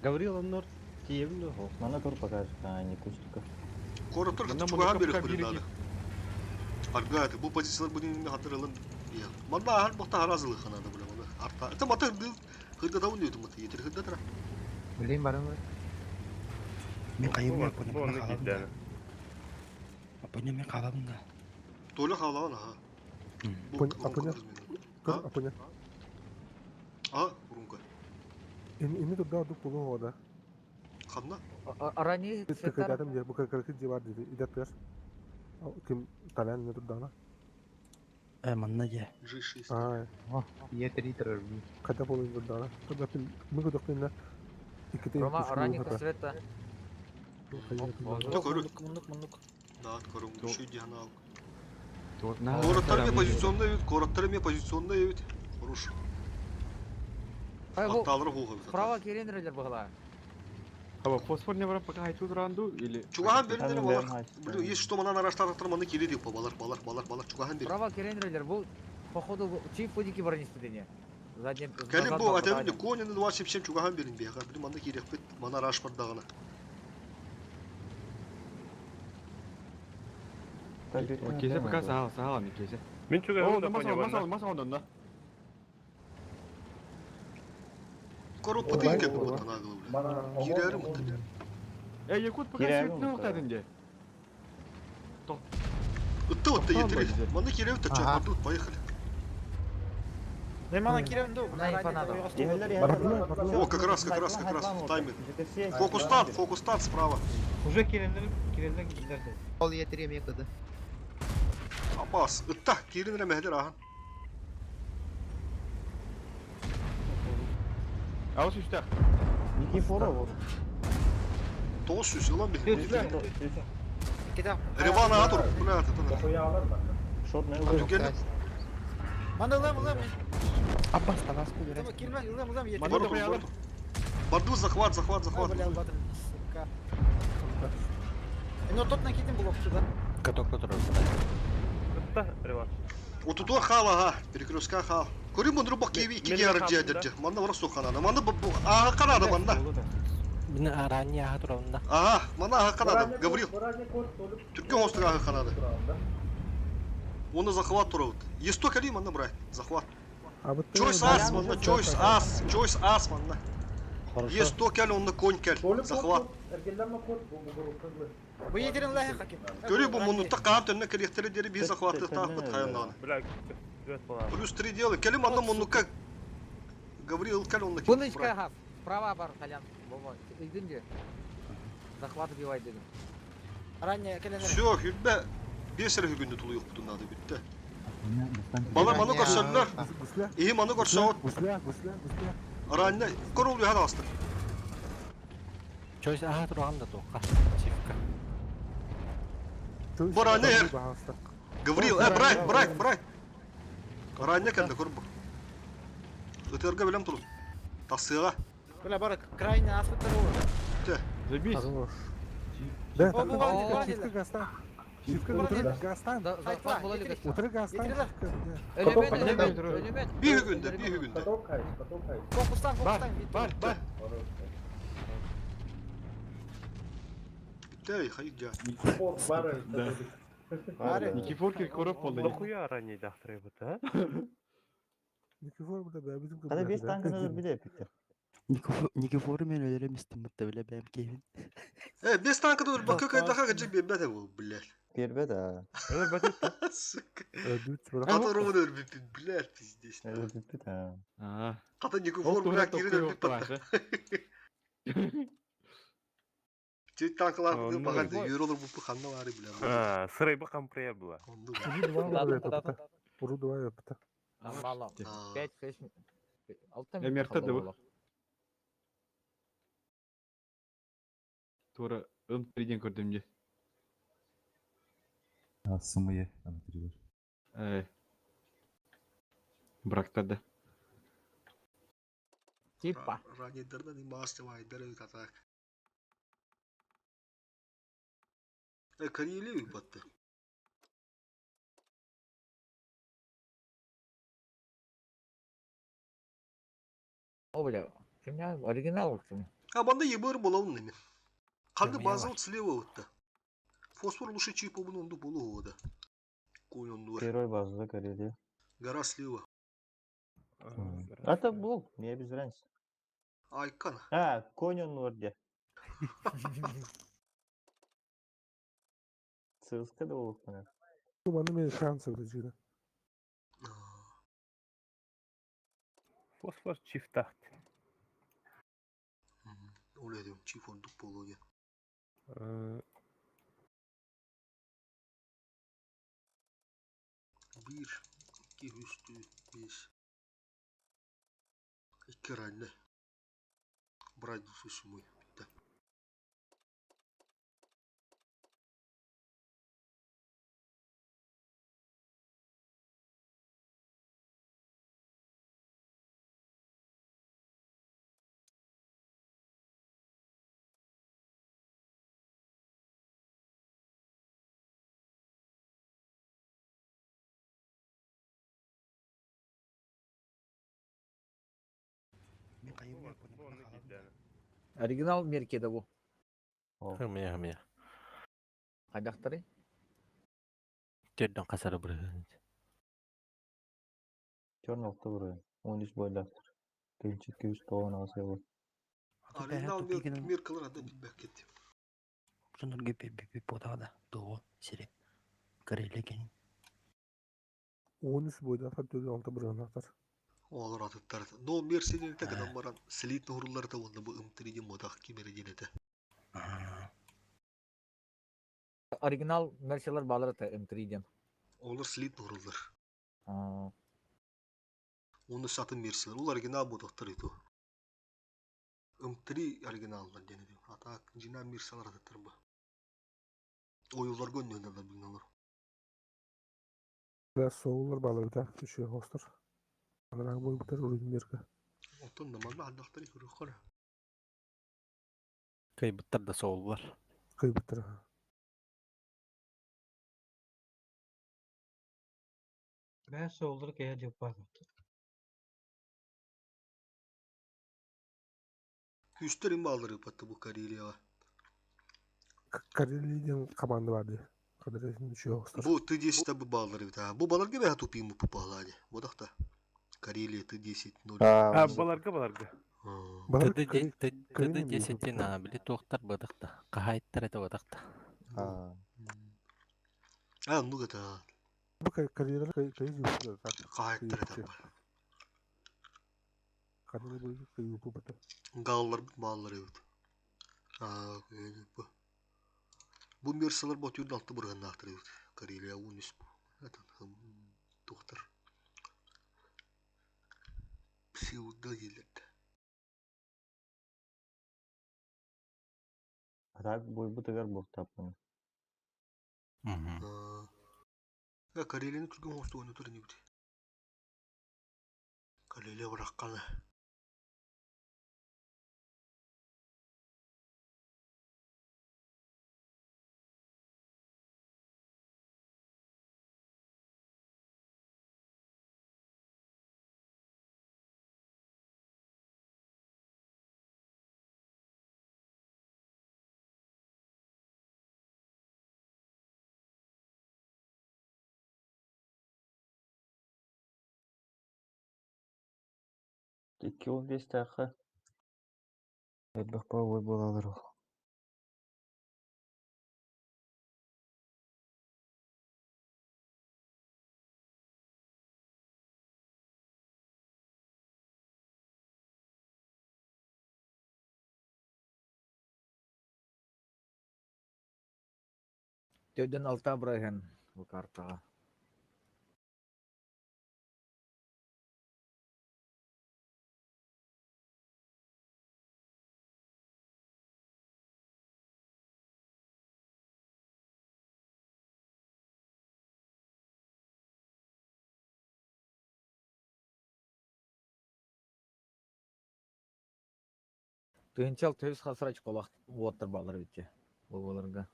Гаврила Норд тиевлю. Мана тур покажет, а не кустика. Коротор Манна чуга муннукка берек пока бир бири надо. Арга бу позициялар бу дин хатырылын. Манна хар бакта харазылык ханада була мана. Арта. Это мата Хырдатабын диэтим бата, етер хырдатара. Билейм барым. Мен кайым Бу апоня бу мен онны халабын да. киирдээнэ. Апоня мен халабын да. Толя хаалаҕын аха. Бу Апоня. рунка разменна. Көр апоня. А, рунка. Ини турда дук булу ода. Ханна? Арани цветтар. Тыкайдатым же бу кыркы же бар диди. Идет Ким талян не турдана. Э, манна же. G6. А. Е3 турар. Ката болу турдана. Турда пин мыгы докпинна. Иките Рома, Арани цвета. Да, көрү. Мундук, мундук. Да, көрү. Şu дихана. На, Короттар ме позиционда эбит, короттар ме позиционда эбит. Хорош. Ай, бу Атталары хуга бит. Права керенерлер бугала. Аба фосфор не барам пока хайчу туранду или Чугахан бериндер балар. Блин, есть что манан араштар маны келе деп балар, балар, балар, балар чугахан бер. Права керенерлер бу походу чип фудики бронеспидение. Задний Кэлин бу атабын конин 277 чугахан берин бияга. Блин, маны керек бит, мана араш бар дагына. Кейсе пока сахал, сахал ми кейсе. Мин чугахан О, да маса, понял, маса, да. маса онда. Кору пытын кеп бу танагы бля. Кирерим бит. Э, Якут пока Кирерим свет не вот, оқтадын де. Ытты отты етири. Маны кереп та Ага. чапарды поехали. Не мана кирен ду. На инфонадо. О, как раз, как раз, как раз в тайминг. Фокустат, фокустат справа. Уже керенлер, керенлер гидер. Ол Е3 ме кыды. Абас, ытта, кирин ремehler ахан. Аус үстә. Никифоров. Тоғыз жүз, ылан бихи. Кида. Ревана атур, бля, это Дохуя алар банда. Шотный Түгел. Мана ылам, ылам. Аббас талас кудырас. Кирмен, ылам, ылам. Е3. Бар тур, бар тур. Барду захват, захват, захват. Бля, батым, сука. Но тот накидим блок сюда. Каток который. Ытта, реванш. Отутуа хал, ага, перекрестка хал. Көрім мұны бақ кеви Мен- икки мен яры хал, жедерді. Манда вара соқанады. Манда аға қанады манда. Бина Арани аха турабында. Ага, манда аға қанады. Гаврил, Баране код толуп. түркен остың аға қанады. Оны захват турабыт. Есто кәли манда брат, захват. Чойс ас манда, чойс ас, чойс ас манда. Есто кәл, онны конь кәл. Захват. Эргеллерме код бу бу кызлы. Бу етерин лахи хаким. Көрі бұл мұнытта қағам түніне керектері дері bir захватты тағып қаяннағаны. Бля, дүрет болар. Плюс 3 делай. Кәлі манда мұныққа Гаврил кәл онны Пуночка ха. Справа бар Толян. Боба. Идин де. Захват убивай дедим. Ранее келенер. Все, хүрбе бес әрі күнді тұлы жоқ бұтын бітті. Балар маны көрсөллөр. Гусля. İyi маны көрсөт. Гусля, гусля, гусля. Ранне корол яһан астыр. Чойс аха тураган да тоққа. Чифка. Бара не? Гаврил, э, брат, брат, брат. Ранне кәнде көр бу. Ытырга белем тулу. Тасыга. Бля, бар крайне асфальттар ол. Те. Забись. Да, О, бу бар, Чифка гастан. Чифка утыры гастан. Захват була ли Утыры гастан. Элемент, элемент, элемент. Bir günde, bir günde. Каток хайс, каток хайс. Фокустан, фокустан. Бар, бар. Битте, хайык жа. Никифор бары. Да. Никифор Киркоров болды. Дохуя ранее дахтыры бит, а? Никифор бля, бля, bizim Hadi 5 tankını bir de bitti. Никифор мен өлерем истиммит биле бэм кейбин. Э, бес танка dur, бак көк айдаха гыжы бебе бу, блядь. Бербе да. Сука. Öldü Ката ровно өрбүп, блядь, пиздец. Öldü да. А. Ката Никифор, бля, кирин өрбүп батта. Ти танкалар баган юролор бу ханна бары, бля. А, сырайбы камприя была. Уру два опыта. Мало. 5 6 6 Э, мерте да бу. Тура ым триден көрдім де. Сымые, М3 бар. Э. Брактады. Типа. Ранидерден имасты вайдер атак. Э, Карелию батты. О, бля. У меня оригинал. А банда ебыр болауын неме. Қанды Кірмей база вот слева вот Фосфор лучше чип обын онду болу ода. Конь онду. Первый базада Карелия. Гора слева. Это был, мне без разницы. Айкан. А, конь он вроде. Сыска да улукмана. Бу маны мен шансы бир. Фосфор чифтахт. Ол эдем чиф ордук болуя. Bir, iki, üç, dört, beş. İki ranne. Брать сумой. Да. Оригинал меркеде бу. Хымия, хымия. Хайдахтары? Төрдөн касары бұрын. Черный алты бұрын. 13 бойлақтыр. 209 ағасы бол. Оригинал меркалар ада билбек кетти. Сонорге пи потада того сире. Карелеген. 13 бойда 46 бұрын. Олар атыттар. Но мерсенен тагынан баран слит нурлар да онда бу ымтыриде модах кимере. Оригинал мерселер балар та М3 ден. Олар слит нурлар. Оны сатын мерселер. Ол оригинал бодақтар иту. М3 оригиналлар денеди. Ата жина мерселер атыттар бу. Оюлар гөннөндөр билналар. Да соолар балар да үшө хостор. Анарак бой бутар урун мерка. Отон намазда андактар көрөккөр. Кайбыттар да сооллар. Кайбыттар. Бә соолдыр кая деп бар. Күстер им балдыры патты бу Карелияга. Карелийден команда барды. Кадыр хостор. Бу Т10 та бу балдыры бит. Бу баларга бә тупим бу балады. Бу дакта. Карелия Т10 0. А, баларга баларга. ТД 10 на били тоқтар бадақта. Қахайттар это бадақта. А, ну это. Бу карьера кайы так. Қахайттар это. Карьера бу кайы бу бата. Галлар баллар эбит. А, бу. Бу мерселер бу түрдө алты бурган нактыр эбит. Карелия 13 бу. Это доктор. Псевдо келет. Так бой бутыгар буктаппын. Я Карелияны түргөн хосту ойнотор не бит. Карелия баракканы. 2.15 тақы. Элбэх бой болалар ол. Төдөн алта бұрайын бу картаға. Тыгынчал төз хасырач колак уоттар балар битте. Бу боларга.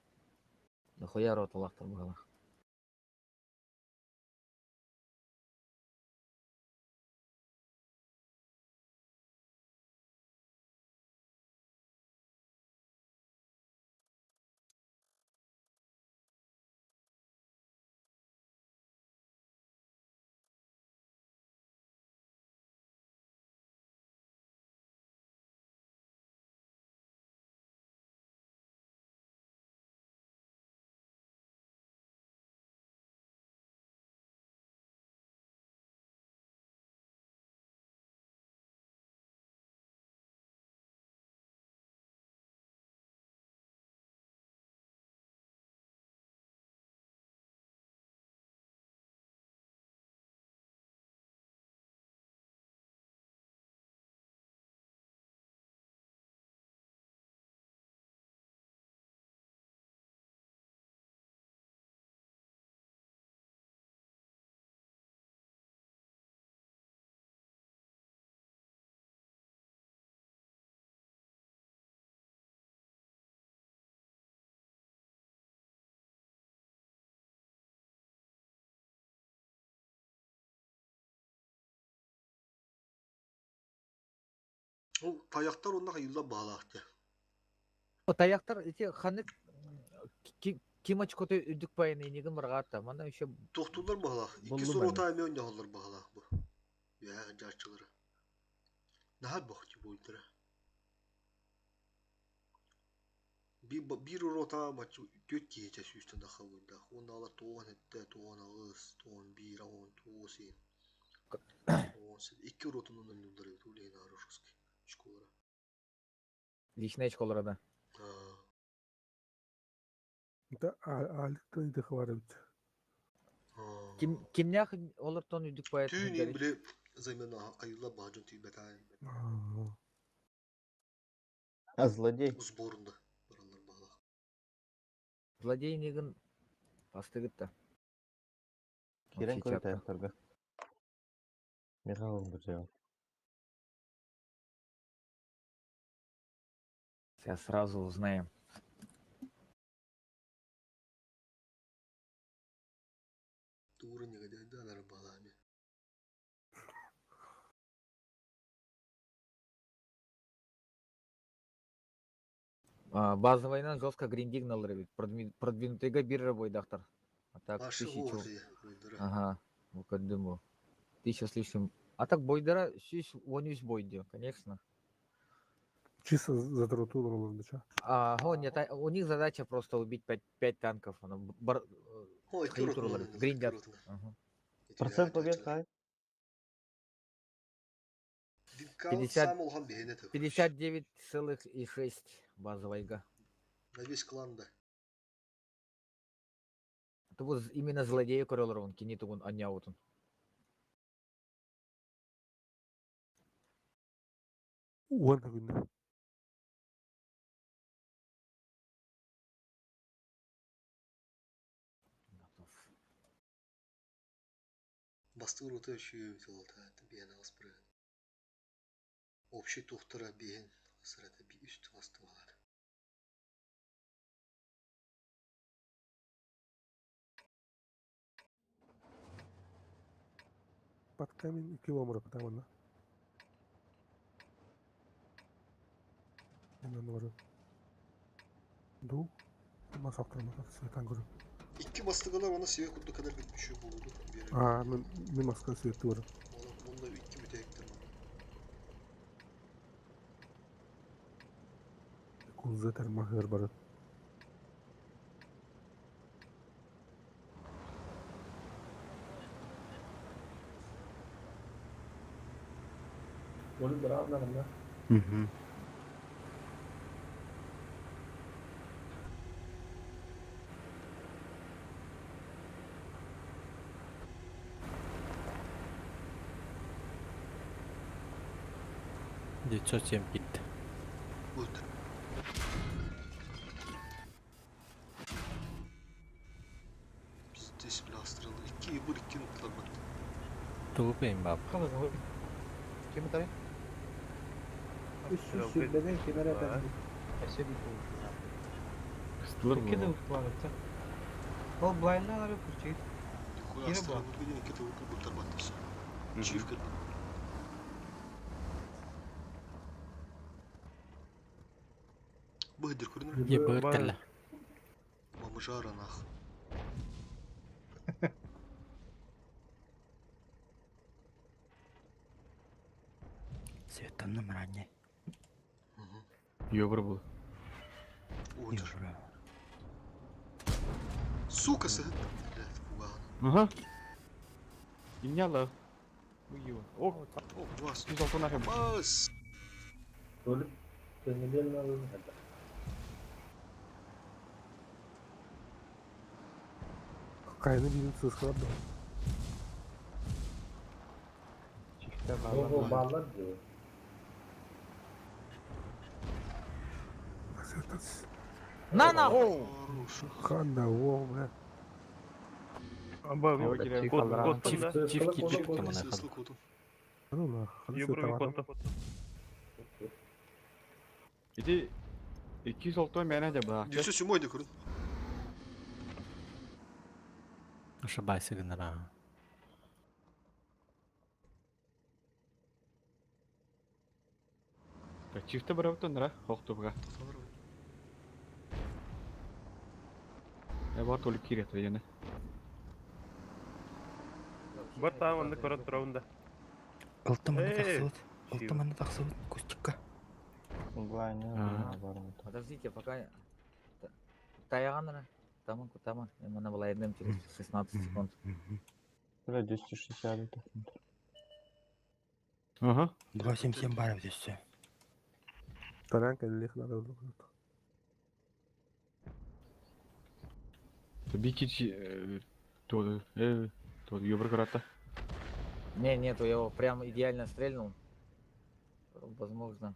Нахуя роталактар бугалар. Ол тайахтар онно хайылла баалаах дьэ. Тайахтар ити ханнык ким очкота үрдүк пайын инигин баргаатта. Манна еще Тохтууллар баһылаах. Икки Буллум суруота эмиэ онньоһоллор баһылаах бу. Үөһээ дьааччылары. Наһаа бохти буойдара. Биир урота түөрт киһитэ сүүстэн тахха буойдаах. Уонна алар тоҕон эттэ, тоҕон аҕыс, тоҕон биир, оҕон тоҕус иһин. Икки уротунан онньууллар эбит ол иһин Хорошевский школара. Личная школара да. Это Аликтан идэх бар эбит. Ким кимнээх олортон үрдүк поэт Түүн иин били замена айылла баһдьон тиийбэтаайын. А злодей? Сборында баралар баһылах. Злодей нигин бастыгытта. Кирен көрү таяқтарга. Михаил Гуржев. Сейчас сразу узнаем. Тууру негодяйданар балами. Базовайынан жестко гриндигналар ведь продвинутыйга бир бойдахтар. А так Башы тысячу. бойдара. Ага, ну кадыму. Тысяча с лишним. А так бойдара сүүс он үс бойдю, конечно. Чисто за троту олордуча. А, о, нет, у них задача просто убить 5, танков. Оно бар, Ой, хайытурлар, гриндят. Ага. Процент побед хай? 50, 59,6 базовайга. На весь клан да. Это вот именно злодея көрөлөр кини тугун анньаутун. Уон күннэ. Бастыр оты үші олта биэн ағыс бір. Общий тухтара биэн сырата би үст асты балар. Под камень и километр потому на. Инан Ду. Масақтырма светан көрү. Икки бастыгалар оны сүйе курду кадар бүтмүшү болду. А, мен мен маска светти бар. Онда икки бүтәйиктер мана. Куза термахыр бар. Onu bir anlarım Угу. 907 кит. Вот. Пиздец, бля, астрал. Икки ебур, икки нукталар бат. Тугу пейм бап. Ким утары? Үс жүз сүрбеден кемер әпәнди. Кыстылыр Икки bu. да утулар Ол блайндан арып күрчейт. Хуй Кире астрал була. бургудин икки тылы буттар баттырса. Чиф кер. Быдыр көрінір. Е быр кэллэ. Бомжара нах. Светанным ранее. Йобыр был. Ой, Сука, сыгыт. Блядь, пуган. Ага. Инняла. Уйо. О, Вас. 106 нахер. Бас. Толик кенделин alın. Кайны бирин сыскалап да. O bağlar diyor. На нахуй! Ханда, о, бля. Аба, Ой, кирем. код, код Чиф, да? чиф кит мана Сысыл кодум. Ну нах. Ебруги код Ити 206 мена де ба. 907 да көрін. Ошибайся гынара. Чифте барабыт оннара, хохтубуга. Э, бар толик киирет яны. Бар таам онны көрөн турабын да. Ылтым аны Эй, тахсыбыт. Ылтым аны тахсыбыт кустикка. Подождите, пока... Таяган Таман, кутаман. Мана была едным через 16 секунд. Бля, 260 это. Ага. 277 бар здесь все. Таранка лих надо. Бикич то то ёбр карата. Не, нету, я его прям идеально стрельнул. Возможно.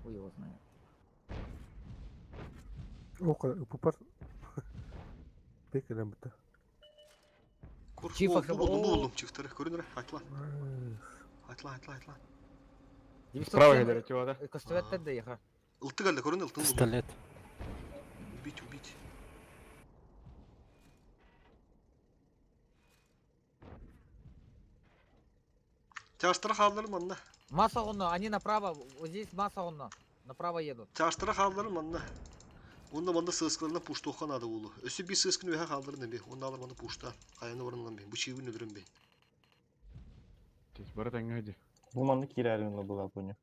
Хуй его знает. Ока, пупар. Бекелем бит. Кур, Чифа о, хаб- бу булдум, бу О. булдум чифтары. Көрүнөр, айтла. Айтла, айтла, айтла. Справа келер тиба да. Костовет да еха. Ылты келди, көрүн, ылтын булдум. Пистолет. Убить, убить. Чаштыра хаалларын манна. Масса онно, они направо, вот здесь масса онно. Направо едут. Чаштыра хаалларын манна. Онна манна сыскаларына пуштуха надо булу. Өсө би сыскын өһө хаалларын эби. Онна алар маны пушта. Каяны барынлан би. Бу чибин өдөрөн би. Тез бара таңга Бу манны кирәрин була буны.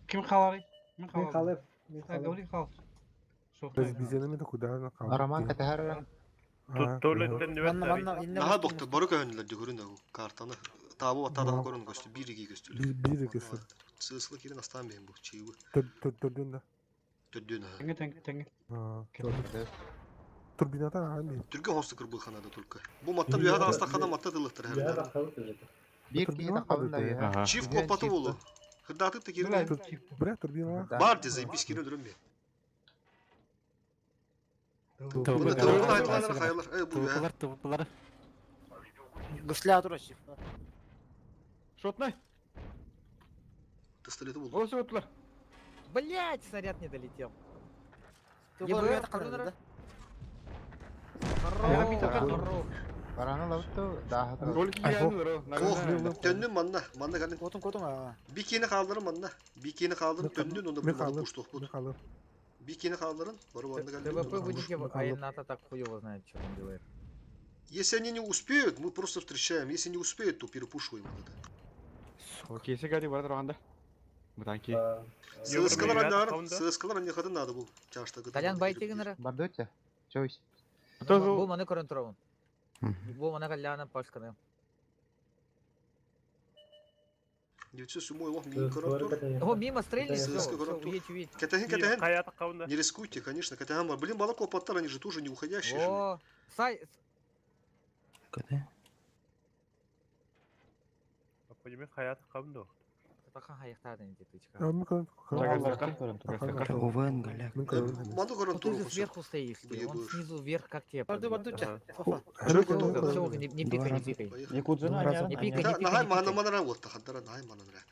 Ким халары? Мен Мен халар. халып. Мен А, халып. Гаврил хал. Biz bizene de kudana kaldık. Роман катахаран. Манна манна инне Наха доктор бары көһөнүлөр көрүн да картаны. Табы атада көрүн көстү. Бир иги көстү. Bir bir көстү. Сыскы кирен астан бен бу чиби. Төр төр төрдүн да. Төрдүн. Теңге теңге теңге. Турбината ами. Түргө хосту кырбы ханада только. Бу маттан уяда астахана матта дылыктыр Я her. Бир киһи тахабын да Ага. Чиф копаты болу. Хырдаты та кирен. Бля, турбина. Бар де заебись кирен дүрөн бе. Тыбы Тыбы айтылар хайылар. Э бу Тыбылар, тыбылар. Гусля турачив. Шотнай. Пистолети булду. О, соттулар. Блять, снаряд не долетел. Тубар ЕБР, уята калды да. Хорош, хорош. Бараны лабытты даха Ролик кирән Ох, төннүн манна, манна калын. Котун котун а. Бикени калдырын манна. Бикени калдырын төннүн онда Мен бу манна халып. пуштук бу. Мен халып. Бикени калдырын, барып анда ТВП калын. будете, а Рената так хуй его знает, что он делает. Если они не успеют, мы просто встречаем. Если не успеют, то перепушиваем вот это. Окей, гади бара турганда. Бутанки. Сыскалар аннары, сыскалар анне хатын надо бу. Чашта гыды. Толян байтигенера. Бардотя. Чойс. Бу маны көрөн турабын. Бу маны калляна пашканы. 907 лох мин көрөп О, мимо стрельни, все, Сыска все, көрөп тур. уедь, уедь. Кэтэһин, кэтэһин. Каята каунда. Не рискуйте, конечно, кэтэһин бар. Блин, балак опаттар, они же тоже не уходящие же. О, сай, Када? Апойме хаята каунда. Тахан хаяктадын ди тычка. Мен көрөн. ОВН голяк. Мен көрөн. Манды көрөн Ну ты же туруп. сверху стоишь, ты, он снизу вверх, как тебе Барды пробьет? барды. Все, не не пикай, не пикай. Якудзина Два раза. Не пикай, не пикай, Нахай не мана пикай. манара вот тахадара нахай манара.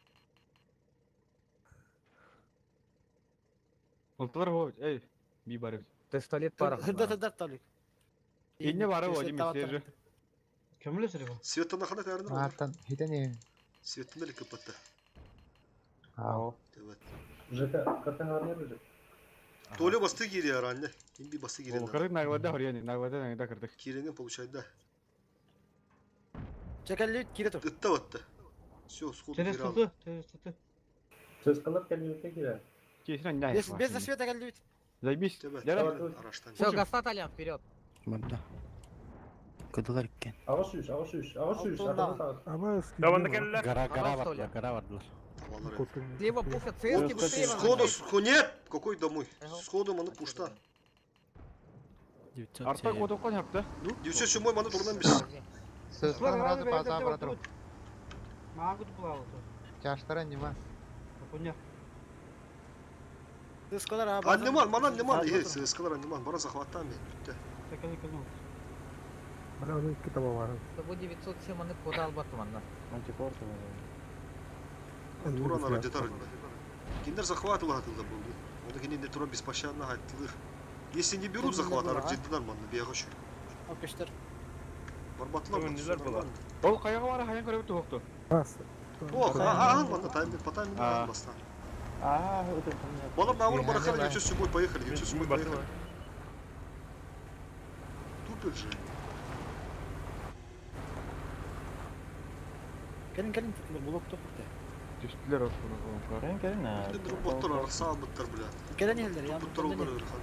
Олтылар хо, эй, би барып. Пистолет пара. Хырда хырда талик. Инне бары о, дим сержи. Кем билесер бу? Светтан хана тәрин. Артан хитене. Светтан элек капатта. Ау. Evet. ЖК, картаңар не бежит? Толя басты кири аранне. Имби басты кири. Ол кырык наглада хорьяни, наглада нагда кырдык. Киренген получает да. Чекалли кире тур. Ытта батты. Все, сходу Через кири алды. туту, через туту. Сыскалар келбетте кире. Кесин не. Без без засвета калли. Заебись. Тебе. Яра. Араштан. Все, гаста Толян, вперед. Барда. Кадалар иккен. Ага сүйүш, ага сүйүш, ага сүйүш. Ама Даванда келлер. Гора, гора Хорош, бардылар, Толя. гора бардылар. Слева пушат, цески быстрее Сходу, возвращай. схо, нет! Какой домой? Сходу маны пушта. Арта кодоккон хапта. 907 маны турнан бис. Сыскан разы база братыр. Мага күтүп булалы. Чаштара нима. Пуня. Сыскалар а. Аннеман, мана аннеман. Е, сыскалар аннеман. Бара захваттан мен. Бүтті. Текели кылман. Бара оны iki таба бар. Бу 907 маны кода албаттым анна. Мантикорты. Туран ара детар. Киндер захватывал хатылда был. Он киндер туран беспощадно хатылыр. Если не берут захват, ара детар манны бия хочу. Окештер. Барбатлар Нелер була? Ол каяга бара хаян көрөп тухту. Бас. О, ааһын манна тайминг, по таймингу ааһын бастаан. Аа, ытын. Балар наоборот барахали, 907 поехали, 907 поехали. Тупят же. Кэлин кэлин тутулар блок тохту. Түстүлэр отуна. Кэлин кэлин. Боттор арахсаабыттар, бля. Кэлэн иһэллэр, я Буттар олар ырхан.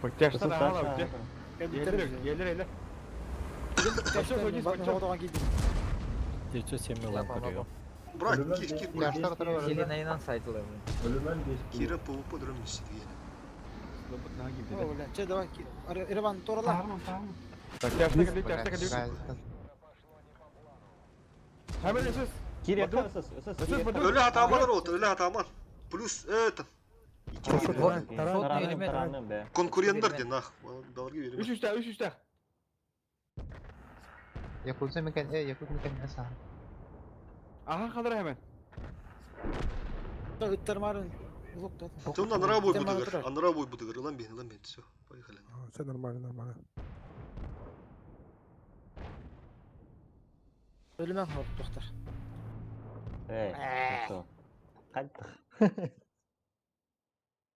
Подтяжка ааһала бите. Елер, елер, елер. 907 ылан көрүө. Брат, кир, кир, брат. Селенайынан сайтылар. Кира ПВП дром миссия. О, бля, че, давай, Ирван, торала. Подтяжка кэлик, тяжка кэлик. Хамер СС. Кири, СС, СС. Өлі атаман рот, өлі атаман. Плюс это. Конкуренттар де нах. Даларга Үш беремін. үстә, үш үстә. Якутса мекен, якут мекен аса. Аха калыр hemen. Ыттар марын блок тот. Ты анра бой бутыгыр, анра бой бутыгыр. Ылан бен, ылан бен, все, поехали. Все нормально, нормально. Өлүмөн хоп тохтар. Эй, что? Кайттык.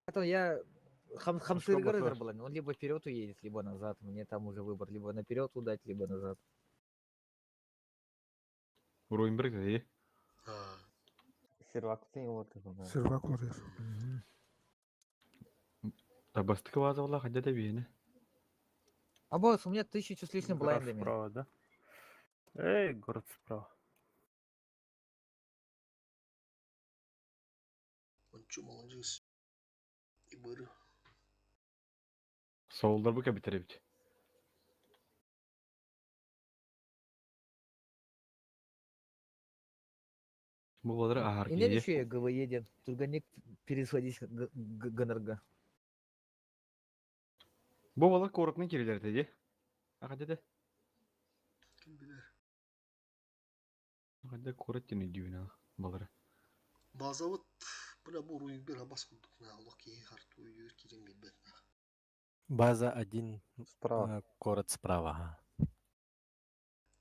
Это я хам хамсыргар мотор? был, он либо вперед уедет, либо назад. Мне там уже выбор, либо наперед удать, либо назад. Руинберг дии. Сервак сен олар. Сервак олар. Табастык база була хадя да биене. А босс, у меня 1000 с лишним Город блайндами. справа, да? Эй, город справа. Он чё, молодец. И быры. Солдар бу кабитер бит. Бу балар ахар И нет кие. еще ГВЕ Турганик пересводить ГНРГ. Бу балар корыкны кирилер деди. Аха деди. Ким билер. Хадя корык тени дүйүнө балары. База вот, бля, бу Руинбер абас курдук на Аллах ки харту үйөр кирен билбет на. База 1, Справа. город справа. ага.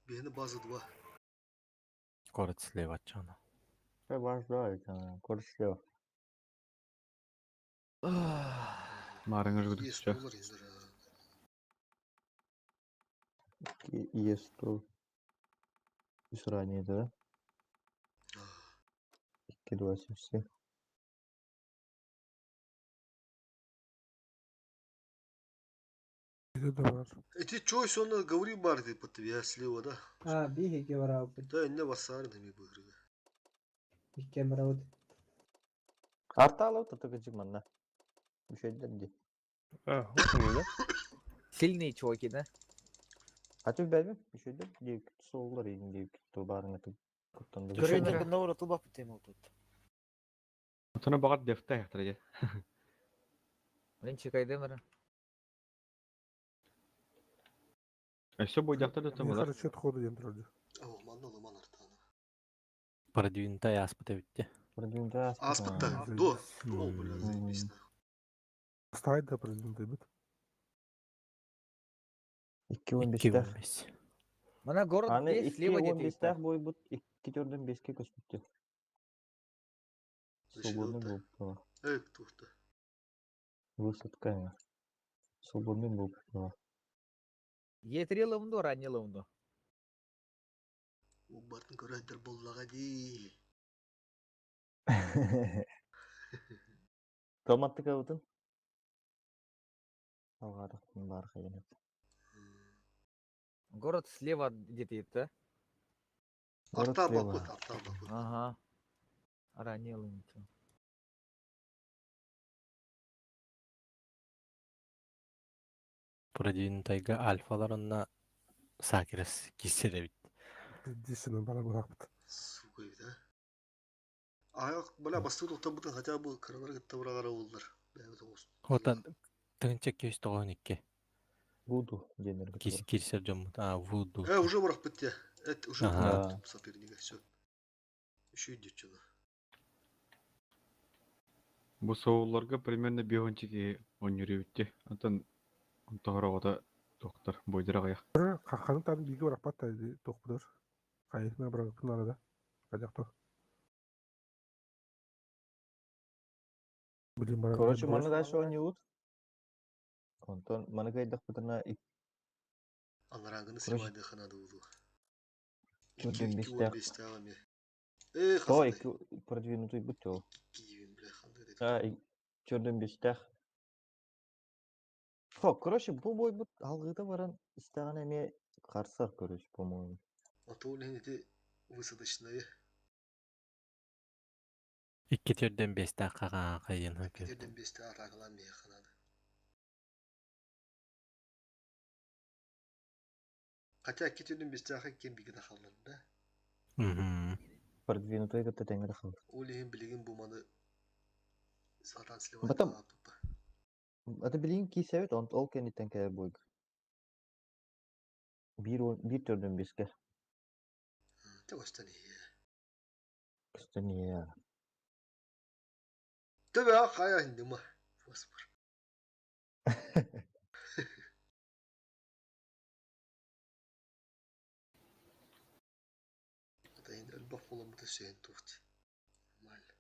Бени база 2. Город слева чана. Баш да, это корслев. Марыңыз Есть күтүчө. доллар индер. Е100. Үс ранее, да? 2,27. Это да бар. Эти чё, если он говори бар ты под тебя слева, да? А, биһиги бараабыт. Да, не васар на ми быгры. Икки бараабыт. Арталау только жигманна. Үшөйдер ди. А, вот они, да? Сильные чуваки, да? А ты бәбі? Үшөйдер ди соллар егин ди ту барыңа ту куттан. Көрөйдер гында тулбап тема тут. Отуна багат дефте яктыр Блин, чекайдемер. Өссө бойдактар да Мне балар. хорошо отхода дем тұрады. О, манна ломан артана. Продвинутай аспыта битте. Продвинутай Аспытта. До. О, бля, заебись нахуй. Ставить да продвинутый бит. 2.15-тах. Мана город Аны здесь, слева где-то. 2.15-тах бой бут 2.45-ке көспүттү. Свободный Защита. был. Эй, кто то? Высадка. ими. Свободный был. Е3 лымду, ранее лымду. У бартын көрәдер боллага ди. Томатты кабытын. Алгарык бар кайын. Город слева где-то, да? Город Арта слева. бакут, арта бакут. Ага. Ранее лымду. Продвинутайга альфаларына сакирес кисере бит. Десенен бара булакпыт. Сука, да? Аяк, бля, басты тоқтап хотя бы кыралар кетті бір ағара болдыр. Отан тыгынча кеш тогон икки. Вуду денер. Кис кирсер жомут. А, вуду. Уже бірақ бітті. Это уже Ага. соперника, все. Еще идет что-то. Бу соолларга примерно биончики онюрүбүттү. Антон онтоһорогото доктор бойдырагая. Бір қаққаны таны биге барақпат та тоқпыдыр. Қайытына бір арада. Хайдах Блин, баран Короче, маны дальше оонньуубут. Онтон маны кыайдахпытына Анараагыны Короче, сливайдыахха наада буолуо. төрдүн 2 бистээх. 2.15-тээх эмиэ. Ээ, То хасытай. икки продвинутый бут ол. Киевин, бля, ханнык А, төрдүн бистээх. Хо, короче, бу бойбут алгыта баран истэҕинэ эмиэ харсар, короче, по-моему. А то ол иһин ити высадочные. Икки төрдөн бестах хаҕаа хайын Икки төрдүн биэстээх атаакалаан биһиэххэ наада. Хотя икки төрдүн биэстээххэ ким бигэнэ хааллар да. Продвинутый кытта тэҥҥэ тахаллар. Ол иһин билигин бу маны сатаан Батам, сливайдаабыппа. аты билигин киисэбит, он ол кэнниттэн кэлэр бойга. Биир биир төрдүн бискэ. Те көстөн иһиэ. Көстөн иһиэ. Төбө хайа индима. Фосфор. Ата иһин өлбөх буоламмыта сөйөн туохти. Нормально.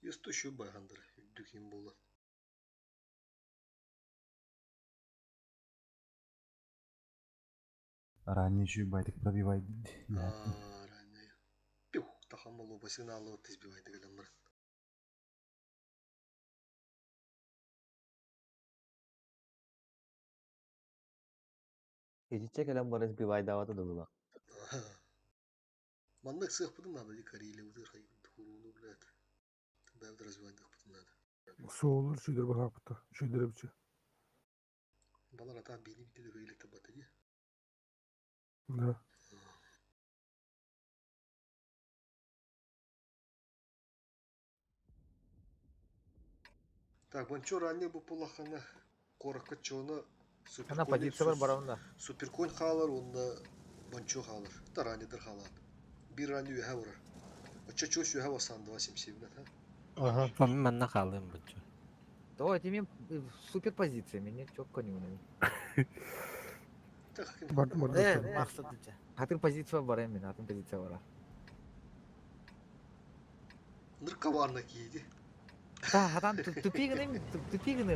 Есть еще байхандар үрдүк иһин буолан. Ранее еще байтик пробивай. Аа, ранее. Пиу, тахам болу сигналы тизбивайды келем бар. Итиччэ кэлэн баран сбивайдаабата дылыла. Маннык сыахпытын надо ди Карелия удыр хуруну блядь. Бэвд развивайдыхпытын надо. Суолур шүйдер бахапыта. Шүйдер биче. Балар ата бини бити дөгөйле табаты ди. Да. Так, бончо ранее бу пулахана коракка чона Она суперконь позиция бар барамда. суперконь хаалар онна бончо хаалар. Та ранедер хаалат. Бир рани үһэ урар. Оччо чос үһэ васан 277 ха. Ага. Манна хаалым бучу. То эти мен супер позиция, меня четко не умею. Бардым, бардым. Э, мақсат диче. Атын позиция бар мен, атын позиция бар. Ныр коварно кийди. Да, хатан тупигын тупигын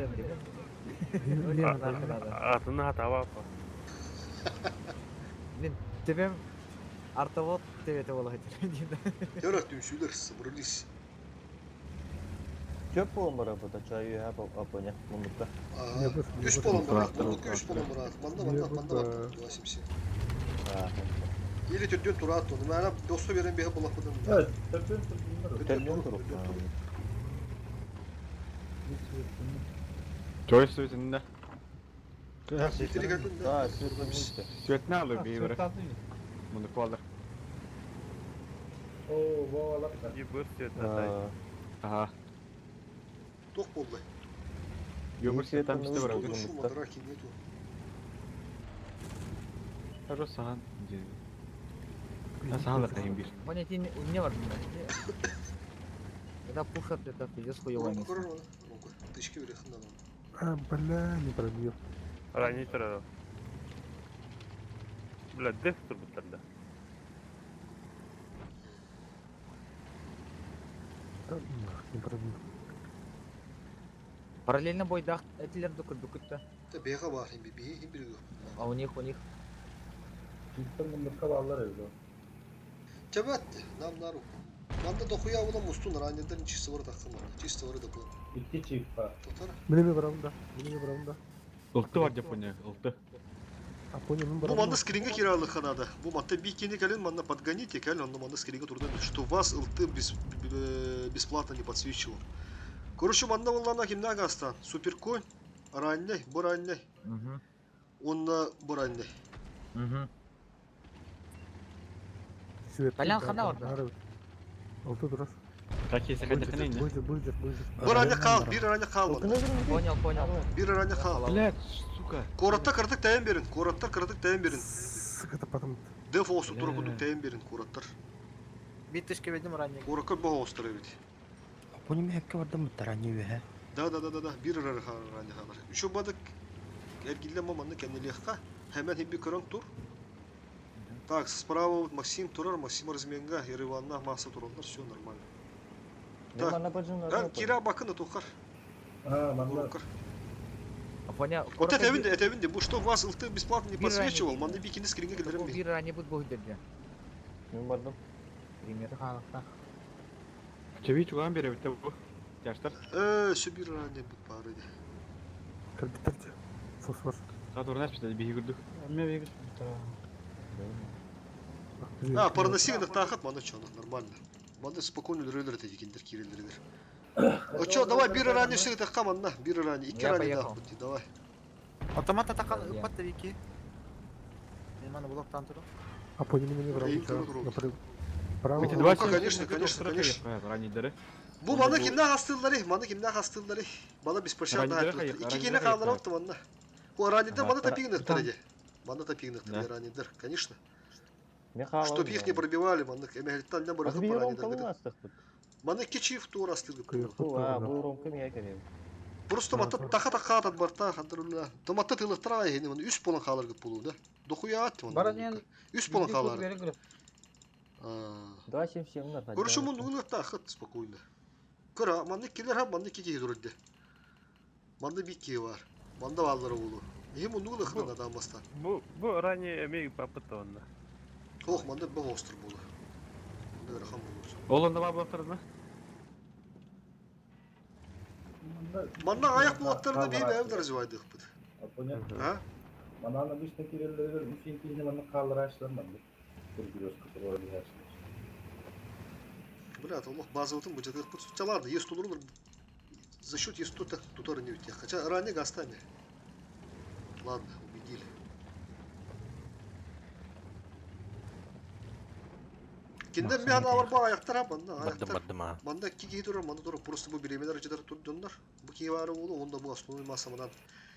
Атыны хатаба апа. Мен тебем артовод тебете бола хотел. Төрө түмсүүлөр собрались. Чөп болон барабыта чай үһэ апоня мундукта. Үс болон барат, мундукка үс болон барат. Манна манна манна бар 277. Или түрдөн тураат тону. Мана досу берен беhe булапыдын. Evet, төрдөн турдундар. Төрдөн туруп. Чой сөйтүндө. Да, сөйтүндө. Сөйтүнө алып бейбер. Муну калдыр. О, валап да. Ебыр свет атай. Ага. Тох болду. Йобур свет там бар. Что шума драки нету. Хорошо, сахан. Сахан да кайын бир. Понятия не бар. Когда пушат, это пиздец хуёвое Ромка место. көрөр оны. Ромка. Тышки бере хындан. А, бля, не пробил. Ранее турар. Бля, деф турбуттар да. Да, не пробил. Параллельно бойдах этилер дукут да. Та бега бар хим би хим бир. А у них, у них. Чиптен мундукка баллар öyle. Чабат, нам на руку. Манда дохуя була мустун ранеден чисто бар такым. Чисто бар да бу. Икки чип бар. Тотар. Билеме барам да. Билеме барам да. Ылты бар Япония, ылты. Апоня мен Бу барам. манда скринге киралык ханада. Бу матта бикини кален манда подгоните кален, но манда скринге турда, что вас ылты бесплатно не подсвечивал. Короче, манда боллана кимнәг астан. Суперконь, ранней, буранней. Угу. Онна буранней. Угу. Толян хана орда. Алты турар. Как если хотят не? Быжыр, быжыр, быжыр. Бір ранее қал, бір ранее қал. Понял, понял. Бір ранее қал. Блядь, сука. Кораттар кырдык тайын берин, кораттар кырдык тайын берин. Сыката потом. Деф оосу тура кудук тайын берин, кораттар. Бит тышка ведем ранее. Коракка бог оостар эбит. Пони мехке бардым тараньы үһэ. Да, да, да, да, да, bir ранее қалар. Еще бадык эргилле маманны кеннелехка. Hemen хибби көрөн тур. Так, справа вот Максим турар, Максим разменга, Ереванна, Маса тураллар, все нормально. Мен Так, манна бажым а, Кира бакын тухар. А, манна. Урукар. Афоня, Вот это винде, это винде, бу что вас ЛТ бесплатно не Бир ранее подсвечивал, манны бикини скринге келдерем Бир ранее будет бог дерде. Мен бардым. Пример. Чеви чуган бере битте бу. Тяштар. Э, все бир ранее бут бары. Кірбіттерді. Фосфор. Сатурнас битте биһи күрдүк. Мен бегит. А, парносигнах тахат, маны чё, нормально. Маны спокойно рылер эти киндер кириллер. А чё, давай бир ранее все это хам, на, бир ранее, икки Я ранее поехал. да, давай. Автомат атакан ыппат вики. Мен маны блоктан туру. А по нему не брал. Эй, туру. Право. Эти два Ну, конечно, конечно, конечно. Раннидеры. Бу маны кимнә хастыллары, маны кимнә хастыллары. Бала беспощадно Раннидеры айтты. хайык, Икки раннидеры кене хайык, қалдырып да. манна. О, раннидер маны Ага, тапигнықтыр иде. Маны тапигнықтыр Да. раннидер, конечно. Мен хаалам. Чтоб их не пробивали, маны эмехлиттан не Азы барахып бир раннидер. ромка астық. Маны кечи в тур астылды. А, бу ромка мен керем. Просто мата таха таха атат барта хандырла. Томатта тылыктыра айны маны үс болан халар гып болу да. Дохуя ат маны. Баран мен Үс болан халар. Два семь семь на. Көрүшү мун угулыкта хыт спокойно. Кыра, манны килер ха манны кики дурды. Манны бики бар. Манда баллары болу. Эми мун угулык адам баста. Бу, бу ранее эмей бапыт онна. Ох, манда бог остр болу. Манда рахам болу. Олон да баблаттарына. Манна аяк булаттарына бейм әм развивайдык бит. Понял. А? Манана обычно кириллер үчүн кийин манна калдырачлар манна. Кургурос которого Блядь, Аллах базовый бу жатык бит чаларды, есть тулур за счет есть тут тутар не үтә. Хотя ранее гастами. Ладно, убедили. Киндер михан алар ба аяктар манна Бардым, аяктар. бардым, а. Манда кики тура, манда тура просто бу биремелер жидар тур доннар. Бу ки бары болу, онда бу основной масса манан.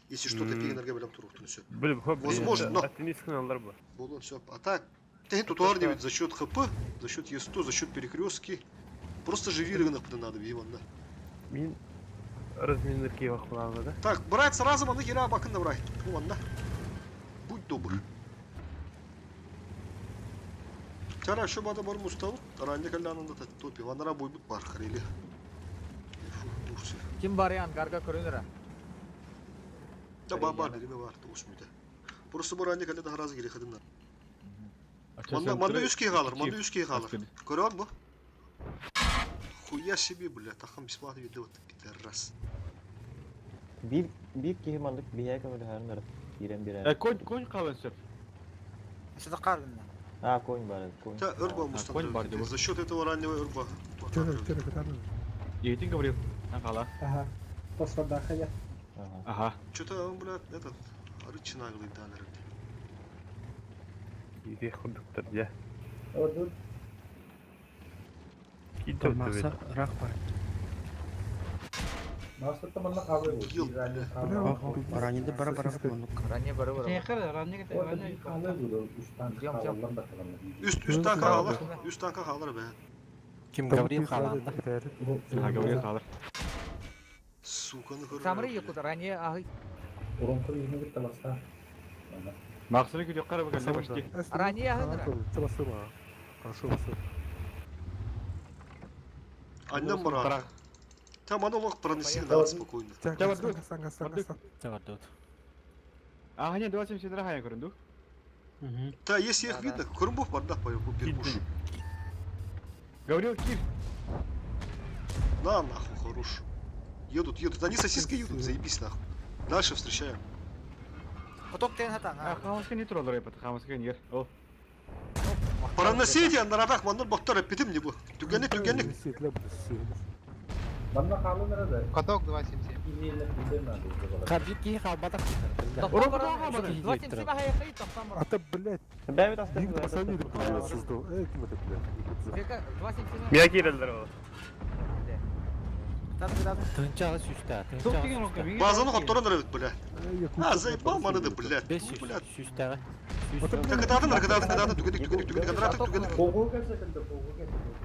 Если что-то пигенерге белем туруктун все. Билим, хоп, Возможно, но Оптимистский алар бу. Болон все. А так, ты тут ведь за счет ХП, за счет Е100, за счет перекрестки. Просто живи рынок надо, Иван, да. Мин разминер киев ахланы, да? Так, брать сразу маны хера бакын брать. Вон, да. Будь добр. Чара еще бада бар муставут, ранее калянында та топи. Ванара бой бут бар харили. Ким бар ангарга көрүнөр. Да бар бар бириме бар, тоғыз Просто бу ранее каляда харазы керек хадымна. Манда манда үс кей қалыр, манда үс кей қалыр. Көрөр бу? Хуя себе, бля, тахам бесплатно видео, пидорас. Бир бир кихи мандык бия көмөлө харындар. Кирен бир. Э, конь, конь калын сөп. Сада каргында. А, конь бар, конь. Та өрба конь бар мустандар. За счет этого раннего өрба. Чөрө, чөрө, көтәрді. Егитин говорил. Ага. Ага. Фосфорда ходя. Ага. Что-то он, бля, этот, арычы наглый данер. Иди худуктар, я. Вот Мақса рах бар. Мақсатта манна кабы бу. Раннидер бара бара манук. Ранее бара бара. Техер, ранее ранее. Үст, үст танка қалар, үст танка қалар, бә. Ким Гаврил халанда. А, Гаврил халар. Суканы көрөр. Самры якут ранее агы. Уронкы үйүнө бит таласта. Максыны күтөк карап калды почти. Ранее агы. Басыма. Хорошо басып. Аннан барар. Там оно мог пронести да, спокойно. Гастан, гастан, гастан. Табардут. А, не, 27 рахая көрүндү. Та, если их видно, Курумбов бардак по перкуш. Гаврил, кир. На, нахуй, хорош. Едут, едут. Они сосиской едут, заебись нахуй. Дальше встречаем. Поток тен хатан. А, хамаска не троллер, это хамаска не. О. Проносите, нарадах, маннур бактар, питим не бу. Түгенник, түгенник. Манна хаалан эрэ да. Каток 277. Киһиэнэ киһиэн надо уже. Хабит киһи хаалбатах. Тоқтон баран, 277 ахайахай тоқтон баран. А то, блядь, Бэбит астык Биг пацаны, блядь, создал. Эй, ким это, блядь? Жека, 277. Мия киирэллэр ол. Тынчаҕа сүүстэ, тынчаҕа Базаны хотторон эрэбит, бля. А, заебал маны да, блядь. Бес Ну, блядь. сүүстэҕэ. Кытаатын, кытаатын, кытаатын, түгэнник, түгэнник, түгэнник, кытаатын, түгэнник. Кого кэпсэтинде, кого кэпсэтинде.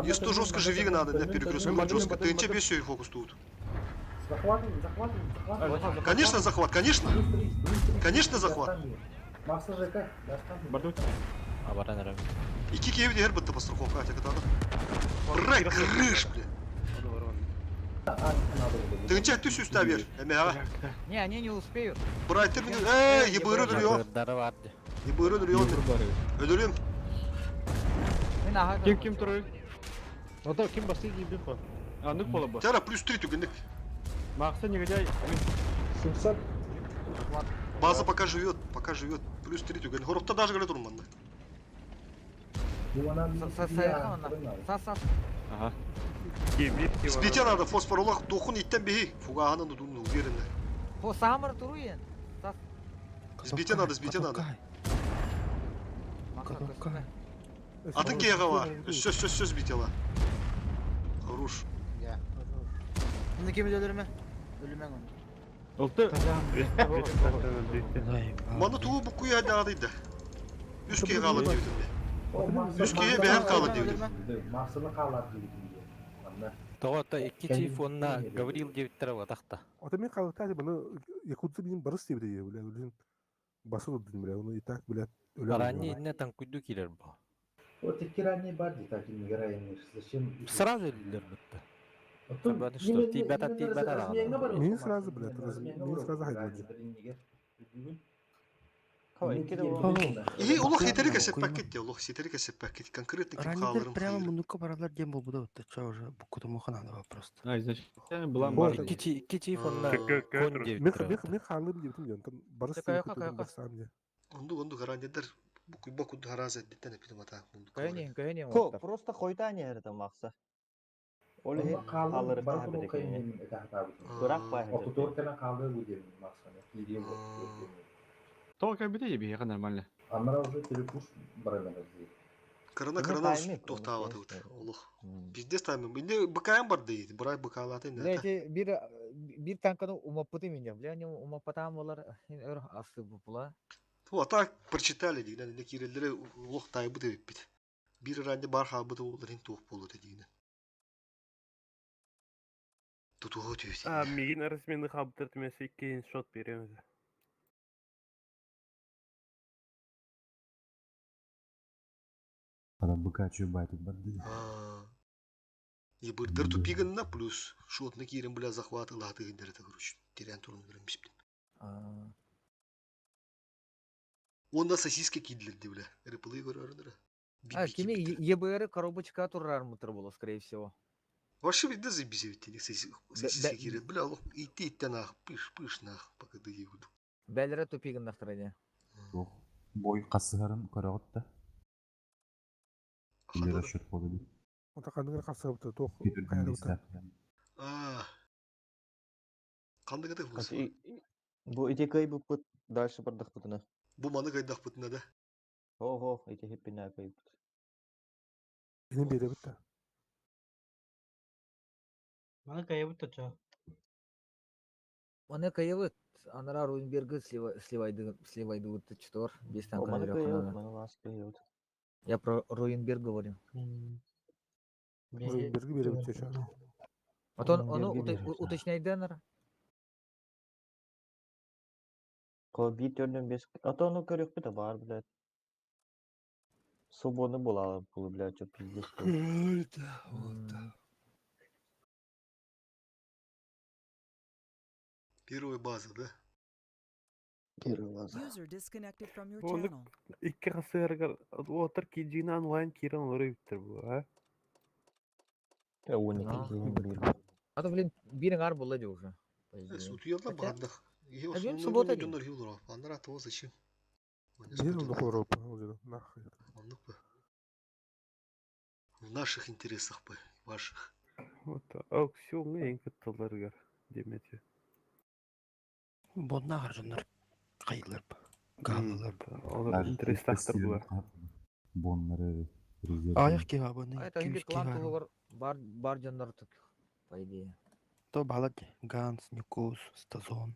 Если жестко живи надо, да, перекрестку жестко. Ты тебе все фокус тут. Захватываем, захватываем, захватываем. Конечно, захват, конечно. Конечно, захват. Макса ЖК, достань. Абаран эрэбит. Ики киев дер бытты постраховка, а кытаатын. Бра, крыш, бля. Тынча түс үстә бер. Эме ага. Не, они не успеют. Брайтер мин, эй, ебыры өлөрүө. Дары барды. Ебыры өлөрүө. Өлөрүм. Мен аха. Ким ким турар? Ото ким басты кийбит го. Аннык бола бу. Тара плюс 3 түгенник. Макса негодяй. 700. База пока живет, пока живет. Плюс 3 түген. Хорохта даже говорят урманда. Сас, сас. Ага. Сбите надо фосфоролог тухун иттен бихи. Фугаһаны нудун уверенно. По самыр туруен. Сас. Сбите надо, сбите надо. Макса, көстүмө. Атын кега Все, все, все сбитела. Хорош. Муну ким өлөрмө? Өлүмөң оны. Олты. Маны тугу бу куя дагы да. Үс кега алыр дебитим. Үс кеге бэһэм каалыр дебитим. Максаны хаалар дебитим. Манна. Тоҕо икки телефонна Гаврил диэбиттэрэ батахта. Ото мен калыктаати буну якутцы бин барыс деп бля, блин. Басы дудум, бля, ну и так, бля, өлө. Ранее инне танкуйду киирэр бу. Вот и ранее бар так и не играем. Зачем? Сразу өлүллэр бутта. Табаны что, тибата тибата даҕаны. Мен сразу, блядь, мен сразу хайдады. И олох хитери кесеппәккет те, олох хитери кесеппәккет. Конкретно ким Ранидер хаалырым прямо хайыр. мунука баралар дем болбуда вот чо уже букутумуха надо просто. А, значит, была бар. Икки телефонна кон Мен диэбиттэрэ мен мен хаалым дебитим ден. Барыс Кая, деп кая, кая. басам де. Онду онду гарантиялар бу куйба куду хараза диттен эпидем ата. Кайнин, кайнин. Ко, просто хойтани эрде макса. Ол Хаалыр халыр бар кайнин Курак бай. Отутор кена хаалыр бу дем Максаны. Кире бу. Только бите ебе, нормально. Аннара уже перекуш барана здесь. Карана Мені карана тайминг, тоқтаабаты бут. Олох. Пиздец тайминг. Инде БКМ бар дейт. Брай БКлаты Бля, инде. эти бир бир танканы умаппыты мине. Бля, они умаппатаан болар. Өр асы була. Ту ата прочитали дигән инде кирелләре олох тайбы дип бит. Бир ранде бар хабы олар ин тух болор дигән. Тутугу түйс. А, мигин размены хабдыр тмесе икки шот береміз. Ана быкачую байтык барды. Ебырдыр тупиган на плюс. Шотны кирен бля захваты латы гендер это короче. Терян турын береміз блин. Онда сосиски кидлер бля. Реплей көрөрүнөр. А, кими ЕБР коробочка турар мутыр было, скорее всего. Вообще ведь да заебись ведь не сосиски кирен. Бля, лох идти идти нах, пыш пыш нах, пока ты ебуду. Бәлері тупигін нақтырады. Бой қасығарын көрі да. Или расчет болды. Ото кандыгыр касыбыты тох. А. Кандай кыты бу? Бу ити кый буппут дальше бардах бутуна. Бу маны кайдах бутуна да. Ого, ити хиппина кый бут. Бени бере битте. Маны кайыбыт та Оны кайыбыт, анара Руинбергі сливайды сливайды вот четвер, без О, танка маны наверх кый надо. маны лас кый Я про Руинберг говорю. Берги бере битте ча. А то он, он Руинберги бере уточняй Деннер. Ко бит төрдөн бес. А то ону көрөк бит бар, блядь. Свободно була, было, блядь, что пиздец. Первая база, да? Первая база. User disconnected from your Оны channel. икки хасыргар отыр киджина онлайн кирен олар биттер бу, а? А то, блин, бирин ар было уже. по идее. Сутуялда Хотя- багандах. А бүгүн суббота день. Донор хилдер. Анара того зачем? Бир онду хороо, ол жерде. Нахуй. Оннук бу. В наших интересах бы, ваших. Вот аукционҥа эҥин кытталларыгар диэм этэ. Боннаахар дьоннор хайылар гааллалар. Олор интерестаахтар буолар. Боннары резерв. Аҕыйах киһи баар буолла, А это 200 инде киһи клан баар. туһугар бар бар дьоннор тут, по идее. То баалар дии. Ганс, Ньукуус, Стазон.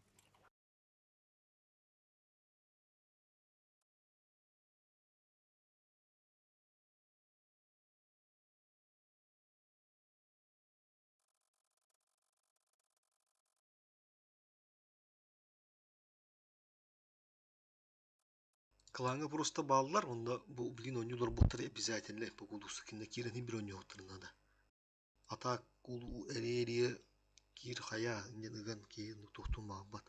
Клаҥҥа просто бааллар, онно бу блин оонньуулар буттары обязательно по кулуусукинна киирэн иһин бир оонньуохтарын наада. А так эрэ-эрэ киир хайа диэн ыган киһи туохтуун баҕарбат.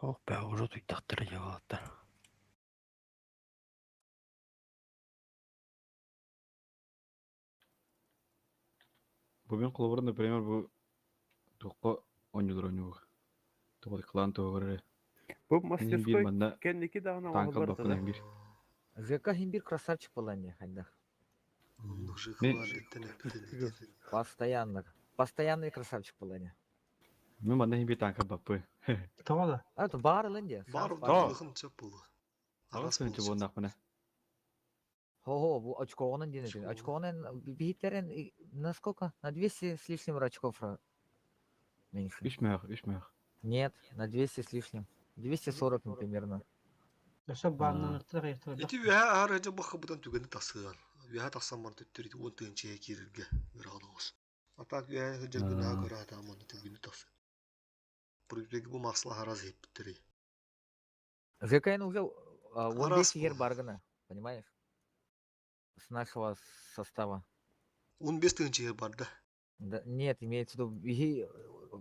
Ох, бээ, уже утуйдахтара дьэ уолаттар. Бу мин холобура, например, бу туохха оонньуулар оонньууга. Туох клан туһугар эрэ. Бу Мин биир мастерской манна кэнники даҕаны танк оҥоһуллар албаппын да. эҥин биир. ЖК химбир красавчик была не хайдах. Мин Постоянно. Постоянный красавчик была не. Мин манна химбир танк албаппын. Тоҕо да? А это бар ылын дии. Бар Тоҕо? улахан сөп буолуо. Аҕыс Араас тыһыынча буолуо. буоллахпына. Хо-хо, бу очкоҕунан диэн этин. Очкоҕунан биһиттэрин на сколько? На 200 с лишним очков меньше. Үс мөөх, үс мөөх. Нет, на 200 с лишним. 240 примерно. Өссө бааннаныктар ыйыктар Ити үөһэ аһар дьэ бахыбытан түгэни тахсыан. Үөһэ тахсан баран төттөрү уон тыһыынча киирэргэ үөрэҕин оҕус. А так үөһэ сылдьаргын наһаа көрө сатаан уонна түгэни тахсы. Прибеги бу масла араас иһиппиттэрий. ЖКН уже он Араас 200 гер буолла. баргана, понимаешь? С нашего состава. 15 тыһыынча барда. Да, нет, имеется в виду, биһи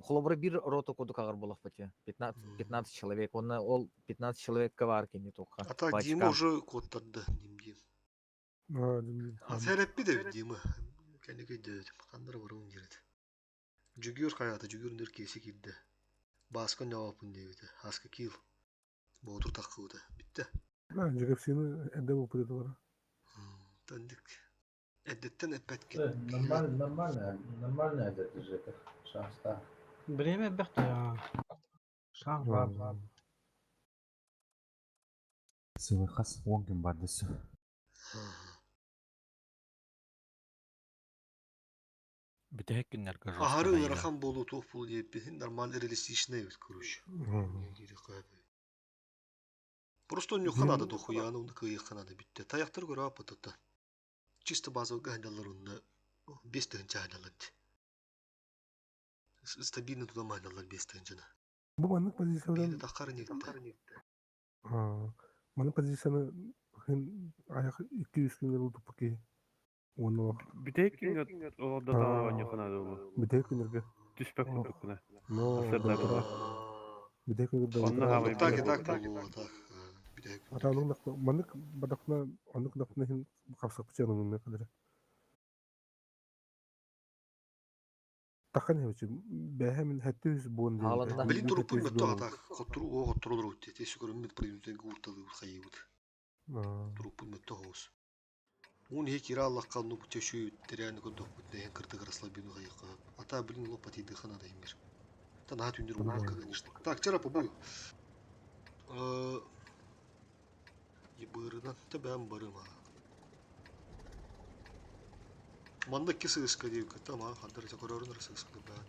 холобура бир рота курдук аҕар буоллахпыт 15, 15 человек. Он ол 15 человек коварки не только. А так По Дима очкам. уже куоттарда Дим Дим. Аа, Дим А сэрэппит эбит Дима. Кэнники өйдөөтүм. Ханнара барабын диэбит. Дьүгүр хайаата Дьүгүр нөр киэсэ киирдэ. Бааска ньоопун диэбитэ. Аска киил. Боотур таххыбыта. Бүттэ. Аа, Жекепсины эрдэ буолбут этилэр. Тандык. Эрдэттэн эппэткин. Нормально, нормально, нормально этот Жека. Шанста. Время элбэх Шанс бар. Сылы хас 10 күн барды су. Бүтэһик күннэргэ Аһары жестко хайыла. ыарахан буолуу туох буолуу диэбиппин нормально реалистичный эбит короче. Просто онньуохха наада дохуяны уонна кыайыахха наада бүттэ. Тайахтар көрө аппатата. Чисто базовый ханалар онно 5 тыһыынча ханалар дии. Стабильно туда ханалар 5 тыһыынчаны. Бу маннык позицияларын Биһиги таххар инигитте. Аа, маннык позицияны хин аяк 200 күнгө туппут киһи. Уонна Бүтэһик күҥҥэ олордо даҕаны оонньуохха наада буолуо. Бүтэһик күннэргэ. Түспэт курдуккуна. Но Сырда буолуо. Бүтэһик күннэргэ Онно хаамай Так билэр и так буолуо. буолуо так. Бүтэһик Ата оннук маннык бадахна оннук дахна хин хапсапчы оннук кадыр. Тахан хебичи бэһэ мин хэтти үс буон диэн. Хааланна. Билин туруппун мөттө ата хоттору оо хоттору олорут ти сүкөрүммүт принутен гурталы хайыбыт. Туруппун мөттө хоос. Уун хи кира аллахка ну чөшү теряны көдөхпүт нэһен кыртык расслабину хайыкка. Ата билин лопа тиди хана да имир. Та наха түндүр улака конечно. Так, вчера побою. Ебырынан тебем барыма. Манна икки сыыска диэбиккэ ама хандар көрөрүн эрэ сыыска бээн.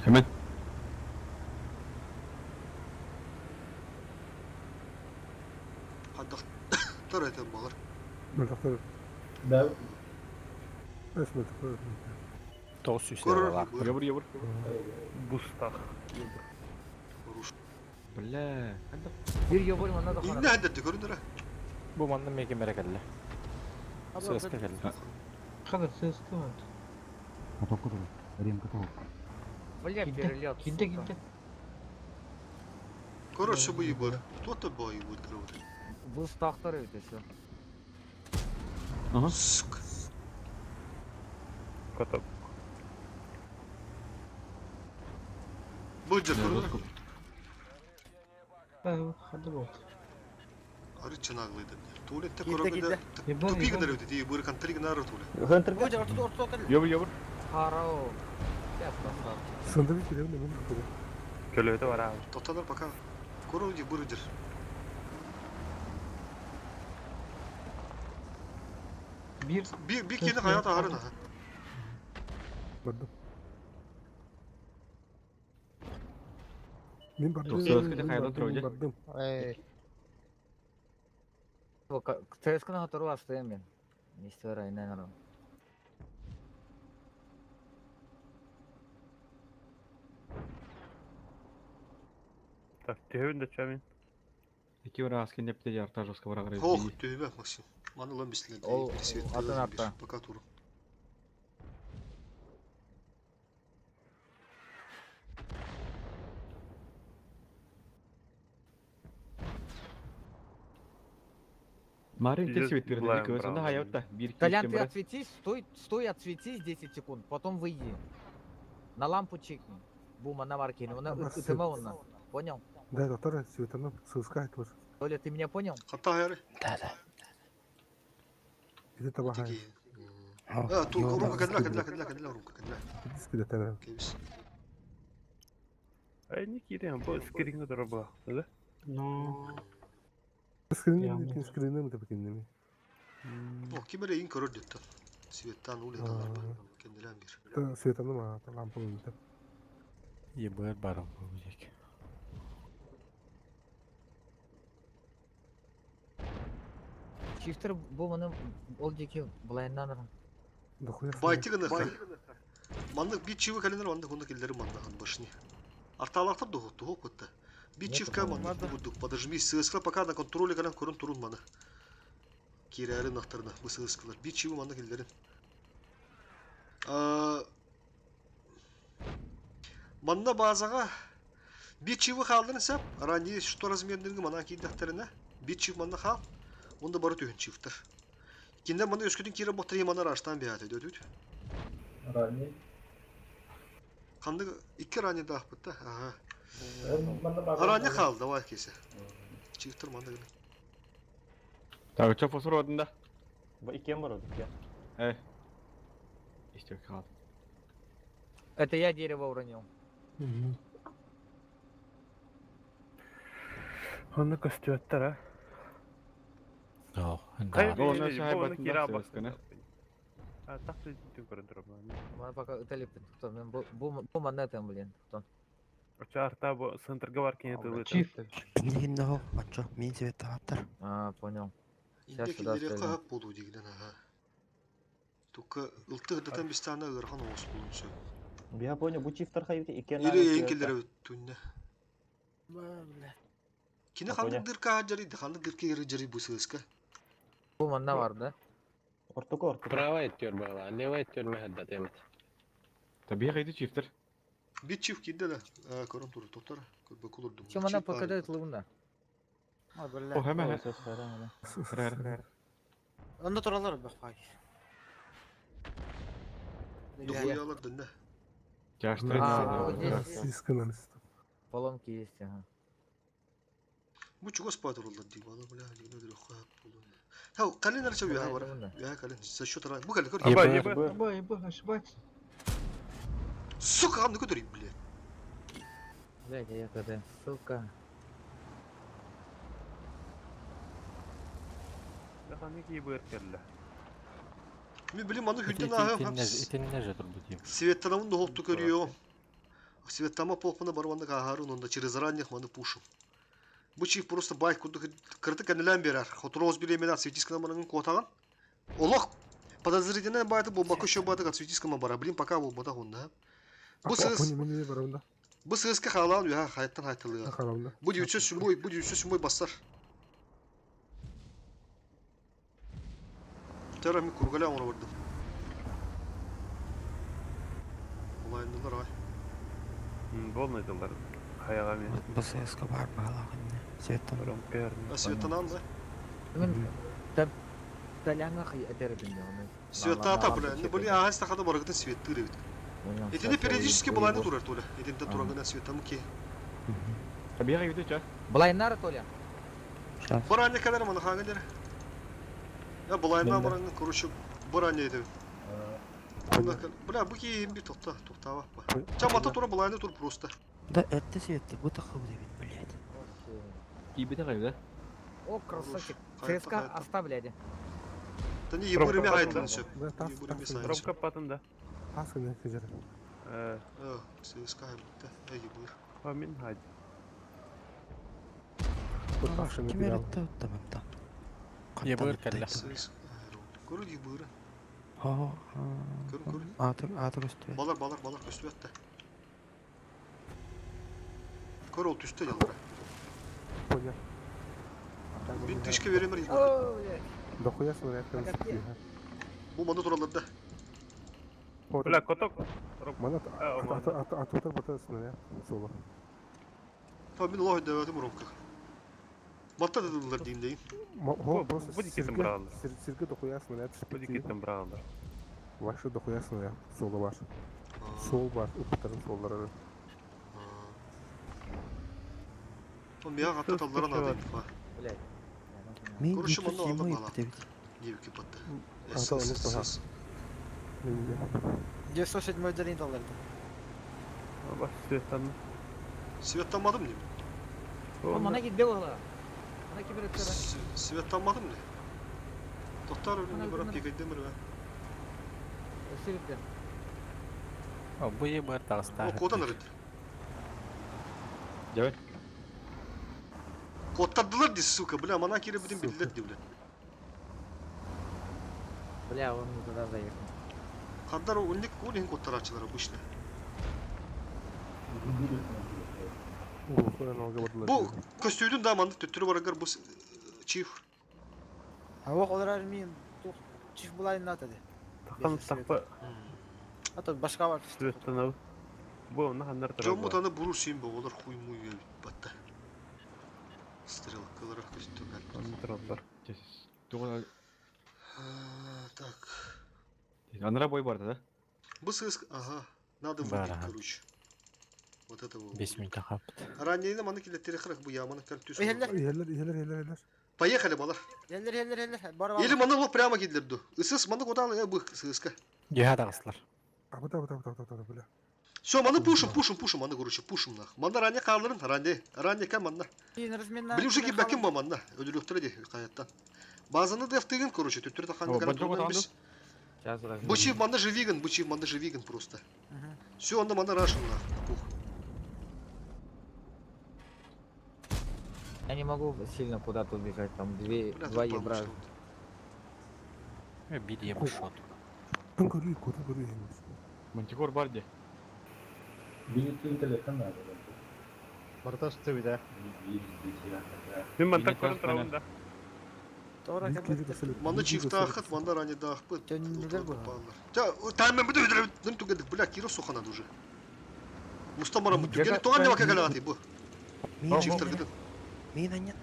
Hemen. Хаддахтар этэн балар. Мөлтөхтөр. Да. Эс мөлтөхтөр. 900 Көрөр левела. ебыр. Ебыр ебыр. Бустах. Бля. Бир ёбор манна да Инне хана. хаддатты көрүн эрэ. Бу манна меге мере кэллэ. Сыаска кэллэ. Хада сыска бар. Потокку туру. Ремка тоҕу. Бля, Кирдэ, перелет, кирдэ, сука. кирдэ. Короче, бу ебыр. Кто-то бо ебыр көрөр. Бустахтар эбит еще. Ага. Сука. Коток. Бу жер көрдү. Хады болды. Ары чынаглыйды. Туалетте Кирде, көрөгөдө кирде. тупик гынар өтө дии быр контри гынар туле. Бу жер ортодо ортодо кел. Ёбур, ёбур. Харау. Я красавчик. Сынды bir kirelim de ben de Көлөтө бар аҕа. Тоқтанар пока. Көрө ди быр жер. Bir Bir bir kene hayat ağrın ha. Бардым. Мен бардым. Тохсоос кете Мен хайдан бардым, турар мен же. бардым. ЦСКА которого оставим мен. Не стирай, наверное. Так, түһүн да чамин. Ики бара аскин деп те арта жоско бара карай. Хох, төбе Максим. Маны лан бисле. Ол, атын арта. Пока туру. Марин те Идет свет берди, Блайм көз онда Браун. хаятта. Бир Толян, киттен ты бара. отсветись, стой, стой, отсветись 10 секунд, потом выйди. На лампу чикни. Бума на маркере, он Ага, Понял? Да, доктор, светаны сыска айтылыр. Толя, ты меня понял? Хата хайры. Иди табахай. А, ту румка кадла кадла кадла кадла румка кадла. Дискиде тәнә. Кебис. Ай, не кирен, бу скринге тура була. Да? Но. Скринне, скринне деп кеннеме. О, кимере ин көрөр депти. Светтан уле талар ба. Кенделен бир. Та светаны ма лампаны деп. Ебыр барым бу жек. Чифтер буманы ол жеке былайынан Байты гына. Маннык бит чивы каленер маннык онда келдери маннык башни. Арталактар духу туху кутта. Бит чивка маннык будук. Подожми, сыскла пока на контроле кален көрүн турун маны. Кирәри нахтарна бу сыскалар. Бит чивы маннык келдерин. Манна базага бит чивы халдын сап, ранее что размердерге мана кийдахтарына. Бит чив манна хал. Онда бары түйін чивтер. Кинде маны өскөтүн кире боттыр мана раштан бияты дөтүт. Ранний. Қанды икки ранее дах бітті. Ага. Манна база. Ранее хал, давай кесе. Чивтер манда гына. Так, чо фосфор одында? Бу иккен бар иккен. Э. Истек хал. Это я дерево уронил. Оны көстүөттөр, а. О, Кай да. Ол били, нәсе бу хайбатын оны кире да абас. сысканы. А, так ты көрөн тура була. Мана пока ыталиппин. Кто мен бу бу бу манна там, блин. Кто? Оча арта бу центрга бар кене тылы. Чифтер. Иннигин ачо, мин свет аттар. А, понял. Инде Сейчас сюда келдери стрельну. кахап болу дегенен, ага. Только ылтык датан бистана ырхан оғыз болун сөй. Бия понял, бу чифтер хайбит иккен. Или ең келдери түнне. Бля. Кине ханды дырка жари, ханды дырка ери жари бу сыска. Бу манна бар, да? Ортоко ортоко. Правая тер была, левая тер мехадда темет. Табия кайды чифтер. Бит чив кидде да. Көрөн туру токтор. Көрбө кулурдум. Чем она покидает луна? Ой, бля. О, хәмә. Хәр. Онда туралар бак бак. Духуялар дынна. Жаштырын. А, вот здесь Сисканан. поломки есть, ага. Бу чугас патрулдар дейм, аны бля, дегенде дөрө хап болу. Хау, кален арча уя бар. Уя кален за счет ран. Бу кален көр. Аба, еба. Аба, еба, ошибается. Сука, аны көтөрүп, бля. Блядь, а я когда, сука. Даханы кийбер келле. Мен билим аны хүнден ахым. Итинне же турбу дейм. Светтанамын дохопту көрüyor. Светтама похпана барванды кахарун онда через ранних маны пушу. Бу чиф просто байк курду кырты кенелен берер. Хотроз bir emeler светискана баранын котаган. Олох подозрительная байты бу баку шо баты светискана бара. Блин пока бу бата хонда. Бу сыз Мен барамда. бу сызка халан я хайттан хайтылыга. Халамда. Бу 907 бу 907 басар. Тара ми кургаля оны бардым. Олайындылар ай. Болнайдылар. Хаяга мен. БСС-ка бар бағалағын. Светтан. А светанан да? Мен там Толяҥа этэр этим оны. Светата, бля, ну били ааһас тахада барыгытын светтыыр эбит. Итини периодически былааны турар Толя. Итинтэн турангына светамы ки. Табига юты ча. Былайнар Толя. Баранья кэлэр маны хаҥа дер. Я былайна барангын, короче, баранья этебит. Бля, бу ки би тохта, тохтаба. Чамата тура былайны тур просто. Да это свет, бу тахабы дебит, блядь. Тиийбэтэх эбит, О, красавчик. ЦСКА оставляли. Да не ебырыми айтылын сөп. Ромка патын да. Тас гына кежер. Э, ЦСКА да, ебыр. Амин хайд. Ким эрэтте оттамамта. Ебыр кэллэ. Көрү ебыры. Хо. Көрү көрү. Атыр атыр өстү. Балар балар балар көстүбэт да. Көр ол түстэ яллара. Понял. Бин тышка беремер ебыр. Дохуя снаряд Бу маны туралар да. Бля, коток. Мана атутар бата снаряд соло. Та мин лохой дөбөтүм ромка. Батта дедилер дейм дейм. Хо просто Бу дикетин браалар. Сирге дохуя снаряд. Бу дикетин браалар. Ваша дохуя снаряд соло бар. Сол бар, ыптарын соллары. Мига катта таллара надо инфа. Блядь. Мен Короче, манда алды седьмой бала. бит. Дебики батта. Ата оны бага. 907 дерин алырды. Баш светтан. Светтанмадым не? Мана китбе ола. Мана кибер өткөрө. Светтанмадым не? Токтар өлүнү барап кекейдемир бе. Өсүрүптен. О, бу ебыр тагыста. О, кодан арыт. Жабай. Коттардылар ди, сука, бля, мана кире битин билдилер ди, бля. Бля, он не туда заехал. Кандар унник унин коттарачылар обычно. Бу көстүүдүн да манды төттүрү барагар бу чиф. А ох олар мин тух чиф булайын ната де. Тахан тахпа. Ата башка бар. Светтан ал. Бу онна ханнар тура. Жоммут аны бурur син бу олар хуй муй батта. Стрелкалар көстүү Онна туралар. Туган Так. Анра бой бар да? Бу сыз, ага, надо Бар, выбить, ага. короче. Вот это вот. 5 минут хапт. Ранее маны килеттери хырых бу яманы кәл түс. Эхеллер. Эхеллер, эхеллер, эхеллер, эхеллер. Поехали, балар. Эллер эллер эллер. Бар Или маны лох прямо кидлерду. Ысыс маны кодал э бу сыска. Жиха тагыстылар. Абыта, абыта, абыта, абыта, бля. Все, маны пушим, пушим, пушим, маны короче, пушим нах. Манда ранее калырын, ранее, ранее кем манна. Били уже кибәкин ба манна. Ödülüktür ди каяттан. Базаны дефтигин, короче, төттүр тахан О, гана банчок турган отанды. биз. Сейчас разминем. Бу чиф манда живиган, бу чиф манда живиган просто. Все, онда манда рашын нах. Пух. Я не могу сильно куда-то убежать, там две, Бля, два тут ебра. Бир ебыр шот. Тын көрүй, көрүй, көрүй. Мантикор бар де. Бартас төбүдэ. Мин мантак көрөн турабын да. Тора Манда чиф тахат, манда ранее дахпы. Төннүлөр бу. Та, таймен бүдү бүдү бүдү түгедик, бля, киро суханады уже. Мустамара бу түгедик, туган не вака галаты бу. Чифтер гидин. Мин аня.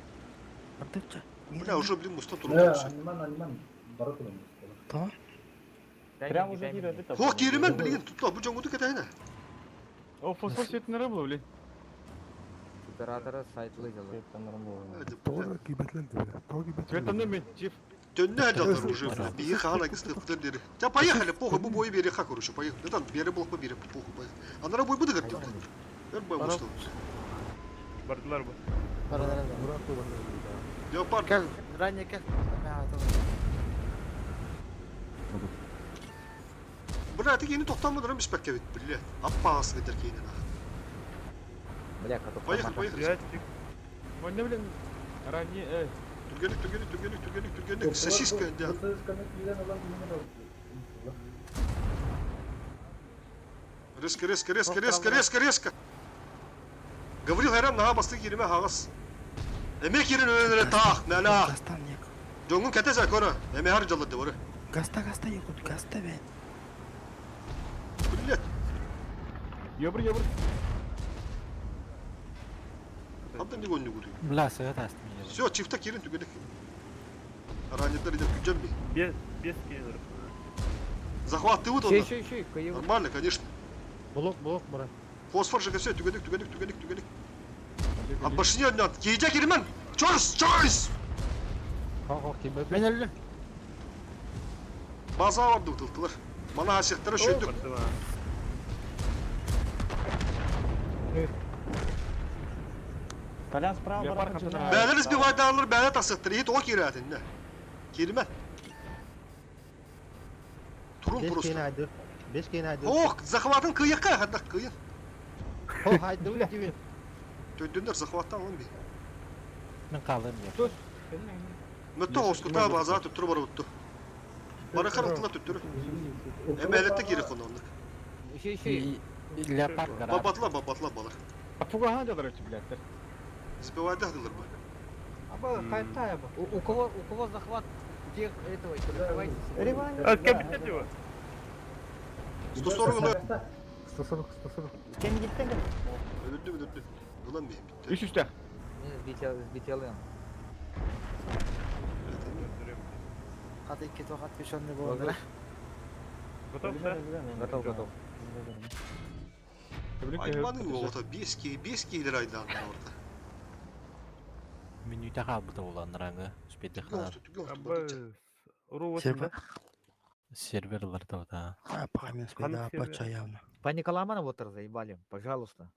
Артыкча. Бля, уже, блин, муста туруп. Аниман, аниман, бара турам. То? Прям уже кире Хо, киремен, блин, тут бу жоңгуду кетейин. О, фосфор светин было, блин. Оператора сайт лызил. Тора кибетлер бля. Тора кибетлер. Светанды мен, чиф. Төннө жалдар уже, бля, бии хаана кыстыптыр дери. Та поехали, похуй, бу бой бери ха, короче, поехали. Да там бери блок бери, похуй, поехали. Анара бой буду говорить, блин. Бер бой мустал. Бардылар бу. Я пар. Кел, ранее кел. Бля, ты кейini токтамадыр эмес бәкке бит, бля. Аппагасы кетер кейинен. Бля, коток. Поехали, поехали. Манда, блин, ранее, э. Түргенlik, түргенlik, түргенlik, түргенlik, түргенlik. Сосиска, да. Резко, резко, резко, резко, резко, резко. Гаврил Хайрам наға басты кереме хағас. Эме керин өнере тақ, мәлә. Жоңун кәтесә көрі. Эме хар жалады бары. Гаста, гаста, якут, гаста бен. Блядь. Ебр, ебр. Абдан не гоню гури. Бля, сыгыт астым. Все, чифта керин түгелек. Раннердар идет күджем би. Без, без киллеров. Захватывают Шей, он. шей, шей, кыйы. Нормально, конечно. Блок, блок, брат. Фосфор же все, түгенек, түгенек, түгенек, түгенек. А башня одна, кейдя кирмен! Чойс, чойс! Мен өлдüm. База барды утылтылар. Мана асектары шөйдік. Колян справа Леопард баран хатына. Бәлер избивайдалар, бәлер тасықтыр. Ет о кирәтінде. Кирмен. Турун Бес просто. кейін айды. Бес кейін айды. Ох, захватын кыйыққа, хадақ кыйын. Хо, айды тебе. Төддендер захваттан он би. Мен қалым я. Мөтті оскута база түттүрү бар утtu. Баракар утла түттүрү. Эмелетте кире конондук. Шей, шей. Леопард гора. Бабатла, бабатла балар. А тугахан дедер эти, блядь. Избивайда дылар ба. Аба, кайта аба. У кого захват, тех этого, прикрывайтесь. А, капитан его. 140 ылы. 140, 140. Кен гиттен кел. Өлүрдү, өлүрдү. Булан бейм битти. Үч үстә. Сбителым. Хат 2 тоқат 5 онны болды. Готов, да? Готов, готов. Айтманың оғыта 5 кей, 5 кейлер айдан орта. Минута қалбыта болан раңы. Успеть хана. Абы, Ру 8, да? Серверлар да. А, память Хан да, сервер. пача явно. По Николамана вот заебали, пожалуйста.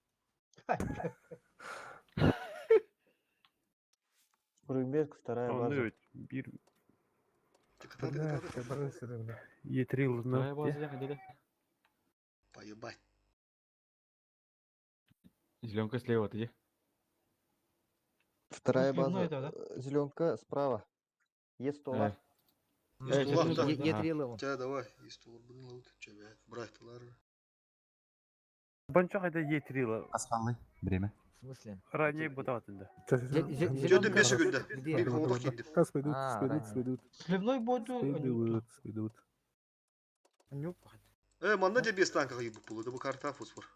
Рубек, вторая Он база. ведь бир Бля, баран сире, бля. Е3 Вторая луна. база ходили. Поебать. Зеленка слева, ты где? Вторая Ну, база. это, да? Зеленка справа. Есть стола. Есть да. Е3 лыву. Ча, давай. Есть тула, блин, лут. Ча, блядь, брать лар. Банчо хайда Е3 ла. Асқалый. Время. В смысле? Ранее бутаватында. Жөдөн 5 секунда. Где? Бир холодок кийдим. Как спойдут, А, спойдут, ранее. спойдут. Сливной бойду. Спойдут, спойдут. Э, манна де 5 танка кыйып булды. Бу карта фосфор.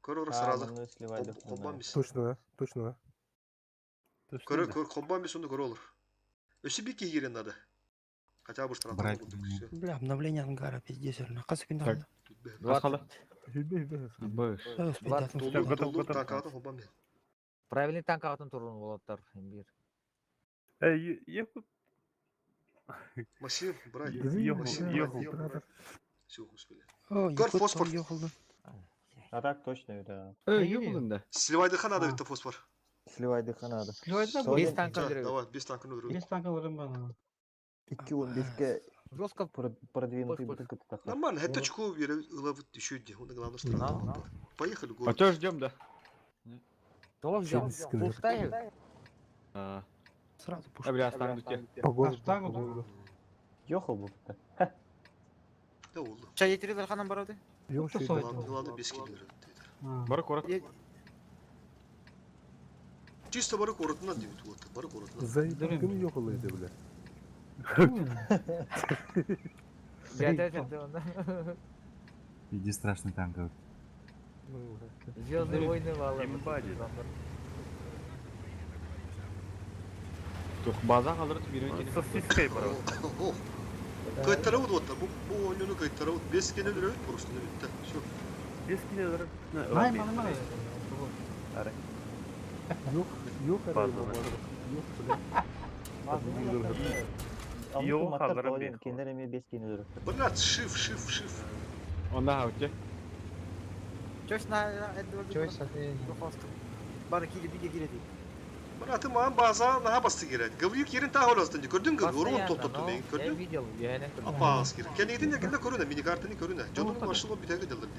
Көрөр А, сразу. манна сливайды Комбан бис. Точно, да? Точно, да? Көрөр көр комбан бис онда көрө олор. Өсү бир кийгерен надо. Хотя бы штраф. Брать. Бля, обновление ангара, пиздец, на хас Так. секунда. Асқалды. 20. Быш. Толу, Готов, толу готов. танка комбан бис. Правильный танк атын турун болаттар. Бир. Эй, еху. Максим, брать. Еху, Максим, еху. брать. Все, успели. О, Көр Якут фосфор. там ехал. А так точно, да. Эй, юбылын да. Сливайды надо это фосфор. Сливай дыха надо. Сливайда Бес танка Ча, өлдүрөбүт. Давай, 5 танка өлдүрөбүт. Бес танка өлөрөм бана. 2.15-ке Жестко продвинутый Пусть, бутылка тахар. Нормально, это очко ловит еще где. Он главное штраф. Поехали, А город. чё ждем, да? Того ждем. Семьдесят километров. Пустая. А, Сразу пушку. а, бля, остану те. По городу, Астану, по да. городу. Ехал бы. Да oldu. Чай Е3 ханан барады. Yok Tuttu şey. soydu. Ладно, ладно, 5 килер. Бар корот. Чисто бары коротuna дейт вот, бары коротuna. Заебал, ким yok olaydı бля. Иди страшный танк. Звездные войны валы. Имба дейді. Тух база қалдырып бирөө келе. Сосиской барабыз. Ох. Кайттарабыт вот, бу бу ойнуну кайттарабыт. 5 килер өлөбүт просто битти. Все. 5 килер. Най, мана, мана. Yok, yok База, herhalde bu arada. Yok бля. Yok, Маттар хазара тооден бих. кенер эми 5 кейин өлөрөт. Блядь, шиф, шиф, шиф. Онда хауте. Чөш на Чойс, Бары кире биге кире дейт. Братым, маған база наха басты керек. Гаврил керин тағы ойластын. Көрдің ге? Урун топтотту мен. Я Көрдің? видел, я не Апа аскер. Кенегдин якында көрүнө, мини картаны көрүнө. Жонун башылы битеге делдер.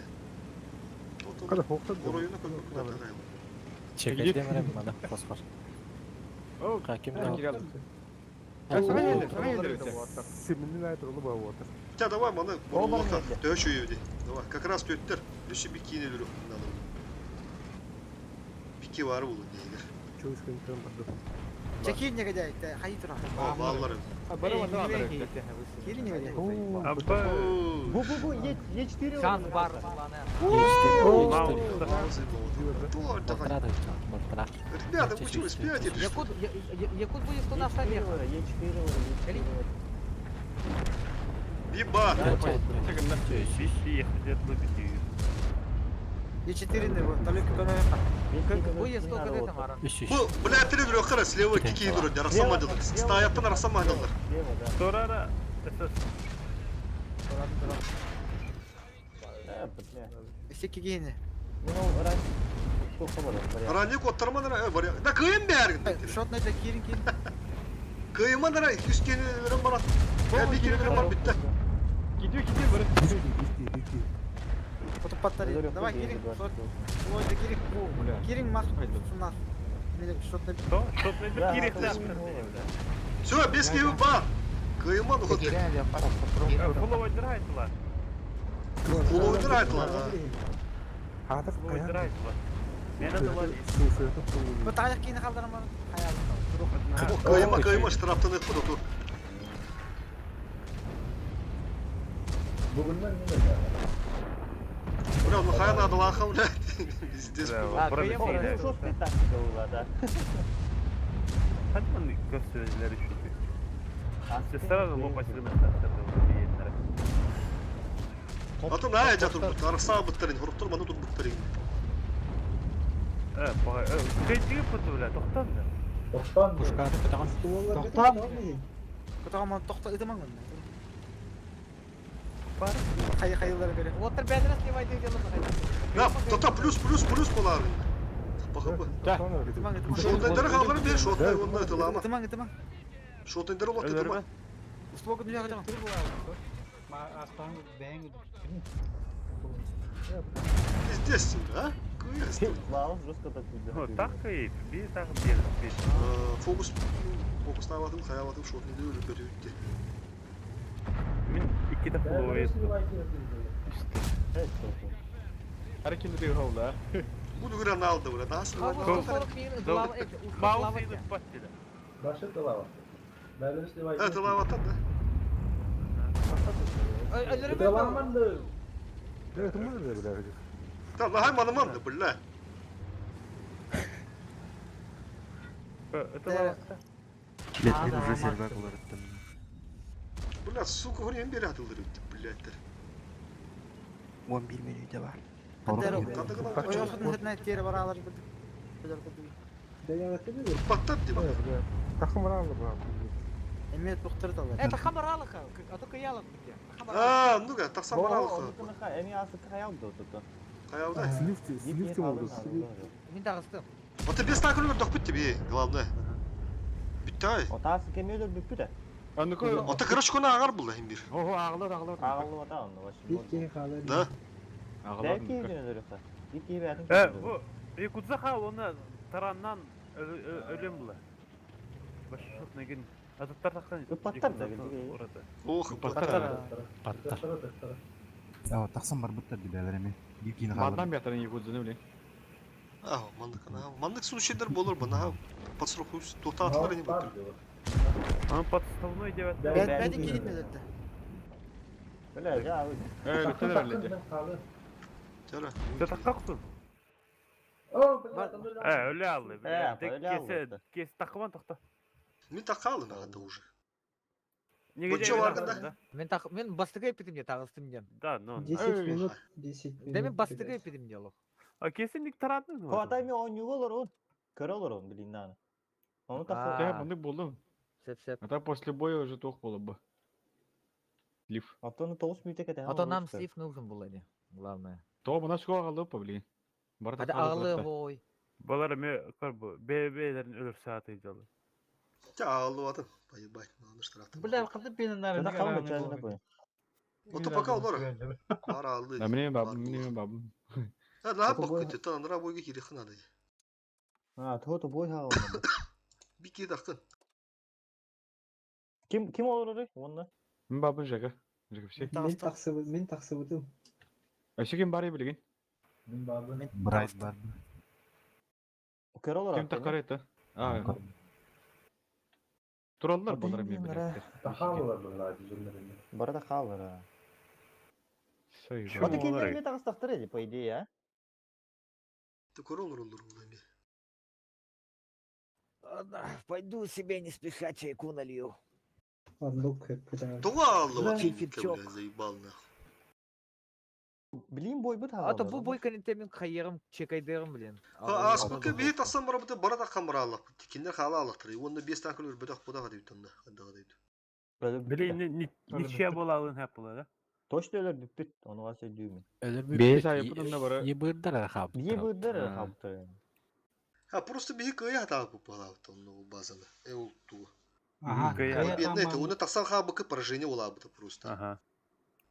Kada hokta Оройуна көрүнө. Чекайте мерем мана фосфор. О, Хаким кирел. Семинин айт олу ба отыр. Та давай маны О, бар борулака. жерде. Төш үйөдү. Давай, как раз төттөр. Өсү бикини өлүрү. Надо. Бики бар болу дейгер. Чойс кем кем барды. Чекин негодяй, хайы тура. О, баллар. Кири негодяй. Бу бу бу Е Е4. Шанс бар. Ребята, вы что, спятили? что ли? Якут, Якут будет у нас наверх. Е4. Биба! Е4 не вот, только кона. Будет столько это мара. Бу, бля, три трехкара слева кики идут, Росома делают. Стаяттан Росома делают. Турара. Все кигини. Ранник оттарман ра, варя. Да кыйым бәргин. Шот на это кирин кирин. Кыйыман ра, үскені өрім барат. Я bir kere өрім бар бітті. Gidiyor gidiyor böyle. Потом паттари. Давай кирин. Шот. Ой, да кирин. Кирин мах. Сунас. Шот на. Что? Шот на кирин. Все, без киви бар. Кыйыман уход. Фуловой драйтла. Фуловой драйтла, да. Фуловой драйтла. Мен аталар. Bu tarih kini kaldırma. Hayal. Кыйыма, кыйыма, штрафтан etmedi otur. Бүгүннен неме Бля, ну хай надо лаха, бля. Пиздец. Hadi gösterileri çünkü. Siz сразу лопасили Атын ай жатыр бұт, арықса бұттарын, ұрықтыр маны тұр бұттарын. Кәйтігі бұты бля, тоқтан да. Тоқтан. Тоқтан. Кутагаман тохта итеман. Хай хайлар бере. Оттар бәдірес не вайды дело. Да, тота плюс, плюс, плюс болар. Бақы Шотайдары қалдырып бер, шотай онда тылама. Итеман итеман. Шотайдары олар тытыма. Услуга дүния кытаман. Астан бәң. Пиздец, а? Лаус жестко так Ну, так и би так бер. Фокус, фокус табатым, хаябатым, шотны өліп бер өтті. Мен iki de фуловой Hareket ediyor havla. Bu дүгірен алды, бля, nasıl? Маус идут паттида. Башы тылава. Бәлеш деп Evet, тылаваттан да. Тылаваманды. Evet, umarım da бля. Tamam, лахай маныманды, бля. Мен уже сервак уларыттым. Бля, сука, время бері атылдыр өтті, блядь. 11 минута бар. Ой, охотно хэтнэ тире баралар бит. Паттап деп. Тахым баралар ба. Эме тухтар талар. Это хамаралыха, а то каялык бите. А, ну-ка, тақсан баралыха. Эми асы каялды отута. Каялды. Слифти, слифти oldu. Мен тағыстым. Ата бес танк өлөр дох бітті бе, главное. Бітті ай. Отасы кемелер бүппү да. Ата короче кона ағар бұл да бир. Ого, ağlar ağlar. Ağlı ата онда вообще. Да. Бәлки жөнөдөрөкта. Бир киһи бәтин. Э, бу Якутса хал оны тараннан өлем була. Баш шот неген. Ататтар таққан. Ыппаттар да билди. Ох, ыппаттар. Паттар. А, тақсан бар бұттар деп әлер еме. Bir кейін Мандан бятарын Якутзаны биле. А, мандык, ана, мандык случайлар болор ба, на подстрахуюсь, тоқтатылар не бұттыр. Он подставной деп атты. Бәдин кирин медетте. Бля, я Э, Чара. Таққақсың. Э, өле алды. Кесе, кесе тақыман тоқта. Мен тақалым ағында уже. Неге Бочо варгында? Мен тақ мен бастыгай питим тағыстым ден. Да, но. 10 минут, 10 минут. Да мен бастыгай питим дело. А кесе ник тарадың? Хоатай мен ойнуга олар он. Көрө олар он билин наны. Оны Я мандык болдум. Сеп сеп. А так после боя уже тох было бы. Слив. А то тоғыз мүйтек это. А то нам слив нужен был, не? Главное. То мына шко ағылды па, блин. Бар Hadi ağlı ой. Балар ме көр бе-белерин өлөр сааты жолу. Жа, алып атын. Поебать, мынаны штрафтан. Бля, кызып бенин нары. Жана калма чайына кой. Ото пока олар. Бар алды. Да мне баб, мне баб. А, на бок күтті, та андыра бойға керек қынады. А, то то бой хагыл. Бики дақын. Ким ким олар орой? Онна. Мен бабы Жека. Жека все. Мен тақсыбы, мен тақсыбытым. А еще ким бар билген? Мен бабы. Брайт бар. Көрө олар. Ким такар это? А. Тураллар балар эмиэ билэттэр. Тахаалылар быһылаа дьоннор эмиэ. Бары да хааллар а. Сойбар. Аты кинилэр эмиэ таҕыстахтара ди, по идее, а? Ты көрө олороллор була эмиэ. Ладно, пойду себе не спеша чайку налью. Оннук көппүт Тоҕо ааллыбат Чефирчок. бля, заебал нахуй. Блин, бойбут А то хаалалар. бу бой кэнниттэн хайыаҕым, чекайдыаҕым, блин. Ха ааспыкка биһи тахсан барабыты бара таххан барааллахпыт. Кинилэр хаала ааллахтара. Уонна биэс таанканы үрбэтэх бутах этибит онно. Хандаҕа дойду. Блин, ничья буолаалын хэп була да? Точно өлөр бүппүт, ону вас өйдүүмүн. Өлөр Бэйэ бүппүт. сайыппыт онно бары. Ебырдар эрэ Бие хаалбыттар. быырдар эрэ хаалбыттар. Ha просто биһи кыайа хатаабыт буолаабыт онно ол базаны. Э ол тугу. Ага, Кыайа. кыайа Бедный это, таман. уонна тахсан хаабыкка поражение буолаабыта просто. Ага.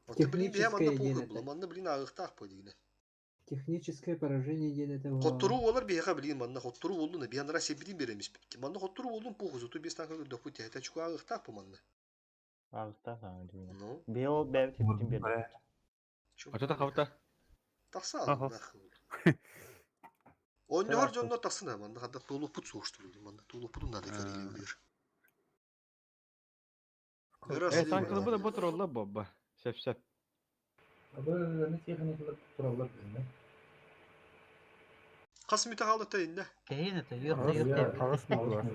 Онто блин биһи манна Техническое похуй диэн була. это. Манна блин ааҕыахтаах по дигинэ. Техническое поражение диэн это Хотторуу буолар биһиэхэ блин манна хотторуу буоллун биһи анара сибитин беремиспит. Манна хотторуу буоллун похуй зато биэс танка көрдөхпүт тэһэтэ чука ааҕыахтаах бу манна. Ааҕыктаах аҕа дьиҥэ. Ну, Бие ол бэйэбит хиппитин биэрдэ. чё Ача тахабыта. Тахса Аха. нахуй. Онньоһор Тахсыы. дьонно тахсын аа манна хадда туолукпут суоштур манна туолукпутун надо карелиялыыр. Э, танкалыбы да бу тураллар бобба. Сеп сеп. Абы техникалар тураллар билинэ. Хас мүтэ хаалыта инне. Кэһиин это, юрта юрта. Аҕыс буолар.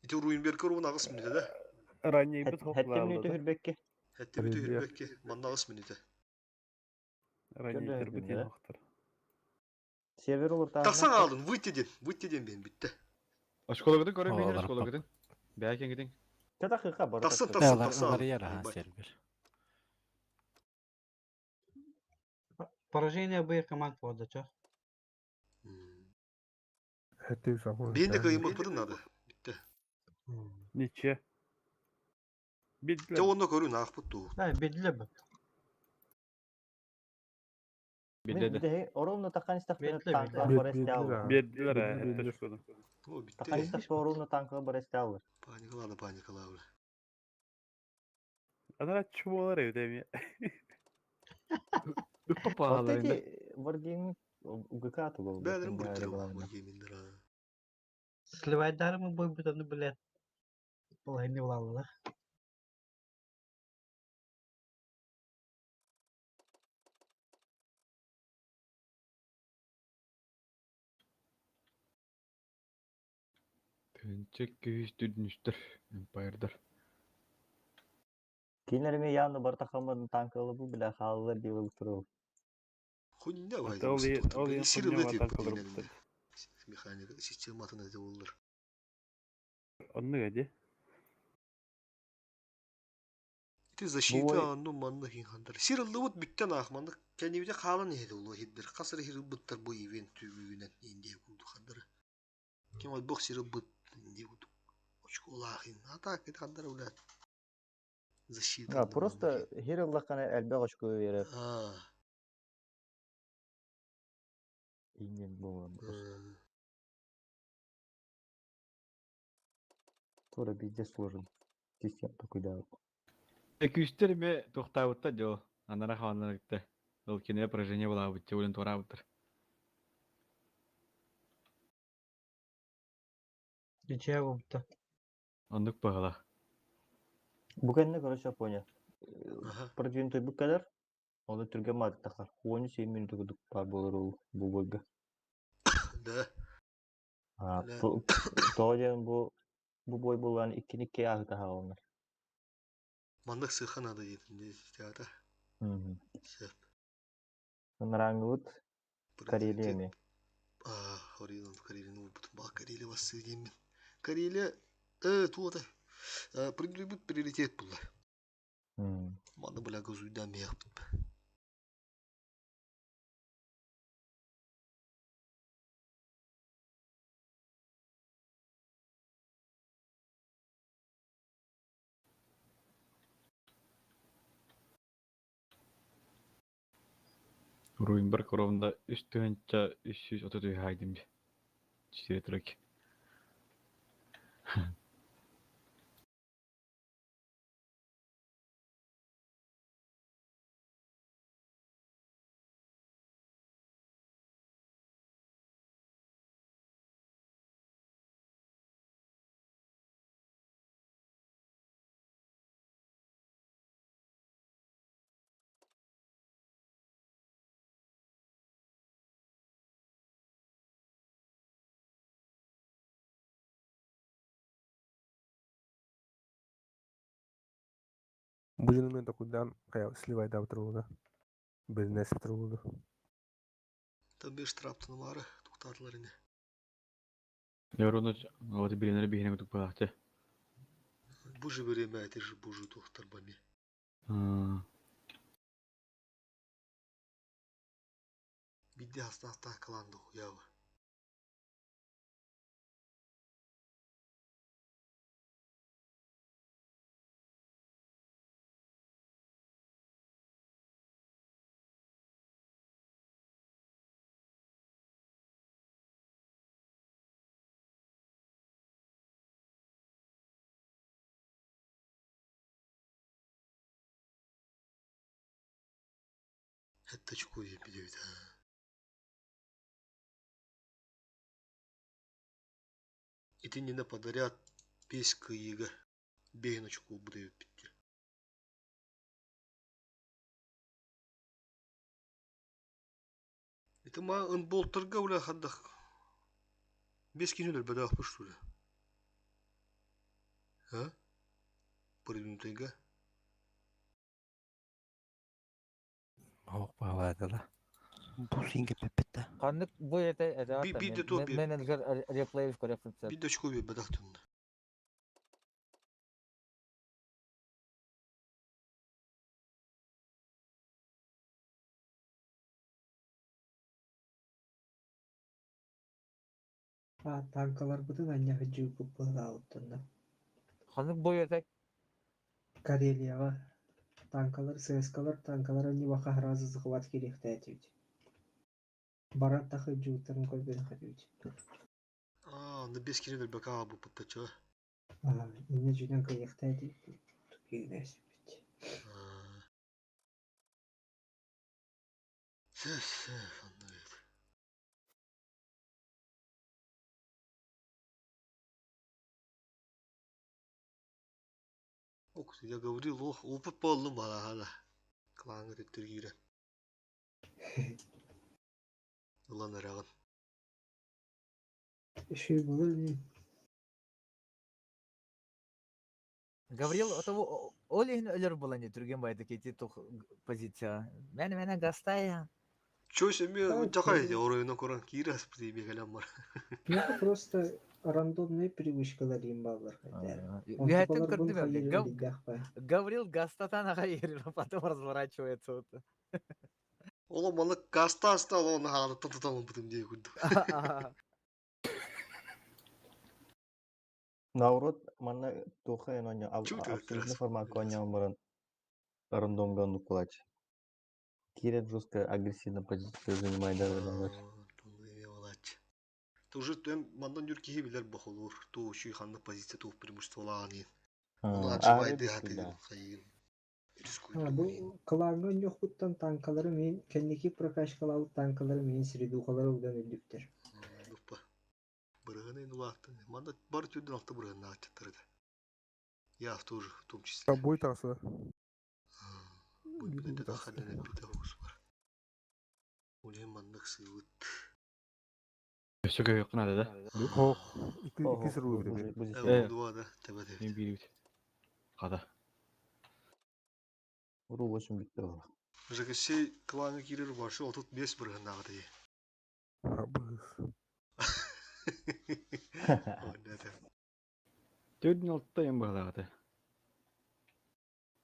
Ити Руинберг уруун аҕыс мүнүтэ да. Раннейбит Хэттэ мүнүүтэ хоклаалла да? хүрбэкке. Хэтти бүтэ хүрбэкке манна аҕыс мүнүтэ. Раннейтербит Көрдөһөбүн да. хохтор. Сервер Тахсан олортааһына. аалын выйти ден, выйти ден бен бүтте. Оскологытын көрө бейнер Олар оскологытын. Бэйэ кенгитин. Татахыха бары Тахсын тахсар. тахсын Олар тахсан. уларыйар аха Ебать. сервер. Поражение обоих команд буолла чо. Хэттэ сахур. Бен де кыймакпытын надо. Бүтте. Ничья. Те Билдилер. онно көрүн аахпыт туу. Да, бедле бу. Мин Билде де. бүтэһи оруумна таххан истэхпинэ Бедле танкалар бедле. бары истэ Бердилер ээ, это шкода. О, бүтте. Таххан истэхпэ оруумна танкалар бары истэ аллар. Паникалаа паникалаа бля. Анара чумолар эбит эми. Үппа Вот паалар инде. эти Wargaming УГК тугул. Бәлерин бүттер Wargaming'дер а. Сливайдары мы бой бутаны блядь. Половина булаллар. Төнчек күйіс дүрнүстер. Эмпайрдар. Кинилэр эми явно бары тахаммын танкалы бу билэ хааллар диye турул. Хуйня Это ол ол ең Сирилы хуйня деп танкалар дегенде. буттар. Механика систематын эте болдур. Онны эди. Ити защита Бой- анну манна хин хандар. Сирилы вот бүттен ах манна кенибите хаалан эде улу хиддер. Касыр хирил буттар бу ивент түбүгүнен индия кулду хандар. Ким ал бок сирил бут индия кулду. Очколахин. А так это хандар бля. Защита. А, просто хирыллахкана элбэх очко берер. А. Инген болан просто. Тура везде сложен. Систем такой да. Күйістер ме тоқтабытта жол. Анара хаваннар гитте. Ол кине поражение була бутте өлен тора буттар. Ничья болбута. Ондук багала. Бу кэннэ, короче, понял. Ага. Продвинутый бу кэлэр. Оны түргэн маадык тахар. 17 минут курдук бар болор ол бу бойга. Да. А, Бля. тоҕо диэн бу бу бой булан иккини икки ааһы таһаҕаланар. Маннык сыха надо дейтин театр. Сеп. Ыныраңыбыт Карелия эми. А, Хорилан, Карелия, ну, ба, Карелия вас соединим. Карелия, туота. Придут приоритет була. Манна бля газуйда мехпит. Руинберг ровно үс тыһынча үс жүз отут үһэ айдым. Четыре тройки. Бу дьону мен токуйдаан хайа сливайдаабытар буолуо да. Билинэспитэр буолуо да. Та штрафтанымаары туктаатылар ини. Дьэ, вот билинэр биһинэ туппалаахчы. Бу же время это же бу же тухтар бами. Бидде хастаахтаах кылаанды хуяба. Хэтта чукуй билебит ha. Итиннинэ подряд бес кыйыга бэйэн очукуу быдайыппит Ити ма ынболтарга уля хаддах бес кини өлөрбөдөөхпүт что ли? А? Продвинутыйга? Ох, баҕалаатыла. Бу синге пеппетте. Ханнык бу это это Би би де то би менеджер реплеев көрөппүт. Би дочку би бадахтын. А танкаларбытын анньа сылдьыбыппыт быһыылаабыттан Ханнык бу это Карелияҕа танкалар, ССК-лар танкалар анньыбакка сразу захват киириэхтээтибит. Баран тахыдьыбыттарын көрбөтөх этибит. А, на бес кини өлөрбөкө буппут чё? Аа, иннэ дьүнэн кыайыахтаатибит. Киирээсиппит. Сэс, аннык. Ок, я говорил, ох, опыт боллум балахана. Клаңы төттөр киирен. Ылан ырагын. Еще было не. Гаврил, это ол иһин өлөр буолан түргэн байды кети тух позиция. Мен мене гастая. Чё себе жакай оройуна коран киирас бегелем бар. Ну, просто рандомные привычкалар им баллар хотя. Үһәттен көрдүм Гаврил гастатан аға ерир, потом разворачивается. Вот. Оло маны гаста аста оны хаалы тототон бутум дие күрдүм. Наоборот, манна туха эн оня абсолютно формат оня баран рандомга нукулач. Кирет жестко агрессивно позицию занимает даже на Тоже төм мандан жүр киһи билер бохолур, туу шүй ханны позиция туу преимуществолаанын. Оны ачыбайды хатыгын хайыгын. А, бу клаҥҥа онньуохпуттан танкалары мин кэнники прокачкалаабыт танкалары мин средухалары удан үрдүктэр. Дуппа. Бырыгын улааттын. Манда бар түрдөн алты бырыгын ачаттар Я тоже в том числе. Бой тасы. Бой билет тахален бите хус бар. Улем маннык сыйыт. Өссө көйөккүн ада да? Ох, ики сыруу бит. Дуа да, тебе Мен бирибит. Када. Уру 8 битте бар. ЖКС кланы кирер башы 35 бырыгын агды. Быз. Төрдүн алтта эм баҕалаата.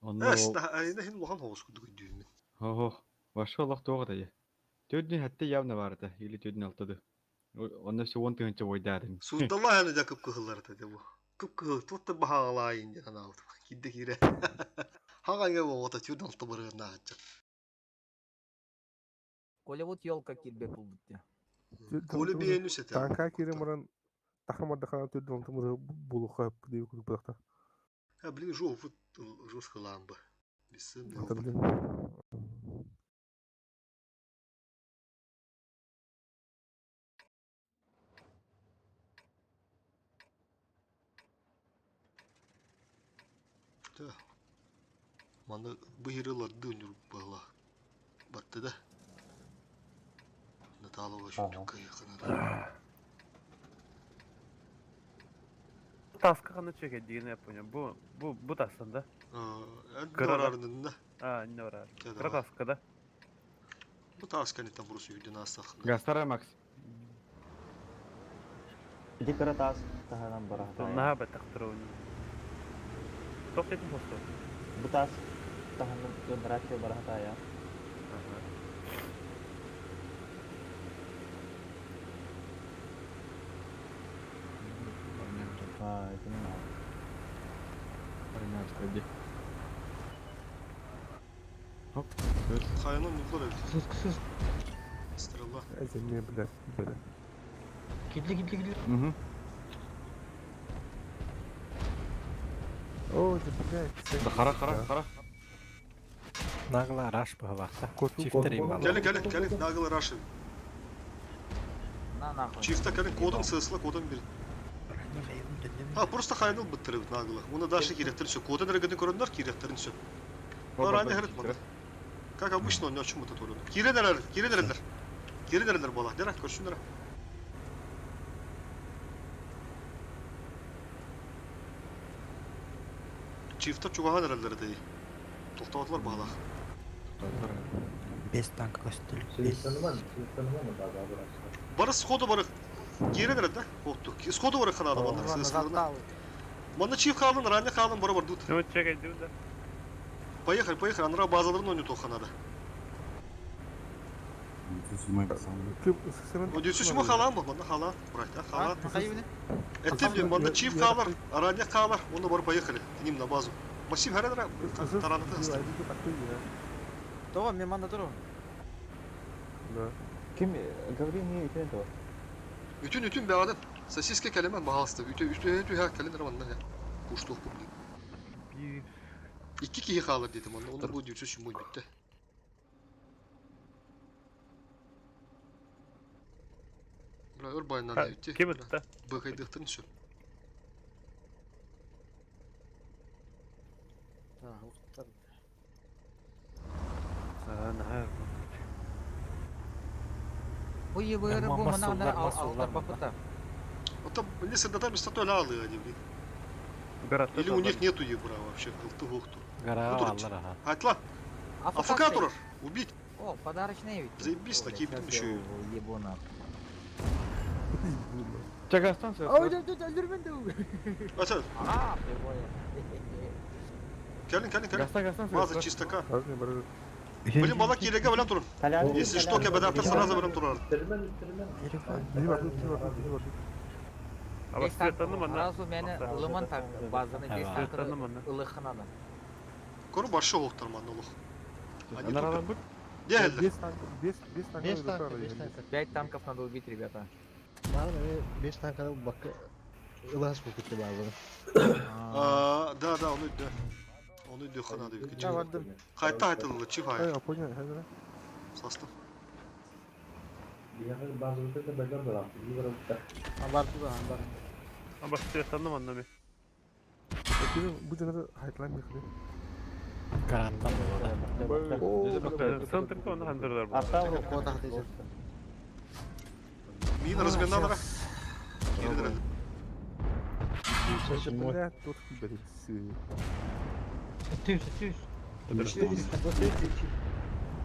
Онно Эс, айна хин улахан хоҕус курдук өйдүүмүн. Хо-хо, башка олох туох этэй? Төрдүн хэтте явно барыта, или төрдүн алтады. Онно все он тыһынча бойдаатым. Суздалла яны да кып-кыһылларта де бу. Кып-кыһыл туотта баһаалаайын диэн анаабытым. Кирде киирэ. Хаҕаҥа буолбата төрдүн алта бырыгын ааҕачча. Коля вот елка кирбек булбут де. Коля бэйэни сэтэ. Танка кирен баран тахам ардахана түрдөн алты мыры булуха диye курдук бырахта. А, блин, жол жестко ламба. Бесценный Это, опыт. блин. Да. Маны быһырыларды была. Батты да. Наталова шүттүк кайыкына. Таска қаны чеке деген я понял. Бу тастан да. Эн барарынна. А, не барар. Кыра таска да. Бу таас кэнниттэн бурус үйден аастах. Гастара Макс. Ити кыра таас таһынан барахта. Наһаа баттахтар ойну. Тоқ етін посто. Бу таас таһынан донорация барахта я. А, это не надо. Парням стади. Хоп. Хайанын нуклар эбит. Сыс сыс. Стрела. Эземне, блядь, бля. Кидли кидли кидли. Угу. О, это, блядь. Да хара хара хара. Нагла раш быһылаахта. Чифтер им Кэлин кэлин кэлин нагыл раши. На нахуй. Чифта кэлин кодон сысла кодон бир. А, просто хайныл быттырыбыт наглы. Уна дальше киректерин все. Кодон регедин көрөндөр киректерин все. Но ранее хэрет манда. Как обычно, он ни о чем это турун. Киренерер, киренерер. Киренерер бола. Дера, көрсүнөр. Чифта чугахан эрелер дей. Токтоотулар баалах. Без танка костюль. Бары сходу бары киренерер да? Хотту. Сходу бары ханада манна. Сысларына. Манна чиф хаалын, ранее хаалын бары бар дут. Ну, чекай, да. Поехали, поехали. Анра базаларын ойноту ханада. Одюсу шума халан бу, манна халан. Брат, а халан. Это блин, манна чиф халар, ранее халар. Оны бар поехали. К ним на базу. Максим харадра, таранаты хасты. Това, мен манда туру. Да. Ким Гаврил не үтен то. Үтүн үтүн бәғадын. Сосиска кәлемен бағалысты. Үтү үтү үтү ха кәлен романна. Куштуқ бұл блин. Икки кихи халар дедим онда. Онда бу дүйсү шумой бүтті. Бля, өр байынан да үтті. Ким өтті? Бөхайдықтын шө. А, наһаа. Бу ебыры бу мана алтар бапыта. Это не сырдатар местото алы они, блин. Или у них нету ебра вообще, кылты хохту. Гора аллар аха. Айтла. АФК турар. Убить. О, подарочный ведь. Заебись, такие битым еще. Ебуна. Чага станция. Ой, да, да, да, өлөрмөн Ата. А, прямое. Кэлин, кэлин, кэлин. Гаста, гаста, База чистока. Блин, бала киреге белән турын. Если что, кәбәдәптер сразу белән турар. Сразу мени ылыман так базаны бес танкы ылыхынады. Көрү башы оқтар манна олох. Они Анаралар тут. бут. Дәлдер. Без танка, без, без танка. Без танка, без танка. Пять танков надо убить, ребята. Маған эми бес танканы бакка ылас бу кетти базаны. А, да, да, оны да. Оны дө ханады бик. Да, бардым. Кайта айтылды, чиф ай. Ай, понял, хайдара. Састым. Барды да, барды. А баш танным анна мен. Бу жанары хайтлан мехли. Гарантан болот. Центрда оны хандырдар бу. Кота хатыжы. Мин разменалара. Кирдер. Блядь, тут блядь. Түс, түс.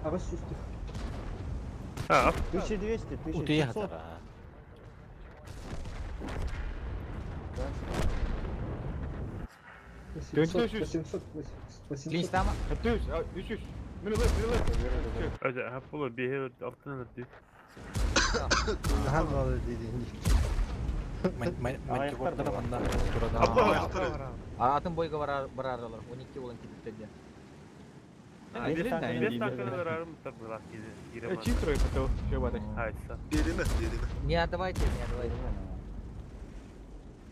Ага, сүстү. А, 1200, Утуя 1500. хатар аха. 800, 800, 800. Лист там. Түс, үч үч. Мин ылып, мин ылып. Ажа, хаппула бихе алтын өтті. Нахан балы дейди. Мантикордара манна турада. Атын бойга барар бараралар. 12 болан кидиттенде. Бес танкалар арым тар булак кире. Чип трой потом, все бады. Айса. Береме, береме. Не отдавайте, не отдавайте.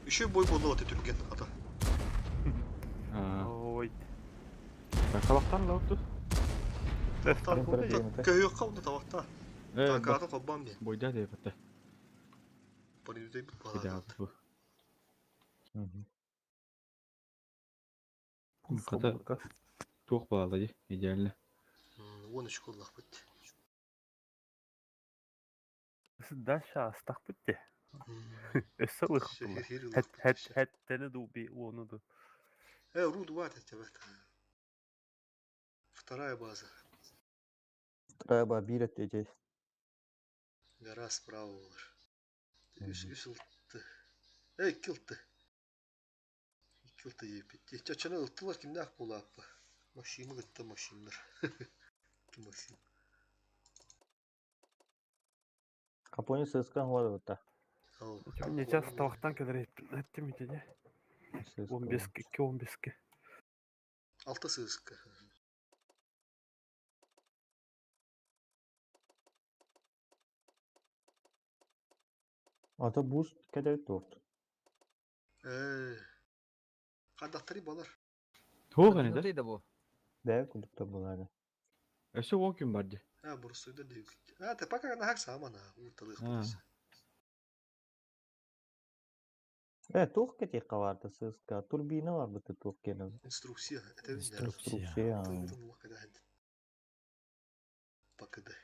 Еще бой болды вот түрген ата. Ой. Калактан лаутту. Көйө калды табакта. Танкатын коббан бе. Бойда деп атты. Баны деп Бойда бу. Ката туох балады ди, идеально. Вон еще коллах бит. Даша астақ бітті. Өссі лық. Хәт хәт хәттені ду би оны ду. Э, руд ват это. Вторая база. Вторая ба биир өттө Гора справа буолар. Үс үс ылты. Э икки ылты. Икки ылты диэбит. Чачаны ылтылар кимнээх буолааппа? Максимы кытта Максимнар. Ким Максим? Капони сыскан хуадабыта. Не час табақтан кэлэр эттим итини. 15 2 15-ке. Алта сыыска. Ата буст кэлэр торт. Э. Хадахтары балар. Туох ини да? Да бу. Бээ кудуктар булаары. Өссө уон күн бар дии. А, бурсуйда диэбит. А, те пока нахак самана уурталыах Аа. Э, туох кэтиэххэ баарта сыска. Турбина бар быты туох кэнэ. Инструкция. Это Инструкция. Покада.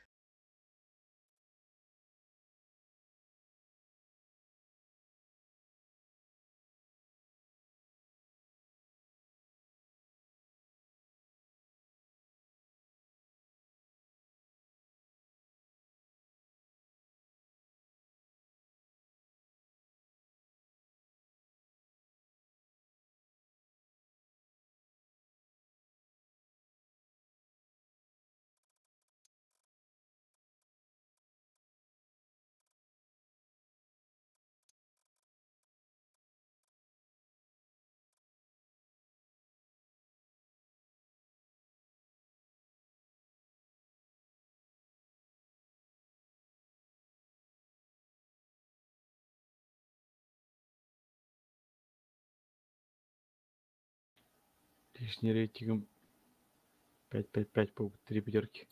Лишний рейтингом 5-5-5 по три пятерки.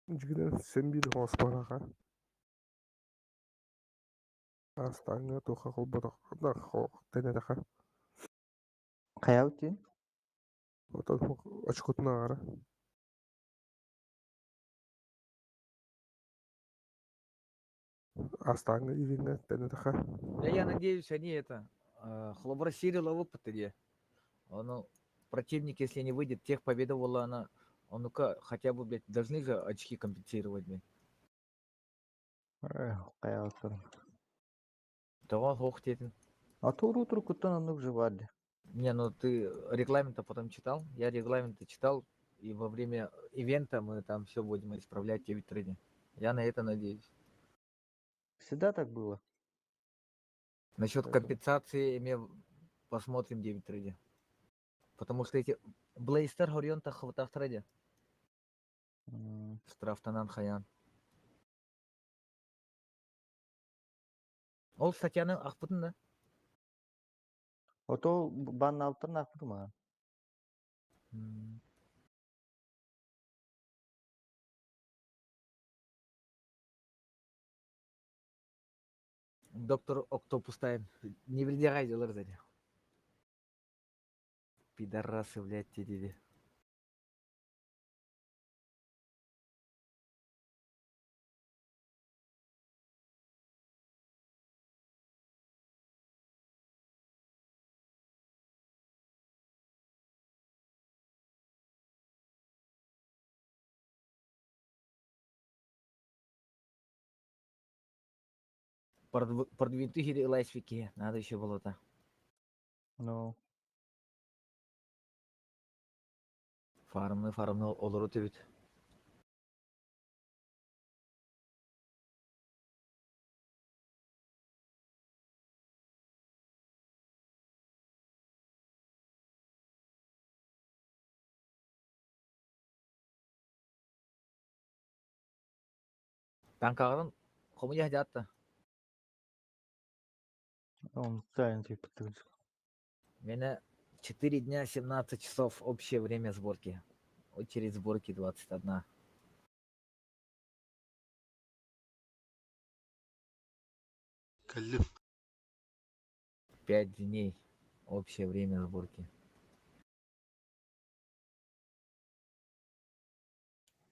Дьиҥинэн син биир хос бараҕа. Астааҥҥа туохха холботох тэнэтэхэ. Хайаутин? Отон очкотун ааҕара. Астааҥҥа Ириҥҥэ тэнэтэхэ. Да я надеюсь, они это, холобура Сирила выпытали. Ну, противник, если не выйдет, тех победа была она. Он ну-ка хотя бы, блядь, должны же очки компенсировать, блядь. Хайаутын. Того ох тетин. А то рутру куттан оннук же бар. Не, ну ты регламент-то потом читал? Я регламенты читал, и во время ивента мы там все будем исправлять те витрины. Я на это надеюсь. Всегда так было. Насчет Поэтому- компенсации мы посмотрим 9 трейде. Потому что эти Блейстер Хорионта хватав трейде. Штрафтанан хаян. Ол статьяны ахпытын да? Ото баннаалтан ахпытым. Доктор Октопус Тайм. Не придирай делар сзади. Пидорасы, блядь, те деди. Продвинутый лайсвики. Надо еще было-то. Ну. Фармны, фармны олору төбүт. Танкағын хомуя жатты. Он сайын типа Меня 4 дня 17 часов общее время сборки. Очередь сборки 21. Кэллим. 5 дней общее время сборки.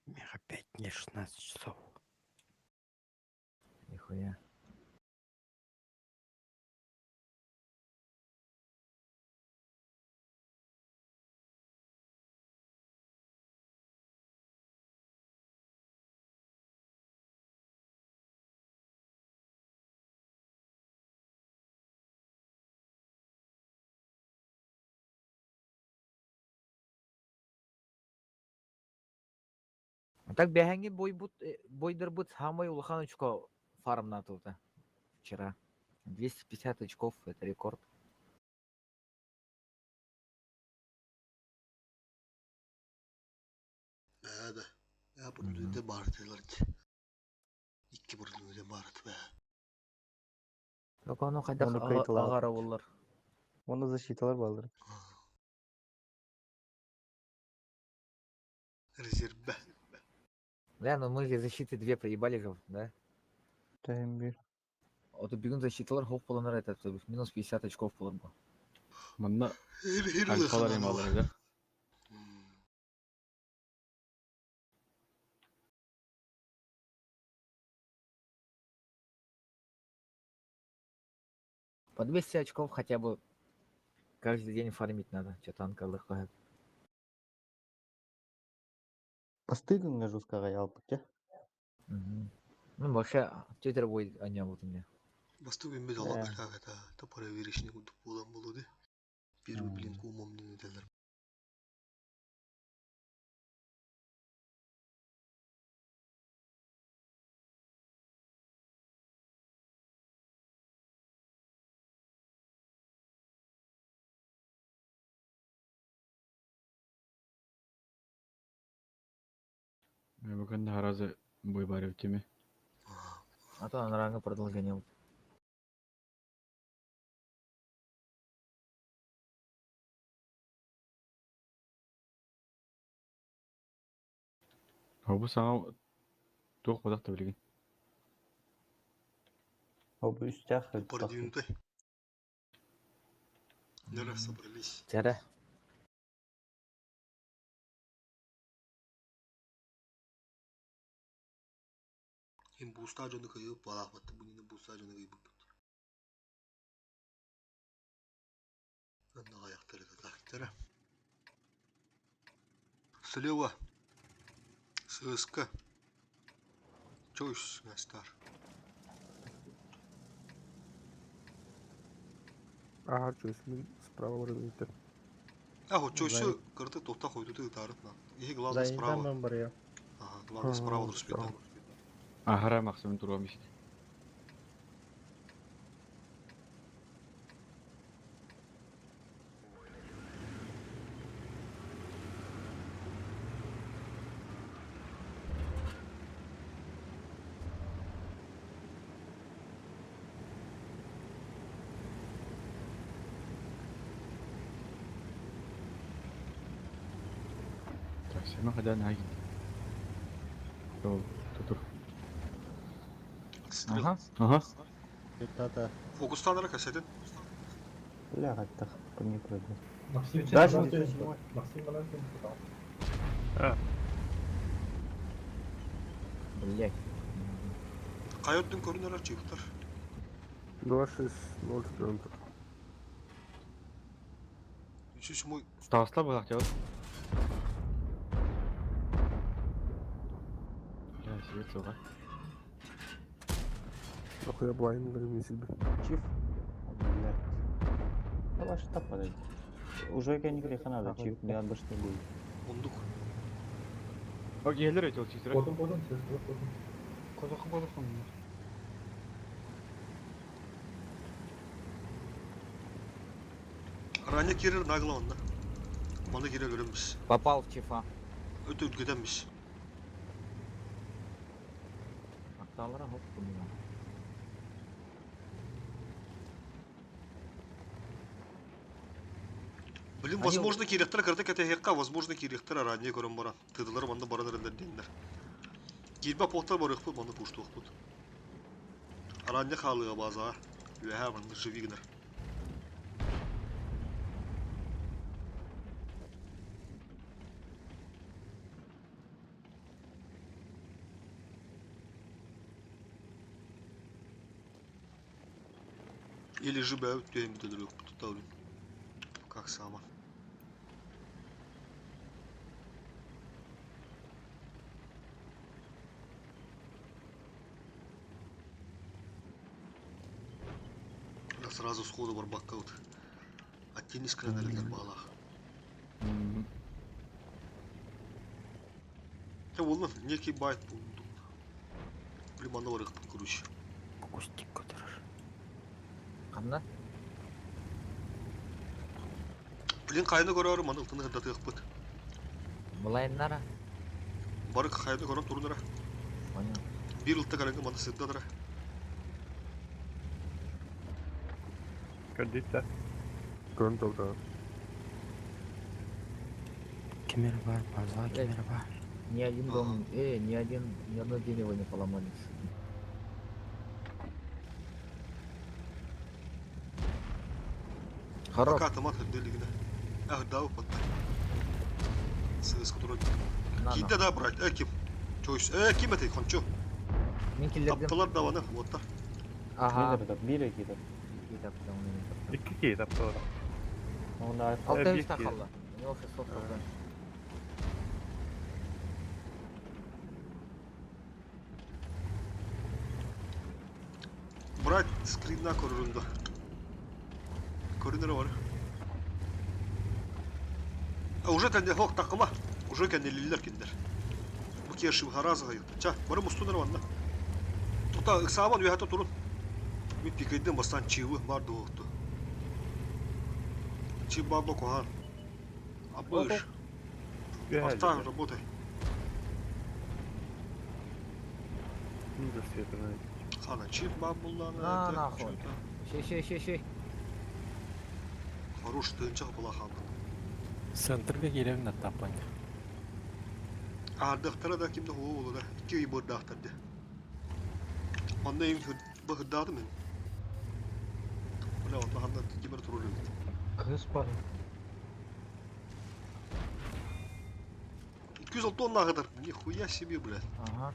Мех опять не 16 часов. Нихуя. А так бэһэҥҥи бойбут бойдарбыт самый улахан очко фармнатыбыта вчера. 250 очков это рекорд. Ээ да. Ээ продуйда баартыйлар Икки продуйда баарт бээ. Только ону хайдах Оны кыайталаабыт. аҕара буоллар. Оны защиталар бааллар. Резервбэ. Да, но мы же защиты две проебали же, да? Тэһин биир. Вот бүгүн защиталар хоп боланар это, то есть минус 50 очков болар бу. Манна альфалар эмалар да. По 200 очков хотя бы каждый день фармить надо. Че танка лыхает. Постыгын жесткага ялпыт я. Ну, вообще, тетер будет, а не вот у меня. Бастык үмбет ала бэлэҕэ та проверочный курдук буолан буолуо Первый блин кумом диэн этэллэр. Бүгүн харазы бой бар теме. А то на ранга продолжение. Бу саҥа туох бодах билигин. Ол бу үстэх Продвинутый. Нера собрались. Тәрә. Им буста дьону кыйып балаахпатты бу буста дьону кыйбыппыт. Анна аяқтары тактара. Слева. ССК. Чойс Настар. Ага, чуешь, мин справа барып А, вот чойсы кырты тоқта қойды тарытна. И главное справа. Заинтан бар я. Ага, главное справа дұрыс бет. Ахара максимум туруам ишит. Так, сема хада нагит. Тур, тур. Ага. Ага. Тата. Фокустанара кассетин. Бля, хаттах не пройду. Максим, Дальше Максим Валентин пытал. Блять. Қайырдың көрінер чиптар. 2-6-0 километр. Үш мой. Тағысла бұлақ жауыз. Бля, свет суға. Нахуя блайн говорим себе. Чиф. Блядь. Давай штаб подойди. Уже я не греха надо, чиф, мне надо что будет. Ондук. Окей, елер өте ол чистірі. Потом, потом, сейчас, потом. Козоку козоку. Рanya кирер наглы онда. Маны кирер өлеміз. Попал в чифа. Өте үлгеденбіз. Атталара хоп кумина. Блин, возможно, киректер кырды кәтәһекка, возможно, киректер ранее көрөн баран. Тыдылар манда баран эрелер деннер. Кирбә поктар бар ыхпыт, манда пушту ыхпыт. Араанньа хаалыа базаҕа. Үөһээ маннык живи гынар. Или же бэйэбит түһэн бүтэлэрүөхпүт тутабын. Как сама. Да сразу сходу барбакка вот. Аттенис кыран баалаах. Те буоллун, некий байт буоллун. Блин, манна барыахпын, короче. Кустик көтөрөр. Ханна? Блин, хайаны көрөөрү маны ылтыны сырдатыахпыт. Былайыннара. Бары хайаны көрөн турунара. Понял. Биир ылта кэлэҥҥэ маны сырдатара. Көрдүт да. Көрөн толда. Кемер бар, база кемер бар. Ни один дом, ни один, ни одно дерево не поломали. Хорош. Пока автомат хырдыылигинэ. Аһырдаабыт батта. Сыыска турар. На, Киирдэ да брать. Э ким? Чойс. Э ким этэй хончу? Мин киллэрдим. Тапталар даҕаны уоттар. Ага. Биир киирэр. Икки таптал, мин таптал. Икки киһи таптала. Алта биир үс киһи. халла. У него 600 хп. Брать скринна көрөрүн да. Көрүнэрэ бар. А уже кэнде хок такыма. Уже кэнделилер киндер. Бу кеши харазы хайыт. Ча, бары мустунар манна. Тута ыксаабан үөһэ турун. Мин пикейден бастан чивы бар дуоқту. Чив баба кухан. Абыш. Арта, работай. Мин да светына. Хана чип бабулланы. На нахуй. Щей, щей, щей, щей. Хорош тыынчах була хабын. Центрга киирэн аттаппан. Аардахтара да кимде хуа болу да. Икки ый бырдаахтар де. Онно им быһырдаатым мен. Бля, онно ханна кимер турur эбит. Кыз бар. 206 тонна кадар. Нихуя себе, блядь. Ага.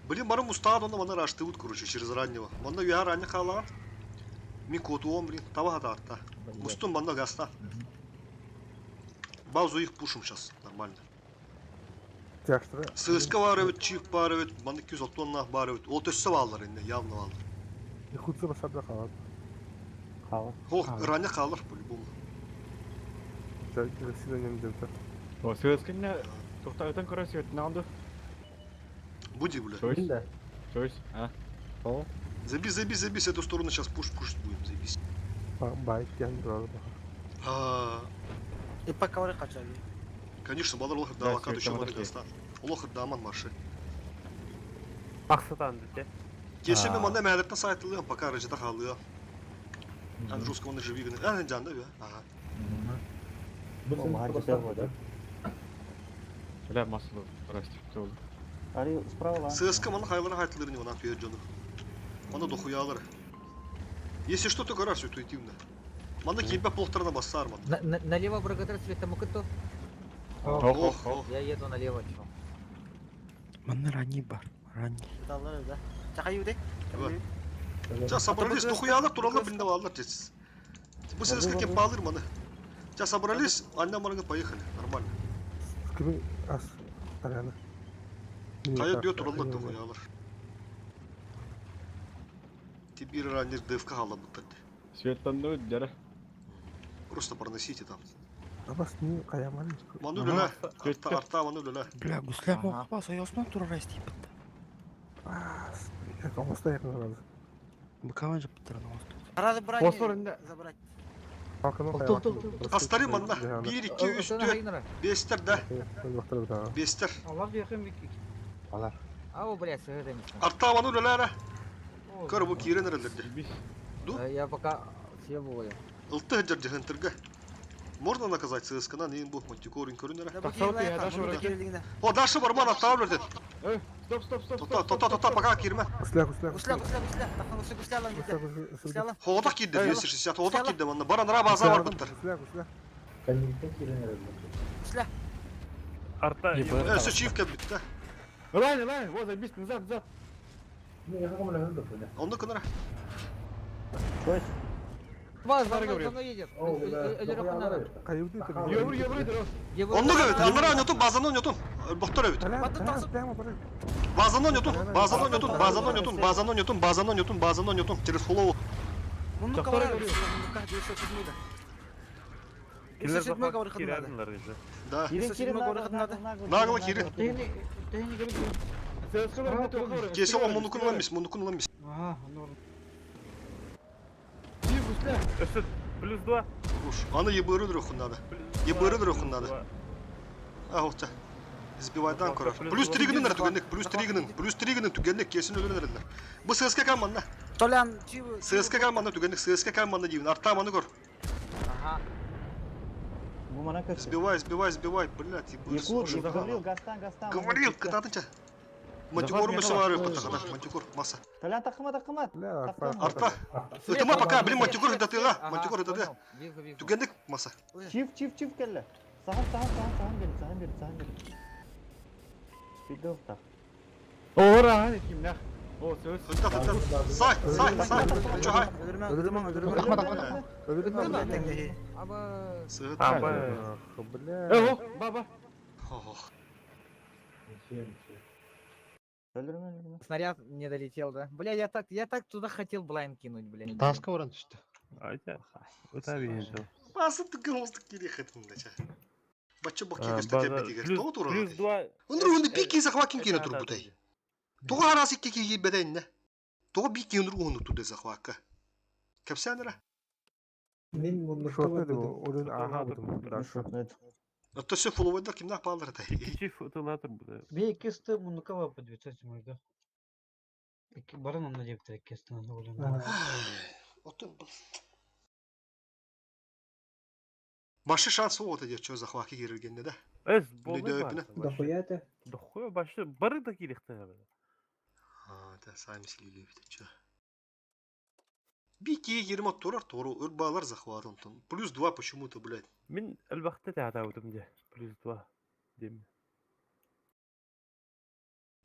Блин, барым устаад онно манна раштыбыт, короче, через раннего. Манна уя ранне хаалаҕа. Мин куотуом, блин, таба хатаарта. Мустун манна гаста. Базу их пушим сейчас, нормально. Тяжтыра. Сыска бар эбит, чип бар эбит, манна 206 тонна бар эбит. Ол төссө баалар инде, явно баалар. Якутса басарда қалады. Қалар. Ох, ранне хаалар по-любому. О, сыаскынна тоқтағытан көрө сүйөтін алды. Буди, бля. Чойс. Чойс, а? О. Забей, забей, забей, с эту сторону сейчас пуш пушить будем, заебись. Байт ян туралы А, И пока вары качали. Конечно, балар олох Да, да, акад еще сүйөтін маны алды. гаста. Олох даман маршы. Аксатан дите. Кесеме манна мәлеттен сайтылыам, пока рыжыта халыа. Ан жестко он живи гына. А, жанда бе. Ага. да? Бля, масло растет oldu. Али справа. ССК мана хайлара хайтылырны вона туя жону. Мана дохуялар. Если что, то гараж интуитивно. Мана кемпе плохтарына бассар ман. Налево брагатыр цвета мукыту. Ох, ох. Я еду налево, чё. Манна ранний бар, ранний. Даллар да. Чакай юде. Сейчас собрались, дохуялар туралы блин давалар тез. Бу ССК кемпе алыр маны. Сейчас собрались, анна марга поехали, нормально. Кими ас тарана. Кая дүйө туралы дохуялар. Теперь раннер ДФК халабыттар. Светтанды дәрі. Просто проносите там. Абас не каяман. Ману лүлә, арта арта ману лүлә. Бля, гусля мог бас, оёсман тура расти бітті. Ас, оңоста якын сразу. Быкаван же бітті оңоста. Рады брать. Фосфор инде. Забрать. Астары манна. 1 2 3 4 5 да. 5 Allah yakın bir iki. Алар. Ау, блядь, сыгыт эмес. Арта ману лүлә. Көр бу кирен эрелерде. Я пока съебываю. Ылты хәҗәр җыһынтырга. Можно наказать ЦСКА-на, не бу мантикорин көрүнәре. О, Даша барман аттап өрден. Стоп, стоп, стоп, Тота, тота, тота, пока кирме. Гусля, гусля, Гусля, гусля, гусля. Тахан гусля, гусля алан бите. Гусля алан. Хоғотақ кирді, 260, хоғотақ кирді манна. Баран ра база бар бұттар. Гусля, гусля. Коннектен кирен эрэллэр. Гусля. Арта. Өсө чиф кеп бітті. Лайн, лайн, вот, забись, назад, назад. Не, я каком легенду понял. Онды кынара. Вас, за мной, за мной едет. Кайыбды Евро, евро, евро. Онды көбіт, аллара ойнатun, базаны ойнатun. Боқтар өбіт. Базаны ойнатun, базаны ойнатun, базаны ойнатun, базаны ойнатun, базаны ойнатun, базаны ойнатun. Через фоллоу. Муннукка бар. Муннукка 907-га. 907-га бар хыднады. Да. 907-га бар хыднады. Нагло кирин. Тени тени кебит. Кесе о мунукун ламис, мунукун ламис. Ага, норм. Өсө плюс 2. Уш, аны ебыры дрохун надо. Ебыры дрохун надо. А, вот Сбивайдан көрөр. Плюс 3 гынын түгенник, плюс 3 гынын, плюс 3 гынын түгенник кесин өлөрөр. Бу ССК команда. Толян, чивы. ССК команда түгенник, ССК команда деймин. Арта маны көр. Ага. Бу мана көстө. Сбивай, сбивай, сбивай, блядь, ебыры. Якут, Гаврил, гастан, гастан. Говорил, кытатынча. Мантикор мы савары патахана, мантикор, масса. Толян такыма, такыма. Арта. Ытыма пока, блин, мантикор датыга, мантикор датыга. Түгенник масса. Чиф, чиф, чиф келле. Сахан, сахан, сахан, сахан бер, сахан бер, сахан бер. Спидов так. Ора, кимнях. О, сөз. Сай, сай, сай. Чухай. Өлөрмөң, өлөрмөң. Такма, такма. Аба. Аба. Бля. Э, о, баба. Снаряд не долетел, да? Бля, я так туда хотел блайн кинуть, бля. Таска баран түстү. Айта. Өтә бейді. Басы түген олдық керек хэтин дача. Бачы бак А, кегес база- тәтә битигер. плюс- Тоғы тура. Плюс 2. Өндөр өндөр бик кез захвакин кине тур бутай. Тоғы арасы икки кеги бәдәнне. Тоғы бик өндөр оны туды захвакка. Кәпсәнера. Мин муннукка Шотны барбытым. Орын аха бутум. Дальше. Атта все фолловайдар кимнах баалар тай. Чиф ытылатыр бу. Би иккисти муннукка бар 907-га. Икки баран онна диэбиттэр иккистин ойлонно. Отын Башы шанс вот эти что захваки киргенде да. Эс болмай Өпүнө. Дохуя это. Дохуя башы бары да кирехте. А, да сами слили бит чё. Бики 20 турар тору өр захват онтон. Плюс 2 почему-то, блядь. Мин әлбәхтә тәгәтә де. Плюс 2 дим.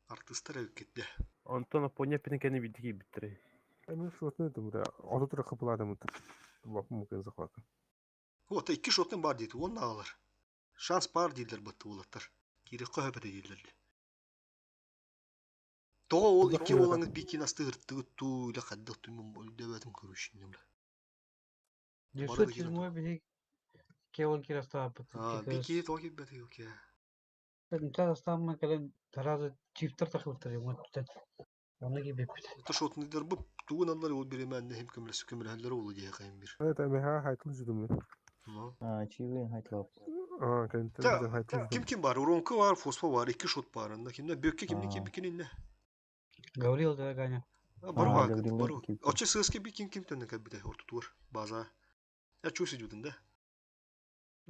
Артисттар кетти. Антон поня пинекени битки битре. Мен шотны дым да. Ото тура кыпыладым. Бак мүмкүн захват. Вот, икки шоттын бар дейт, он алар. Шанс бар дейлер бытты олаттар. Керек көбі дейлер. Тоға ол икки олаңыз бикин асты ырттығы ту, иле қаддық түмін дөбәтім көрушін бля. 907 биһи кеол кирастааппыт. Бики тоғы бәті оке. Нча астаамма кэлэн таразы чифтер тахыбыттар юм түтэн. Оны кибеппит. Это шотныйдар бу тугун аллар ол биремен нехим көмлесі көмләләр олы дия кайын бир. Это меха хайтыл жүдүм. А, чивы хайтыл. А, кәнтен хайтыл. Ким ким бар? Уронка бар, фосфо бар, икки шот бар. Анда кимде бөкке кимде ким бикин инне. Гаврил да Ганя. Бар бар, бар. Очы сыски бикин ким төнне кәбидә ортутур база. Я чусы жүдүн да.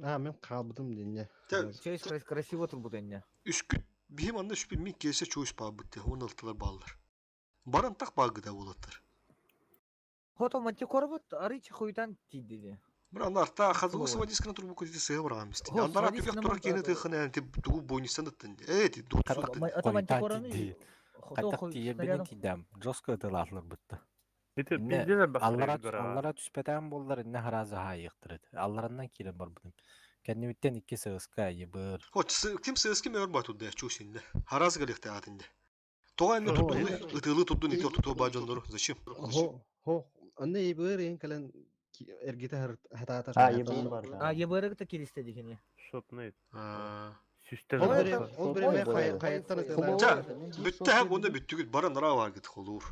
А, мен калбытым динне. Чөйс красиво тут будет Үскүт бихим анда шүпү мин келсе чөйс бабытты, 16-лар баллар. Баран так багыда болаттар. Хото мантикор вот арычы хуйтан тиди. Бра нарта хазылы свадискана турбу көзде сыгы барган бисти. Андара түгәк турар кене тыхына тип тугу бойнисан аттын. Э, ти дутсу. Ото мантикораны Кайтак тиебинен тидам. Жоско ытылатлар бытты. Ите Инне пиздец бахтар Аллара бара. аллара түспетен боллар инне харазы хайыктырыт. Алларандан кирен бар бутым. Кәннибиттен икки сыгыска ебыр. Хо, ким сыгыски мөр бар тудда чусинде. Хараз галихте атынде. Тога эми тутулы, ытылы тудун ити туту ба жондору. Зачем? Хо, хо, анны ебыр ен кален эргите хатата. А, ебыр бар. А, ебырыгы келисте дегене. Шотны. А. Сүстер. Ол бире кайыттан ытылар. Жа, бүтте һәм онда бүттүгүт баран ра бар гит холур.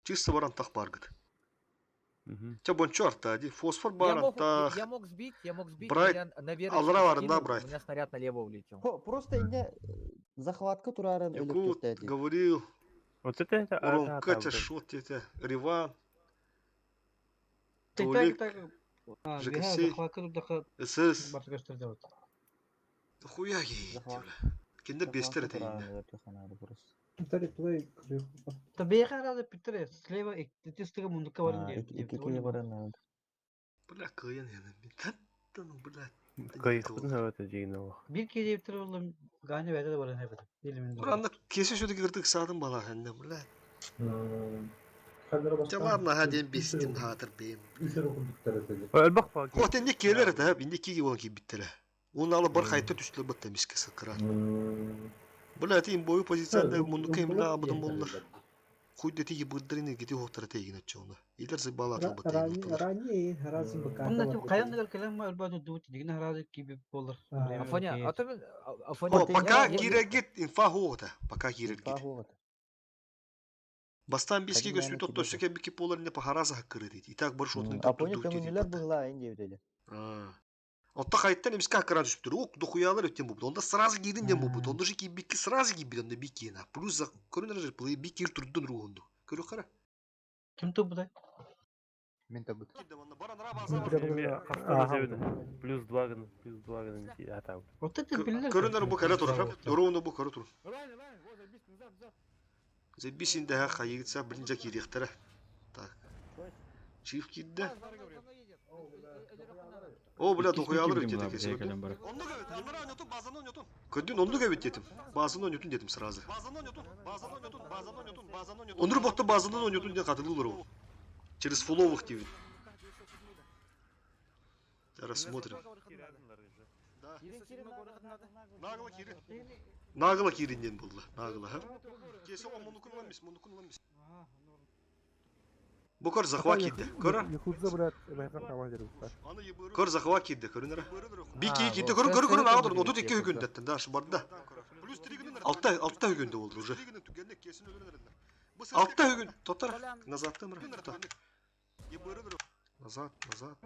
Чисто баран так бар гит. Ча бончо арта, ди фосфор Я бар мог, арта. я мог сбить, я мог сбить, Брайт, но я наверх аллара бар, скинул, да, Брайт. У меня снаряд налево улетел. Хо, просто инде захватка турарын Якут өлөктөктө. говорил. Вот это это. Урон Катя шот это Риван. Так Толик, так. А, ЖКС, захватка тут СС. Бартыгастыр вот. Хуя ей, бля. Киндер бестер это инде. Это реплей Табиха разы питтер слева икки мундука баран Икки киһи баран. Бля, кыйан яны. Да ну, бля. Кайыктын хавата жигин олох. Бир киһи диэбиттэр буоллум, Ганя бэйэтэ да баран эбит. Илимин Буранна кесе сөдө кырдык саадым бала хэнне, бля. Дьэ ладно, ха диэн бистим хаатыр бэйэм. Өлбөх па. Вот инник келер это, инник киги болан кийбиттеле. Уну алы бар хайта түстүлөр бытта миске сыкыра. Бля, это имбою позицияда мунду кемла абыдым боллар. Хуй дети ебыддырын гити хоқтара тегин отчоңда. Илер зыбала атыл бытта Ранее, ранее, разом быка. Онна тип хайан дагар кэлэн өлбөтө дуут дигин харазы киби болар. Афоня, а то мен Афоня, О, пока кирегит инфа хоғыта. Пока кирегит. Бастан биске Кадим көсү аны тотто кирегит. сөке бики полар не пахараза хаккыры дейт. Итак бар шотын Апоня көңүллэр быһылаа ин диэбит Отта хайттан эмске хаккыра түшүптүр. Ок, дохуялар өттен бу. Онда сразу кирдин ден бу. Онда же кийбикки сразу кийбит онда бики на. Плюс за көрүнөр же плей бики турдун ругунду. Көрө кара. Ким тубудай? Мен табыт. Плюс 2 гына, плюс 2 гына атау. Вот это биллер. Көрүнөр бу кара тур. Ругунду бу көрө тур. Забисин да хайыгытса билинжа кирехтера. Так. Чиф кидде. О, бля, дохуялар Ким өттен була кесе. кэлэн бар. Көдүн онду кебит детим. Базын ойнотун дедим сразу. Онур бокта базынан ойнотун ден катылылар ол. Через фуловых дейт. Рассмотрим. Нагло киринден болды. Нагло, ха? Бу көр захва кидде. Көр. Якудза, блядь, байқап қалған жер бар. Көр захва кидде, көрүнөр. Бики кидде, көр көр көр нагы отут эки хүндэттен да, шы барды. Алта алта хүндө болду уже. Алта хүн тотар назад тымыр. Назад, назад.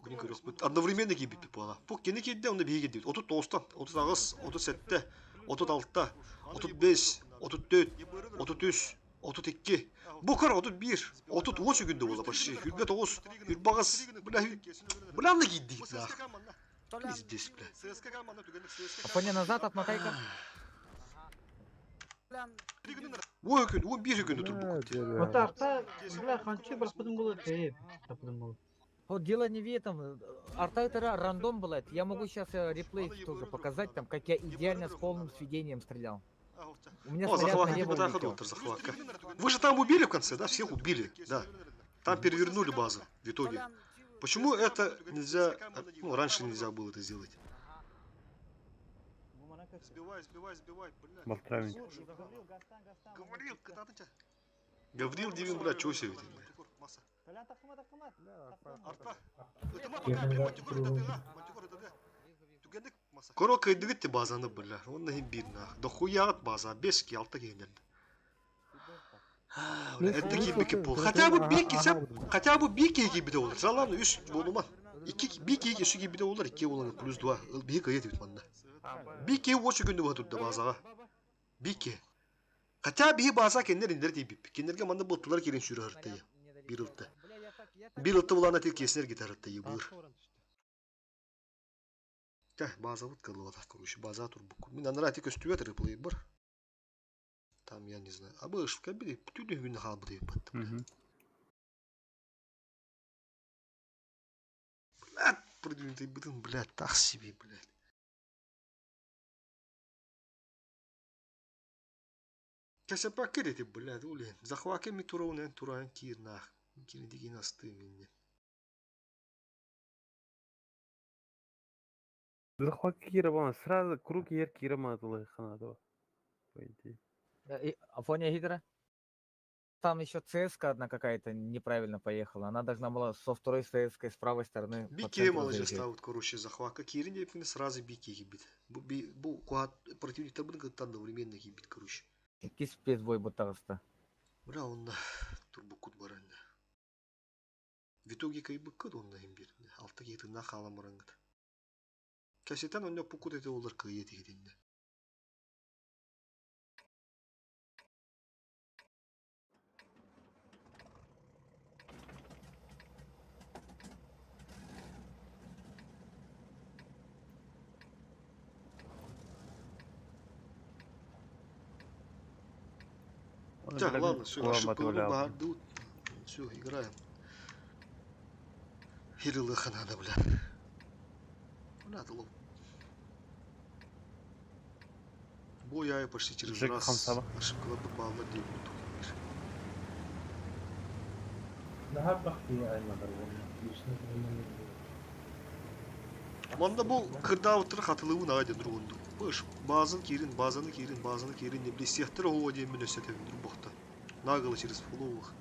Күн көрөк бит. Одновременно кийбит була. Бу кени кидде, онда биги кидде. Отут тоғызтан, отуз агыс, отуз сетте, отуз алтта, отуз беш, отуз төрт, отуз үс, отуз икки. Бу көр отуз бир, отуз он күндө болду почти. Хүрбе тогуз, хүрбе агыс, бля, бля аны кийди. Пиздец, бля. Афоня, назад отмотай-ка. Он күн, он бир күндө тур бу. Вот арта, бля, ханчы барпыдым болот, эй, тапыдым болот. Вот дело не в этом. Арта это рандом была. Я могу сейчас реплей тоже показать, там, как я идеально с полным сведением стрелял. У меня О, снаряд захват, налево улетел. захватка. Вы же там убили в конце, да? Всех убили, да. Там перевернули базу в итоге. Почему это нельзя, ну, раньше нельзя было это сделать? Сбивай, сбивай, сбивай, Болтами. Гаврил Дивин, блядь, чё себе? Коро кайдыгытты базаны, бля. Он на бир нах. Дохуя от база, бески, алта кейнен. Это кибики пол. Хотя бы бики, хотя бы бики кибите олар. Жалан үш болума. Икки бики ики үш кибите олар, икки олар плюс 2. Бики етіп манда. Бики очы күндө батырды базаға. Бики. Хотя би база кендер индер дейбип. Кендерге манда боттулар келин сүрі хыртты. Бир ылты. Бир ылты булана тек кесинер гитар хыртты бұр. Тә, база вот кылып атак, короче, база тур бук. Мин анара тек өстүгө тырып бар. Там я не знаю. А бы ышка били, түнү күнү халбы деп баттым. Блядь, продвинутый бытын, блядь, так себе, блядь. Кәсепа керети, блядь, ули. Захваке ми тураунен тураен кир нах. Кир деген асты минне. Захват кира болан, сразу круг ер кира матылы ханадова. По идее. Афоня Гидра? Там еще ЦСК одна какая-то неправильно поехала. Она должна была со второй ЦСК с правой стороны. по Бике центру молодец заезжать. ставут, короче, захвака. Кирин деп сразу бике гибит. Бу би бу куат противник табын одновременно гибит, короче. Икки спецбой бутагыста. Бра онна турбукут баранна. В итоге кайбыккыт онна имбир. Алта кетина халамарангыт. Кәсетен онна пукут эте олар кыйы тегеденде. Так, ладно, все, ошибка баһардыбыт. Все, играем. Хирилыха надо, бля. Надо лоб. Бой я почти через Джек раз Хамсава. ошибкаларбыт бааллар диэн курдук. Наһаа бахтыы айманар уонна лично Манна бу кырдаабыттары хатылыыбын аҕай диэн ругунду. Быш, базан киирин, базаны киирин, базаны киирин не блестехтер оһуо диэн мин өссө этэбин турбахта. Наголо через фуловых.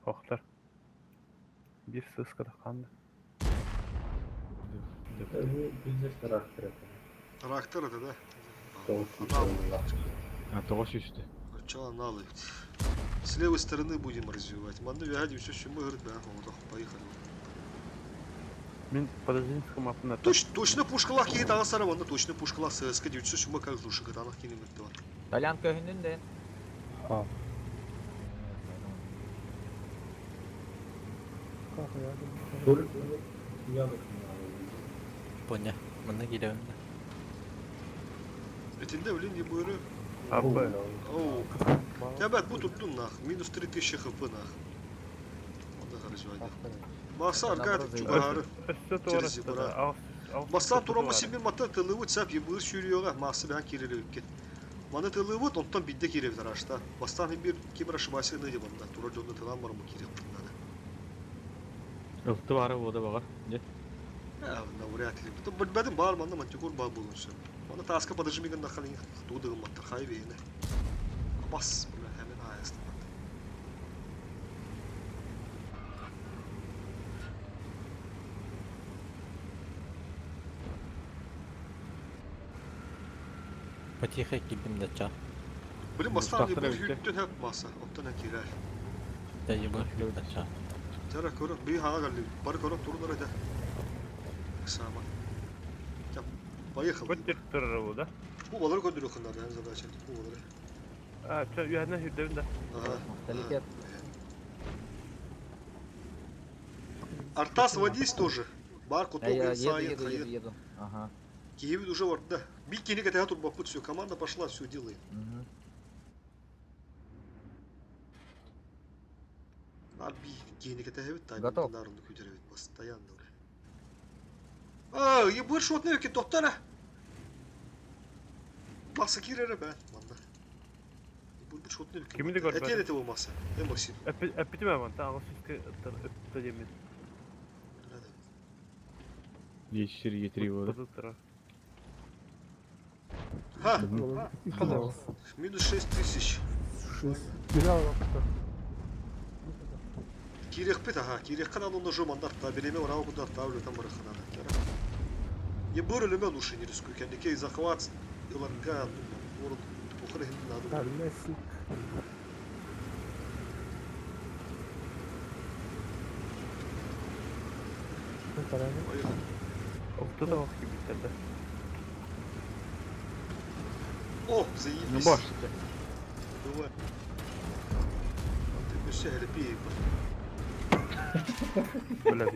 Охтар. Bir сыскада канды. Bu biznes характер это. Трактор это, да? Анал. А, тоҕо сүүстэ. Чё аналы? С левой стороны будем развивать. Манна вягади все, что мы говорит, да, вот, поехали. Мин подозрительском мапына. Точ, точно пушкалах киһи таҕа сара манна точно пушкалах ССК 900 сумма как души кытаанах кини мөттөҕө. Толян көһүнүн де. Поня. Манна киирэн. Этинде блин не бөрө. Абы. Оу. Тебет бу туттун нах. Минус 3000 хп нах. Онда развивать. Маса аргат чугары. Өссө Через зебра. Маса турама симир мата тылыбы цап ебыр сүйрüyorга маса бән кирелеп кет. Маны тылыбы онтон бидде киреп тарашта. Бастан бир ким ошибайся ны деп анда. Тура жонда тылан бар мы киреп надо. Ылты бары бода бағар. Не? А, навряд ли. Бу билбедим бар манда мантикор бар болунсу. Мана таска подожмиган дахалин тудыгым маттар хай бейне. Бас, бля, hemen ayasты. Потихо киирдим да ча. Блин, бастан Тахтара bir битте. hüttün hep masa. Оттан кирер. Да ебар да ча. Тара көрө, би хага галли. Бар көрө турнар эде. Сама. Я поехал. Көттер турар бу да. Бу балары көндүрө кындар, yani задача. Бу балары. А, чё, үйәнә хүрдәбин да. Ага. Менталитет. Артас водись тоже. Бар Я куток еду, сайын еду, еду, хайын. еду. Ага. Киевит уже бар, да. Бикини кете тур все, команда пошла, все делаем. Мгм. А би кете хебит та Готов. нарынды күтәрәбит постоянно. бля. А, ебыр шотны өке токтара. Баса кирере бә, манда. Ебыр бер шотны өке. Кимди көрбәдем? Этер эте болмаса. Э, Максим. Әппитим аман, та ағыз сүзкә өттө демен. Е4, Е3 бода. Турар. Ха! Минус 6 тысяч. Шесть. Кирехпит, ага, кирехкан алын уже мандар та береме орау кудар та там бараханада. Ебыр үлеме лучше не рискуй, кәндеке захват иларга, ну, орын тухыр хинди надо. Поехали. Олты да ох кибиттер да. О, заебись. Ну баш. Давай. А ты все, лепи, Бля,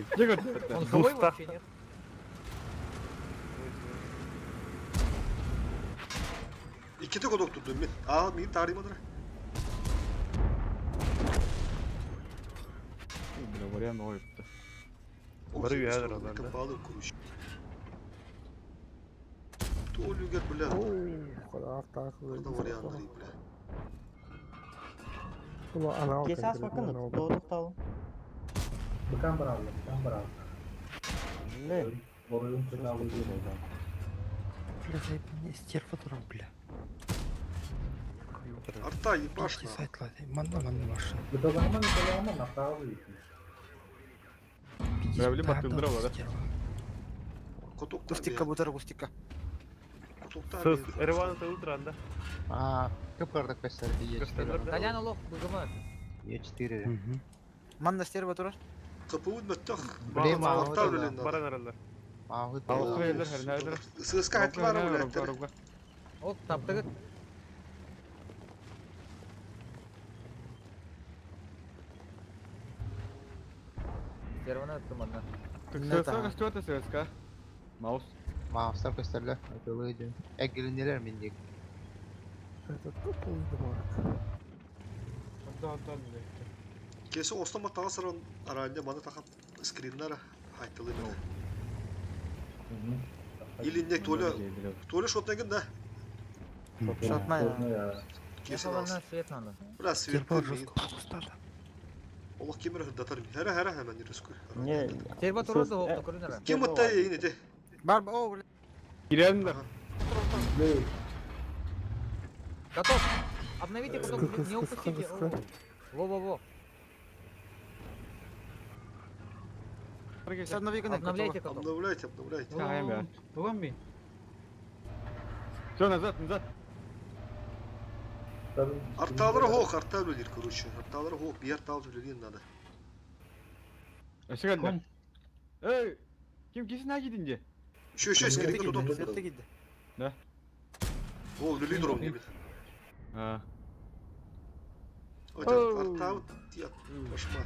Он живой вообще, нет? Икките кодок турдум мен. А, мен тарыймадыр. Бля, вариант ойыпты. Бары үйәдір алар да. Капалы куруш. Толюгер, бля. Арта вариант, бля. Кесас бакын, тоқталым. Быкан баралды, быкан баралды. Блин. Оройун кыталы бир. Бля, заебись, стерва турар, бля. Арта, ебаш Пошли сайт лади. Манна, манна машина. Быталаман, быталаман, направо Бля, блин, батылдыра бада. Котокта Густика бутар густика. Сыз, Эрван это утранда. А, көп кардак көстөр Е4. Толян олох быгымы. Е4. Манна стерва турар. Капуд мөттөх. Блин, Арта мағыт үлелен надо. Баран аралар. Алқы елдер, хәрнәдер. ССК хаттылары, бля. Ок, таптыгыт. Первана ыттым анна. ССК көстүөтэ ССК. Маус. Маустар көстөллөр. Ытылыы дьон. Эггилиннилэр мин диэки. Это тупой дымарак. Кесе остома таҕа саран араанньа маны таха скриннара хайтылы мен. Или не Толя, Толя шотнагын да. Шотная. Кесе Главное, свет надо. Бля, свет. Терпал жестко устала. Олох кемер хырдатар. Хара хара hemen yürüskü. Не, Терба туру да көрүнөр. Кем отта yine de. Бар, о, бля. Кирен да. Готов. Обновите Ска, потом, не ска, упустите. ска, ска. Во-во-во. Обновляйте котов. Обновляйте, обновляйте. Ага, Туган Все, назад, назад. Арталары хоқ, артал өлер, короче. Арталары хоқ, bir артал өлерин надо. Өсө келді. Эй, ким кесин агидинде? Еще, еще, скринга туту. Светте кидди. Да. О, үлелей дуром дебит. А. Артал, тият, башма.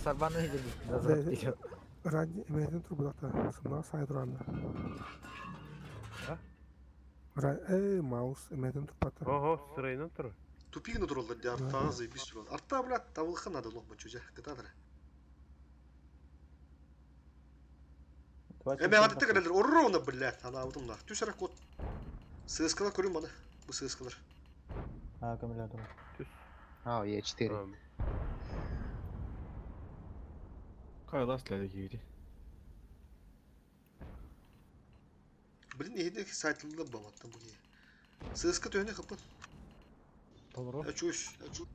Сарбаны видели. Назад вперед. Ранний эмэтин турбудакта. Сымнаа сай туранна. Эй, маус эмэтин турбата. Ого, сырайынан тұр. Тупигini тураллар де артаға заебись турал. Арта, блядь, тавылха надо лохма чузя, кытадыр. Эме хатты келелер, орроуна, блядь, ана алдым на. Түс ара кот. Сыскалар көрүм аны. Бу сыскалар. А, аккумулятор. А, Е4. Кайлас ләді кейді. Блин, ehide сайтылды баматтан бу. Сыска төһөнө кыпын. Толору. Чуш.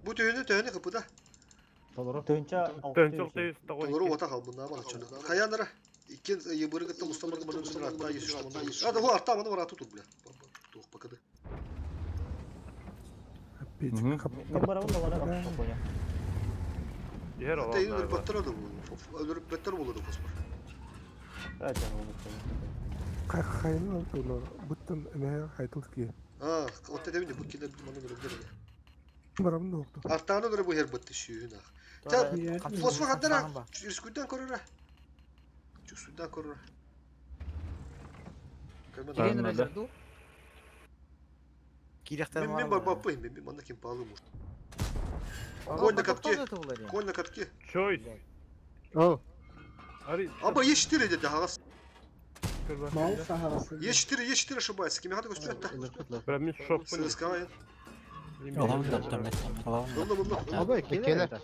Бу төһөнө төһөнө кыпы да. Толору. Төнчө Төнчө 600 Толору ота кал бунда бана чуна. Хаянара иккен ебыры гытта мустамыр баны бир атта 103 монда. А да арта маны бар ату тур бля. Тух покады. Печка хап. Мен барабын да бара спокойно. Ер Hatta ölür battır da bu. Ölür better болду фосфор. Хайны алты олар. Буттан эмэ хайтыл ки. А, отта дебин бу келер маны бир бир. Барабын да окту. Артаны бир бу хер бытты шүйүн ах. Та фосфор хаттара үскүдөн көрөрө. Чүсүдөн көрөрө. Кирен разерду. Кирехтер Мен мен бар бапы, мен мен манда ким палы муж. Конь на катке. Конь на катке. Чойс. О. Аба Е4 деди хагас. Маус ағасы. Е4, Е4 ошибается. Ким хаты көстүрөт Бра мен шоп. ССК. Алам да, алам. Булду, булду. Абай, келер.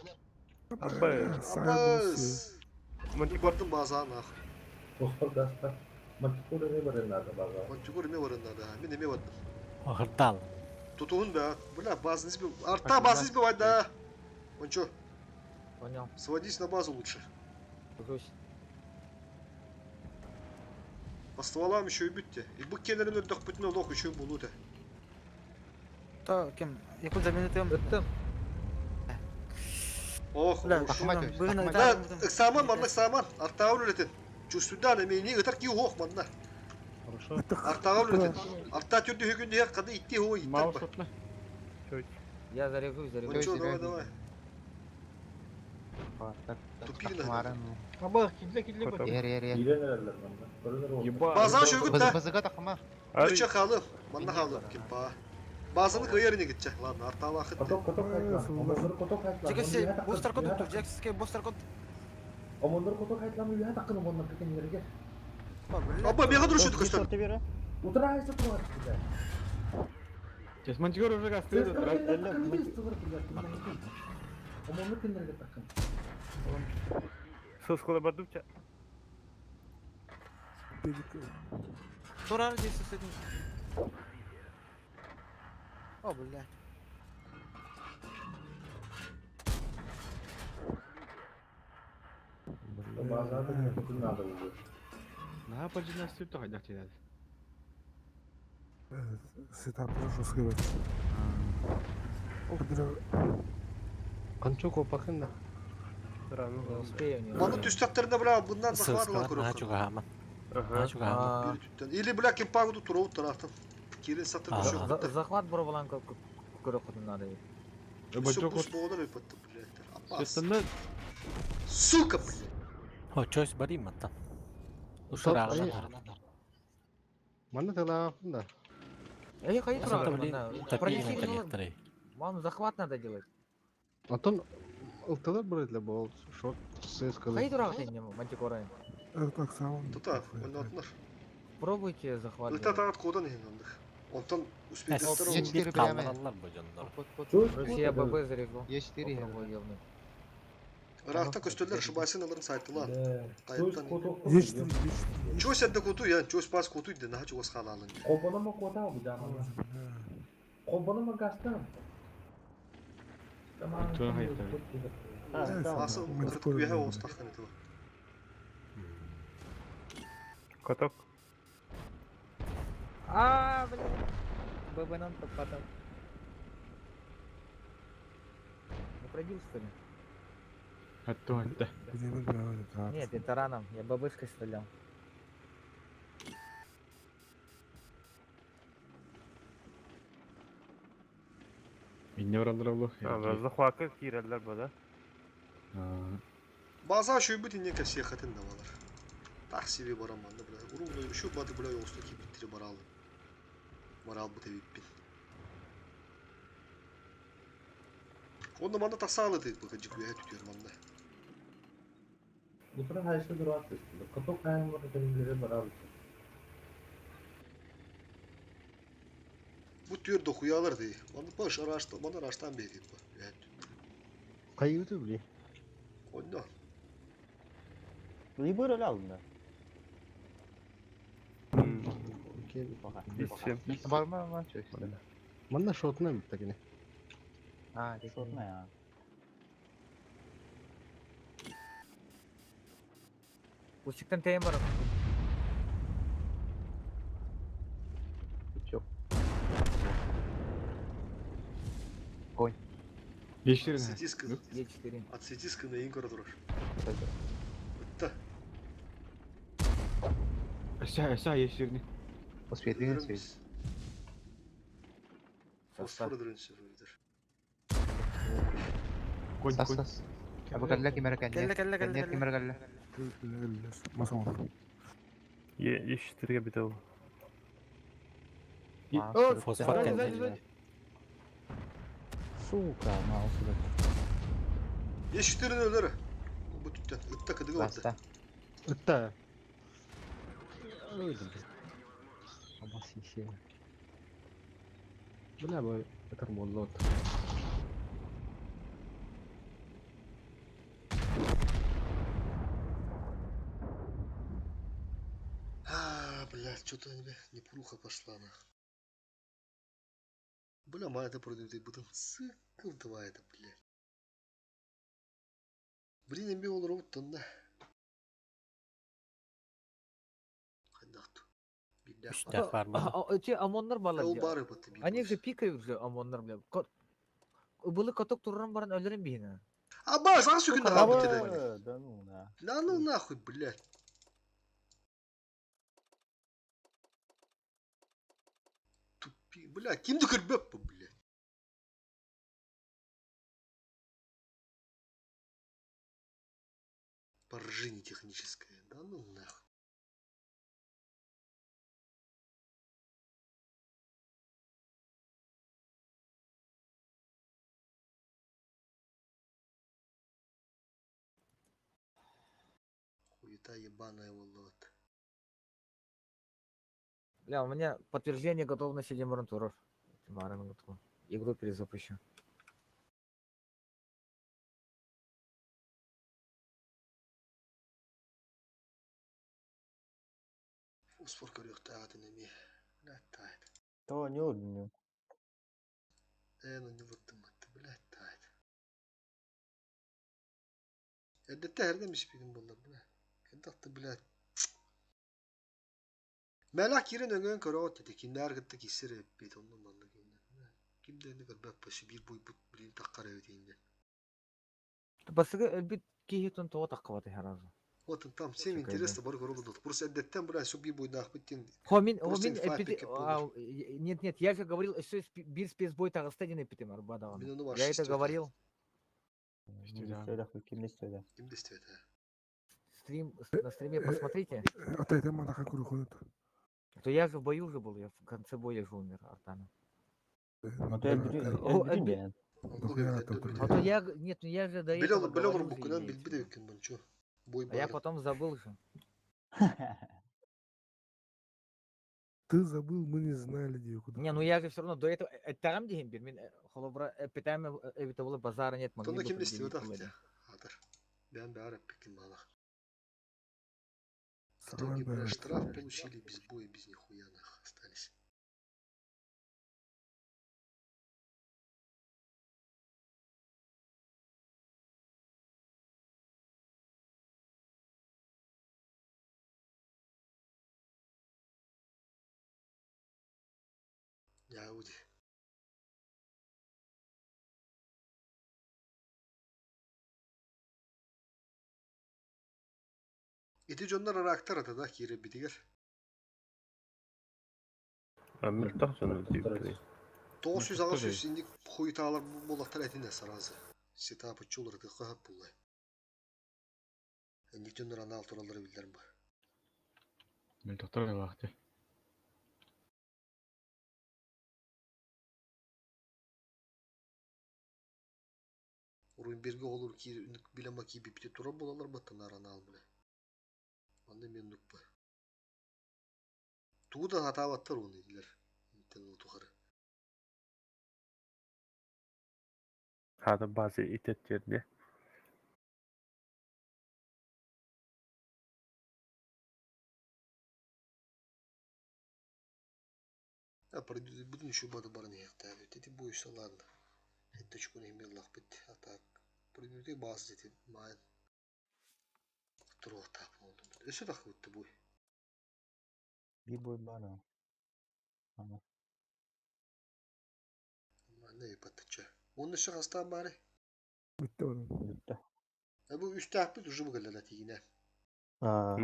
Абай. Абас. Мантикордун база нах. Фосфор гаста. Мантикор эме бар надо база. Мантикор эме бар надо. Мен эме бардым. Охырдал. Тутуун да. Бля, базаны сбил. Арта базаны сбивать, да. Он чё? Понял. Сводись на базу лучше. Грусь. По стволам еще и битте. И бу кенерин өрдөх бүтүн олох еще болу да. Та кем? Якудза мен өтем. Өттüm. Ох, Бля, хорошо. быгын Да, саман, манна саман. Артага үлетен. Чувствудан эме не ытар ки ох манна. Хорошо. Артага үлетен. Арта түрдү хүгүндө кады итти хо иттер. Маус отна. Я заряжусь, Ну заряжусь. чё, давай, давай. Тупигин. Аба, кидле кидле бak. Ер, ер, ер. Кирен эрелер манда. Көрөнөр болду. Еба. База шөгүт да. Бызыга тақыма. Өчө халы, манна халы кимпа. Базаны кыйырны гитче. Ладно, артала хытты. Коток коток хайтлан. Омондор коток хайтлан. Жекесе бустар код тур, жекеске бустар код. Омондор коток хайтлан үйә такын омондор кекенлерге. Аба, мега друшут көстөр. Утра хайсы турат. Сейчас мантикор уже гасты. Омондор кенлерге такын. Сыскала бардымча. Турар здесь с этим. О, блядь. Базада не надо уже. На поджинастию то хайдак тебе. Сетап жестко. Канчо копакын да. Не успею, не Маны успею. түстәктерінде бля, bundan захват Сыскалар көрөк. наха чугахама. Наха чугахама. Бир түттен. Или бля кимпагуду туроут тарафтан. Кирин сатыр көшөк. Захват бур балан көрө кутун надо. Все пусть боғдар өпөттү, блядь. Опас. Сука, блядь! О, чось барим мантан. Ушарааҕынан Манна тылааппын да. Эй, хайы Асанта турар блин, манна. тапи Пронеси кэлиэхтэрэй. Мам, захват надо делать. Оттон ылтылар бырытлы бол шот сыскалы. Хайы турар тенне мантикорайн. Так сам. Тута, оннотнор. Пробуйте захват Ыта делать. таат кодан иһин онных. Онтон успейдеттер Е ол. 4 Қалманалар бу дьоннор. Россия ББ зарегу. Е4 Попробуй ёбнуть. Ыраахта көстөллөр шыбасын аларын сайтылан. Кайыптан. Е4, Чось әдді куту я, чось пас куту иди, наха чугас халалын. Кобанама кота бу жаман. Кобанама гастан. Туга хайта. Асы кырт күйе оостахтан ити. Каток. А, блин. ББ нам потом. Не пробил, что ли? Хатты хатты. Нет, я тараном. Я ББшкой стрелял. Инне баралар олох. Захватка киирэллэр бада. База шүйбүт инне кәсия хатын да балар. Так себе барам манна бля. Уру шу бады бля оста кипиттири барал. Барал бу тебиппин. Онда манна тасалы дейт бу кажы күйе түтөр манна. Утра хайсы дурат. Каток хайын бар телевизор барабыз. Бу түр дохуялар дей. Манна баш арашта, манна араштан бейт бу. Кайыты били. Онда. Либо роль алдында. Барма ма чөй. Манна шотна бит А, шотна я. Усиктен тейм бар. Чөк. Конь. Е4. Сетиска. Е4. От сетиска на инкора турар. Ытта. Эсэ эсэ Е4. Успеть свет. Фосфор дөрөнсө өйдөр. Конь Сас конь. сас. Абы калла кимер кәнне. Кәллә, кәллә, кәллә, Кәнне кәллә. кимер кәллә. Масам. Е4-ге бите ол. Фосфор Сзади, кэллэ. сзади, сзади. Сука, мал сюда. Е4 өлөрө. Бу түттен. Ытта кыдыгы барды. Баста. Ытта. Абасы Бля, бой, это молот. А, блядь, что-то непруха пошла на. Бля, ма это пройдет, бутын цикл два это, блядь. Блин, эми ол роботтан да. Хайдахту. Үстэх бар А, а, Эти ОМОНнар балар. Ол дия. бары баты би. Они же пикают же ОМОНнар, бля. Былы каток турран баран өлөрүн биһине. Аба, саған сүгін Сука, ага бітеді. Да ну на. Да ну нахуй, блядь. Тупи, бля, кимді көрбеп бұл, блядь. Поражение техническое. Да ну нахуй. Хуета ебаная волот. Бля, у меня подтверждение готовности Демаран Туров. Маран готов. Игру перезапущу. Фосфор көрөктагатын эми. Блядь, тайт. То не удню. Э, ну не вот ты, блядь, тайт. Эддетте эрден бишпигин болла, блядь. Кендакты, блядь. Мэлак кирен өңөн көрөт деди. Киндер кытты кисер эппит, оннун манна киндер. Кимдерни көрбөп башы бир бой бут блин таккар эбит Басыгы өлбүт киһи тон тоҕо таххабаты харазы. Вот там всем Чекай, интересно бар көрөлөт. Просто эддеттен, блядь, су бир бойдах биттин. Хомин, Просто хомин инфа эпити... пикеп а, болор. Нет, нет, я же говорил, еще бир спецбой тагыста ден эпитим арбадаган. Мен аны Я это ваши говорил. Ким да истибэтэх. Ким да истибэтэ. Стрим, на стриме посмотрите. Ата манаха курухунут. То я же в бою уже был, я в конце боя же умер, Артана. Ну ты өлбүтүн А то я, нет, ну я же до Биле этого биле говорил же букунан имеется. билбит эбиккин бунчу. Бой А я баар. потом забыл же. Ты забыл, мы не знали, где куда. Не, ну я же все равно до этого, там где мин холобра питаем это было базара нет, могли Тонна бы ким да предъявить истибэтэх было. те. Атар. Бээн баар эппиккин баалах. В Саран итоге, бля, баар. штраф получили без боя, без нихуя нах остались. Яуди. Ити дьоннор араактар ата да киирэ битигэр. Мөлтөх дьону диэбит. 900 инник хуйтаалар буоллахтар этинэ сразу. Сетапы чулар тыхха буллай. Инник дьоннор анаал тураллары биллэр бу. Мөлтөхтөр лаахты. Уруйн бирге олур киир үнүк билема кии бипти тура булалар баттанар анаал биле. Манна мен нукпа. Тугу да хатаабаттар уну дилер. Интен тухары. Хата база итеттерде. А бүтүн еще бады барын яктаа. Тети буйса ладно. Хеттечкун имел бит. А так продюты баз дети майн. Туруохтаах буолдум. Өссө тахыбытты буй. Би бой баар. Ана. Манна ипаттача. Онны өссө хастаан баары. Бүтті onun. Бүтті. А бу үстээхпит уже бугалла тигине. Аа.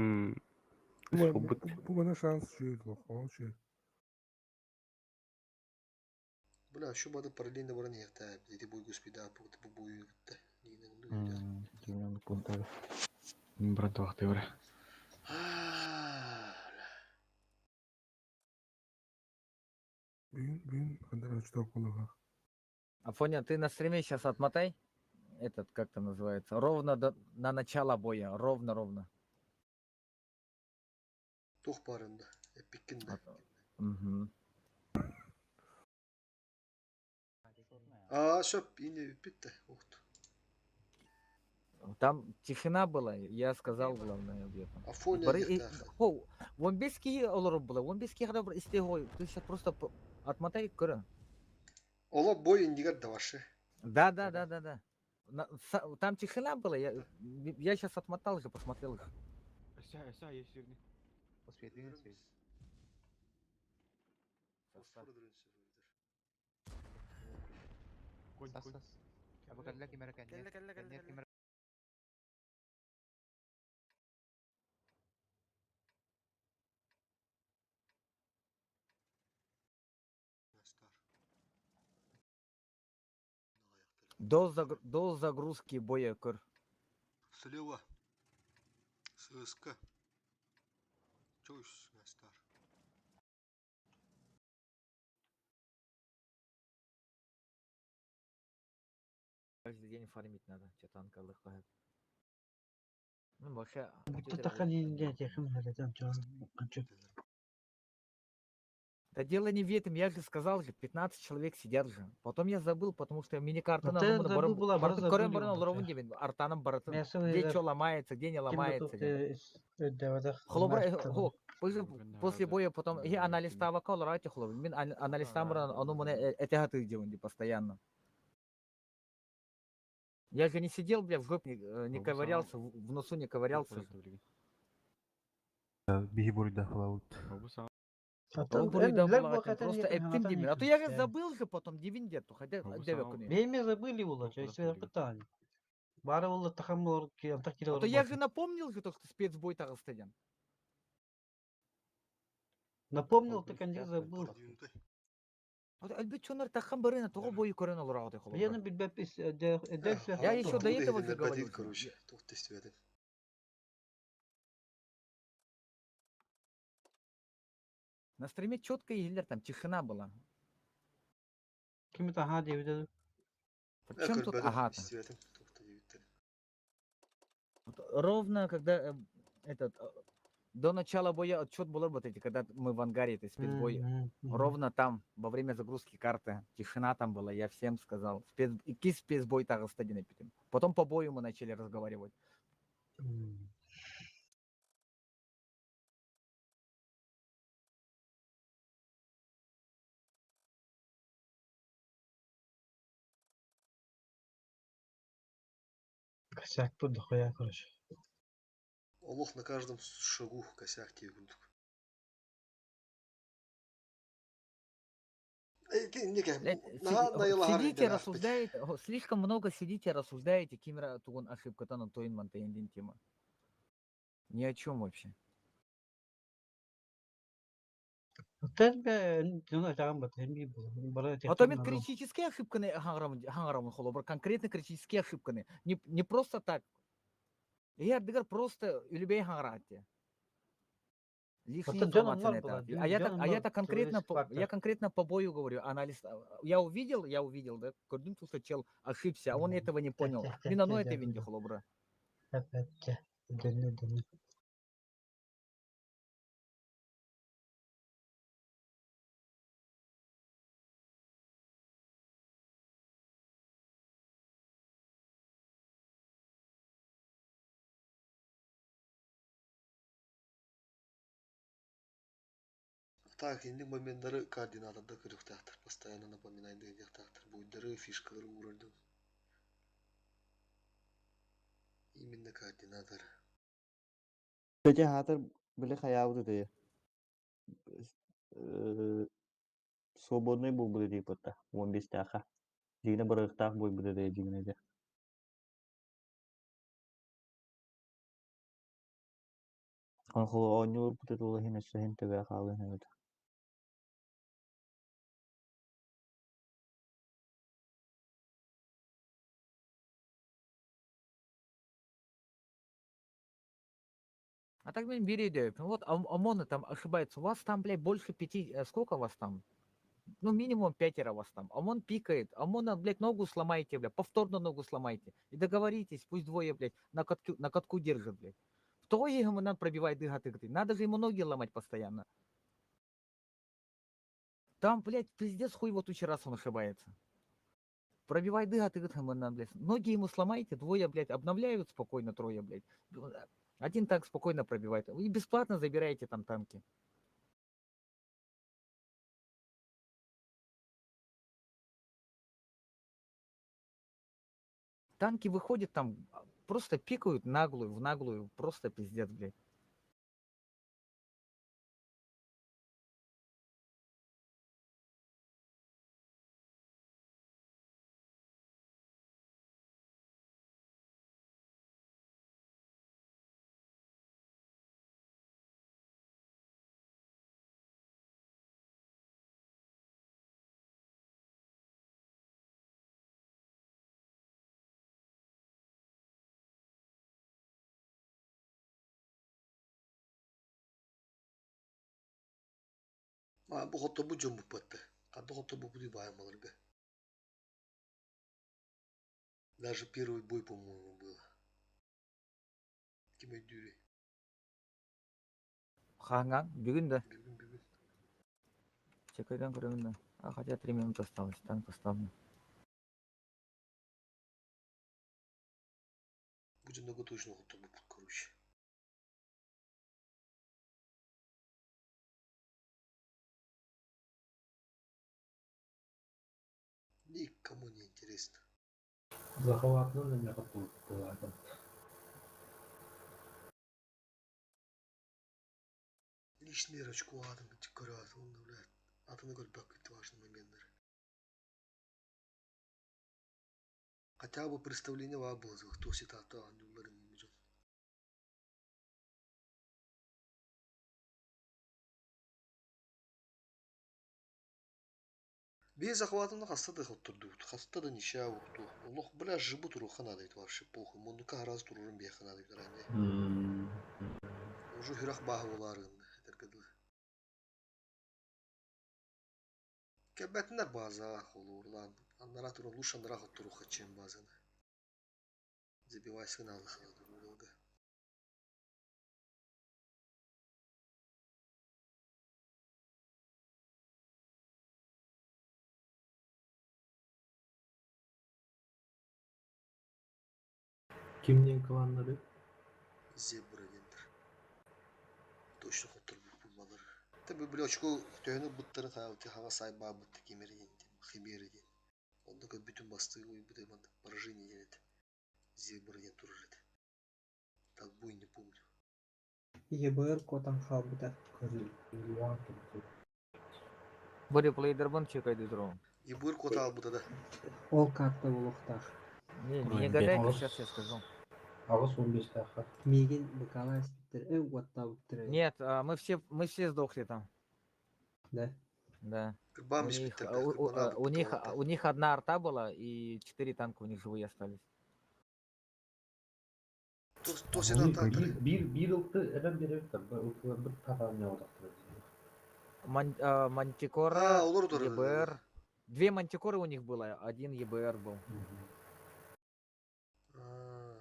Бу мана шанс жүйет лох. Ол жүйет. Бля, еще бады параллельно баран яктаа. Дети буй господа, бу бу буй. Дүйнөн пунктары. Брат вахты бара. Бүгүн бүгүн кандай очтоп болуга. Афоня, ты на стриме сейчас отмотай. Этот, как там называется, ровно до, на начало боя, ровно-ровно. Тух барында. Эпиккин да. Угу. А, сөп, ине битте. Ухт. Там тишина была, я сказал главное об этом. Афоня Бары- и- яктаах. Хоу, вон без кии олору было, вон без кии истегой. Ты сейчас просто отмотай көрө. Ола бой индигер давашы. Да, да, да, да, да. Там тишина была, я сейчас отмотал же, посмотрел их. Өссө өссө есирни. Конь конь. Кэллэ, кэллэ, кэллэ, кэллэ. До загрузки боя көр. Слева. ССК. Чөс, Настар. Каждый день фармить надо, что танка лыхает. Ну, вообще, Бүтті тақан инде техин хәлетен чоң. Да дело не в этом, я же сказал же, 15 человек сидят же. Потом я забыл, потому что мини-карта Ну, ты забыл была, бары забыли уже. Артаном баратын. Мясо Где выдав. что ломается, где не ломается. Холобра, Холобра хо, после, после боя потом я анализ тавака олорати холобра. Мин анализ тамра, оно мне это ты делаю постоянно. Я же не сидел, бля, в жопе не ковырялся, в носу не ковырялся. Биһи буруйда хлаут. Ол буруйда булагатын, Просто эптим деймин. А то я же забыл же потом дивин дету, хотя девекуни. Бейме забыли ула, чё если пытали. Бары ула тахам олар ки антах А то я же напомнил же то, что спецбой тагыстыден. Напомнил, так они забыл. Өлбүт дьоннор таххан барыына тоҕо бойу көрөн олороҕут холобура? Бияны билбэппис эдэр Я еще до Тугу да этого же иһитиннэрбэтин, говорил. короче, туох да истибэтим. На стриме четко Гиллер там тишина была. Ким это аха диэбитэ Э, Причем тут көрбөтүм, ага-то? истибэтим, туох да диэбиттэрин. Вот ровно когда этот до начала боя отчет был вот эти, когда мы в ангаре, это спецбой, ровно там, во время загрузки карты, тишина там была, я всем сказал. Спец... И спецбой тагыстадин эпитим. Потом по бою мы начали разговаривать. Косяк тут дохуя, короче. Олох на каждом шагу косяк тии курдук. Блядь, сидите, рассуждаете, слишком много сидите, рассуждаете, кимра тугун ошибка тон тоин мантаин тема. Ни о чем вообще. А то мен критические ошибканы хаңарамын холобур, конкретно критические ошибканы. Не просто так. Я дыгар просто үлүбэй хаҥараатте. Лишняя информация на это. А я так конкретно, я конкретно по бою говорю, анализ. Я увидел, я увидел, да, көрдүм что чел ошибся, а он этого не понял. Мин ону это винди холобура. Так, инник моменттары координаторда көрүөхтээхтэр, постоянно напоминайдыахтаахтар, буйдары, фишкалары уурардын. Именно координатор. Кстати, хаатар били хаябыт этэ. Свободный буолбут диэбитэ, 15-тээххэ. Дьиҥинэ барыахтаах буолбут этэ дьиҥинэ дьэ. Оонньууларбыт ол иһин өссө иһин төбө хаалыан эбит. А так мин биири өйдөөбөппүн. Вот ОМОНы там ошибается. У вас там, блядь, больше пяти, сколько вас там? Ну, минимум пятеро вас там. ОМОН пикает. ОМОНа, блядь, ногу сломайте, блядь, повторно ногу сломайте. И договоритесь, пусть двое, блядь, на катку держат, блядь. Второй ему надо пробивать дыгаты. Надо же ему ноги ломать постоянно. Там, блядь, пиздец хуй вот тучи раз он ошибается. Пробивай дыгаты, блядь. Ноги ему сломайте, двое, блядь, обновляют спокойно, трое, блядь. Один танк спокойно пробивает. И бесплатно забираете там танки. Танки выходят там, просто пикают наглую, в наглую, просто пиздец, блядь. А, бу хотто бу дьон буппатты. Хадда хотто бу буду баайым. Даже первый бой, по-моему, был. Ким өйдүүрүй? Хаҥан, бүгүн да. Бүгүн бүгүн. Чекайдан көрөмүн да. А, хотя 3 минуты осталось, танк поставлю. Бу дьоннорго точно хотто буппут, короче. Никому не интересно. Захватынан эмиэ хотторбут Лишний очко атын көрөт, он, блядь, атыны көрбөккүт важный моменттары. Хотя бы представление баар было, кто ситата аннюлларын дьон. Биир захватына хаста да хоттордубут, хаста да ничья укту. Олох, бля, жыбы туруохха наада эбит вообще похуй. Муннукка араас туруорун биэххэ наада эбит ранее. Уже хүрэх бааһы буолаары гынна, этэргэ дылы. Кэлбэтиннэр баазаҕа холуурлаан, аннараа туран лучше аннараа хотторуохха чем баазаны. Забивайся наалыхына уголга. Кимнин кланнары? Зебра диэннэр. Точно хотторбуппун балар. Тэ били очко төһөнү ылбыттарын хаҥас айбаабыт кимери диэн химери диэн. Онно көрбүтүм бастыгы уйбут маннык поражение диэн этэ. Зебра диэн турар этэ. Так буй не помню. ЕБР куотан хаалбыта. Бу реплейдербын чекайды турабын. ЕБР куота хаалбыта да. Ол карта буолуохтаах. Не, не гадайте, сейчас я скажу. Аҕыс уон биэстээххэ. Миигин быкалаан испиттэр, э уоттаабыттар эбит. Нет, мы все сдохли там. Да? Да. Кырбаан У них, биспиттэр а, да, у, у, кырбанаабыт у них, тоҕо у них одна арта была, и четыре танка у них живые остались. Туох ситан тааттары? Биир биир ылты эбэн биэрэбит да ылтыларбыт татаан ньоҕотохторо. Мантикора, А, олор утары. ЕБР. Две мантикоры у них было, один ЕБР был. А,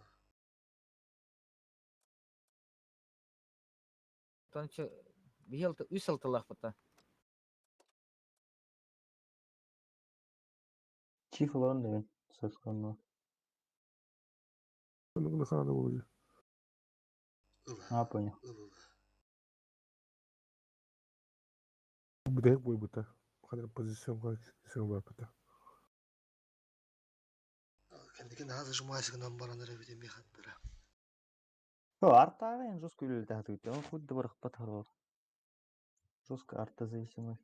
Үс алтылаах Чиф олорон дебин. Сасканна. Ну, хана буолуо. Ыл, А, понял. ыл, ыл. Бүтэһик буойбута. Ханна позиция баарбыта. Кэнники наһаа зажимайся гынан баран эрэ эбит эмиэ хаттара. Артаҕа эн жестко үлэлэтэ сатыыр. Он хоть да бырахпат харбар. Жестко артозависимый.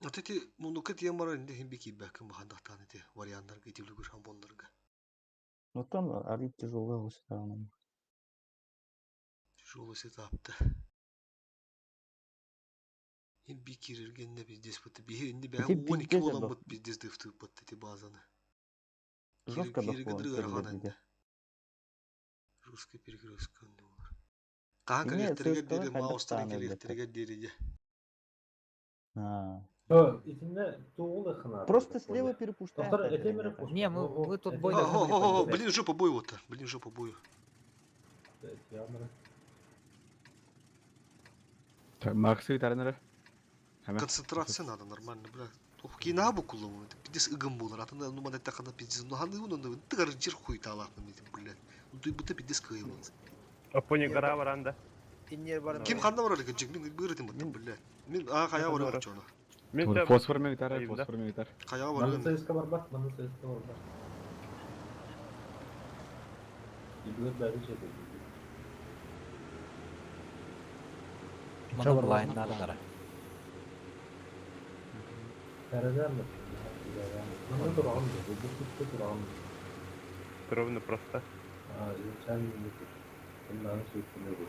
Вот эти муннукка тиийэн баран инде иһин киирбэккин баһандахтаан ити варианнарга ити үлүгүр хамбоннарга. Ну там арит тяжелый всегда. Тяжелый сетапта. Хин би киирэргэннэ пиздец бытты. Биһи инде бэһэ Ити 12 пиздец буолан элбэх. быт пиздец дыфтыыппыт ити базаны. Жестко Киирэргэ дохуон дыры ыарахан кэллэр инде. диде. Жесткий перекрестка инде болар. Хаһан Эмиэ кэлиэхтэригэр ССК-ны диэри хайдах маустарын таан өлбөттөр. кэлиэхтэригэр диэри дьэ. А. Итиннэ тугул хана. Просто слева перепуштай. Доктор, этим эрэ Не, мы тут бой А, должны хо, были хо, хо, поддержать. блин, уже по бою вот блин, уже по бою. Так, Максы тарнары. Хама. Концентрация надо нормально, бля. Ох, кина букулу, пиздец ыгым булар, атында ну мана такана пиздец, ну ханы ну тыгар жир хуй талахны блядь. Ну ты будто пиздец кыйылын. Опони гора баранда. Иннер баран. Ким ханда барар экен, мин бырытым баттым, блядь. Мин а кая барар чону. Мен Фосфор мен гитара, фосфор мен гитар. Кая барар. Манна ЦСКА барбат, манна ЦСКА барбат. Ибилер бәрі жетеді. Мана блайннары. Тәрәзәме? Манна тураған да, бұл күтті тураған. Ровно просто. А, изначально не тут. Мынаны сөйтіп болды.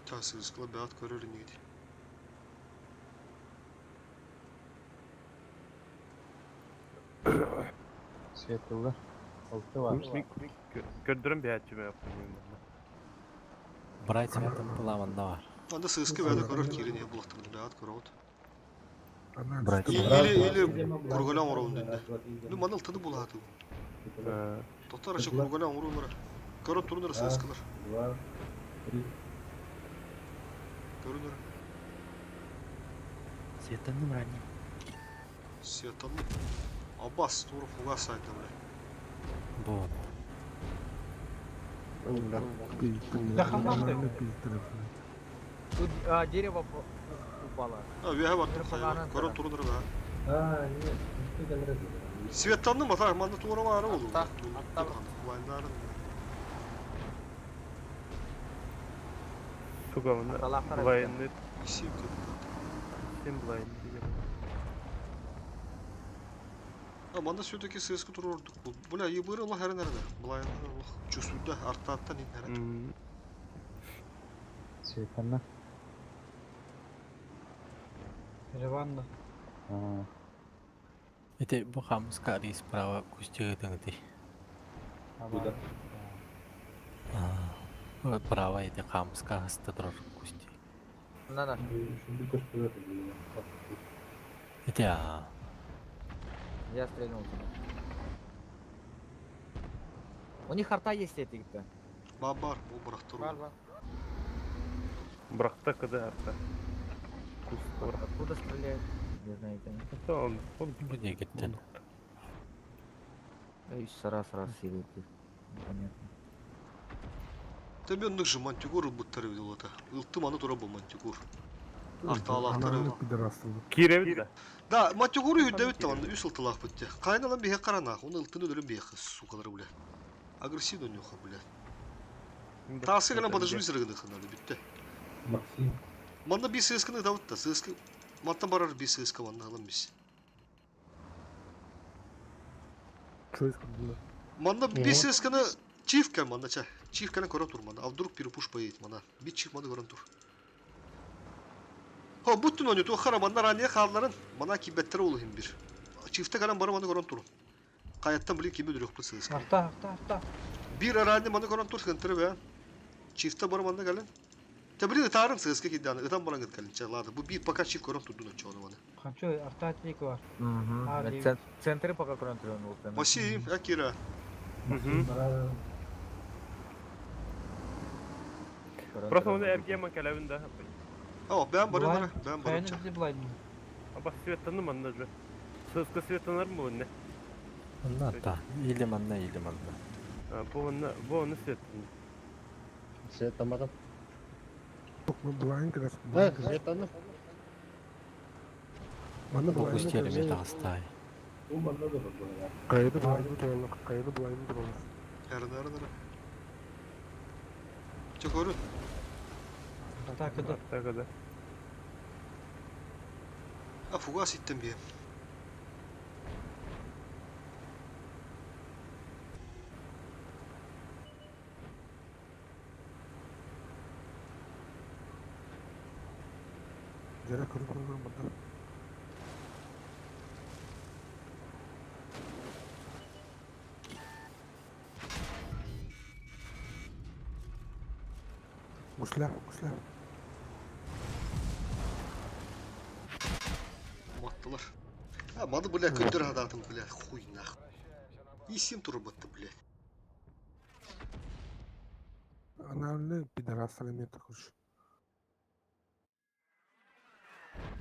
Тасыз бәт көрөр нигди. Светлы. Алты бар. Көрдөрөн бәячүмө опони. Брайт светым пыламанда бар. Анда сыскы бәді көрөр кирин булактыр бәт көрөт. Брайт. Или или кургалян ороун динде. Ну маныл тыны булаты. Токтор ачы кургалян ороун Көрөп турунар сыскылар. Два, три. Көрүнөр. Светанным ранее. Светанны. Аббас туруп хуга сайда бля. Бу. Тут а, дерево упало. А, веһе баттым Верховнарын хайа. Көрөп турунар бә. А, нет, не кәлер Светанны мата манны тура бары болду. Блайннарын. Суга оны блайнны. Исем Сен блайнны деген. А манда все-таки ССК турордук. Бля, ебыр Аллах әрін әрін. Блайннар Аллах чувствует арттаттан ин әрін. Светлана. Ереван да. Ити бу хаамыска арыый справа кустигытыҥ ити. Куда? Право ити хаамыска аһыста турар кустик. На-на. Ити аа. Я стрельнул туда. У них арта есть эти-то. Бар-бар, бу бырахтыр. Бар, бар. Брахта когда арта. Куст Откуда стреляет? Не знаю, это. Это он, он Бу диэкиттэн. Эй, раз раз сидит. Непонятно. Төбө оннук же мантигур ылбыттар эбит улата. Ылтым аны тура бу мантигур. Артаалаахтар Ананы эбит. пидорастылы. Киирэбит да. Да, мантигуру үрдэбит таланды үс ылтылаах битте. Кайналан биһе каранаах, оны ылтын өлөрүн биһе сукалары бля. Агрессивно нюха бля. Тааска гана подожди сырыгыны ханады бүтте. Максим. Манна би сысканы давытта, сыскы маттан барар би сыска манна алам бис. Чё было? Манна би сысканы чифка манна ча. Чифканы көрө тур манна. А вдруг перепуш поедет манна. Би чиф маны көрөн тур. Хо буттун оню туохара манна ранее хаалларын мана кибеттер олуһин бир. Чифте каран бары маны көрөн тур. Каяттан билин кими дүрөкпүт сыска. Арта, арта, арта. Бир ранее маны көрөн тур сыгынтыры бе. Чифте бары манна калын. Та блин ытарын сыска киданы ытан баран калын. Ча ладно бу бир пока чиф көрөн турдун очону маны. Хочу арта тик бар. Угу. А, девять. Центры пока контроль Маси, Акира. Просто оны эргема кэлэбин да. О, бэм бары Блайн. бэм бары. Хайны бизи блайн. Аба светтаны манна же. Сыска светтанар му не? Манна та. Или манна, или манна. Бу онна, бу оны светтаны. Свет тамадам. Блайн кадar. Да, свет танып. Манна Бу блайн. кустер эме таҕыстай. Бу манна да бар. Кайды блайн туралы, кайды блайн туралы. Эрін, эрін, эрін. Чө көрүн. Арта кыды. Арта кыды. А фугас иттен бие. Жара көрүн көрүн манна. Гусля, гусля. Маттылар. А, маны, бля, көндөр адатын, бля, хуй нахуй. Исим турбатты, бля. Ананы пидорастар эме короче.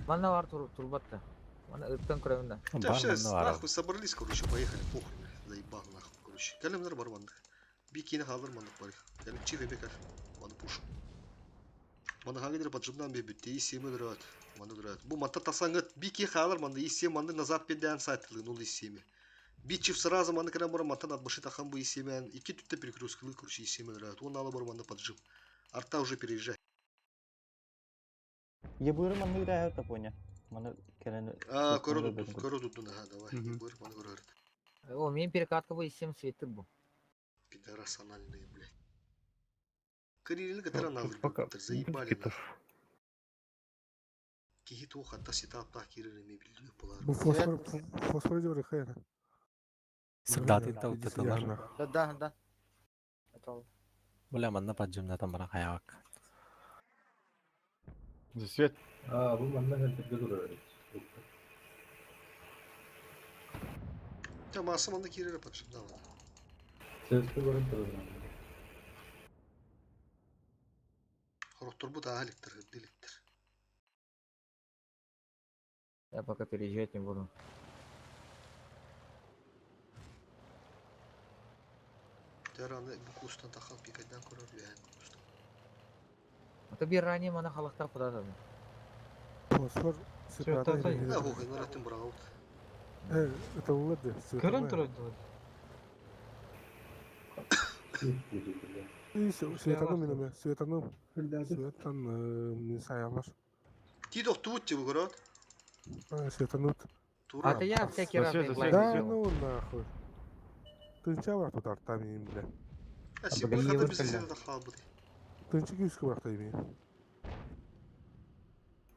Манна бар тур турбатта. Манна ыттан көрөмүн да. Да, сейчас, нахуй, собрались, короче, поехали, похуй, бля, заебал, нахуй, короче. Кәлемдер бар мандык. Бикини халыр мандык бар. Кәлем чих эбекер. Маны пуш. Маны хангидер поджимнан бе бүтте, и семі дұрат. Маны дұрат. Бу матта тасаңыт бики халыр маны и сем маны назад педән сайтылы, нул и семі. Бичив сразу маны кірен бора маттан атбашы тахан бу и семен. Ики түтте перекрёсткылы, короче, и семі дұрат. Он алы бар маны поджим. Арта уже переезжай. Ебыры манны үдәһә тапоня. Маны кэлэн А, көрө туттун, көрө туттун, ага, давай. Быр, маны көрө О, мен перекатка бу 7 светы бу. Пидорас анальные, блядь. Карелин, который надо, заебали нахуй. Кихи туох атта ситап та кирер мебель булар. Бу фосфор, фосфор диyor хайра. Сырдатын таутатылар. Да, да, да. Это ол. Бля, манна поджимнатан баран хаябак. За свет. А, бу манна хәлтергә турар. Та маса манда кирер поджимда. Сыска көрүн турар. Хорохтор бу та электр, электр. Я пока переезжать не буду. Тераны бу кустан тахан пикайдан көрөр лән кустан. А то бир ранее мана халахта куда да. Фосфор Света Да, хох, нараттын браут. Э, это улады. Көрөн турат. И светаным минеме, светаным. Светаным, не саялар. Ти доктубут ти көрөт. Светанут. Тура. А то я всякий разные блайны Да, делал. ну нахуй. Тынча бар тут артами бля. А сен хата биз сен да халбыт. Тынча күйіс барта ими.